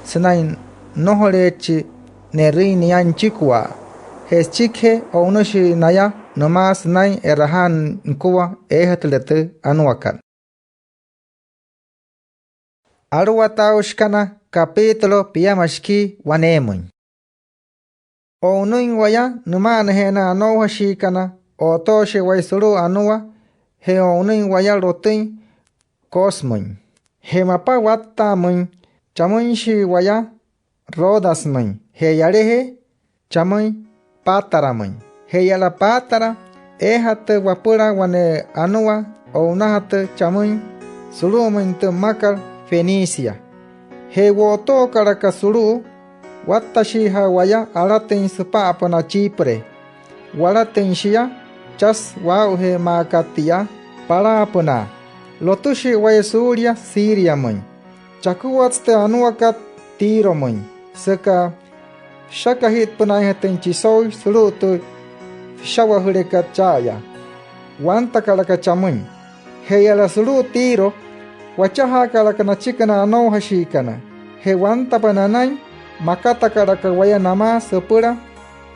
sünain nnojoleechi ne'rüin nia nüchikua. Je süchikijee, o'unüshii naya nümaa sünain e'rajaa nukua eejatüle tü anuakat. Aluwataaushikana, capítulo piama shikii waneemüin. O'unüin waya nüma'anajee na anoujashiikana o'otooshii waya sulu'u anua, je o'unüin waya lotüin Cosmüin. Je mapa wattaamüin, chamüinshii waya Rodasmüin, je yalejee, chamüin Pátaramüin. Je yala Pátara, eejatü wapüla wane anua o'unajatü chamüin sulu'umüin tü mmakat Fenicia. Je wo'otookalaka sulu'u, wattashiija'a waya alatüin süpa'apünaa Chipre. Walatüin shia, chasü waa'ujee maa aka tia palaapünaa. Lotüshii waya suulia Siriamüin. Chakuatsü tü anuakat Tiromüin, süka süshakajitpünaainjatüin chi so'ui sulu'u tü süsha'wajülekat cha'aya. Wantakalaka chamüin. Je yala sulu'u Tiro, wachajaakalaka nachiki na anoujashiikana. Je wantapa nanain, makatakalaka waya namaa süpüla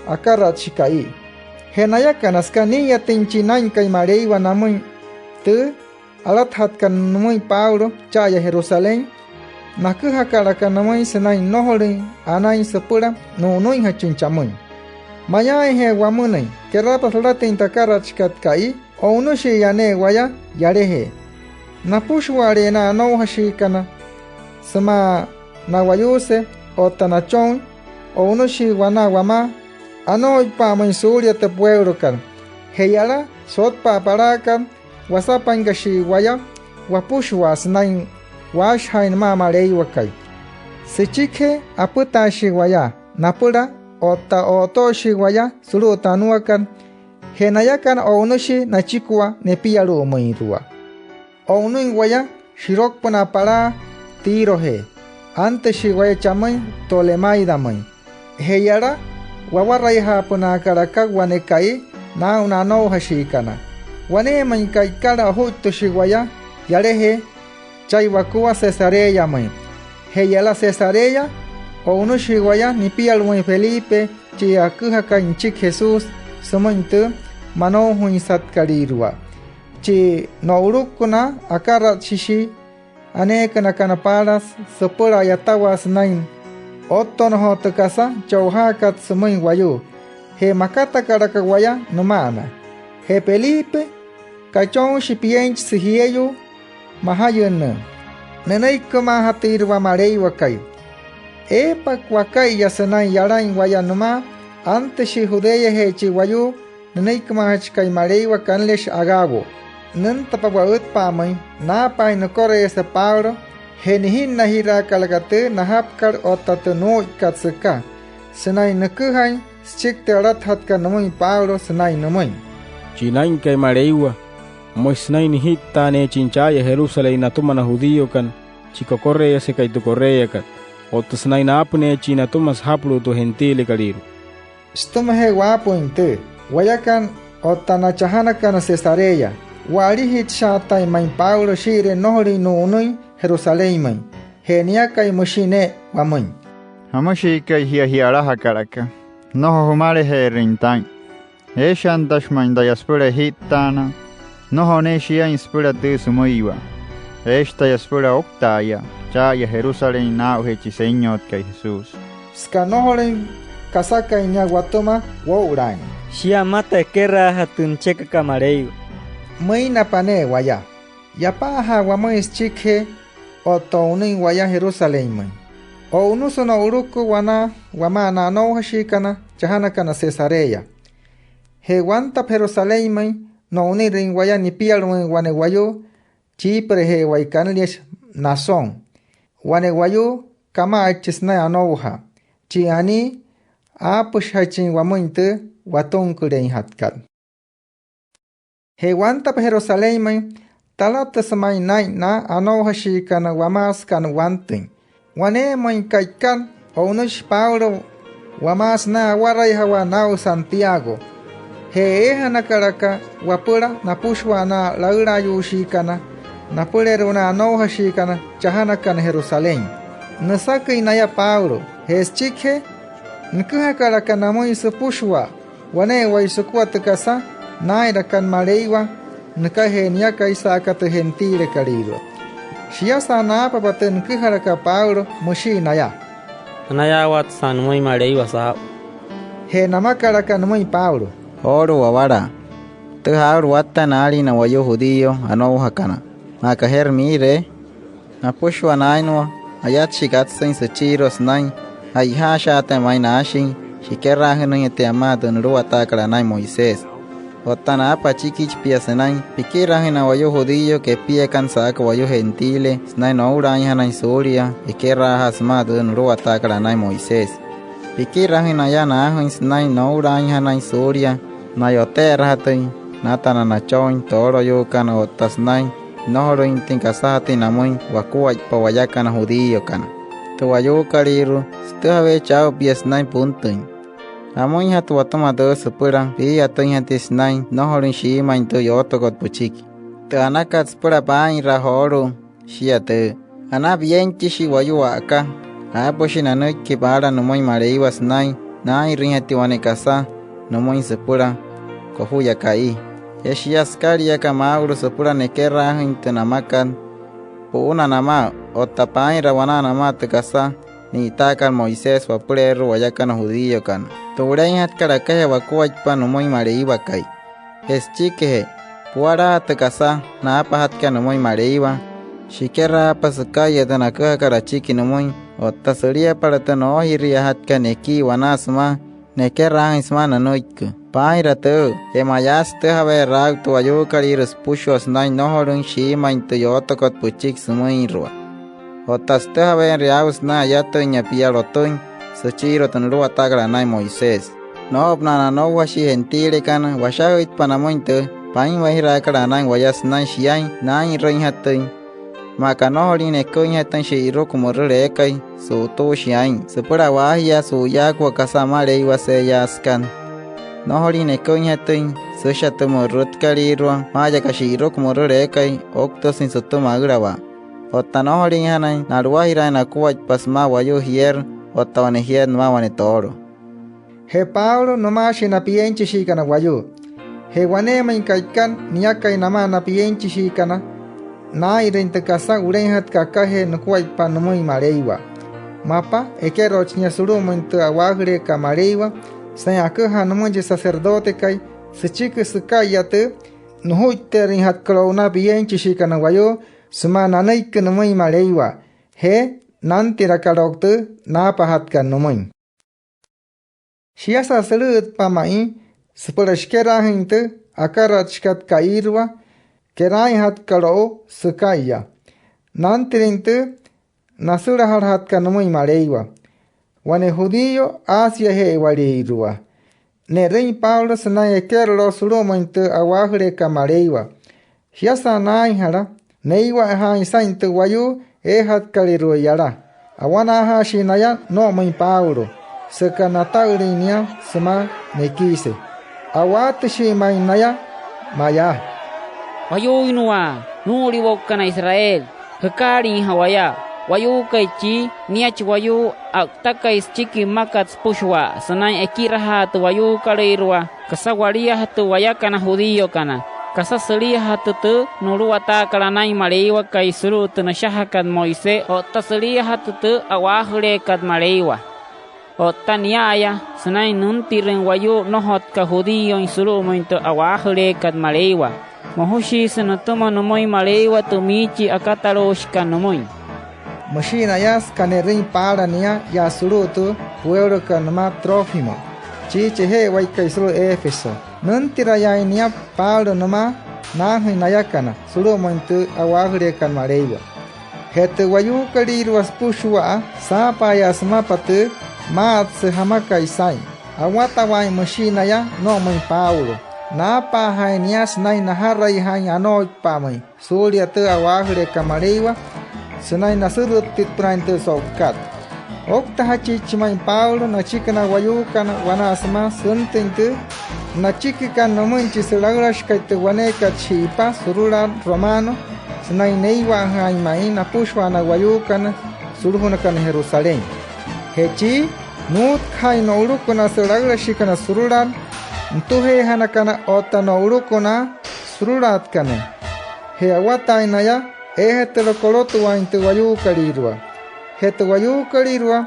akaratshikai. Je nayakana, süka nii'iyatüin chi Naa'inkai Maleiwa namüin tü alatajatkat nümüin Pablo cha'aya Jerusalén, naküjakalaka nümüin sünain nnojolüin anain süpüla nu'unüinjachin chamüin. Mayaainje wamünüin, kerapa sülatüin tü akaratshikat ka'i, o'unüshiiya ne'e waya yalajee. Napüshua'ale'eya na anoujashiikana sümaa na'wayuuse otta nachooin, o'unüshii wanaa wamaa anooipa'amüin suulia tü pueulokat. Je yala sotpa'a palaakat, wasapainkashii waya wapüshua sünain waashajaain nümaa Maleiwakai. Süchikijee apütaashii waya napüla otta o'otooshii waya sulu'u tü anuakat. Je nayakana, o'unüshii nachikua nepialu'umüinrua. O'unüin waya shirokupünaa palaa Tirojee, antüshii waya chamüin Tolemaidamüin. Je yala, wawaraijaapünaakalaka wane ka'i naa'u na anoujashiikana. Waneemüin ka'ikat, ojuittüshii waya yalajee chai wakua Cesareamüin. Je yala Cesarea, o'unüshii waya nipialu'umüin Felipe, chi aküjakai nüchiki Jesús sümüin tü manoujainsatkalüirua, chi no'uluku na akaratshishi aneekünakana paala süpüla a'yatawaa sünain ottonojoo tü kasa cho'ojaakat sümüin wayuu. Je makatakalaka waya nüma'ana. Je Felipe, kachonshi pienchise jieyuu majayünnüü, nünüikimaajatüirua Maleiwakai. Eepa waka'iya sünain yalain waya nümaa, antüshi Judeajee chi wayuu nünüikimaajachikai Maleiwa kanüliashi Agabo. Nüntapa wa'ütpa'amüin, naapaain nükoreese Pablo je nijinnajiraa kalaka tü najapükat otta tü nuu'uikat süka sünain nüküjain süchiki tü alatajatkat nümüin Pablo sünain nümüin: —Chi Naa'inkai Maleiwa, müshi sünain niji'ttaaneechin cha'aya Jerusalén natüma na judíokana chi kokoreesekai tü koreeyakat, otta sünain naapüneechin natüma sajapulu'u tü gentilekalüirua. Sütümajee waapüin tü wayakana otta na chajanakana Cesarea, wa'alijitshaatain ma'i Pablo shii'iree nnojolüin nu'unüin Jerusalénmüin. Je niakai, müshi ne'e wamüin: —¿Jamüshiikai jia ji'yalajakalaka? Nnojo jümalaje'erüin taa'in. Eeshantashi ma'i taya süpüla eji'ttaanaa. Nnojo ne'e shiain süpüla tüü sümüiwa. Eeshi taya süpüla oukta'aya cha'aya Jerusalén naa'ujee chi Senyotkai Jesús. Süka nnojolüin kasakai nia watüma woo'ulaain: —Shia pümata ekeraajatü nüchekakat Maleiwa —müinapa ne'e waya. Yapa'ajaa wamüin süchikijee otta o'unüin waya Jerusalénmüin. O'unüsü no'uluku wanaa wamaa na anoujashiikana chajanakana Cesarea. Je wantapa Jerusalénmüin, no'unirüin waya nipialu'umüin wane wayuu Chipreje'ewai kanüliashi Mnasón, wane wayuu kama'aichi sünain anoujaa, chi anii aapüshijachin wamüin tü watunküleinjatkat. Je wantapa Jerusalénmüin, talatüsü ma'i naa'in na anoujashiikana wamaa süka nu'wantüin. Waneemüin ka'ikat, o'unüshi Pablo wamaa sünain awaraijawaa naa'u Santiago. Je eejanakalaka wapüla napüshua na laülaayuushiikana napüleerua na anoujashiikana chajanakana Jerusalén. Nüsaküin naya Pablo, je süchikijee nüküjakalaka namüin süpüshua wane'ewai sükua tü kasa naa'inrakat Maleiwa nükajee niakai sa'aka tü gentilekalüirua. Shiasa naapapa tü nüküjalakat Pablo, müshii naya: —Anayaawatsü saa'in nümüin Maleiwa saa'u. Je namakalaka nümüin Pablo: —Joolu'u wawalaa. Tüjaa aa'ulu watta'a naalin na wayuu judío anoujakana. Maa aka jerü miiree, napüshua naainua, ayatshi katsüin süchiirua sünain a'ijaashaatain ma'i naashin shikeraajünüinjatüin amaa tü nuluwataakat anain Moisés. Otta naapa achikichi pia sünain pikirajüin na wayuu judío kepiakana sa'aka wayuu gentile sünain noo'ulaainjanain suulia ekeraajaa sümaa tü nuluwataakat anain Moisés. Pikirajüin naya naajüin sünain noo'ulaainjanain suulia na'yote'erajatüin nata na nachooin tooloyuukana otta sünain nnojolüinjatüin kasajatüin namüin wakuaippa wayakana judíokana. Tü wayuukolüirua, sütüjaweechi aa'u pia sünain puntüin. ¿Jamüinjatü watüma tüü süpüla pii'iyatüinjatüin sünain nnojolüin shiimüin tü yootokot püchiki? Tü anakat süpüla paa'inraa joolu'u, shia tüü: Anaa pienchishii wayuu a'aka, aapüshii nanüiki paala nümüin Maleiwa sünain naa'inrüinjatüin wane kasa nümüin süpüla kojuya ka'i. Je shia sükaliaka Maulu süpüla nekeraajüin tü namakat, pu'una namaa otta paa'inra wanaa namaa tü kasa ni'itaakat Moisés wapüleerua wayakana judíokana tü wuleeinjatkat akajee wakuaippa nümüin Maleiwakai. Je süchikijee, puwalaajaa tü kasa naapajatkat nümüin Maleiwa, shikeraajapa süka'iya tü naküjakat achiki nümüin otta süliapala tü noojiriajatkat nekii wanaa sümaa nekeraajüin sümaa nanüiki. Paa'inra tüü, je mayaa sütüjaweerü aa'u tü wayuukolüirua süpüshua sünain nnojolüin shiimüin tü yootokot püchiki sümüinrua. Otta sütüjaweerü aa'u sünain ayatüinya pia lotüin süchiirua tü nuluwataakat anain Moisés. Noo'opünaa na anoujashii gentilekana, washajüitpa namüin tü paa'inwajiraakat anain waya sünain shiain naa'inrüinjatüin maa aka nnojolin neküinjatüin shi'iruku mürüt eekai su'utuushi aa'in süpüla a'waajiaa su'uyaakua kasa amaleiwase'eyaasükat. Nnojolin neküinjatüin süsha tü mürütkalüirua maa'aya aka shi'iruku mürüt eekai ouktüsüin sütüma aülawaa. Otta nnojolinjanain na'luwajiraain nakuaippa sümaa wayuu jierü otta wane jierü nümaa wane toolo. Je Pablo, nümaashii na pienchishiikana wayuu. Je waneemüin ka'ikat niakai namaa na pienchishiikana naa'inrüin tü kasa wuleeinjatkat akajee nukuaippa nümüin Maleiwa. Mapa, ekero'ochi nia sulu'umüin tü a'waajüleekat Maleiwa sünain aküjaa nümüin chi sacerdotekai süchiki süka'iya tü nujuitte'erüinjatkat o'u na pienchishiikana wayuu sümaa nanüiki nümüin Maleiwa je nantirakat o'u tü naapajatkat nümüin. Shiasa sülü'ütpa ma'i süpüla shikeraajüin tü akaratshikat ka'irua keraainjatkat o'u süka'iya nantirüin tü nasülajalajatkat nümüin Maleiwa. Wane judío Asiaje'ewalüirua, ne'rüin Pablo sünain ekeroloo sulu'umüin tü a'waajüleekat Maleiwa. Shiasa naainjala, neiwa'ajaain saa'in tü wayuu eejatkalüirua yala. Awanaajaashii naya noo'omüin Pablo süka nata'ülüin nia sümaa nekiise. A'waatüshii ma'i naya mayaa: —Wayuuinnua nuu'uliwo'ukana Israel, jükaaliija waya. Wayuukai chii, nia chi wayuu a'utakai süchiki mmakat süpüshua sünain ekirajaa tü wayuukolüirua kasa waliajatü wayakana judíokana, kasa süliajatü tü nuluwataakat anain Maleiwakai sulu'u tü nüshajakat Moisés otta süliajatü tü a'waajüleekat Maleiwa. Otta nia'aya sünain nüntirüin wayuu nnojotkat judíoin sulu'umüin tü a'waajüleekat Maleiwa, mojushiisü nütüma nümüin Maleiwa tü miichi akataluushikat nümüin. Müshii naya süka ne'rüin paala nia yaa sulu'u tü pueulokat nümaa Trófimo, chi cheje'ewaikai sulu'u Éfeso. Nüntirayaain nia Pablo nümaa naajüin nayakana sulu'umüin tü a'waajüleekat Maleiwa. Je tü wayuukolüirua süpüshua'a, saapaaya sümapa tü maa'atsü jamakai saa'in, awatawaain müshii naya noo'omüin Pablo. Naapaajaain nia sünain najaraijaain anooipa'amüin suulia tü a'waajüleekat Maleiwa sünain nasürüttitpünaain tü so'ukat. Ouktajachiichi ma'i Pablo nachiki na wayuukana wanaa sümaa süntüin tü nachikikat nümüin chi sülaülashikai tü waneekat shi'ipa surulaat romano sünain neiwa'ajaain ma'i napüshua na wayuukana sulujunakana Jerusalén. Je chii, nuutkajaain no'uluku na sülaülashiikana surulaat nutujeejanakana otta no'uluku na surulaatkana. Je awataain naya eejatüle kolotuwaain tü wayuukolüirua. Je tü wayuukolüirua,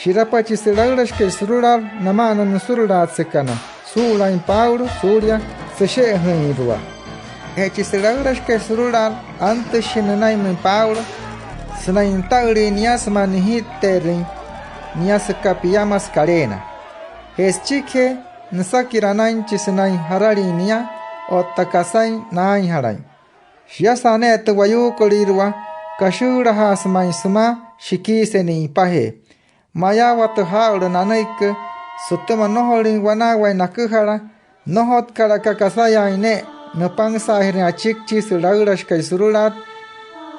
shi'rapa chi sülaülashikai surulaat namaa na nüsurulaatsekana suu'ulaain Pablo suulia süshe'ejüinrua. Je chi sülaülashikai surulaat, antüshi nünainmüin Pablo sünain nüta'ülüin nia sümaa nijitte'erüin nia süka piamasü kaleena. Je süchikijee nüsakira anain chi sünain jaralin nia otta kasain naainjalain. Shiasa ne'e tü wayuukolüirua, kashüülajaa sümain sümaa shikiise ni'ipajee. Mayaawatü jaa'ulu nanüiki sütüma nnojolüin wanaawain naküjala, nnojotkalaka kasayaain ne'e nüpansaajireein achiki chi sülaülashikai surulaat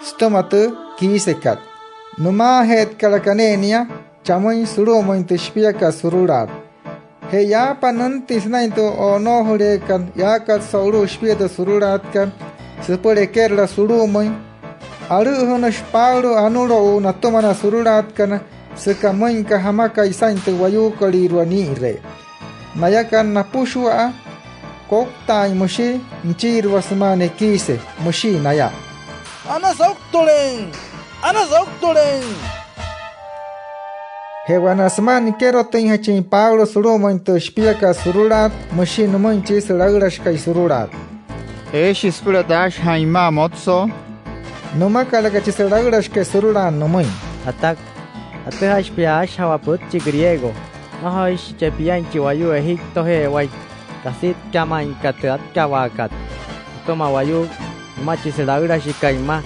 sütüma tü kiisekat. Nümaajeetkalaka ne'e nia chamüin sulu'umüin tü shipiakat surulaat. Je yaapa nüntüin sünain tü o'onoojuleekat yaakat so'ulu'u shipia tü surulaatkat süpüla ekerolaa sulu'umüin, alü'üjünüshi Pablo anulo'u natüma na surulaatkana süka müin aka jamakai saa'in tü wayuukolüirua nii'iree. Nayakana napüshua'a kouktaain, müshi nüchiirua sümaa nekiise. Müshii naya: —¡Anasü ouktüleein! ¡Anasü ouktüleein! Je wanaa sümaa nikerotüinjachin Pablo sulu'umüin tü shipiakat surulaat, müshi nümüin chi sülaülashikai surulaat: —¿Eeshi süpüla taashajaain pümaa motso? Nümakalaka chi sülaülashikai surulaat nümüin: —Atak, atüjashi pia aashajawaa pütchi griego. Nnojoishije piain chi wayuu Egiptoje'ewai kasitka ma'i aka tü atkawaakat sütüma wayuu nümaa chi sülaülashikai mma.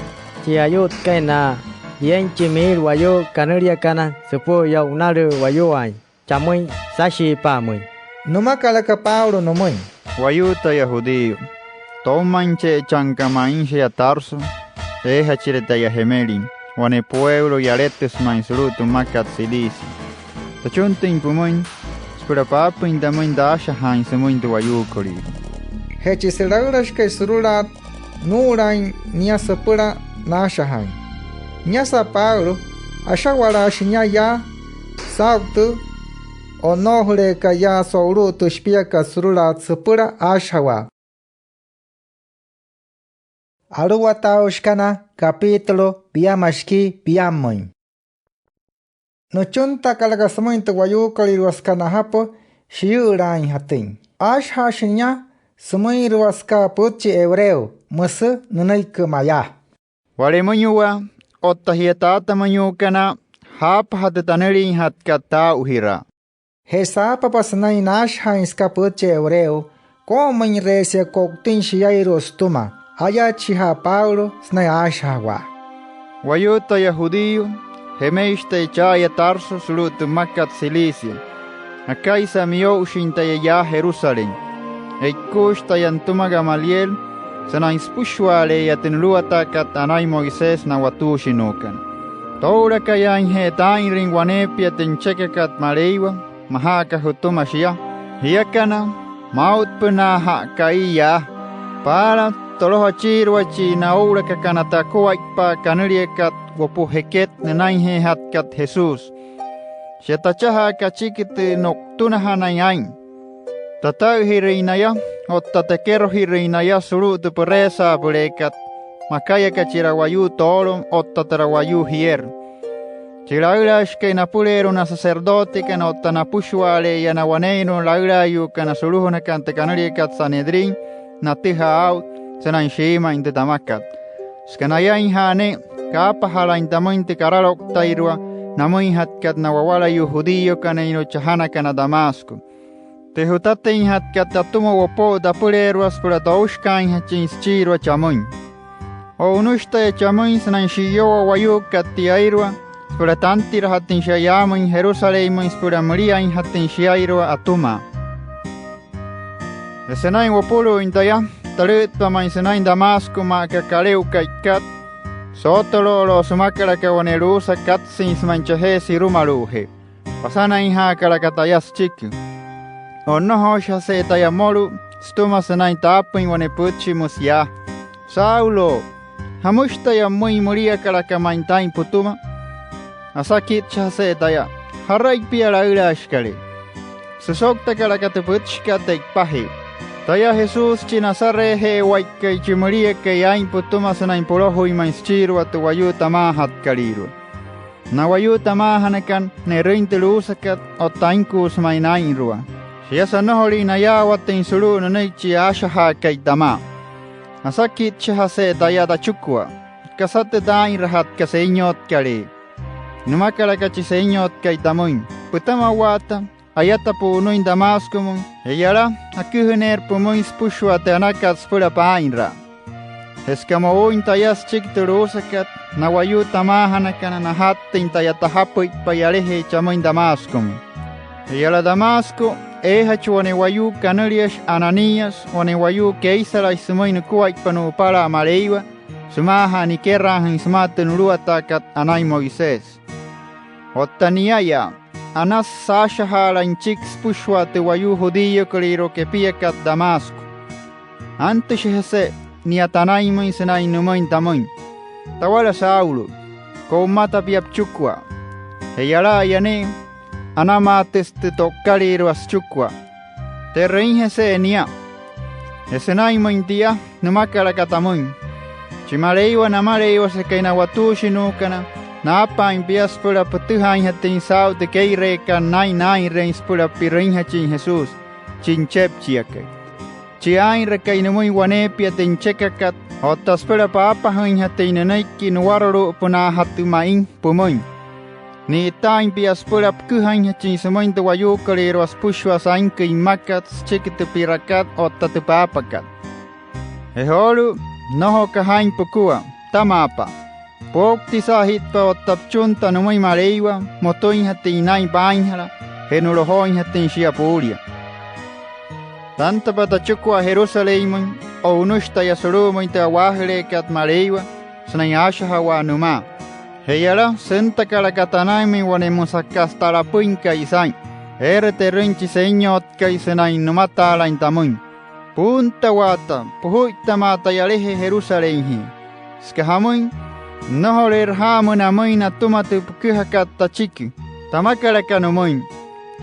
Chi ayu'tkai na pienchi mil wayuu kanüliakana süpü'üya o'unalü'ü wayuwaain chamüin süsashiipa'amüin. Nümakalaka Pablo nümüin: —Wayuu taya judío, toumainche'echanka ma'i shia Tarso, eejachire taya jemelin, wane pueulo yaletüsü ma'i sulu'u tü mmakat Cilicia. Tachuntüin pümüin süpüla paapüin tamüin taashajaain sümüin tü wayuukolüirua. Je chi sülaülashikai surulaat, nuu'ulaain nia süpüla naashajaain. Niasa Pablo, asha'walaashi nia yaa saa'u tü o'onoojuleekat yaa so'ulu'u tü shipiakat surulaat süpüla aashajawaa. Aluwataaushikana, capítulo piama shikii piammüin. Nüchuntakalaka sümüin tü wayuukolüirua süka najapü shiyü'ülaainjatüin. Aashajaashi nia sümüinrua süka pütchi hebreo, müsü nünüiki mayaa: —Wa'lemüinyuwaa otta jia taatamüinyuukana, jaapajatü tü anülinjatkat taa'ujiraa. Je saapapa sünain naashajaain süka pütchi hebreo, koo'omüinreesia ko'utüin shiairua sütüma. Ayatshijaa Pablo sünain aashajawaa: —Wayuu taya judío, jemeishi taya cha'aya Tarso sulu'u tü mmakat Cilicia. Akaisa miyo'ushin taya yaa Jerusalén. E'ikuushi taya nütüma Gamaliel sünain süpüshua'ale'eya tü nuluwataakat anain Moisés na watuushinuukana. Too'ulakayaainje'e taa'inrüin waneepia tü nüchekakat Maleiwa, majaa aka jütüma shia. Jiakana, maa'utpünaaja'a ka'i yaa. Paala, tolojachiiruachii na oo'ulakakana tü akuaippaa kanüliakat wopu jeket nünainjeejatkat Jesús. Shia tachajaaka achiki tü no'utünajanain aa'in. Tata'üjirüin naya otta tekerojirüin naya sulu'u tü püreesaapüleekat makai aka chira wayuu toolo otta türa wayuu jierü. Chi laülaashikai napüleerua na sacerdotekana otta napüshua'ale'eya na waneeinnua laülaayuukana sulujunakana tü kanüliakat Sanedrín, natüjaa aa'u sünain shiimüin tü tamakat. Süka nayainja'a ne'e, kaapajalain tamüin tü karalouktairua namüinjatkat na wawalayuu judíokanairua chajanakana Damasco, tü jutatüinjatkat tatüma wopo'u tapüleerua süpüla toushikaainjachin süchiirua chamüin. O'unüshi taya chamüin sünain shi'yowaa wayuukat tiairua süpüla tantirajatüin shia yaamüin Jerusalénmüin süpüla müliainjatüin shiairua atüma. Je sünain wopulu'uin taya, talü'ütpa ma'i sünain Damasco maa aka kale'u ka'ikat. Sootolo'oloo sümakalaka wane luusa katsüin sümain chajee sirumalu'ujee. Pasanainjaakalaka taya süchiki. O'nnojooshijase taya mmolu'u sütüma sünain taapüin wane pütchi, müsü yaa: “Saulo, ¿jamüshi taya pümüin müliakalaka ma'i taa'in pütüma?” Asakitshijase taya: “¿Jarai pia, Laülaashikalee?” Süsouktakalaka tü pütchikat e'ipajee: “Taya Jesús chi Nazaretje'ewaikai, chi müliakai aa'in pütüma sünain pulojüin ma'i süchiirua tü wayuu tamaajatkalüirua”. Na wayuu tamaajanakana, ne'rüin tü luusakat otta ainkuusü ma'i naa'inrua. Shiasa nnojolüin nayaawatüin sulu'u nünüiki chi aashajaakai tamaa, asakitshijase taya tachikua: “¿Kasa tü taa'inrajatka, Senyotkalee?” Nümakalaka chi Senyotkai tamüin: “Pütamawaata ayata pu'unüin Damascomüin. Je yala, aküjüneerü pümüin süpüshua tü anakat süpüla paa'inraa. Je süka mo'uin taya süchiki tü luusakat, na wayuu tamaajanakana, najattüin taya tajapüitpa yalajee chamüin Damascomüin. Je yala Damasco, eejachi wane wayuu kanüliashi Ananías, wane wayuu keisalashi sümüin nukuaippa nu'upala Maleiwa, sümaaja'a nikeraajüin sümaa tü nuluwataakat anain Moisés. Otta niaya, anasü saashajaalain nüchiki süpüshua tü wayuu judíokalüirua kepiakat Damasco. Antüshijese nia tanainmüin sünain nümüin tamüin: “Tawala Saulo, ko'umata pia püchikua”. Je yala'aya ne'e, anamaatüsü tü to'ukalüirua süchikua. Te'rüinjase'e nia. Je sünainmüin tia, nümakalaka tamüin: “Chi Maleiwa Namaleiwasekai na watuushinuukana, naapaain pia süpüla pütüjaainjatüin saa'u tü kee'ireekat naa'in naa'inreein süpüla pi'rüinjachin Jesús, chi nüchepchiakai, chi aa'inrakai nümüin waneepia tü nüchekakat, otta süpüla paapajüinjatüin nünüiki nuwarulu'upünaajatü ma'i pümüin. Ni'itaain pia süpüla püküjainjachin sümüin tü wayuukolüirua süpüshua sainküin mmakat süchiki tü pi'rakat otta tü paapakat. Je joolu'u, nnojo aka jaa'in pukua, pütamaapa, puouktisaajitpa otta püchunta nümüin Maleiwa motüinjatüin naa'in paainjala je nu'lojooinjatüin shia puulia”. Tantapa tachikua Jerusalénmüin, o'unüshi taya sulu'umüin tü a'waajüleekat Maleiwa sünain aashajawaa nümaa. Je yala, süntakalaka tanainmüin wane müsü aka süta'lapüinkai saa'in. Eere te'rüin chi Senyotkai sünain nümataalain tamüin: “Puuntawaata, pujuittamaata yalajee Jerusalénjee. Süka jamüin, nnojoleerü jaa'amüin namüin natüma tü püküjakat tachiki”. Tamakalaka nümüin: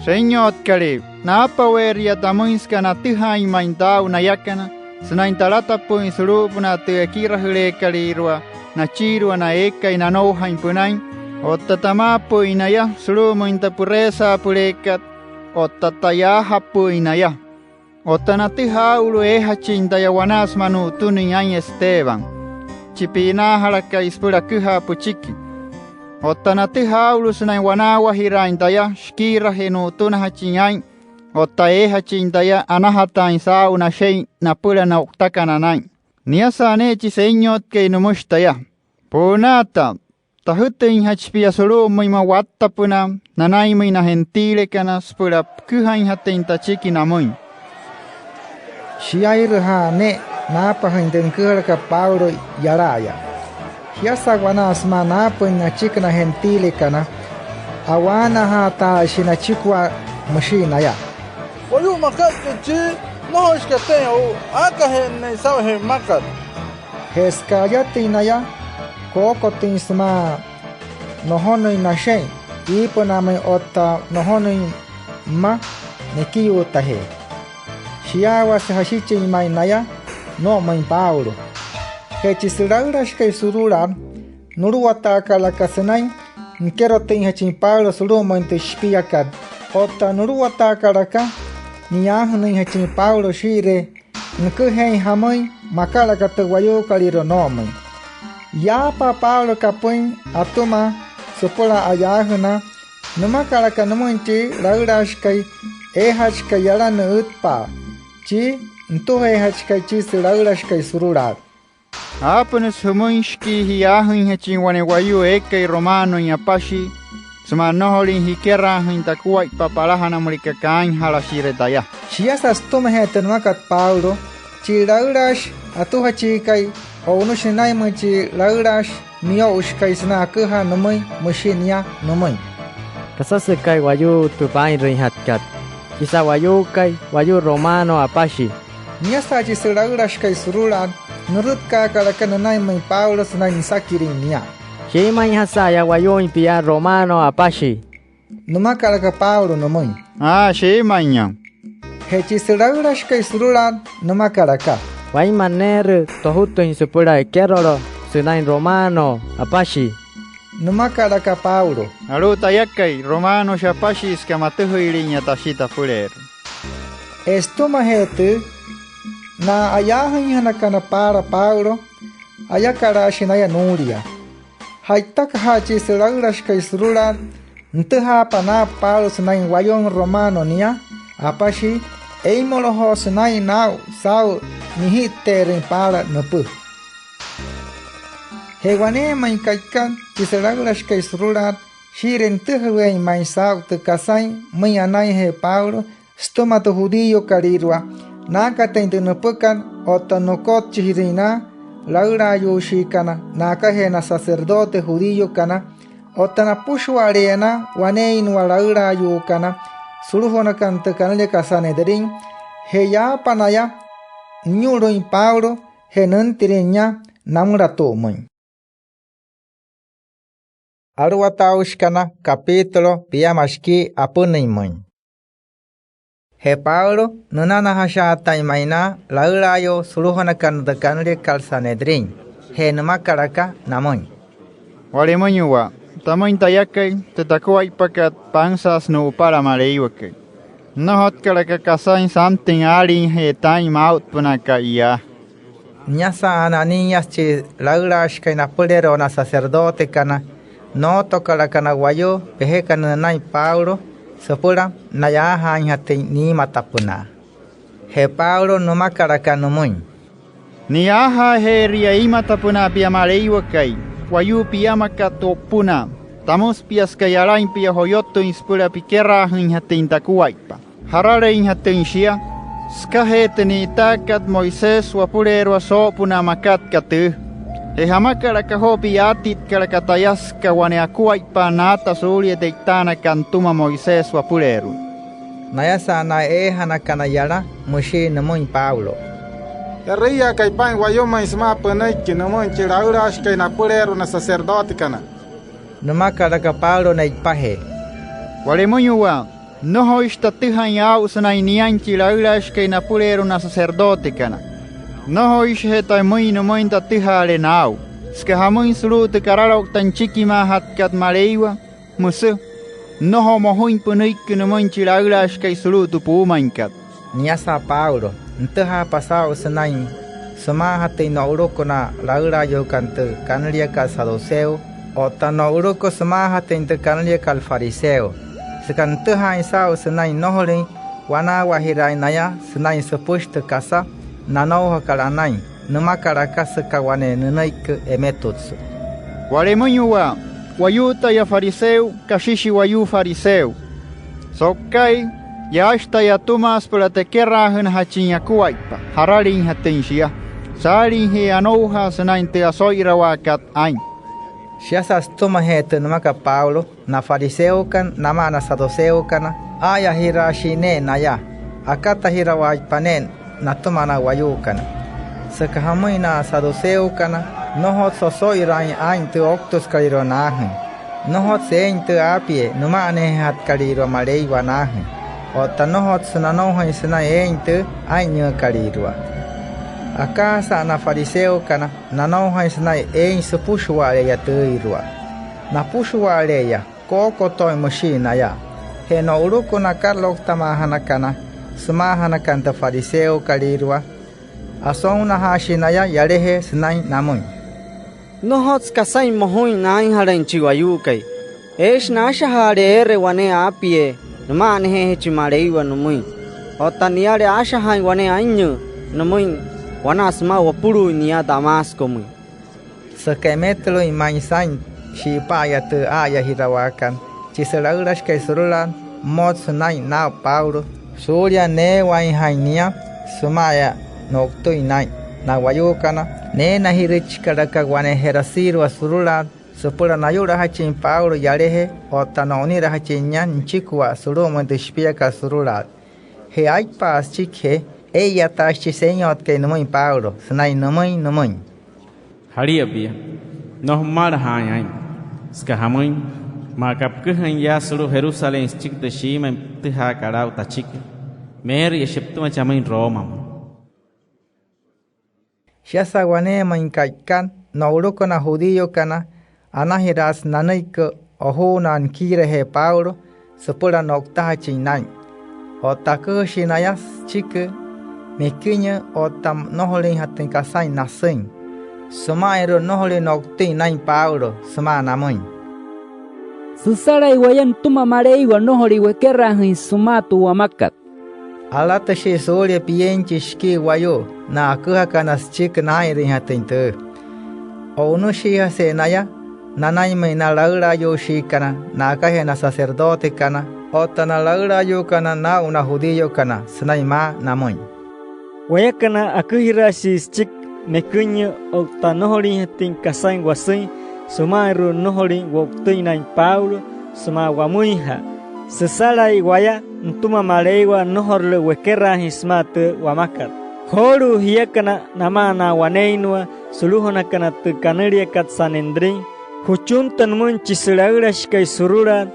“Senyotkalee, naapaweeria tamüin süka natüjaain ma'i taa'u nayakana sünain talatapü'üin sulu'upünaa tü ekirajüleekalüirua nachiirua na eekai nanoujain pünain, otta tamaapü'üin naya sulu'umüin tü püreesaapüleekat, otta tayaajapü'üin naya. Otta natüjaa aa'ulu eejachin taya wanaa sümaa nu'utünüin aa'in Esteban, chi pi'inaajalakai süpüla aküjaa püchiki. Otta natüjaa aa'ulu sünain wanaawajiraain taya shikiirajee nu'utünajachin aa'in, otta eejachin taya anajataain saa'u nashe'in napüla na o'utakana naa'in”. Niasa ne'e chi Senyotkai, nümüshi taya: “Pu'unaata, tajütüinjachi pia sulu'umüin mma wattapünaa nanainmüin na gentilekana süpüla püküjainjatüin tachiki namüin”. Shiairüja'a ne'e naapajüin tü nüküjalakat Pablo yala'aya. Shiasa wanaa sümaa naapüin nachiki na gentilekana, a'waanajaataashi nachikua, müshii naya: “Wayuu makat chi, nnojoishi katüin o'u, aakaje'ennüin saa'ujee mmakat”. Je süka ayatüin naya, kookotüin sümaa nojonüin nashe'in iipünaamüin otta nojonüin mma nekiyuutajee. Shiyaawase jashichin ma'i naya noo'omüin Pablo. Je chi sülaülashikai surulaat, nuluwataakalaka sünain nikerotüinjachin Pablo sulu'umüin tü shipiakat. Otta nuluwataakalaka ni'yaajünüinjachin Pablo shii'iree nüküjeein jamüin, makalaka tü wayuukolüirua noo'omüin. Yaapa Pablo kapüin atüma süpüla a'yaajünaa, nümakalaka nümüin chi laülaashikai eejachikai yala nü'ütpa'a, chi nutujeejachikai chi sülaülashikai surulaat: “Aapünüsü jümüin shikii ji'yaajüinjachin wane wayuu eekai romanoin apashii sümaa nnojolin jikeraajüin takuaippa palajana müleka kaainjalashire taya”. Shiasa sütümajee tü nümakat Pablo, chi laülaashi atujachiikai o'unüshi nünainmüin chi laülaashi miyo'ushikai sünain aküjaa nümüin, müshi nia nümüin: “¿Kasasükai wayuu tü paa'inrüinjatkat? Chisa wayuukai, wayuu romano apashii”. Niasa chi sülaülashikai surulaat, nürütkaakalaka nünainmüin Pablo sünain nüsakirüin nia: “¿Shiimüinjasa'aya wayuuin pia romano apashii?”. Nümakalaka Pablo nümüin: “Aa, shiimüinya”. Je chi sülaülashikai surulaat nümakalaka: “Wainma neerü tojutüin süpüla ekeroloo sünain romano apashii”, nümakalaka Pablo. “Alu'u tayakai, romanoshi apashii, süka matüjüilinya tashi tapüleerua”. Je sütümajee tüü, na a'yaajüinjanakana paala Pablo, ayakalaashi naya nuulia. Ja'itakaja'a chi sülaülashikai surulaat, Nütüjaapa naa'u Pablo sünain wayuu romano nia, apashii, eimolojoo sünain naa'u saa'u nijitte'erüin paala nüpü. Je waneemüin ka'ikat chi sülaülashikai surulaat, shii'iree nütüjaweein ma'i saa'u tü kasain müin anainjee Pablo sütüma tü judíokalüirua, naakatüin tü nüpükat otta nükotchijirüin na laülaayuushiikana na'akajee na sacerdote judíokana, otta napüshua'ale'eya na waneeinnua laülaayuukana sulujunakana tü kanüliakat Sanedrín. Je yaapa naya, niyu'lüin Pablo je nüntirüin nia namülatu'umüin. Aluwataaushikana, capítulo piama shikii apünüinmüin. Je Pablo, nünanajashaatain ma'i na laülaayuu sulujunakana tü kanüliakat Sanedrín. Je nümakalaka namüin: —Wa'lemüinyuwaa, tamüin tayakai, tü takuaippakat pansaasü nu'upala Maleiwakai. Nnojotkalaka kasain santüin aaliijee taa'in maa'utpünaakat yaa. Niasa Ananías, chi laülaashikai napüleerua na sacerdotekana, nootokalaka na wayuu pejekana nünain Pablo süpüla na'yaajaainjatüin niimatapünaa. Je Pablo, nümakalaka nümüin: —Ni'yaajaajeeria iimatapünaa pia Maleiwakai, wayuu piamakat o'upünaa. Tamüsü pia süka yalain pia joyotüin süpüla pikeraajüinjatüin takuaippa. Jaralüinjatüin shia sükajee tü ni'itaakat Moisés wapüleerua soo'opünaa makat aka tüü. Je ¿jamakalaka joo pi'yaatitkalaka taya süka wane akuaippaa naata suulia tü e'itaanakat nütüma Moisés wapüleerua? Nayasa na eejanakana yala, müshii nümüin Pablo: —E'rüiyaakai paa'in wayumüin sümaa pünüiki nümüin chi laülaashikai napüleerua na sacerdotekana. Nümakalaka Pablo ne'ipajee: —Wa'lemüinyuwaa, nnojoishi tatüjain aa'u sünain niain chi laülaashikai napüleerua na sacerdotekana. Nnojoishije tamüin nümüin tatajaale naa'u. Süka jamüin sulu'u tü karaloukta nüchikimaajatkat Maleiwa, müsü: “Nnojo mojuin pünüiki nümüin chi laülaashikai sulu'u tü puumainkat”. Niasa Pablo, nütüjaapa saa'u sünain sümaajatüin no'uluku na laülaayuukana tü kanüliakat saduceo otta no'uluku sümaajatüin tü kanüliakat fariseo, süka nütüjaain saa'u sünain nnojolüin wanaawajiraain naya sünain süpüshi tü kasa nanoujakat anain. Nümakalaka süka wane nünüiki emetutsü: —Wa'lemüinyuwaa, wayuu taya fariseo, kashishi wayuu fariseo. So'uka'i, yaashi taya atüma süpüla tekeraajünajachin akuaippa jaralüinjatüin shia saaliijee anoujaa sünain tü oso'irawaakat aa'in. Shiasa sütümajee tü nümakat Pablo, na fariseokana namaa na saduceokana, aa'ayajiraashii ne'e naya. Akatajirawaaitpa ne'e natüma na wayuukana. Süka jamüin, na saduceokana nnojotsü oso'iraain aa'in tü ouktüsükalüirua naajüin. Nnojotsü eein tü aapiee nüma'anajeejatkalüirua Maleiwa naajüin. Otta nnojotsü nanoujain sünain eein tü aa'inyüükalüirua. Akaajasa na fariseokana, nanoujain sünain eein süpüshua'ale'eya tüüirua. Napüshua'ale'eya, kookotooin, müshii naya. Je no'uluku na karalouktamaajanakana sümaajanakana tü fariseokalüirua, asounnajaashii naya yalajee sünain namüin: —Nnojotsü kasain mojuin naainjalain chi wayuukai. Eeshi naashajaale eere wane aapiee nüma'anajeejachin Maleiwa nümüin. Otta niale aashajaain wane aa'inyüü nümüin wanaa sümaa wopulu'uin nia Damascomüin. Süka emetuluin ma'i saa'in shi'ipa'aya tü aa'ayajirawaakat, chi sülaülashikai surulaat, mmotsü naa'in naa'u Pablo suulia neewainjain nia süma'aya no'utüin naa'in. Na wayuukana, neenajirüichikalaka wane je'rasüirua surulaat süpüla nayu'lajachin Pablo yalajee otta no'unirajachin nia nüchikua sulu'umüin tü shipiakat surulaat. Je aipa'a süchikijee, ee'iyataashi chi Senyotkai nümüin Pablo sünain nümüin nümüin: —Jalia pia. Nnojo pümalajaain aa'in. Süka jamüin, maa aka püküjain yaa sulu'u Jerusalén süchiki tü shiimüin pütüjaakat aa'u tachiki, meeria shia pütüma chamüin Romamüin. Shiasa waneemüin ka'ikat, no'uluku na judíokana, anajiraasü nanüiki ojuunaa nikiirajee Pablo süpüla no'utajachin naa'in. Otta aküjüshii naya süchiki mekinyüü otta nnojolüinjatüin kasain nasüin süma'inru'u nnojolüin no'utüin naa'in Pablo sümaa namüin. Süsalai waya nütüma Maleiwa nnojolüin wekeraajüin sümaa tü wamakat. Alatüshii suulia pienchi shikii wayuu na aküjakana süchiki naa'inrüinjatüin tüü. O'unüshiijase'e naya nanainmüin na laülaayuushiikana na'akajee na sacerdotekana otta na laülaayuukana naa'u na judíokana sünain maa namüin: —Wayakana aküjiraashii süchiki meküinyüü otta nnojolüinjatüin kasain wasüin süma'inru'u nnojolüin wo'utüin naa'in Pablo sümaa wamüinjaa. Süsalai waya nütüma Maleiwa nnojorule wekeraajüin sümaa tü wamakat. Joolu'u jiakana namaa na waneeinnua sulu'ujanakana tü kanüliakat Sanedrín, jüchunta nümüin chi sülaülashikai surulaat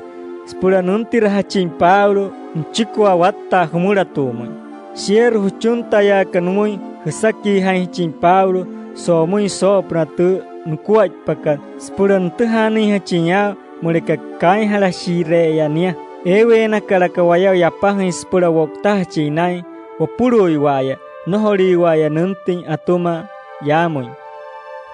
süpüla nüntirajachin Pablo nüchikua watta'a jümülatu'umüin. Shieerü jüchuntayaaka nümüin jüsakiijainjachin Pablo soo'omüin soo'opünaa tü nukuaippakat süpüla nütüjaanüinjachin aa'u müleka kaainjalashire'eya nia. Eeweenakalaka waya yapajüin süpüla wo'utajachin naa'in wopulu'uiwa'aya nnojoliiwa'aya nüntüin atüma yaamüin.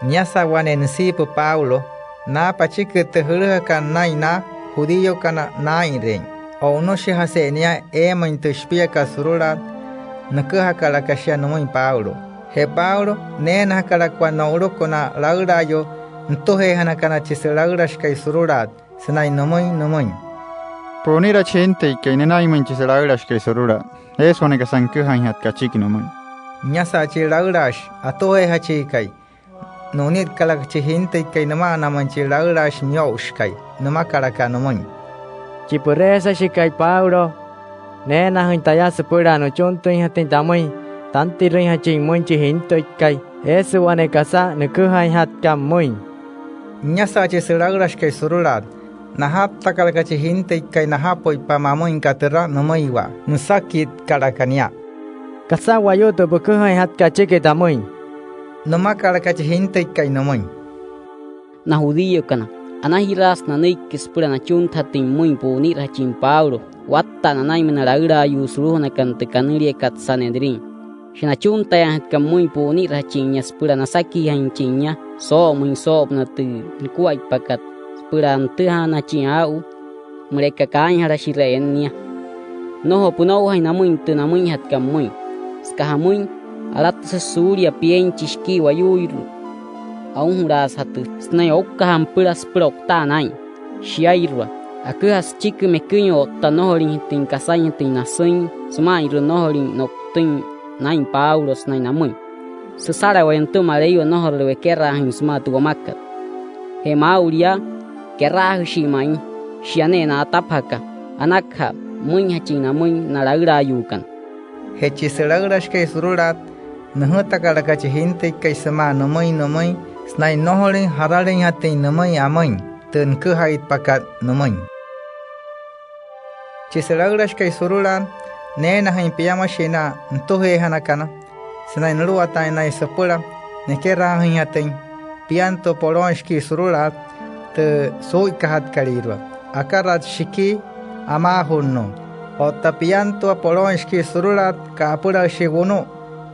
Niasa wane nüsiipü Pablo, naapa achiki tü jülüjakat naa'in na judíokana naa'inreein. O'unüshijase'e nia eemüin tü shipiakat surulaat, nüküjakalaka shia nümüin Pablo. Je Pablo, neenajakalaka wane no'uluku na laülaayuu nütüjeejanakana chi sülaülashikai surulaat sünain nümüin nümüin: —Pu'unira chi jintüikai nünainmüin chi sülaülashikai surulaat. Eesü wane kasa nüküjainjatkat achiki nümüin. Niasa chi laülaashi atujeejachiikai, nu'unirkalaka chi jintüikai nüma'anamüin chi laülaashi miyo'ushikai. Nümakalaka nümüin: —Chi püreesashikai Pablo, neenajüin taya süpüla nüchuntüinjatüin tamüin tantirüinjachin pümüin chi jintüikai. Eesü wane kasa nüküjainjatkat pümüin. Niasa chi sülaülashikai surulaat, najattakalaka chi jintüikai najapüitpa mamüin aka türa nümüiwa. Nüsakitkalaka nia: —¿Kasa wayuu tü püküjainjatkat achiki tamüin? Nümakalaka chi jintüikai nümüin: —Na judíokana, anajiraasü nanüiki süpüla nachuntajatüin pümüin pu'unirajachin Pablo watta'a nanainmüin na laülaayuu sulu'ujanakana tü kanüliakat Sanedrín. Shia nachuntayaainjatkat pümüin pu'unirajachin nia süpüla nasakijainjachin nia soo'omüin soo'opünaa tü nukuaippakat süpüla nütüjaanajachin aa'u müleka kaainjalashire'eya nia. Nnojo pünoujain namüin tü namüinjatkat pümüin. Süka jamüin, alatüsü suulia pienchi shikii wayuuirua aunjulaasüjatü sünain oukkajaa nüpüla süpüla o'utaa naa'in. Shiairua, aküjasü süchiki meküinyüü otta nnojolüinjatüin kasainjatüin nasüin süma'inru'u nnojolüin no'utüin naa'in Pablo sünain namüin: “Süsala waya nütüma Maleiwa nnojorule wekeraajüin sümaa tü wamakat”. Je maa'ulu yaa, keraajüshii ma'i. Shia ne'e na'atapajaka, anakaja pümüinjachin namüin na laülaayuukana. Je chi sülaülashikai surulaat, nüjütakalaka chi jintüikai sümaa nümüin nümüin sünain nnojolüin jaralüinjatüin nümüin amüin tü nüküjaitpakat nümüin. Chi sülaülashikai surulaat, neenajüin piamashii na nütüjeejanakana sünain nuluwataain naya süpüla nekeraajüinjatüin piantua polooin shikii surulaat tü suu'uikajatkalüirua, akaratshi shikii amaajunnuu, otta piantua polooin shikii surulaat ka'apülajüshii wunu'u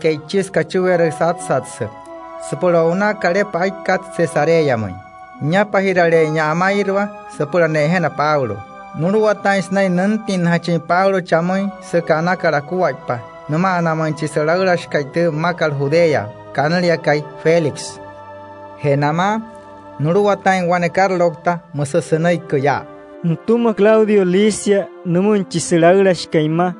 ke'ichisü kachueerü satsatsü, süpüla o'unaa kalepa aikat Cesareamüin. Niapajirale'einya amairua süpüla ne'ejena Pablo. Nuluwataain sünain nüntinnajachin Pablo chamüin süka anakat akuaippa nüma'anamüin chi sülaülashikai tü mmakat Judea kanüliakai Félix. Je namaa, nuluwataain wane karaloukta, müsü sünüiki yaa: “Nütüma Claudio Lisias nümüin chi sülaülashikai mma,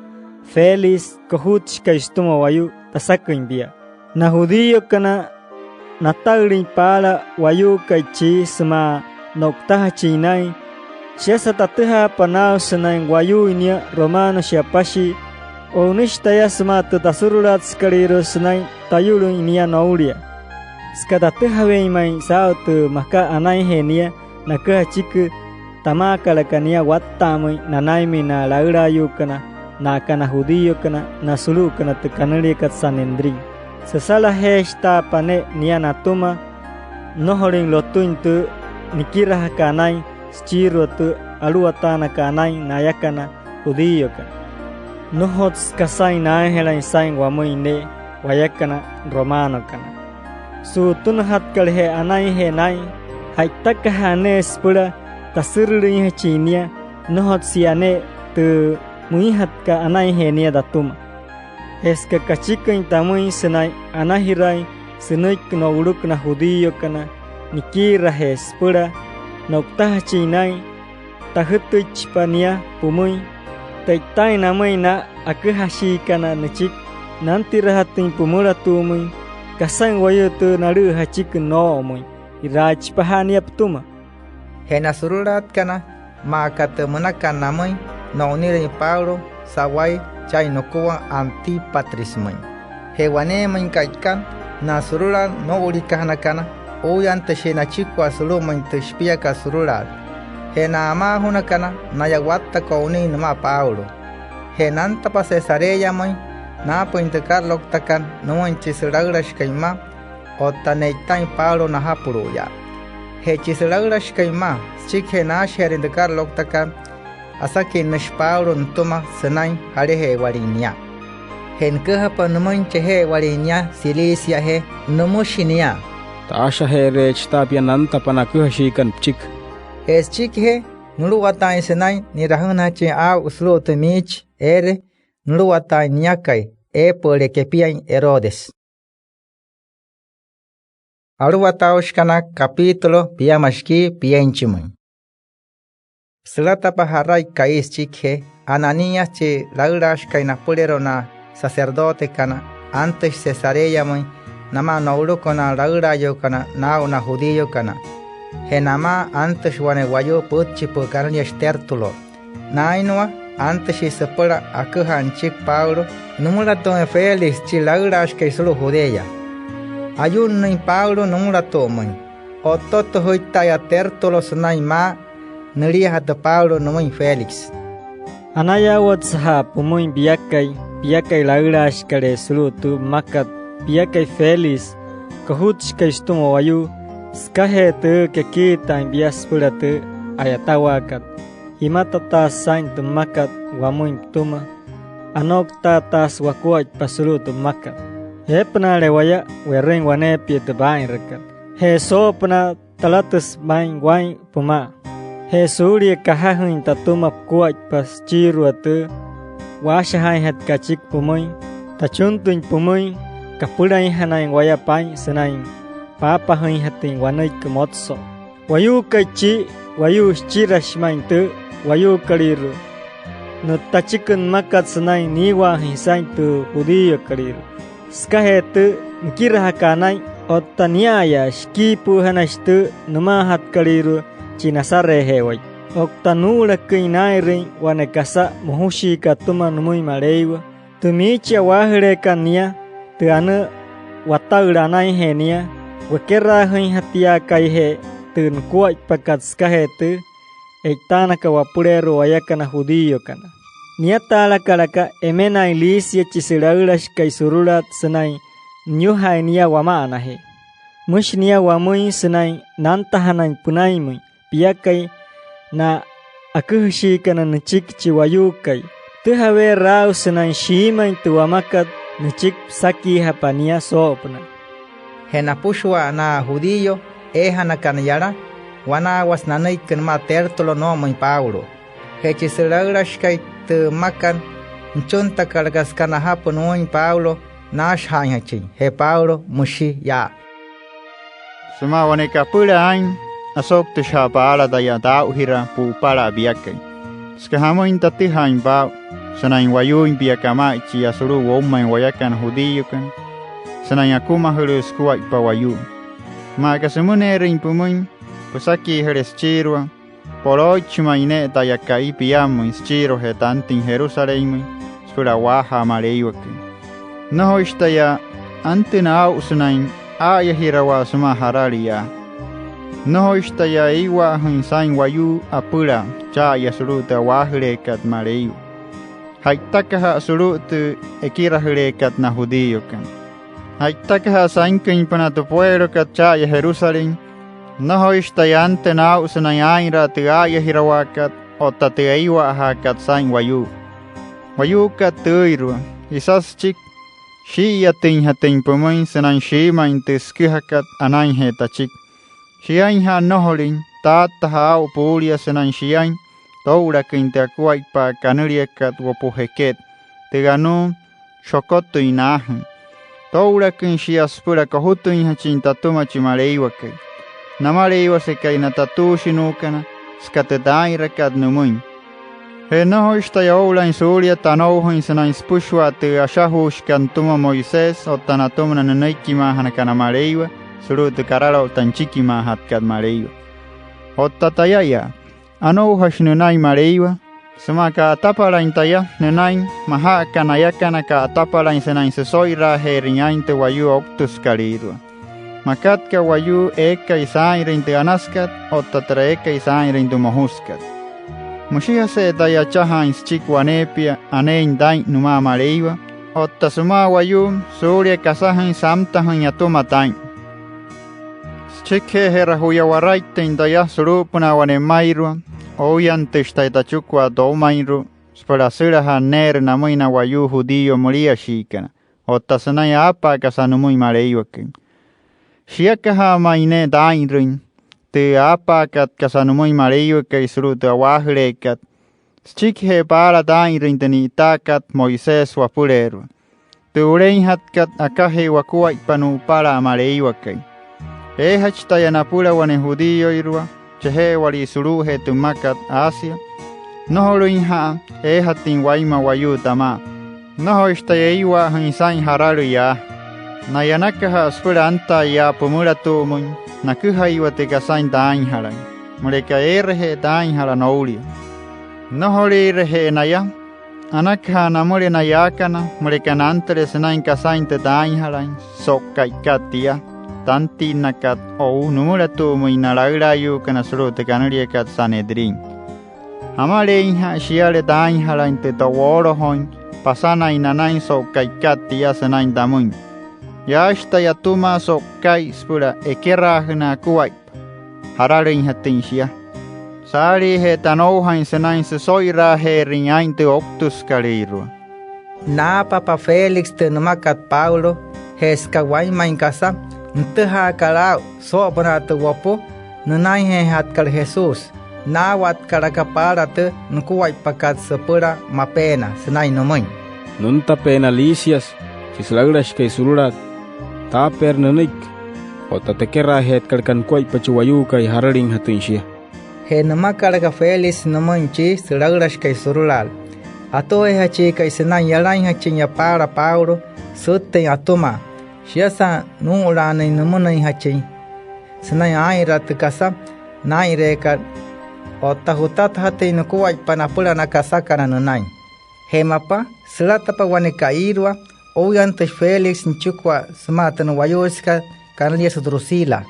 Félix, kojutshikai sütüma wayuu, tasaküin pia”. Na judíokana, nata'ülüin paala wayuukai chii sümaa no'utajachin naa'in, shiasa tatüjaapa naa'u sünain wayuuin nia romano shi'yapashii, o'unüshi taya sümaa tü tasurulaatsükalüirua sünain tayu'lüin nia noulia. Süka tatüjaweein ma'i saa'u tü makat anainjee nia, naküja achiki tamaakalaka nia watta'amüin nanainmüin na laülaayuukana na'aka na judíokana na sulu'ukana tü kanüliakat Sanedrín. Süsalajeeshitaapa ne'e nia natüma nnojolüin lotüin tü nikirajakat anain süchiirua tü aluwataanakat anain nayakana judíokana. Nnojotsü kasain naainjalain saa'in wamüin ne'e wayakana romanokana. Su'utünajatkaleje anainjee naa'in, ja'itakaja'a ne'e süpüla tasürülüinjachin nia, nnojotsü yaa ne'e tü müinjatkat anainjee nia tatüma. Je süka kachiküin tamüin sünain anajiraain sünüiki no'uluku na judíokana nikiirajee süpüla no'utajachin naa'in, tajütüichipa nia pümüin. Te'itaain namüin na aküjashiikana nüchiki nantirajatüin pümülatu'umüin kasain wayuu tü nalü'üjachikü noo'omüin, ji'raaichipaja'a nia pütüma. Je na surulaatkana, maa aka tü münakat namüin, no'unirüin Pablo sa'wai chain nukua Antípatrismüin. Je waneemüin ka'ikat, na surulaat noo'ulikajanakana, uuyantashi nachikua sulu'umüin tü shipiakat surulaat. Je na amaajunakana, naya watta ko'unüin nümaa Pablo. Je nantapa Cesareamüin, naapüin tü karalouktakat nümüin chi sülaülashikai mma, otta ne'itaain Pablo najapulu'uya. Je chi sülaülashikai mma, süchikijee naashaje'erüin tü karalouktakat, asakünnüshi Pablo nütüma sünain jalaje'ewalin nia. Je nüküjapa nümüin cheje'ewalin nia Ciliciajee, nümüshi nia: —Taashaje'ereechi taa pia nantapa na aküjashiikana püchiki. Je süchikijee, nuluwataain sünain ni'rajünajachin aa'u sulu'u tü miichi eere nuluwataain niakai eepü'üle kepiain Herodes. Aluwataaushikana, capítulo piama shikii pienchimüin. Sülatapa ja'rai ka'i süchikijee, Ananías chi laülaashikai napüleerua na sacerdotekana, antüshi Cesareamüin namaa no'uluku na laülaayuukana naa'u na judíokana. Je namaa antüshi wane wayuu pütchipü'ü kanüliashi Tértulo. Naainua antüshi süpüla aküjaa nüchiki Pablo nümülatu'umüin Félix chi laülaashikai sulu'u Judea. Ayu'nnüin Pablo nümülatu'umüin. O'ttotüjüitta'aya Tértulo sünain maa nüliajatü Pablo nümüin Félix. Anayaawatsüja'a pümüin piakai, piakai laülaashikalee sulu'u tü mmakat, piakai Félix, kojutshikai sütüma wayuu, sükajee tü kekiitaain pia süpüla tü a'yatawaakat. Jimatataasü saa'in tü mmakat wamüin pütüma, anouktaataasü wakuaippa sulu'u tü mmakat. Eepünaale waya, we'rüin waneepia tü paa'inrakat. Je soo'opünaa, talatüsü ma'i waa'in pümaa. Je suulia kajajüin tatüma pukuaippa süchiirua tü waashajaainjatkat achiki pümüin, tachuntüin pümüin kapülainjanain waya paa'in sünain paapajüinjatüin wanüiki motso'o. Wayuukai chi, wayuu süchirashi ma'i tü wayuukolüirua, nü'ttachiki nümakat sünain niiwa'ajüin saa'in tü judíokolüirua. Sükajee tü nikirajakat anain, otta nia'aya shikiipü'üjanashi tü nümaajatkalüirua chi Nazaretje'ewai. Otta nuu'ulaküin naa'inrüin wane kasa mojushiika atüma nümüin Maleiwa. Tü miichi a'waajüleekat nia, tü anuu wata'üla anainjee nia, wekeraajüinjatiaakaijee tü nukuaippakat sükajee tü e'itaanaka wapüleerua wayakana judíokana. Niataalakalaka emenaain Lisias chi sülaülashikai surulaat sünain niyujaain nia wama'anajee. Müshi nia wamüin sünain nantajanain pünainmüin, piakai na aküjashiikana nüchiki chi wayuukai. Pütüjaweerü aa'u sünain shiimüin tü wamakat nüchiki püsakiijapa nia soo'opünaa. Je napüshua na judío eejanakana yala, wanaawasü nanüiki nümaa Tértulo noo'omüin Pablo. Je chi sülaülashikai tü mmakat, nüchuntakalaka süka najapü nümüin Pablo naashajaainjachin. Je Pablo, müshi yaa: —Sümaa wane kapüla aa'in, asouktüshija'a paala taya taa'ujiraa pu'upala piakai. Süka jamüin, tatüjaain paa'u sünain wayuuin pia kama'aichi yaa sulu'u woumain wayakana judíokana sünain akumajülüü sukuaippa wayuu. Maa aka sümüneerüin pümüin püsakiijüle süchiirua, polooichi ma'i ne'e taya ka'i piammüin süchiiruajee tantüin Jerusalénmüin süpüla a'waajaa Maleiwakai. Nnojoishi taya antüna aa'u sünain aa'ayajirawaa sümaa jaralü yaa. Nnojoishi taya eiwa'ajüin saa'in wayuu apüla cha'aya sulu'u tü a'waajüleekat Maleiwa. Ja'itakaja'a sulu'u tü ekirajüleekat na judíokana. Ja'itakaja'a sainküinpünaa tü pueulokat cha'aya Jerusalén, nnojoishi taya antüna aa'u sünain aa'inraa tü aa'ayajirawaakat otta tü eiwa'ajaakat saa'in wayuu. Wayuukat tüüirua, isasü süchiki shii'iyatüinjatüin pümüin sünain shiimüin tü süküjakat anainjee tachiki. Shiainja'a nnojolüin, taataja aa'u puulia sünain shiain too'ulaküin tü akuaippa kanüliakat wopu jeket, tü anuu shokotüin naajüin. Too'ulaküin shia süpüla kojutüinjachin tatüma chi Maleiwakai, Namaleiwasekai na tatuushinuukana, süka tü taa'inrakat nümüin. Je nnojoishi taya oo'ulain suulia tanoujain sünain süpüshua tü ashajuushikat nütüma Moisés otta natüma na nünüikimaajanakana Maleiwa sulu'u tü karaloukta nüchikimaajatkat Maleiwa. Otta taya'aya, anoujashi nünain Maleiwa sümaa ka'atapalain taya nünain maja'aka nayakana ka'atapalain sünain süso'iraajeerüin aa'in tü wayuu ouktüsükalüirua. Makat aka wayuu eekai saa'inrüin tü anasükat otta türa eekai saa'inrüin tü mojusükat. Müshijase'e taya achajaain süchiki waneepia aneein taa'in nümaa Maleiwa otta sümaa wayuu suulia kasajüin samtajüin atüma taa'in. Süchikijee jera juya waraittüin taya sulu'upünaa wane mmairua, ouyantüshi taya tachikua toumainru'u süpüla asülajaa neerü namüin na wayuu judío müliashiikana otta sünain aapaa kasa nümüin Maleiwakai. Shiakaja ma'i ne'e taa'inrüin tü aapaakat kasa nümüin Maleiwakai sulu'u tü a'waajüleekat, süchikijee paala taa'inrüin tü ni'itaakat Moisés wapüleerua, tü wuleinjatkat akajee wakuaippa nu'upala Maleiwakai. Eejachi taya napüla wane judíoirua cheje'ewalii sulu'ujee tü mmakat Asia, nnojolüinja'a eejatüin wainma wayuu tamaa. Nnojoishi taya eiwa'ajüin saa'in jaralü yaa. Naya anakaja süpüla antaa yaa pümülatu'umüin, naküjaiwa tü kasain taainjalain, müleka eereje taainjala noulia. Nnojoliireje naya anakaja namüle na yaakana müleka nantüle sünain kasain tü taainjalain so'u ka'ikat tia, tantinnakat o'u nümülatu'umüin na laülaayuukana sulu'u tü kanüliakat Sanedrín. Amaleeinja'a shiale taainjalain tü to'woolojoin pasanain nanain so'u ka'ikat tia sünain tamüin. Yaashi taya atüma so'u ka'i süpüla ekeraajünaa akuaippa jaralüinjatüin shia. Saaliijee tanoujain sünain süso'iraajeerüin aa'in tü ouktüsükalüirua. Naapapa Félix tü nümakat Pablo, je süka wainmain kasa nütüjaakat aa'u soo'opünaa tü wopu nünainjeejatkat Jesús, naawatkalaka paala tü nukuaippakat süpüla mapeena sünain nümüin: —Nüntapeena Lisias chi sülaülashikai surulaat, taapeerü nünüiki otta tekeraajeetkalaka nukuaippa chi wayuukai jaralüinjatüin shia. Je nümakalaka Félix nümüin chi sülaülashikai surulaat. Atujeejachiikai sünain yalainjachinya paala Pablo süttüin atüma, shiasa nuu'ulaanüin nümünüinjachin sünain aa'inraa tü kasa naa'inreekat otta jutatajatüin nukuaippa napüla na kasakana nünain. Je mapa sülatapa wane ka'iirua, ouyantüshi Félix nüchikua sümaa tü nu'wayuusekat kanüliasü Drusila,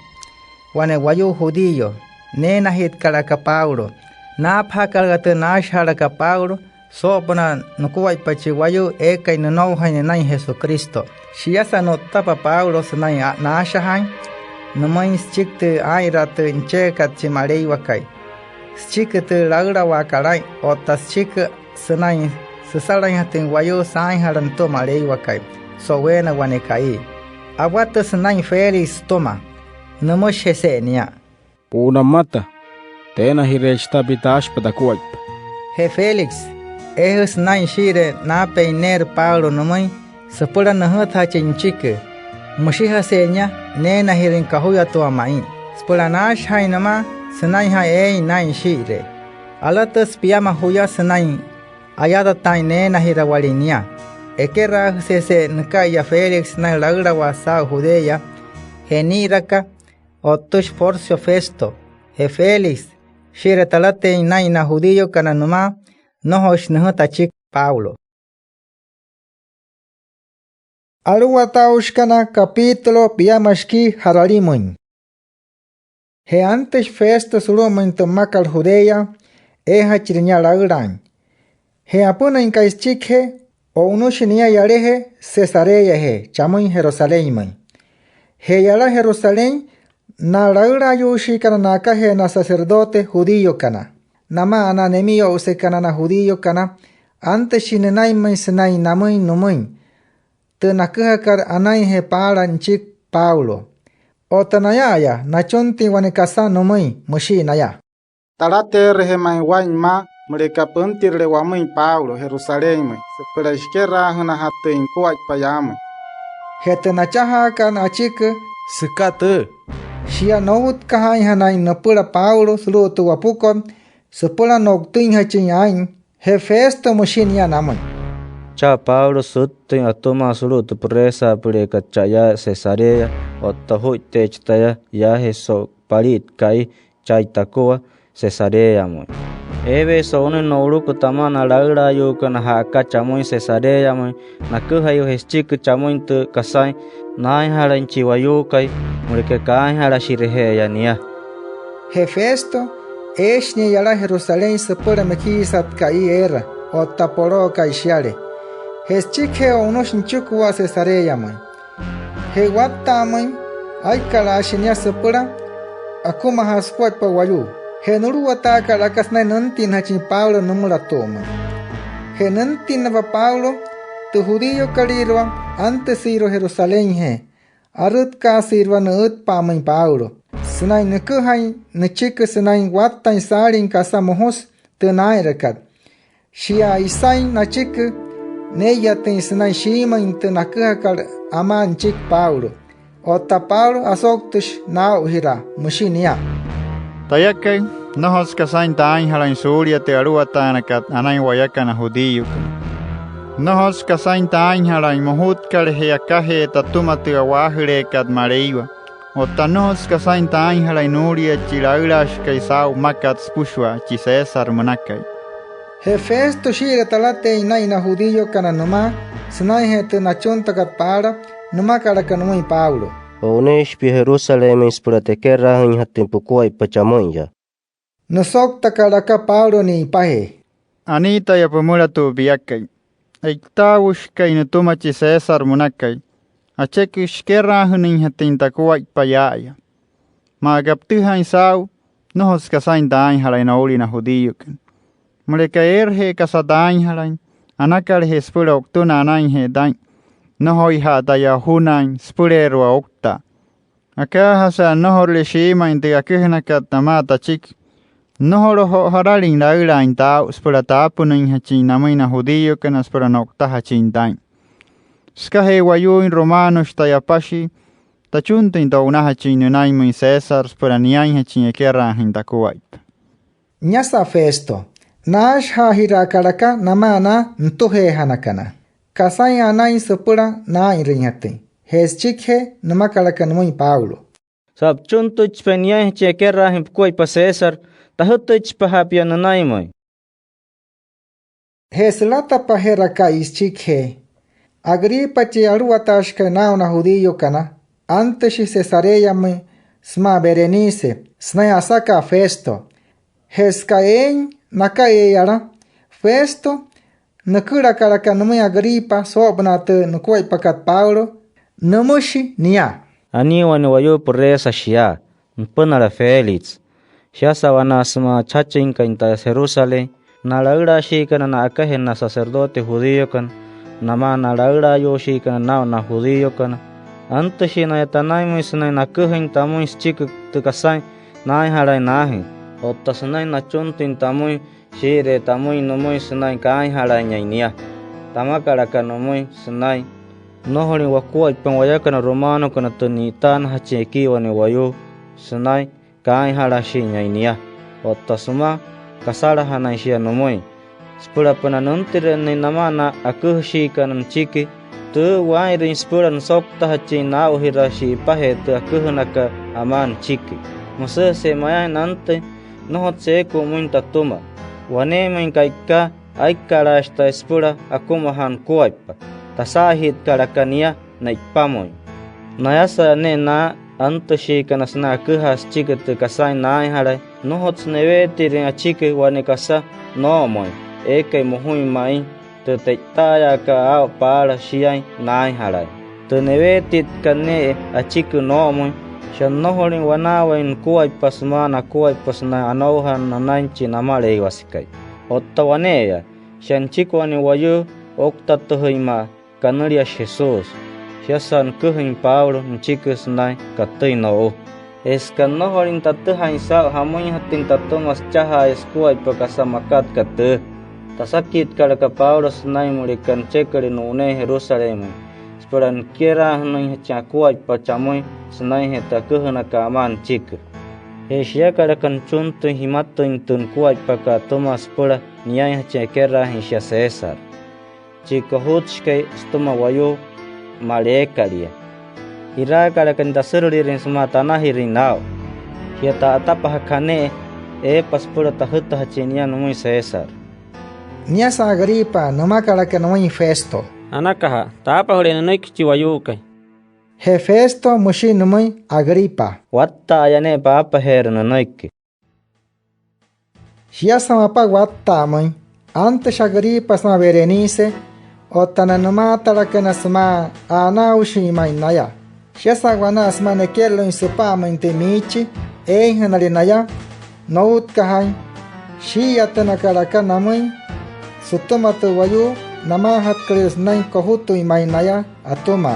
wane wayuu judío. Neenajitkalaka Pablo. Naapajakalaka tü naashajaalakat Pablo soo'opünaa nukuaippa chi wayuu eekai nünoujain nünain Jesucristo. Shiasa nu'ttapa Pablo sünain naashajaain nümüin süchiki tü aa'inraa tü nüchekakat chi Maleiwakai, süchiki tü laülawaakat aa'in otta süchiki sünain süsalainjatüin wayuu saainjala nütüma Maleiwakai so'uweena wane ka'i. Awatüsü naa'in Félix sütüma. Nümüshijese'e nia: —Pu'una pümata, teenajireechi taa'a pia taashipa takuaippa. Je Félix, eejüsü naa'in shii'iree naapeein neerü Pablo nümüin süpüla nüjütajachin nüchiki. Müshijase'e nia neenajirüin kojuyatua ma'i süpüla naashajaain nümaa sünainjee eein naa'in shii'iree. Alatüsü piama juya sünain ayatataain neenajirawalin nia. Ekeraajüsese'e nüka'iya Félix sünain laülawaa saa'u Judea, je nii'iraka, o'ttüshi Porcio Festo. Je Félix, shii'iree talateein naa'in na judíokana nümaa, nnojoishi nüjüta achiki Pablo. Aluwataaushikana, capítulo piama shikii ja'ralimüin. Je antüshi Festo sulu'umüin tü mmakat Judea, eejachire nia laülaain. Je apünüin ka'i süchikijee, o'unüshi nia yalajee Cesareajee chamüin Jerusalénmüin. Je yala Jerusalén, na laülaayuushiikana na'akajee na sacerdote judíokana namaa na nemiyo'usekana na judíokana, antüshi nünainmüin sünain namüin nümüin tü naküjakat anainjee paala nüchiki Pablo. Otta naya'aya nachuntüin wane kasa nümüin, müshii naya: —Talateerüje ma'i waa'in mma müleka püntirüle wamüin Pablo Jerusalénmüin süpüla shikeraajünajatüin nukuaippa yaamüin. Je tü nachajaakat achiki süka tüü, shia noutkajaainjanain nüpüla Pablo sulu'u tü wopukot süpüla no'utüinjachin aa'in. Je Festo, müshi nia namüin: —Chaa Pablo, süttüin atüma sulu'u tü püreesaapüleekat cha'aya Cesarea, otta ojuitteechi taya yaajee so'u palit ka'i chai takua Cesareamüin. Eeweesü o'unüin no'uluku tamaa na laülaayuukana ja'aka chamüin Cesareamüin, naküjaiwa je süchiki chamüin tü kasain naainjalain chi wayuukai müleka kaainjalashireje'eya nia. Je Festo, eeshi nia yala Jerusalén süpüla mekiisat ka'i eera otta poloo ka'i shiale. Je süchikijee, o'unüshi nüchikua Cesareamüin. Je watta'amüin, aikkalaashi nia süpüla akumajaa sukuaippa wayuu. Je nuluwataakalaka sünain nüntinnajachin Pablo nümülatu'umüin. Je nüntinnapa Pablo tü judíokalüirua antüsüirua Jerusalénjee, arütkaasüirua nü'ütpa'amüin Pablo sünain nüküjain nüchiki sünain wattain saalin kasa mojusü tü naa'inrakat. Shia isain nachiki nee'iyatüin sünain shiimüin tü naküjakat amaa nüchiki Pablo. Otta Pablo, asouktüshi naa'ujiraa, müshi nia: —Tayakai, nnojotsü kasain taainjalain suulia tü aluwataanakat anain wayakana judíokana. Nnojotsü kasain taainjalain mojutkaleje akajee tatüma tü a'waajüleekat Maleiwa. Otta nnojotsü kasain taainjalain nuulia chi laülaashikai saa'u mmakat süpüshua, chi César münakai. Je Festo, shii'iree talateein naa'in na judíokana nümaa sünainjee tü nachuntakat paala, nümakalaka nümüin Pablo: —O'uneeshi pia Jerusalénmüin süpüla tekeraajüinjatüin pukuaippa chamü'inya. Nüsouktakalaka Pablo ni'ipajee: —Anii taya pümülatu'u piakai. E'itaaushii ka'i nütüma chi César münakai, acheküshi shikeraajünüinjatüin takuaippa yaa'aya. Maa aka pütüjaain saa'u, nnojotsü kasain taainjalain noulia na judíokana. Müleka eereje kasa taainjalain, anakaleje süpüla o'utünaa anainjee taa'in. Nnojoija'a taya ojunaain süpüleerua ouktaa. Akaajasa nnojorule shiimüin tü aküjünakat namaa tachiki, nnojolo joo jaralin laülaain taa'u süpüla taapünüinjachin namüin na judíokana süpüla no'utajachin taa'in. Sükajee wayuuin romanoshi taya apashii, tachuntüin to'unajachin nünainmüin César süpüla niainjachin ekeraajüin takuaippa. Niasa Festo, naashajaajiraakalaka namaa na nütujeejanakana kasain anain süpüla naa'inrüinjatüin. Je süchikijee, nümakalaka nümüin Pablo: —Saa'u püchuntüichipain niainjachin ekeraajüin pukuaippa César, tajütüichipaja'a pia nünainmüin. Je sülatapa je'ra ka'i süchikijee, Agripa chi aluwataashikai naa'u na judíokana, antüshi Cesareamüin sümaa Berenice sünain asaka'a Festo. Je süka eein naka'i yala, Festo nükülakalaka nümüin Agripa soo'opünaa tü nukuaippakat Pablo. Nümüshi nia: —Anii wane wayuu püreesa shia, nüpünala Félix. Shiasa wanaa sümaa chajachinkai taya Jerusalén, na laülaashiikana na'akajee na sacerdote judíokana namaa na laülaayuushiikana naa'u na judíokana, antüshii naya tanainmüin sünain naküjain tamüin süchiki tü kasain naainjalain naajüin otta sünain nachuntüin tamüin shii'iree tamüin nümüin sünain kaainjalainyain nia. Tamakalaka nümüin sünain nnojolüin wakuaippain wayakana romanokana tü ni'itaanajachin ekii wane wayuu sünain kaainjalashi'inyüin nia. Otta sümaa kasalajanain shia nümüin süpülapünaa nüntirünnüin namaa na aküjashiikana nüchiki, tü waa'inrüin süpüla nüsouktajachin naa'ujiraa shi'ipajee tü aküjünakat amaa nüchiki. Müsüjese'e mayaain nantüin, nnojotsü eekai wamüin tatüma. Waneemüin ka'ikat, aikkalaashi taya süpüla akumajaa nukuaippa. Tasaajitkalaka nia ne'ipamüin. Nayasa ne'e na antüshiikana sünain aküjaa süchiki tü kasain naainjalain, nnojotsü neweetirüin achiki wane kasa noo'omüin eekai mojuin ma'i tü te'ita'ayaakat aa'u paala shiain naainjalain. Tü neweetitkat ne'e achiki noo'omüin, shia nnojolüin wanaawain nukuaippa sümaa nakuaippa sünain anoujaa nünain chi Namaleiwasekai. Otta wane'eya, shia nüchiki wane wayuu ouktatüjüin ma'a kanüliashi Jesús. Shiasa nüküjain Pablo nüchiki sünain katüin no'u. Je süka nnojolüin tatüjaain saa'u jamüinjatüin tatüma süchajaaya sukuaippa kasa makat aka tüü, tasakitkalaka Pablo sünain müleka nücheküle nu'unee Jerusalénmüin süpüla nikeraajünüinjachin akuaippa chamüin sünainjee tü aküjünakat amaa nüchiki. Je shiakalaka nüchuntüin jimatüin tü nukuaippakat atüma süpüla niainjachin ekeraajüin shia César, chi kojutshikai sütüma wayuu maleekalia. Jiraakalaka nia tasürülirüin sümaa tanajirüin naa'u. Jia ta'atapajaka ne'e eepa süpüla tajütajachin nia nümüin César. Niasa Agripa, nümakalaka nümüin Festo: —Anakaja, taapajüle nünüiki chi wayuukai. Je Festo müshi nümüin Agripa: —Watta'aya ne'e paapajeerü nünüiki. Shiasa mapa watta'a müin, antüshi Agripa sümaa Berenice otta na nümaatalakana sümaa a'anaaushin ma'i naya. Shiasa wanaa sümaa nekerolüin süpa'amüin tü miichi eeinjanale naya noutkajaain, shii'iyatünakalaka namüin sütüma tü wayuu namaajatkalüirua sünain kojutüin ma'i naya atüma.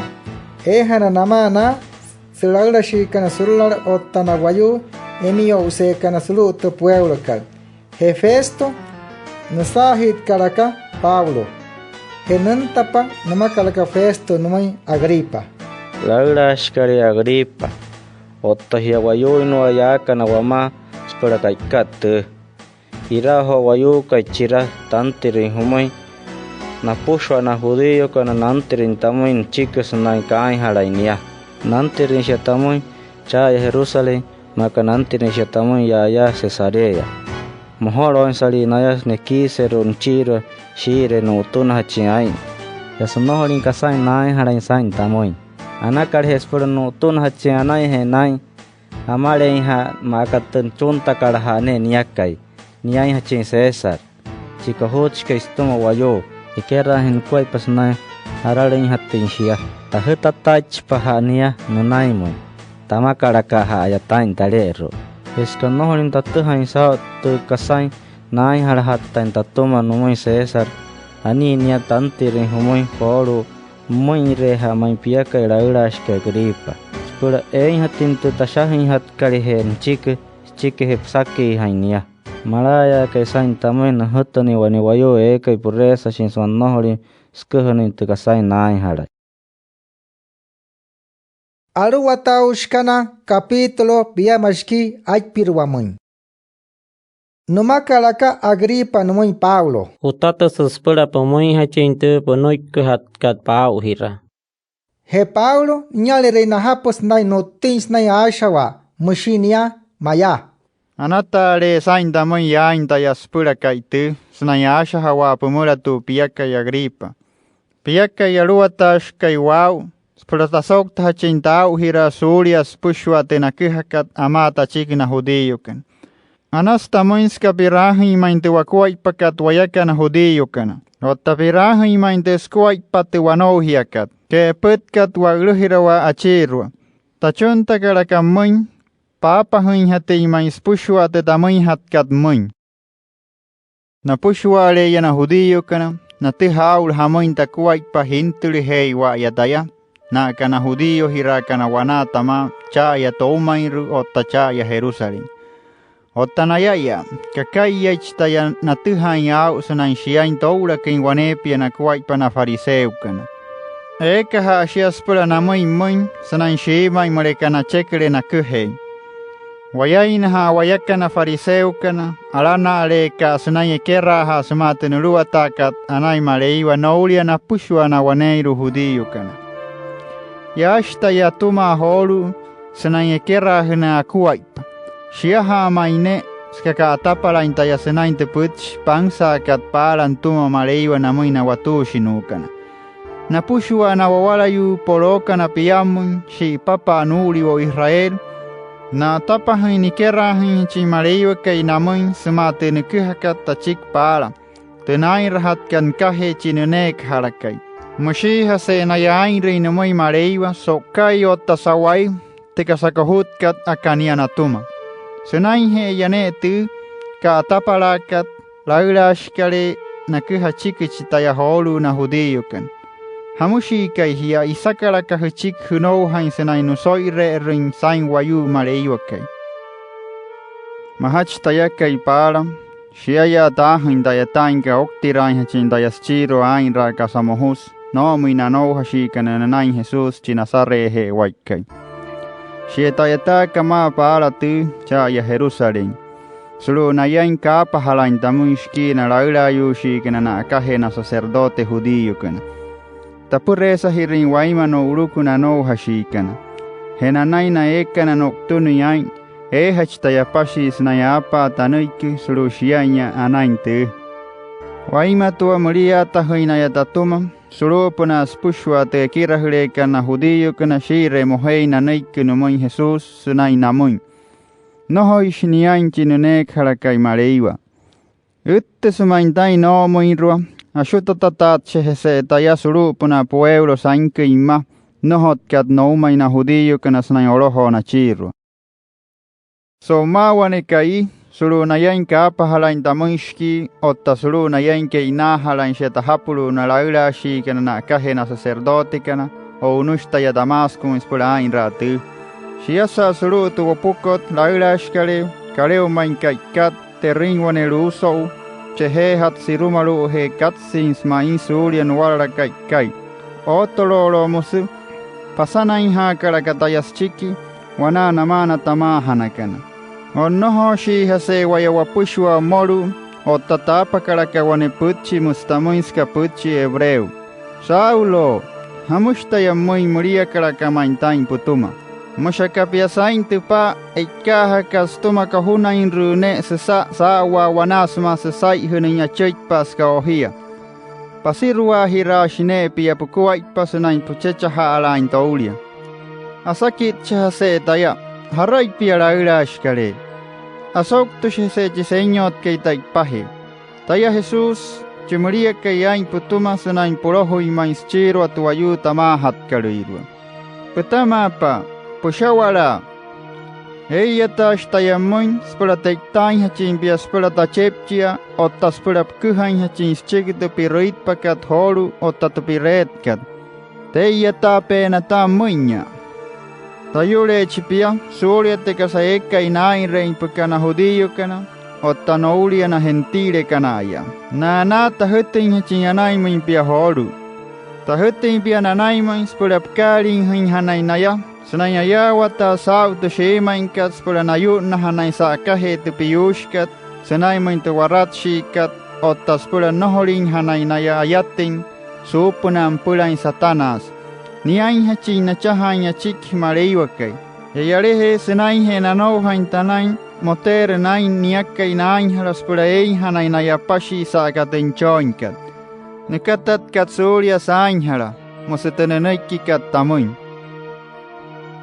Eejana namaa na sülaülashiikana surulala otta na wayuu emiyo'useekana sulu'u tü pueulokat. Je Festo, nüsaajitkalaka Pablo. Je nüntapa, nümakalaka Festo nümüin Agripa: —Laülaashikalee Agripa otta jia wayuuinnua yaakana wamaa süpüla ka'ikat tüü, jiraa joo wayuukai chira tantirüin jümüin, napüshua na judíokana nantirüin tamüin nüchiki sünain kaainjalain nia. Nantirüin shia tamüin cha'aya Jerusalén, maa aka nantirüin shia tamüin ya'aya Cesarea. Mojolooinsalii naya nekiiseru'u nüchiirua shii'iree nu'utünajachin aa'in. Shia sünnojolüin kasain naainjalain saa'in tamüin. Anakaleje süpüla nu'utünajachin anainjee naa'in amaleinja'a, maa aka tü nüchuntakalaja'a ne'e niakai niainjachin César, chi kojutshikai sütüma wayuu ekeraajüin nukuaippa sünain jaralüinjatüin shia. Tajütataaichipaja'a nia nünainmüin, tamakalakaja'aya taa'in tale'eru'u. Je süka nnojolüin tatüjaain saa'u tü kasain naainjalajattain tatüma nümüin César, anii nia tantirüin jümüin joolu'u pümüinreeja'a ma'i piakai laülaashikai Agripa süpüla eeinjatüin tü tashajüinjatkaleje nüchiki süchikijee püsakiijain nia. Malaayaakai saa'in tamüin nüjütünüin wane wayuu eekai püreesashin sümaa nnojolüin süküjünüin tü kasain naainjalain. Aluwataaushikana, capítulo piama shikii aipiruamüin. Nümakalaka Agripa nümüin Pablo: —Jutatüsü süpüla pümüinjachin tü pünüikküjatkat paa'ujiraa. Je Pablo, niale'erüin najapü sünain nu'ttüin sünain aashajawaa, müshi nia mayaa: —Anata'ale'e saa'in tamüin yaain taya süpüla ka'i tüü sünain aashajawaa pümülatu'u piakai Agripa, piakai aluwataashikai waa'u, süpüla tasouktajachin taa'ujiraa suulia süpüshua tü naküjakat amaa tachiki na judíokana. Anasü tamüin süka pi'raajüin ma'i tü wakuaippakat wayakana judíokana otta pi'raajüin ma'i tü sukuaippa tü wanoujiakat ke'epütkat wa'ülüjirawaa achiirua. Tachuntakalaka pümüin paapajüinjatüin ma'i süpüshua tü tamüinjatkat pümüin. Napüshua'ale'eya na judíokana, natüjaa aa'ulu jamüin takuaippa jintülijeeiwa'aya taya, na'aka na judíojiraakana wanaa tamaa cha'aya toumainru'u otta cha'aya Jerusalén. Otta nayaya, kaka'iyaichi taya natüjaain aa'u sünain shiain too'ulaküin waneepia nakuaippa na fariseokana. Eekaja'a shia süpüla namüin pümüin sünain shiimüin müleka nacheküle naküjeein. Wayainaja'a wayakana fariseokana, alana'aleeka'a sünain ekeraajaa sümaa tü nuluwataakat anain Maleiwa noulia napüshua na waneeirua judíokana. Yaashi taya atüma joolu'u sünain ekeraajünaa akuaippa. Shiaja'a ma'i ne'e süka ka'atapalain taya sünain tü pütchi pansaakat paala nütüma Maleiwa namüin na watuushinuukana. Napüshua na wawalayuu polookana piammüin shi'ipapa'a nuu'uliwo'u Israel, na'atapajüin nikeraajüinjachin Maleiwakai namüin sümaa tü nüküjakat tachiki paala, tü naa'inrajatkat nükajee chi nüneekajalakai. Müshiijase'e naya aa'inrüin nümüin Maleiwa so'uka'i otta sa'wai tü kasa kojutkat aka nia natüma. Sünainje'eya ne'e tü ka'atapalaakat, laülaashikalee naküja achikichi taya joolu'u na judíokana. ¿Jamüshiikai jia isakalaka jüchiki jünoujain sünain nüso'ire'erüin saa'in wayuu Maleiwakai? Majachi tayakai paala, shiayaa taajüin ta'yataainka ouktiraainjachin taya süchiirua aa'inraa kasa mojusü noo'omüin na anoujashiikana nünain Jesús chi Nazaretje'ewaikai. Shia ta'yataaka maa paala tüü cha'aya Jerusalén, sulu'u nayain kaapajalain tamüin shikii na laülaayuushiikana na'akajee na sacerdote judíokana. Tapüreesajirüin wainma no'uluku na anoujashiikana. Je nanain na eekana no'utünüin aa'in, eejachi ta'yapashii sünain aapaa tanüiki sulu'u shia'inya anain tüü. Wainmatua müliaatajüin naya tatüma sulu'upünaa süpüshua tü ekirajüleekat na judíokana shii'iree mojeein nanüiki nümüin Jesús sünain namüin: “Nnojoishi niain chi nüneekajalakai Maleiwa. Üttüsü ma'i taa'in noo'omüinrua. Ashutatataatshijese taya sulu'upünaa pueulo sainküin mma nnojotkat noumain na judíokana sünain olojoo nachiirua”. So'umaa wane ka'i sulu'u nayain kaapajalain tamüin shikii otta sulu'u nayain ke'inaajalain shia tajapulu'u na laülaashiikana na'akajee na sacerdotekana, o'unüshi taya Damascomüin süpüla aa'inraa tüü. Shiasa sulu'u tü wopukot laülaashikalee, kale'o ma'i ka'ikat, te'rüin wane luuso'u chejeejatü sirumalu'ujee katsüinsü ma'i suulia nuwarala ka'ikai. Ootoloolo müsü pasanainjaakalaka taya süchiki wanaa namaa na tamaajanakana. O'nnojooshiijase waya wapüshua mmolu'u otta taapakalaka wane pütchi müsü tamüin süka pütchi hebreo: “Saulo, ¿jamüshi taya pümüin müliakalaka ma'i taa'in pütüma?”. Müshi aka pia saa'in tü paa e'ikaajakat sütüma kojunainrü'ü ne'e süsa'a saa'awaa wanaa sümaa süsa'ijünüin achüitpa'a süka ojia. Pasiruaajiraashi ne'e pia pukuaippa sünain püchechaja'alaain toulia. Asakitshijase taya: “¿Jarai pia, laülaashikalee?”. Asouktüshijese chi Senyotkai ta'ipajee: “Taya Jesús, chi müliakai aa'in pütüma sünain pulojüin ma'i süchiirua tü wayuu tamaajatkalüirua. Pütamaapa, püsha'walaa. Ee'iyataashi taya pümüin süpüla te'itaainjachin pia süpüla tachepchia otta süpüla püküjainjachin süchiki tü pi'rüitpakat joolu'u otta tü pi'reetkat. Tee'iyataapeena taa pümüinya. Tayu'leechi pia suulia tü kasa eekai naa'inreein püka na judíokana otta noulia na gentilekana'aya. Na'anaa tajütüinjachin anainmüin pia joolu'u. Tajütüin pia nanainmüin süpüla pükaaliijüinjanain naya sünain ayaawataa saa'u tü shiimüinkat süpüla nayu'nnajanain sa'akajee tü piyuushikat sünainmüin tü waratshiikat otta süpüla nnojoliinjanain naya ayatüin suupünaa nüpülain Satanás. Niainjachin nachajaain achiki Maleiwakai. Yalejee sünainjee nanoujain tanain, moteerü naa'in niakai naainjala süpüla eeinjanain naya apashii sa'aka tü nüchooinkat. Nükatatkat suulia saainjala”, müsü tü nünüikikat tamüin.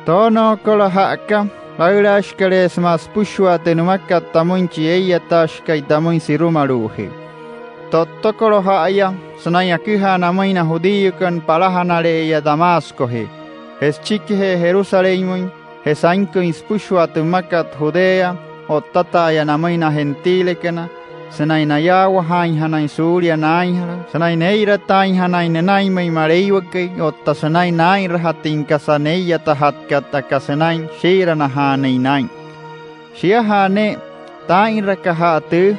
Toonookolojaa aka laülaashikalee sümaa süpüshua tü nümakat tamüin chi ee'iyataashikai tamüin sirumalu'ujee. To'ttokoloja'aya sünain aküjaa namüin na judíokana palajanale'eya Damascojee, je süchikijee Jerusalénmüin, je sainküin süpüshua tü mmakat Judea o'ttata'aya namüin na gentilekana, sünain nayaawajaainjanain suulia naainjala, sünain nee'irataainjanain nünainmüin Maleiwakai otta sünain naa'inrajatüin kasa nee'iyatajatkat aka sünain shii'iranajaanüin naa'in. Shiaja'a ne'e, taa'inrakaja'a tüü,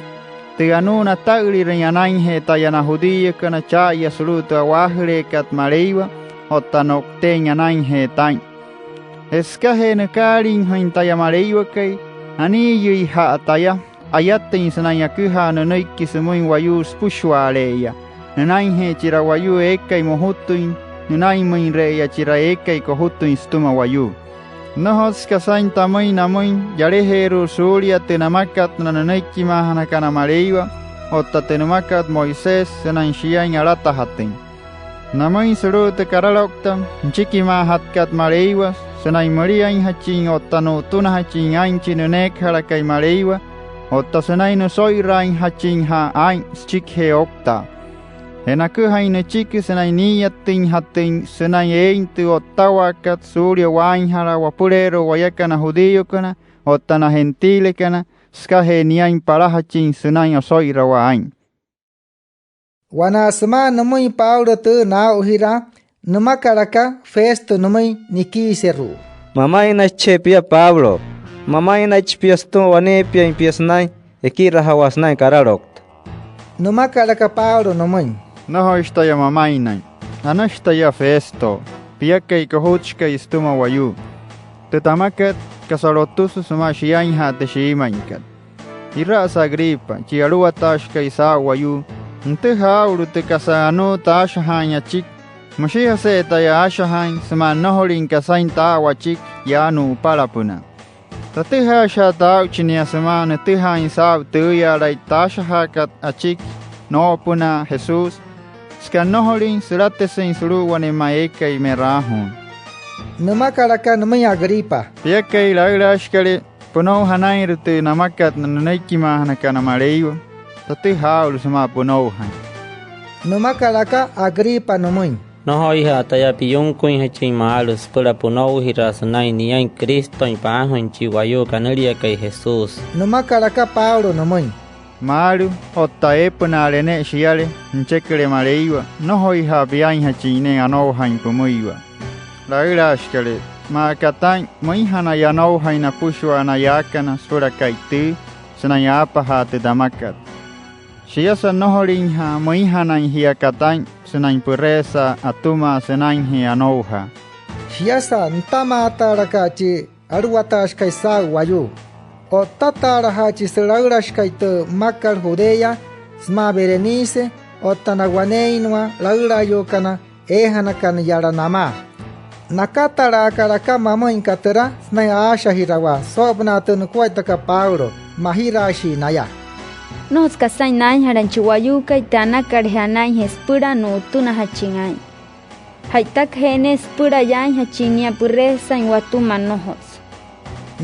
tü anuu nata'ülirüin anainjee taya na judíokana cha'aya sulu'u tü a'waajüleekat Maleiwa otta no'uteein anainjee taa'in. Je sükajee nükaaliijain taya Maleiwakai, aniiyüija'a taya ayatüin sünain aküjaa nünüiki sümüin wayuu süpüshua'ale'eya nünainjee chira wayuu eekai mojutüin nünainmüinre'eya chira eekai kojutüin sütüma wayuu. Nnojotsü kasain tamüin namüin yalajeeru'u suulia tü namakat na nünüikimaajanakana Maleiwa otta tü nümakat Moisés sünain shiain alatajatüin. Namüin sulu'u tü karaloukta nüchikimaajatkat Maleiwa sünain müliainjachin otta nu'utünajachin aa'in chi nüneekajalakai Maleiwa otta sünain nüso'iraainjachinja'a aa'in süchikijee ouktaa. Je naküjain nüchiki sünain nii'iyatüinjatüin sünain eein tü o'ttawaakat suulia waainjala wapüleerua wayakana judíokana otta na gentilekana, sükajee niain palajachin sünain oso'irawaa aa'in. Wanaa sümaa nümüin Pablo tü naa'ujiraa, Nümakalaka Festo nümüin nikiiseru'u: —Mamainnaitshije pia Pablo. Mamainnaitshi pia sütüma waneepiain pia sünain ekirajawaa sünain karaloukta. Nümakalaka Pablo nümüin: —Nnojoishi taya mamainnain. Anüshi taya Festo, piakai kojutshikai sütüma wayuu. Tü tamakat, kasa lotüsü sümaa shiainja'a tü shiimüinkat. Jira'asa Agripa, chi aluwataashikai saa'u wayuu, nütüjaa aa'ulu tü kasa anuu taashajaain achiki. Müshijase'e taya aashajaain sümaa nnojolüin kasain taa'u achiki yaa nu'upalapünaa. Tatüjaashajaa taa'uchi nia sümaa nütüjaain saa'u tüüyaalai taashajaakat achiki noo'opünaa Jesús, süka nnojolüin sülatüsüin sulu'u wane ma'i eekai me'raajuuin. Nümakalaka nümüin Agripa: —Piakai laülaashikalee, pünouja anainrü tü namakat na nünüikimaajanakana Maleiwa. Tatüjaa aa'ulu sümaa pünoujain. Nümakalaka Agripa nümüin: —Nnojoija'a taya piyunküinjachin maalü süpüla pünoujiraa sünain niain Cristoin paajüin chi wayuu kanüliakai Jesús. Nümakalaka Pablo nümüin: —Maalü, otta eepünaale ne'e shiale nücheküle Maleiwa, nnojoija'a piainjachin ne'e anoujain pümüiwa. Laülaashikalee, maa aka taa'in, müinjanaya anoujain napüshua na yaakana süpüla ka'i tüü sünain aapajaa tü tamakat. Shiasa nnojolüinja'a müinjanain jia aka taa'in sünain püreesaa atüma sünainjee anoujaa. Shiasa nütamaataalaka chi aluwataashikai saa'u wayuu, o'ttataalaja'a chi sülaülashikai tü mmakat Judea sümaa Berenice otta na waneeinnua laülaayuukana eejanakana yala namaa. Nakatalaakalaka mamüin aka türa sünain aashajirawaa soo'opünaa tü nukuaippakat Pablo. Majiraashii naya: —Nnojotsü kasain naainjalain chi wayuukai tü anakaleje anainjee süpüla nu'utünajachin aa'in. Ja'itakaje ne'e süpüla yaainjachin nia püreesain watüma nnojotsü.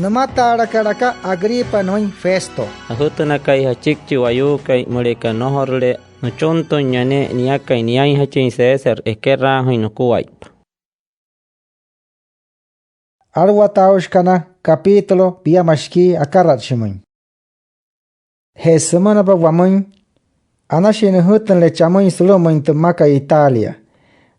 Nümataalakalaka Agripa nümüin Festo: —Ajütünakaija'a achiki chi wayuukai müleka nnojorule nüchuntüinya ne'e niakai niainjachin César ekeraajüin nukuaippa. Aluwataaushikana, capítulo piama shikii akaratshimüin. Je sümünapa wamüin, anashii nüjütünüle chamüin sulu'umüin tü mmakat Italia.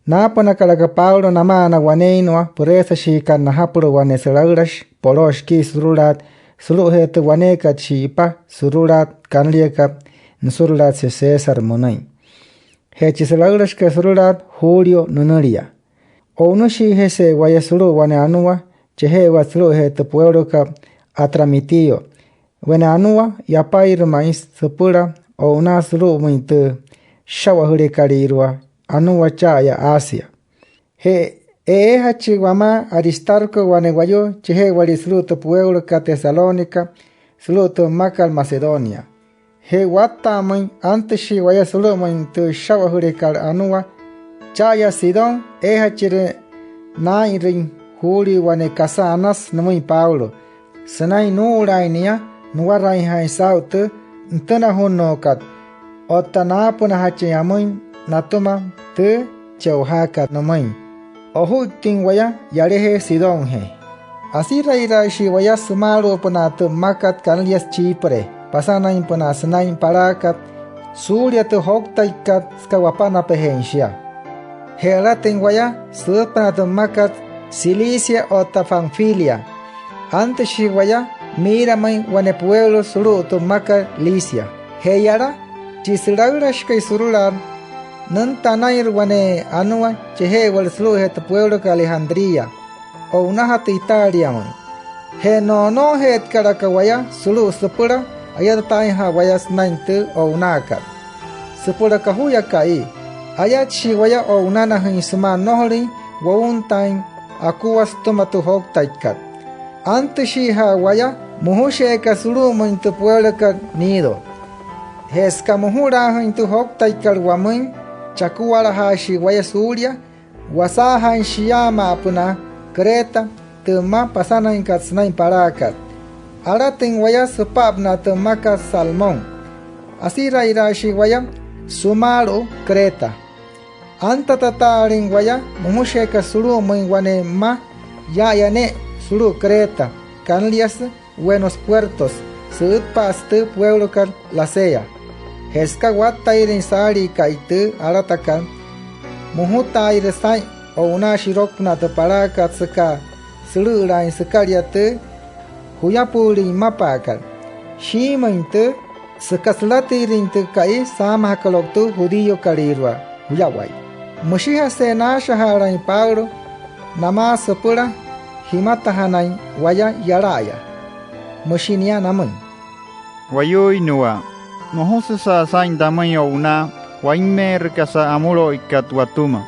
Naapünakalaka Pablo namaa na waneeinnua püreesashiikana najapulu'u wane sülaülashi poloo shikii surulaat sulu'ujee tü waneekat shi'ipa surulaat kanüliakat Nüsurulaatse César münüin. Je chi sülaülashikai surulaat Julio nünülia. O'unüshiijese waya sulu'u wane anua cheje'ewat sulu'ujee tü pueulokat Adramitio. Wane anua yapairü ma'i süpüla o'unaa sulu'umüin tü süsha'wajülekalüirua anua cha'aya Asia. Je e'eejachi wamaa Aristarco wane wayuu cheje'ewalii sulu'u tü pueulokat Tesalónica sulu'u tü mmakat Macedonia. Je watta'amüin, antüshii waya sulu'umüin tü süsha'wajülekat anua cha'aya Sidón eejachire naa'inrüin Julio wane kasa anasü nümüin Pablo sünain nuu'ulaain nia nuwarainjaain saa'u tü nütünajunnuukat otta naapünajachin amüin natüma tü che'ojaakat nümüin. Ojuittüin waya yalajee Sidónjee. Asira'iraashii waya sümaalu'upünaa tü mmakat kanüliasü Chipre pasanainpünaa sünain palaakat suulia tü jouktaikat süka wapanapajeein shia. Je alatüin waya süütpünaa tü mmakat Cilicia otta Panfilia. Antüshii waya miiramüin wane pueulo sulu'u tü mmakat Licia. Je yala, chi sülaülashikai surulaat, nünta anainrü wane anua cheje'ewalü sulu'ujee tü pueulokat Alejandría o'unajatü Italiamüin. Je no'onoojeetkalaka waya sulu'u süpüla ayatataainja'a waya sünain tü o'unaakat. Süpüla kojuya ka'i, ayatshii waya o'unanajüin sümaa nnojolüin wountaain akua sütüma tü jouktaikat. Antüshiija'a waya mojusheeka sulu'umüin tü pueulokat Gnido. Je süka mojulaajüin tü jouktaikat wamüin, chakuwalajaashii waya suulia wasaajaain shiyaama'apünaa Creta, tü mma pasanainkat sünain palaakat. Alatüin waya süpa'apünaa tü mmakat Salmón. Asira'iraashii waya sümaalu'u Creta. Antatataalüin waya mojusheeka sulu'umüin wane mma yaa'aya ne'e sulu'u Creta, kanüliasü Buenos Puertos, sü'ütpa'asü tü pueulokat Lasea. Je süka wattairüin saalii ka'i tü alatakat, mojutaairü saa'in o'unaa shirokupünaa tü palaakat süka sülü'ülaain sükalia tü juyapuulin mmapa'akat. Shiimüin tü, süka sülatirüin tü ka'i saamajakat o'u tü judíokalüirua juyawai. Müshijase naashaja'alain Pablo namaa süpüla jimatajanain waya yala'aya. Müshi nia namüin: —Wayuuinnua, mojusüsa saa'in tamüin o'unaa wainmeerü kasa amülo'uikat watüma.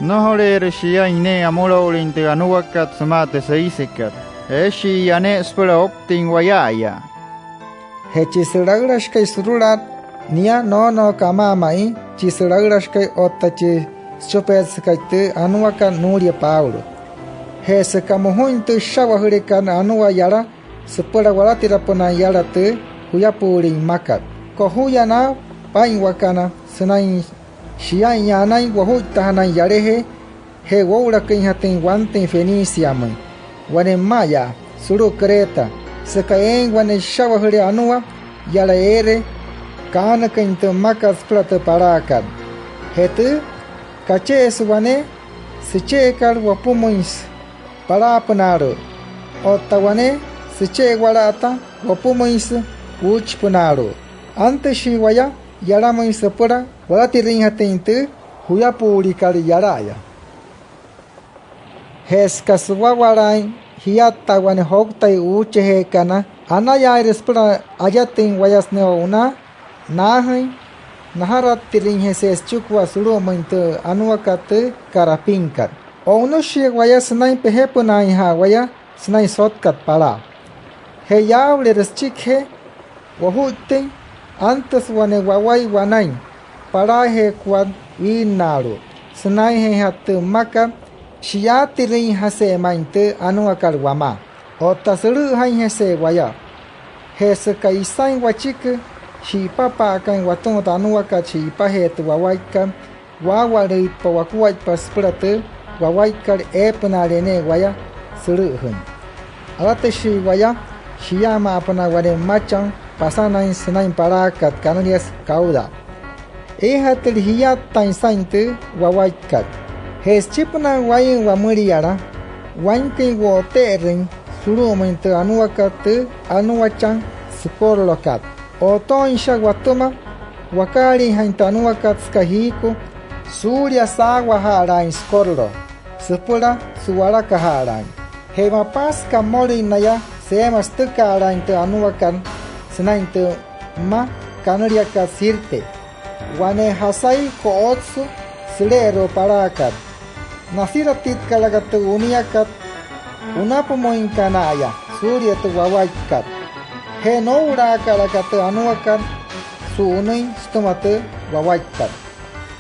Nnojoleerü shiain ne'e amülo'ulüin tü anuakat sümaa tü süisekat. Eeshi'iya ne'e süpüla ouktüin waya'aya. Je chi sülaülashikai surulaat, nia noonooka amaa ma'i chi sülaülashikai otta chi süchupeetsekai tü anuakat nuulia Pablo. Je süka mojuin tü süsha'wajülekat anua yala süpüla walatirapünaain yala tü juyapuulin mmakat, kojuya na paa'inwakana sünain shia'inya anain wojuittajanain yalajee je woo'ulaküinjatüin wantüin Feniciamüin, wane mmaya'a sulu'u Creta, süka eein wane süsha'wajüle anua yala eere kaanüküin tü mmakat süpüla tü palaakat. Je tüü, kache'esü wane süche'ekat wopumüinsü palaapünaalu'u otta wane süche'ewala'ata wopumüinsü uuchipünaalu'u. Antüshii waya yalamüin süpüla walatirüinjatüin tü juyapuulikat yala'aya. Je süka suwawalaain jiattaa wane jouktai uuchejeekana, anayaairü süpüla ayatüin waya sünain o'unaa naajüin najarattirüinjese süchikua sulu'umüin tü anuakat tü karapinkat. O'unüshii waya sünain pejepünaainja'a waya sünain sotkat palaa. Je yaaulerü süchikijee wojuittüin, antüsü wane wawai wanain palaajeekuat wiinnaalu'u sünainjeejatü tü mmakat shi'yaatirüinjase ma'i tü anuakat wamaa otta sülü'üjainjese waya. Je süka isain wachiki shi'ipapa'akain watüma tü anuakat shi'ipajee tü wawaikat, waawalüitpa wakuaippa süpüla tü wawaikat eepünaale ne'e waya sülü'üjüin. Alatüshii waya shiyaama'apünaa wane mmachan pasanain sünain palaakat kanüliasü Cauda. Eejatüle jiyattaain saa'in tü wawaikat. Je süchipünaa waa'in wamüliala, wainküin wo'ote'erüin sulu'umüin tü anuakat tü anuachan sükorolokat. O'otooin shia watüma wakaaliijain tü anuakat süka jiiku suulia saawaja'alaain sükorolo süpüla su'walakaja'alaain. Je mapa süka mmolüin naya seema sütüka'alaain tü anuakat sünain tü mma kanüliakat Sirte, wane jasai ko'otsü süle'eru'u palaakat. Nasiratitkalaka tü wuniakat unapümüinkana'aya suulia tü wawaikat. Je noo'ulaakalaka tü anuakat su'unüin sütüma tü wawaikat.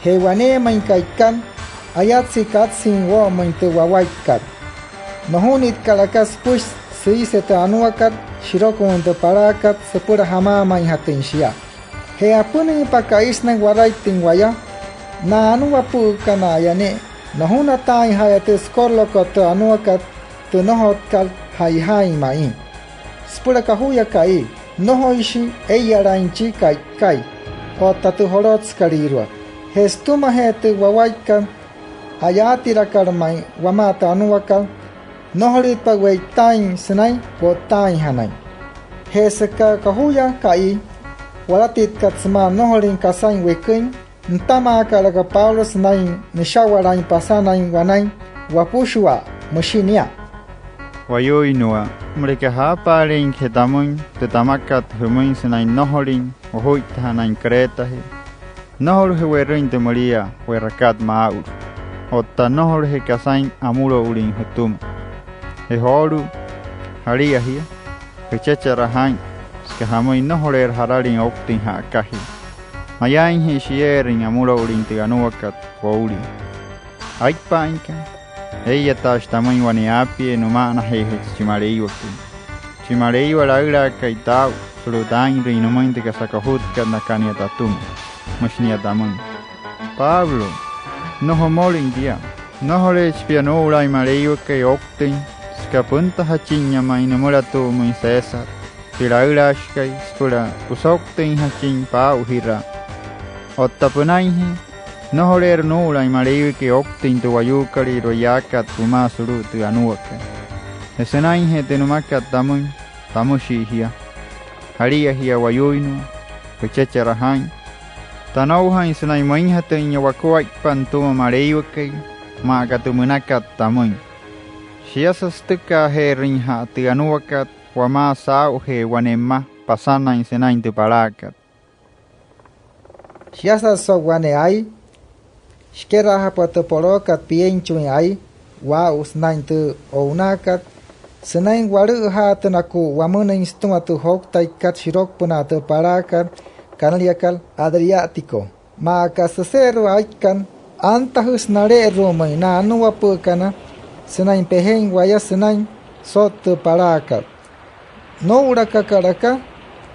Je waneemüin ka'ikat, ayatsü katsüin woo'omüin tü wawaikat. Nojunitkalaka süpüshi süise tü anuakat shirokumüin tü palaakat süpüla jamaamüinjatüin shia. Je apünüinpa ka'i sünain waraittüin waya, na anuapü'ükana'aya ne'e nojunataainja'aya tü sükorolokot tü anuakat tü nnojotkat ja'ijaain ma'i. Süpüla kojuya ka'i, nnojoishi ee'iyalain chi ka'ikai otta tü jolotsükalüirua. Je sütümajee tü wawaikat a'yaatirakat ma'i wamaa tü anuakat, nnojolüitpa we'itaain sünain wo'ttaainjanain. Je süka kojuya ka'i walatitkat sümaa nnojolüin kasain weküin, nütamaakalaka Pablo sünain nüsha'walaain pasanain wanain wapüshua. Müshi nia: —Wayuuinnua, müleka jaapaalüinkaje tamüin tü tamakat jümüin sünain nnojolüin wojuittajanain Cretajee, nnojolu'ujee we'rüin tü müliaa we'rakat maa'ulu otta nnojolu'ujee kasain amülo'ulüin jütüma. Je joolu'u, jalia jia, jüchechera jaa'in, süka jamüin, nnojoleerü jaralüin ouktüin ja'akajee. Mayaainje shieerüin amülo'ulüin tü anuakat woulia. Aippa'ainka, ee'iyataashi tamüin wane aapiee nüma'anajeejachi chi Maleiwakai, chi Maleiwa laülaakai taa'u sulu'u taa'inrüin nümüin tü kasa kojutkat naka nia tatüma. Müshi nia tamüin: —Pablo, nnojo mmolüin tia. Nnojoleechi pia nuu'ulaain Maleiwakai ouktüin süka püntajachinyaa ma'i nümülatu'umüin César, chi laülaashikai, süpüla püsouktüinjachin paa'u jiraa. Otta pünainjee, Nnojoleerü nuu'ulaain Maleiwakai ouktüin tü wayuukolüirua yaakat pümaa sulu'u tü anuakat. Je sünainjee tü nümakat tamüin, tamüshii jia. Jalia jia wayuuinnua, püchechera jaa'in, tanoujain sünain müinjatüinya wakuaippa nütüma Maleiwakai, maa aka tü münakat tamüin. Shiasa sütükaajeerüinja'a tü anuakat wamaa saa'ujee wane mma pasanain sünain tü palaakat. Shiasa so'u wane ai, shikeraajapa tü polookat pienchimüin ai waa'u sünain tü o'unaakat, sünain walü'üjaatünaku'u wamünüin sütüma tü jouktaikat shirokupünaa tü palaakat kanüliakat Adriático. Maa aka süse'eru'u aikat, antajüsü nale'eru'umüin na anuapü'ükana sünain pejein waya sünain sot tü palaakat. Noo'ulaka kalaka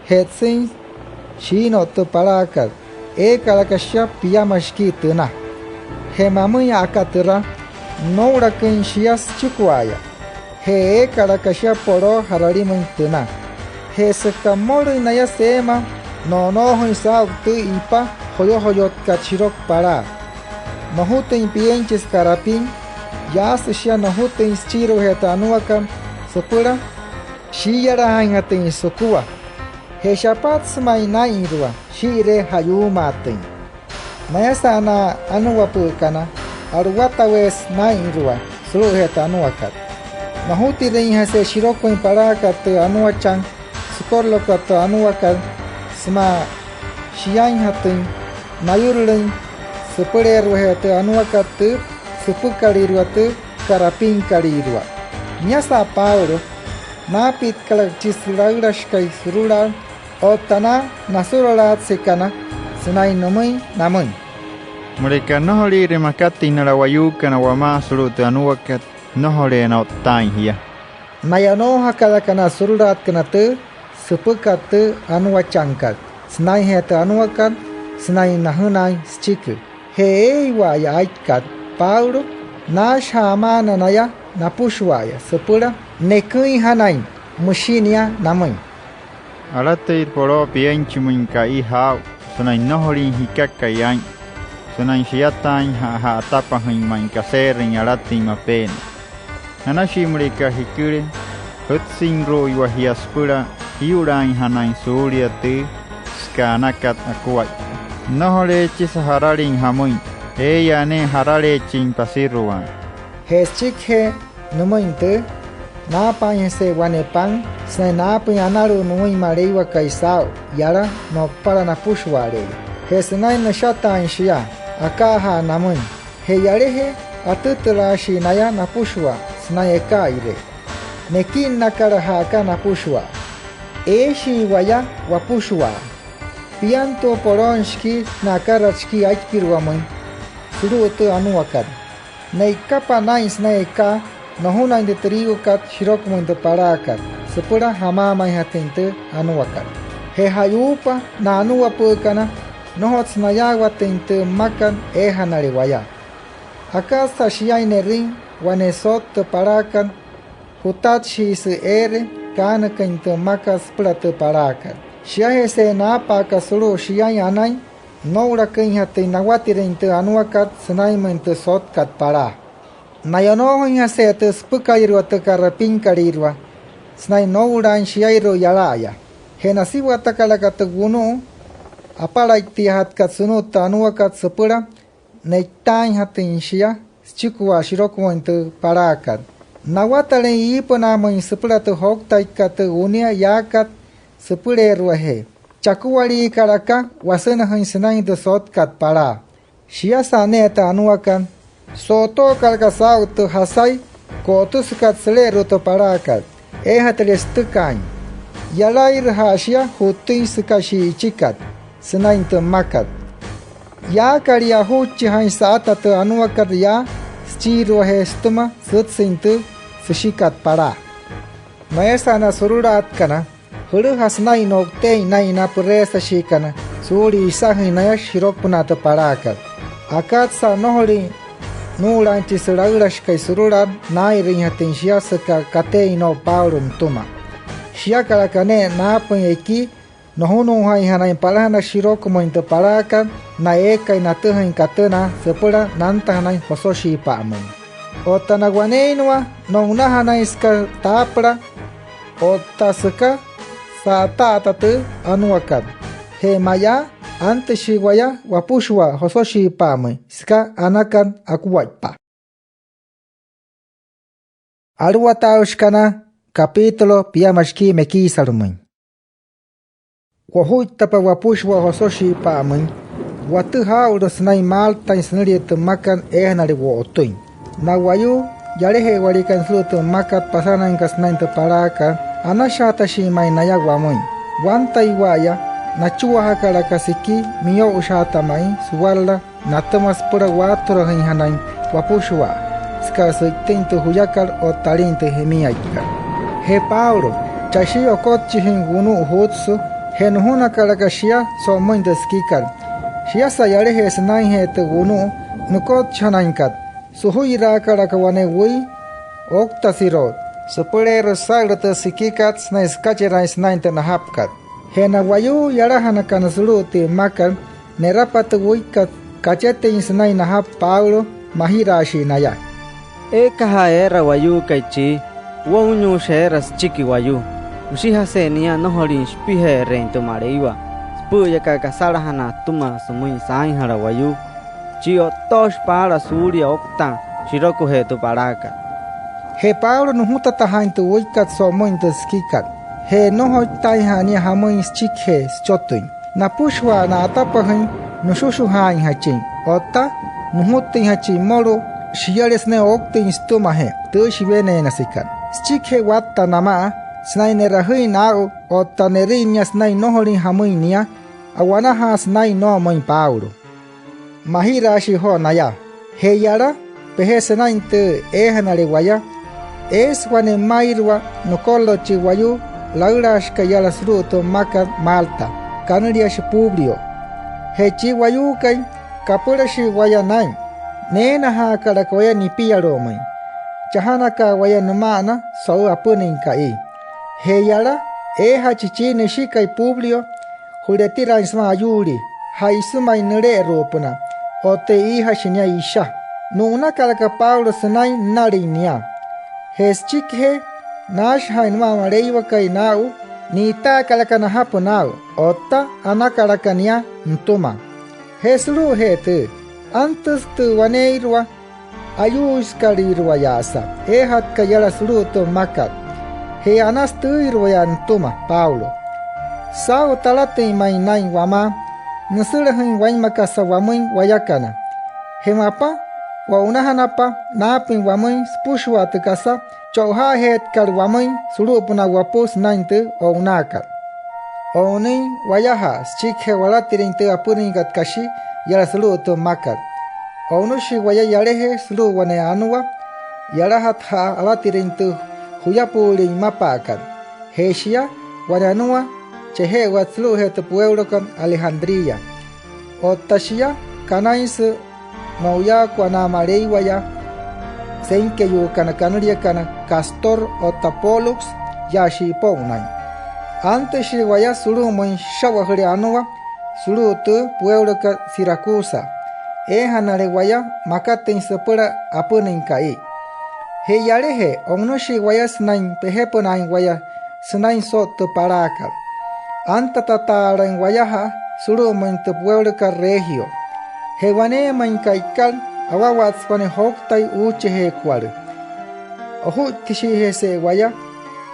je'tsüin shiino'u tü palaakat, eekalaka shia piama shikii tüna. Je mamüin aka türa, noo'ulaküin shia süchikua'aya. Je eekalaka shia poloo ja'ralimüin tüna. Je süka mmolüin naya seema, no'onoojüin saa'u tü ipa joyojoyotkat shiroku palaa. Nojutüin pienchisü ka'rapin, yaasü shia nojutüin süchiiruajee tü anuakat süpüla shiiyalaainjatüin sükua. Je shapatsü ma'i naa'inrua shii'iree ja'yuumaatüin. Nayasa'a na anuapü'ükana, a'luwataweesü naa'inrua sulu'ujee tü anuakat. Nojutirüinjase shirokumüin palaakat tü anuachan sükorolokot tü anuakat sümaa shiainjatüin nayurulüin süpüleeruajee tü anuakat tü süpükalüirua tü ka'rapinkalüirua. Niasa'a Pablo, naapitkalaka chi sülaülashikai surulaat otta na nasurulaatsekana sünain nümüin namüin: —Müleka nnojoliire makatüin nala wayuukana wamaa sulu'u tü anuakat, nnojoleena o'ttaain jia. Naya, anoojakalaka na surulaatkana tü süpükat tü anuachankat sünainjee tü anuakat sünain najünaain süchiki. Je eeiwa'aya aikat, Pablo, naashaja'a amaana naya napüshua'aya süpüla neküinjanain. Müshi nia namüin: —Alatüirü poloo pienchimüin ka'i jaa'u sünain nnojolin jikakai aa'in, sünain shiataainja'a ja'atapajüin ma'i kaseerüin alatüin mapeena. Anashii müleka jiküle, jütsüinru'uiwa jia süpüla jiyu'laainjanain suulia tüü süka anakat akuaippa. Nnojoleechisü jaralüin jamüin, eeyaa ne'e jaraleechin pasiruaain. Je süchikijee nümüin tüü, naapaainjase wane pan sünain naapüin analu'ut nümüin Maleiwakai saa'u yala no'upala napüshua'ale'eya. Je sünain nüshataain shia, aka'ajaa namüin. Je yalajee, atütülaashii naya napüshua sünain eka'airee. Nekinnakala ja'aka napüshua. Eeshii waya wapüshua. Piantua polooin shikii na akarat shikii aipiruamüin sulu'u tü anuakat. Ne'ikapa naa'in sünain ekaa nojunain tü trigokat shirokumüin tü palaakat süpüla jamaamainjatüin tü anuakat. Je ja'yuupa na anuapü'ükana, nnojotsü nayaawatüin tü mmakat eejanale waya. Akatsa shiain ne'rüin wane sot tü palaakat, jutatshiisü eere kaanüküin tü mmakat süpüla tü palaakat. Shiajese'e naapa'aka sulu'u shiain anain, noo'ulaküinjatüin nawatirüin tü anuakat sünainmüin tü sotkat palaa. Naya, anoojüinjase tü süpükalüirua tü ka'rapinkalüirua sünain noo'ulaain shiairu'u yala'aya. Je nasiwatakalaka tü wunu'u apalaittiajatkat sünü'ü tü anuakat süpüla ne'itaainjatüin shia süchikua shirokumüin tü palaakat. Nawatalüin iipünaamüin süpüla tü jouktaikat tü wunia yaakat süpüleeruajee. Chakuwaliikalaka wasünajüin sünain tü sotkat palaa. Shiasa ne'e tü anuakat, so'otookalaka saa'u tü jasai ko'otüsükat süle'eru'u tü palaakat. Eejatüle sütükaain. Yalairüja'a shia ju'ttüin süka shi'ichikat sünain tü mmakat. Yaakalia ajuichijaain sa'ata tü anuakat yaa süchiiruajee sütüma sütsüin tü süshikat palaa. Nayasa'a na surulaatkana, jülüjasü naa'in no'uteein naa'in na püreesashiikana suulia isajüin naya shirokupünaa tü palaakat. Akatsa'a nnojolüin nuu'ulaain chi sülaülashikai surulaat naa'inrüinjatüin shia süka kateein no'u Pablo nütüma. Shiakalaka ne'e naapüin ekii nojunuujainjanain palajana shirokumüin tü palaakat na eekai natüjüin katünaa süpüla nantajanain jososhiipa'amüin. Otta na waneeinnua no'unajanain süka taapüla otta süka sa'ata'ata tü anuakat. Je mayaa, antüshii waya wapüshua jososhiipa'amüin süka anakat akuaippaa. Aluwataaushikana, capítulo piama shikii mekiisalümüin. Wojuittapa wapüshua jososhiipa'amüin, watüjaa aa'ulu sünain Maltain sünülia tü mmakat eejanale wo'otüin. Na wayuu yalaje'ewaliikana sulu'u tü mmakat pasanainkat sünain tü palaakat, anashaatashii ma'i naya wamüin. Wantaiwa'aya, nachuajakalaka siki miyo'ushaata ma'i suwarala natüma süpüla waatturajüinjanain wapüshua süka sü'itüin tü juyakat otta alin tü jemiaikat. Je Pablo, chashii okotchijüin wunu'u jutsü, je nujunakalaka shia so'umüin tü sikikat. Shiasa yalajee sünainjee tü wunu'u nükotchijanainkat, sujuiraakalaka wane wüi ouktasiroo süpüleerua süsa'ülü tü sikikat sünain sükacheraain sünain tü najapükat. Je na wayuu yalajanakana sulu'u tü mmakat, ne'rapa tü wüikat kachetüin sünain najapü Pablo, majiraashii naya: —Eekajaa eera wayuukai chii, wounyuushe eera süchiki wayuu. Müshijase'e nia nnojolin shipije'ereein tü Maleiwa süpü'üyakana kasalajana atüma sümüin saainjala wayuu. Chi o'ttooshi paala suulia ouktaa shirokujee tü palaakat. Je Pablo nujutatajaain tü wüikat so'umüin tü sikikat, je nnojoitaainja'a nia jamüin süchikijee süchotüin. Napüshua na'atapajüin nüshushujaainjachin otta nujutüinjachin mmolu'u shiale sünain ouktüin sütümajee tü shiweneenasekat. Süchikijee watta namaa sünain ne'rajüin naa'u otta ne'rüin nia sünain nnojolüin jamüin nia, a'wanajaa sünain noo'omüin Pablo. Majiraashii joo naya. Je yala, peje sünain tü eejanale waya, eesü wane mmairua nükorolo chi wayuu laülaashikai yala sulu'u tü mmakat Malta, kanüliashi Publio. Je chi wayuukai, kapülashii waya naa'in. Neenajaakalaka waya nipialu'umüin. Chajanaka waya nüma'ana so'u apünüin ka'i. Je yala, eejachi chi nüshikai Publio, ju'letiraain sümaa ayuulii, ja'isü ma'i nüle'eru'upünaa, otta e'iijashi nia isha. Nu'unakalaka Pablo sünain nnalüin nia. Je süchikijee naashajaain nümaa Maleiwakai naa'u, ni'itaakalaka najapü naa'u otta anakalaka nia nütüma. Je sulu'ujee tüü, antüsü tü waneeirua ayuuisükalüiruaya'asa eejatkai yala sulu'u tü mmakat. Je anasü tüüiruaya nütüma Pablo. Saa'u talatüin ma'i naa'in wamaa, nüsülajüin wainma kasa wamüin wayakana. Je mapa, wo'unajanapa naapüin wamüin süpüshua tü kasa cho'ojaajeetkat wamüin sulu'upünaa wopu sünain tü o'unaakat. O'unüin wayaja'a süchikijee walatirüin tü apünüinkat kashi yala sulu'u tü mmakat. O'unüshii waya yalajee sulu'u wane anua yalajataja'a alatirüin tü juyapuulin mmapa'akat. Je shia, wane anua cheje'ewat sulu'ujee tü pueulokat Alejandría. Otta shia, kanainsü no'uyaakua na Maleiwaya seinkeyuukana kanüliakana Cástor otta Pólux yaa shi'ipo'unain. Antüshii waya sulu'umüin süsha'wajüle anua sulu'u tü pueulokat Siracusa eejanale waya makatüin süpüla apünüin ka'i. Je yalajee, o'unüshii waya sünain pejepünaain waya sünain so'u tü palaakat. Antatataalüin wayaja'a sulu'umüin tü pueulokat Regio. Je waneemüin ka'ikat, awawatsü wane jouktai uuchejeekualü. Ojuittishiijese'e waya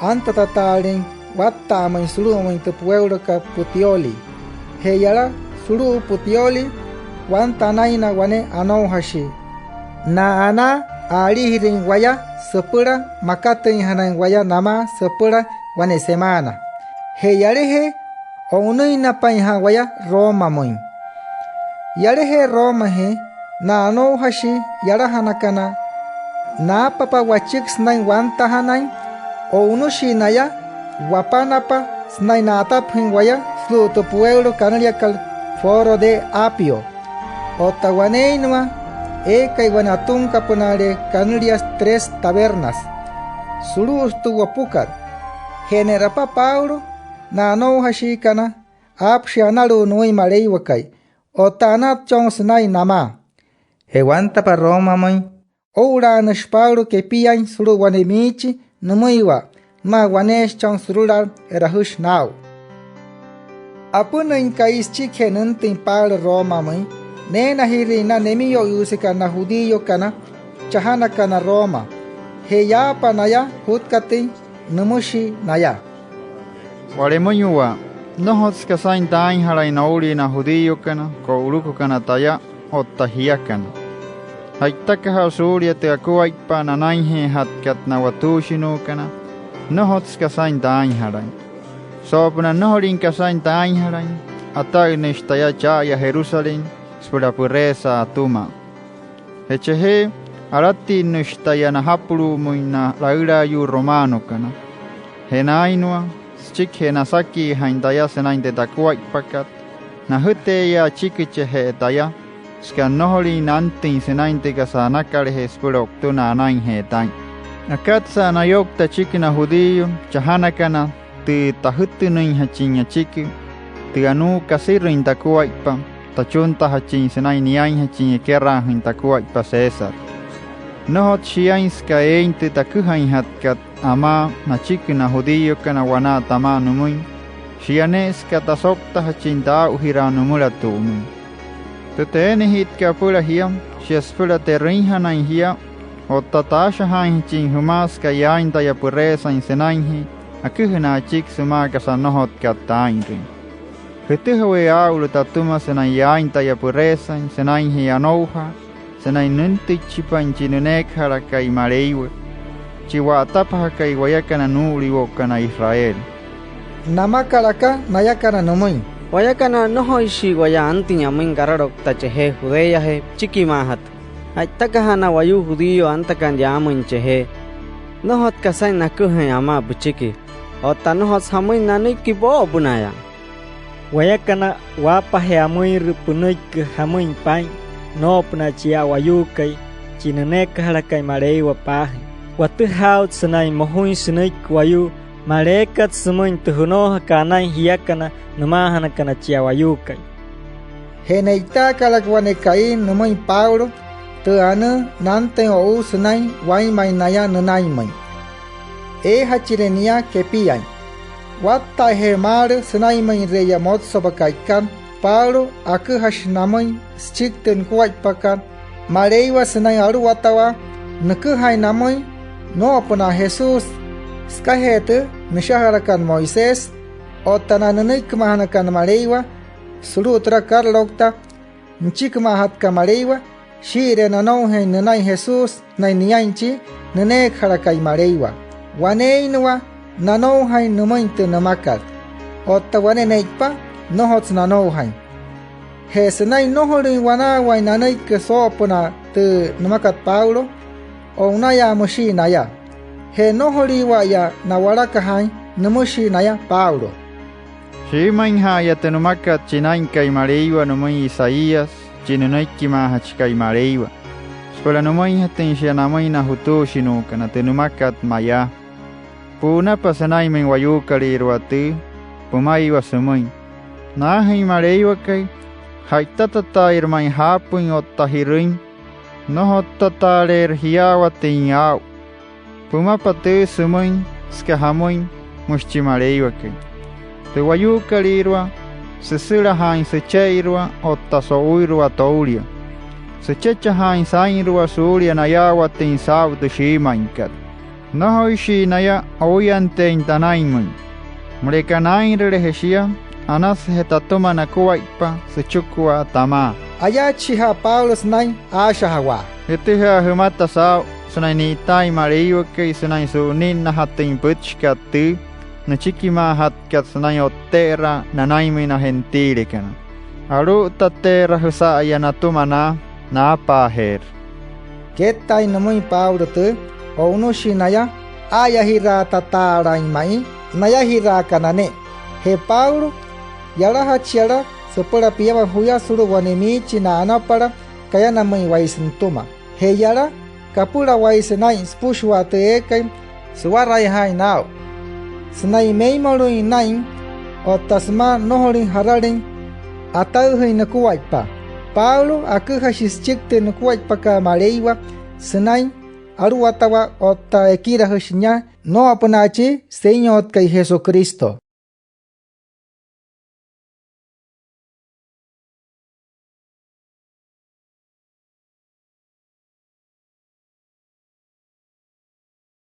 antatataalüin watta'amüin sulu'umüin tü pueulokat Puteoli. Je yala sulu'u Puteoli, wanta anain na wane anoujashii. Na anaa, a'alijirüin waya süpüla makatüinjanain waya namaa süpüla wane semana. Je yalajee, o'unüinapainja'a waya Romamüin. Yalajee Romajee, na anoujashii yalajanakana, naapapa wachiki sünain wantajanain, o'unüshii naya wapanapa sünain na'atapajüin waya sulu'u tü pueulo kanüliakat Foro de Apio. Otta waneeinnua, eekai wane atunkapünaale kanüliasü Tres Tabernas sulu'usü tü wopukat. Je ne'rapa Pablo, na anoujashiikana aapüshii analu'ut nümüin Maleiwakai. Otta anatchonsü naa'in namaa. Je wantapa Romamüin, oo'ulaanüshi Pablo kepiain sulu'u wane miichi nümüiwa sümaa waneeshichon surulaat e'rajüshi naa'u. Apünüin ka'i süchikijee nüntüin Pablo Romamüin, neenajirüin na nemiyo'uyuusekat na judíokana chajanakana Roma. Je yaapa naya jutkatüin, nümüshii naya: —Wa'lemüinyuwaa, nnojotsü kasain taainjalain noulia na judíokana, ko'ulukukana taya otta jiakana. Ja'itakaja suulia tü akuaippa nanainjeejatkat na watuushinuukana, nnojotsü kasain taainjalain. Soo'opünaa nnojolin kasain taainjalain, ata'ünnüshi taya cha'aya Jerusalén süpüla püreesaa atüma. Je chajee alatinnüshi taya najapulu'umüin na laülaayuu romanokana. Je naainua, süchikijee nasakiijain taya sünain tü takuaippakat, najüteeya achiki chaje'e taya, süka nnojolin nantüin sünain tü kasa anakaleje süpüla o'utünaa anainjee taa'in. Akatsa'a nayoukta achiki na judío chajanakana tü tajütünüinjachin achiki, tü anuu kasirüin takuaippa tachuntajachin sünain niainjachin ekeraajüin takuaippa César. Nnojotsü shiain süka eein tü taküjainjatkat amaa nachiki na judíokana wanaa tamaa nümüin. Shia ne'e süka tasouktajachin taa'ujiraa nümülatu'umüin. Tü teenajitkat apüla jia, shia süpüla te'rüinjanain jia otta taashajaainjachin jümaa süka yaain taya püreesain sünainjee aküjünaa achiki sümaa kasa nnojotkat taa'inrüin. Jütüjawee aa'ulu tatüma sünain yaain taya püreesain sünainjee anoujaa sünain nüntüichipain chi nüneekajalakai Maleiwa, chi wa'atapajakai wayakana nuu'uliwo'ukana Israel —namakalaka nayakana nümüin. —Wayakana, nnojoishii waya antüin amüin karaloukta chajee Judeajee püchikimaajatü. Ja'itakaja na wayuu judío antakana yaamüin chajee, nnojotsü kasain naküjain amaa püchiki. Otta nnojotsü jamüin nanüiki poo'opünaya. Wayakana, waapajee amüinrü pünüiki jamüin paa'in noo'opünaa chia wayuukai, chi nüneekajalakai Maleiwa paajüin. Watüjaa aa'ut sünain mojuin sünüiki wayuu maleekat sümüin tü jünoujakat anain jiakana nümaajanakana chia wayuukai. Je ne'itaakalaka wane ka'i nümüin Pablo tü anuu nantüin o'u sünain wainmain naya nünainmüin. Eejachire nia kepiain. Watta'ajee maalü sünainmüinre'eya motsopa ka'ikat, Pablo aküjashi namüin süchiki tü nukuaippakat Maleiwa sünain aluwatawaa nüküjain namüin noo'opünaa Jesús sükajee tü nüshajalakat Moisés otta na nünüikimaajanakana Maleiwa sulu'u türa karaloukta nüchikimaajatkat Maleiwa shii'iree nanoujeein nünain Jesús sünain niain chi nüneekajalakai Maleiwa. Waneeinnua nanoujain nümüin tü nümakat. Otta wane ne'ipa, nnojotsü nanoujain. Je sünain nnojolüin wanaawain nanüiki soo'opünaa tü nümakat Pablo, o'unayaa müshii naya. Je nnojoliiwa'aya na'walakajaain, nümüshii naya Pablo: —Shiimüinja'aya tü nümakat chi Naa'inkai Maleiwa nümüin Isaías, chi nünüikimaajachikai Maleiwa, süpüla nümüinjatüin shia namüin na jutuushinuukana tü nümakat mayaa: “Pu'unapa sünainmüin wayuukolüirua tüü pümaiwa sümüin: Naajüin Maleiwakai, ja'itatataairü ma'i jaapüin otta ji'rüin. Nnojottataaleerü jiyaawatüin aa'u. Pümapa tüü sümüin süka jamüin”, müshi chi Maleiwakai. Tü wayuukolüirua, süsülajaain süche'irua otta so'uirua toulia. Süchechajaain saa'inrua suulia nayaawatüin saa'u tü shiimüinkat. Nnojoishii naya ouyanteein tanainmüin. Müleka naa'inrüleje shia, anasüje tatüma nakuaippa süchikua tamaa. Ayatshijaa Pablo sünain aashajawaa: —Jütüjaa jümata saa'u sünain ni'itaain Maleiwakai sünain su'uninnajatüin pütchikat tüü nüchikimaajatkat sünain o'tte'eraa nanainmüin na gentilekana. Alu'utateerajüsa'aya natüma naa, naapaajeerü. Kettaain nümüin Pablo tüü, o'unüshii naya aa'ayajiraatataalain ma'i nayajiraakana ne'e. Je Pablo, yalajatshi yala süpüla piama juya sulu'u wane miichi na'anapala kayanamüinwaisü nütüma. Je yala, kapülawaisü naa'in süpüshua tü eekai suwaraijaain naa'u sünain meimolüin naa'in otta sümaa nnojolüin jaralüin ataüjüin nukuaippa. Pablo aküjashi süchiki tü nukuaippakat Maleiwa sünain aluwatawaa otta ekirajüshi nia noo'opünaa chi Senyotkai Jesucristo.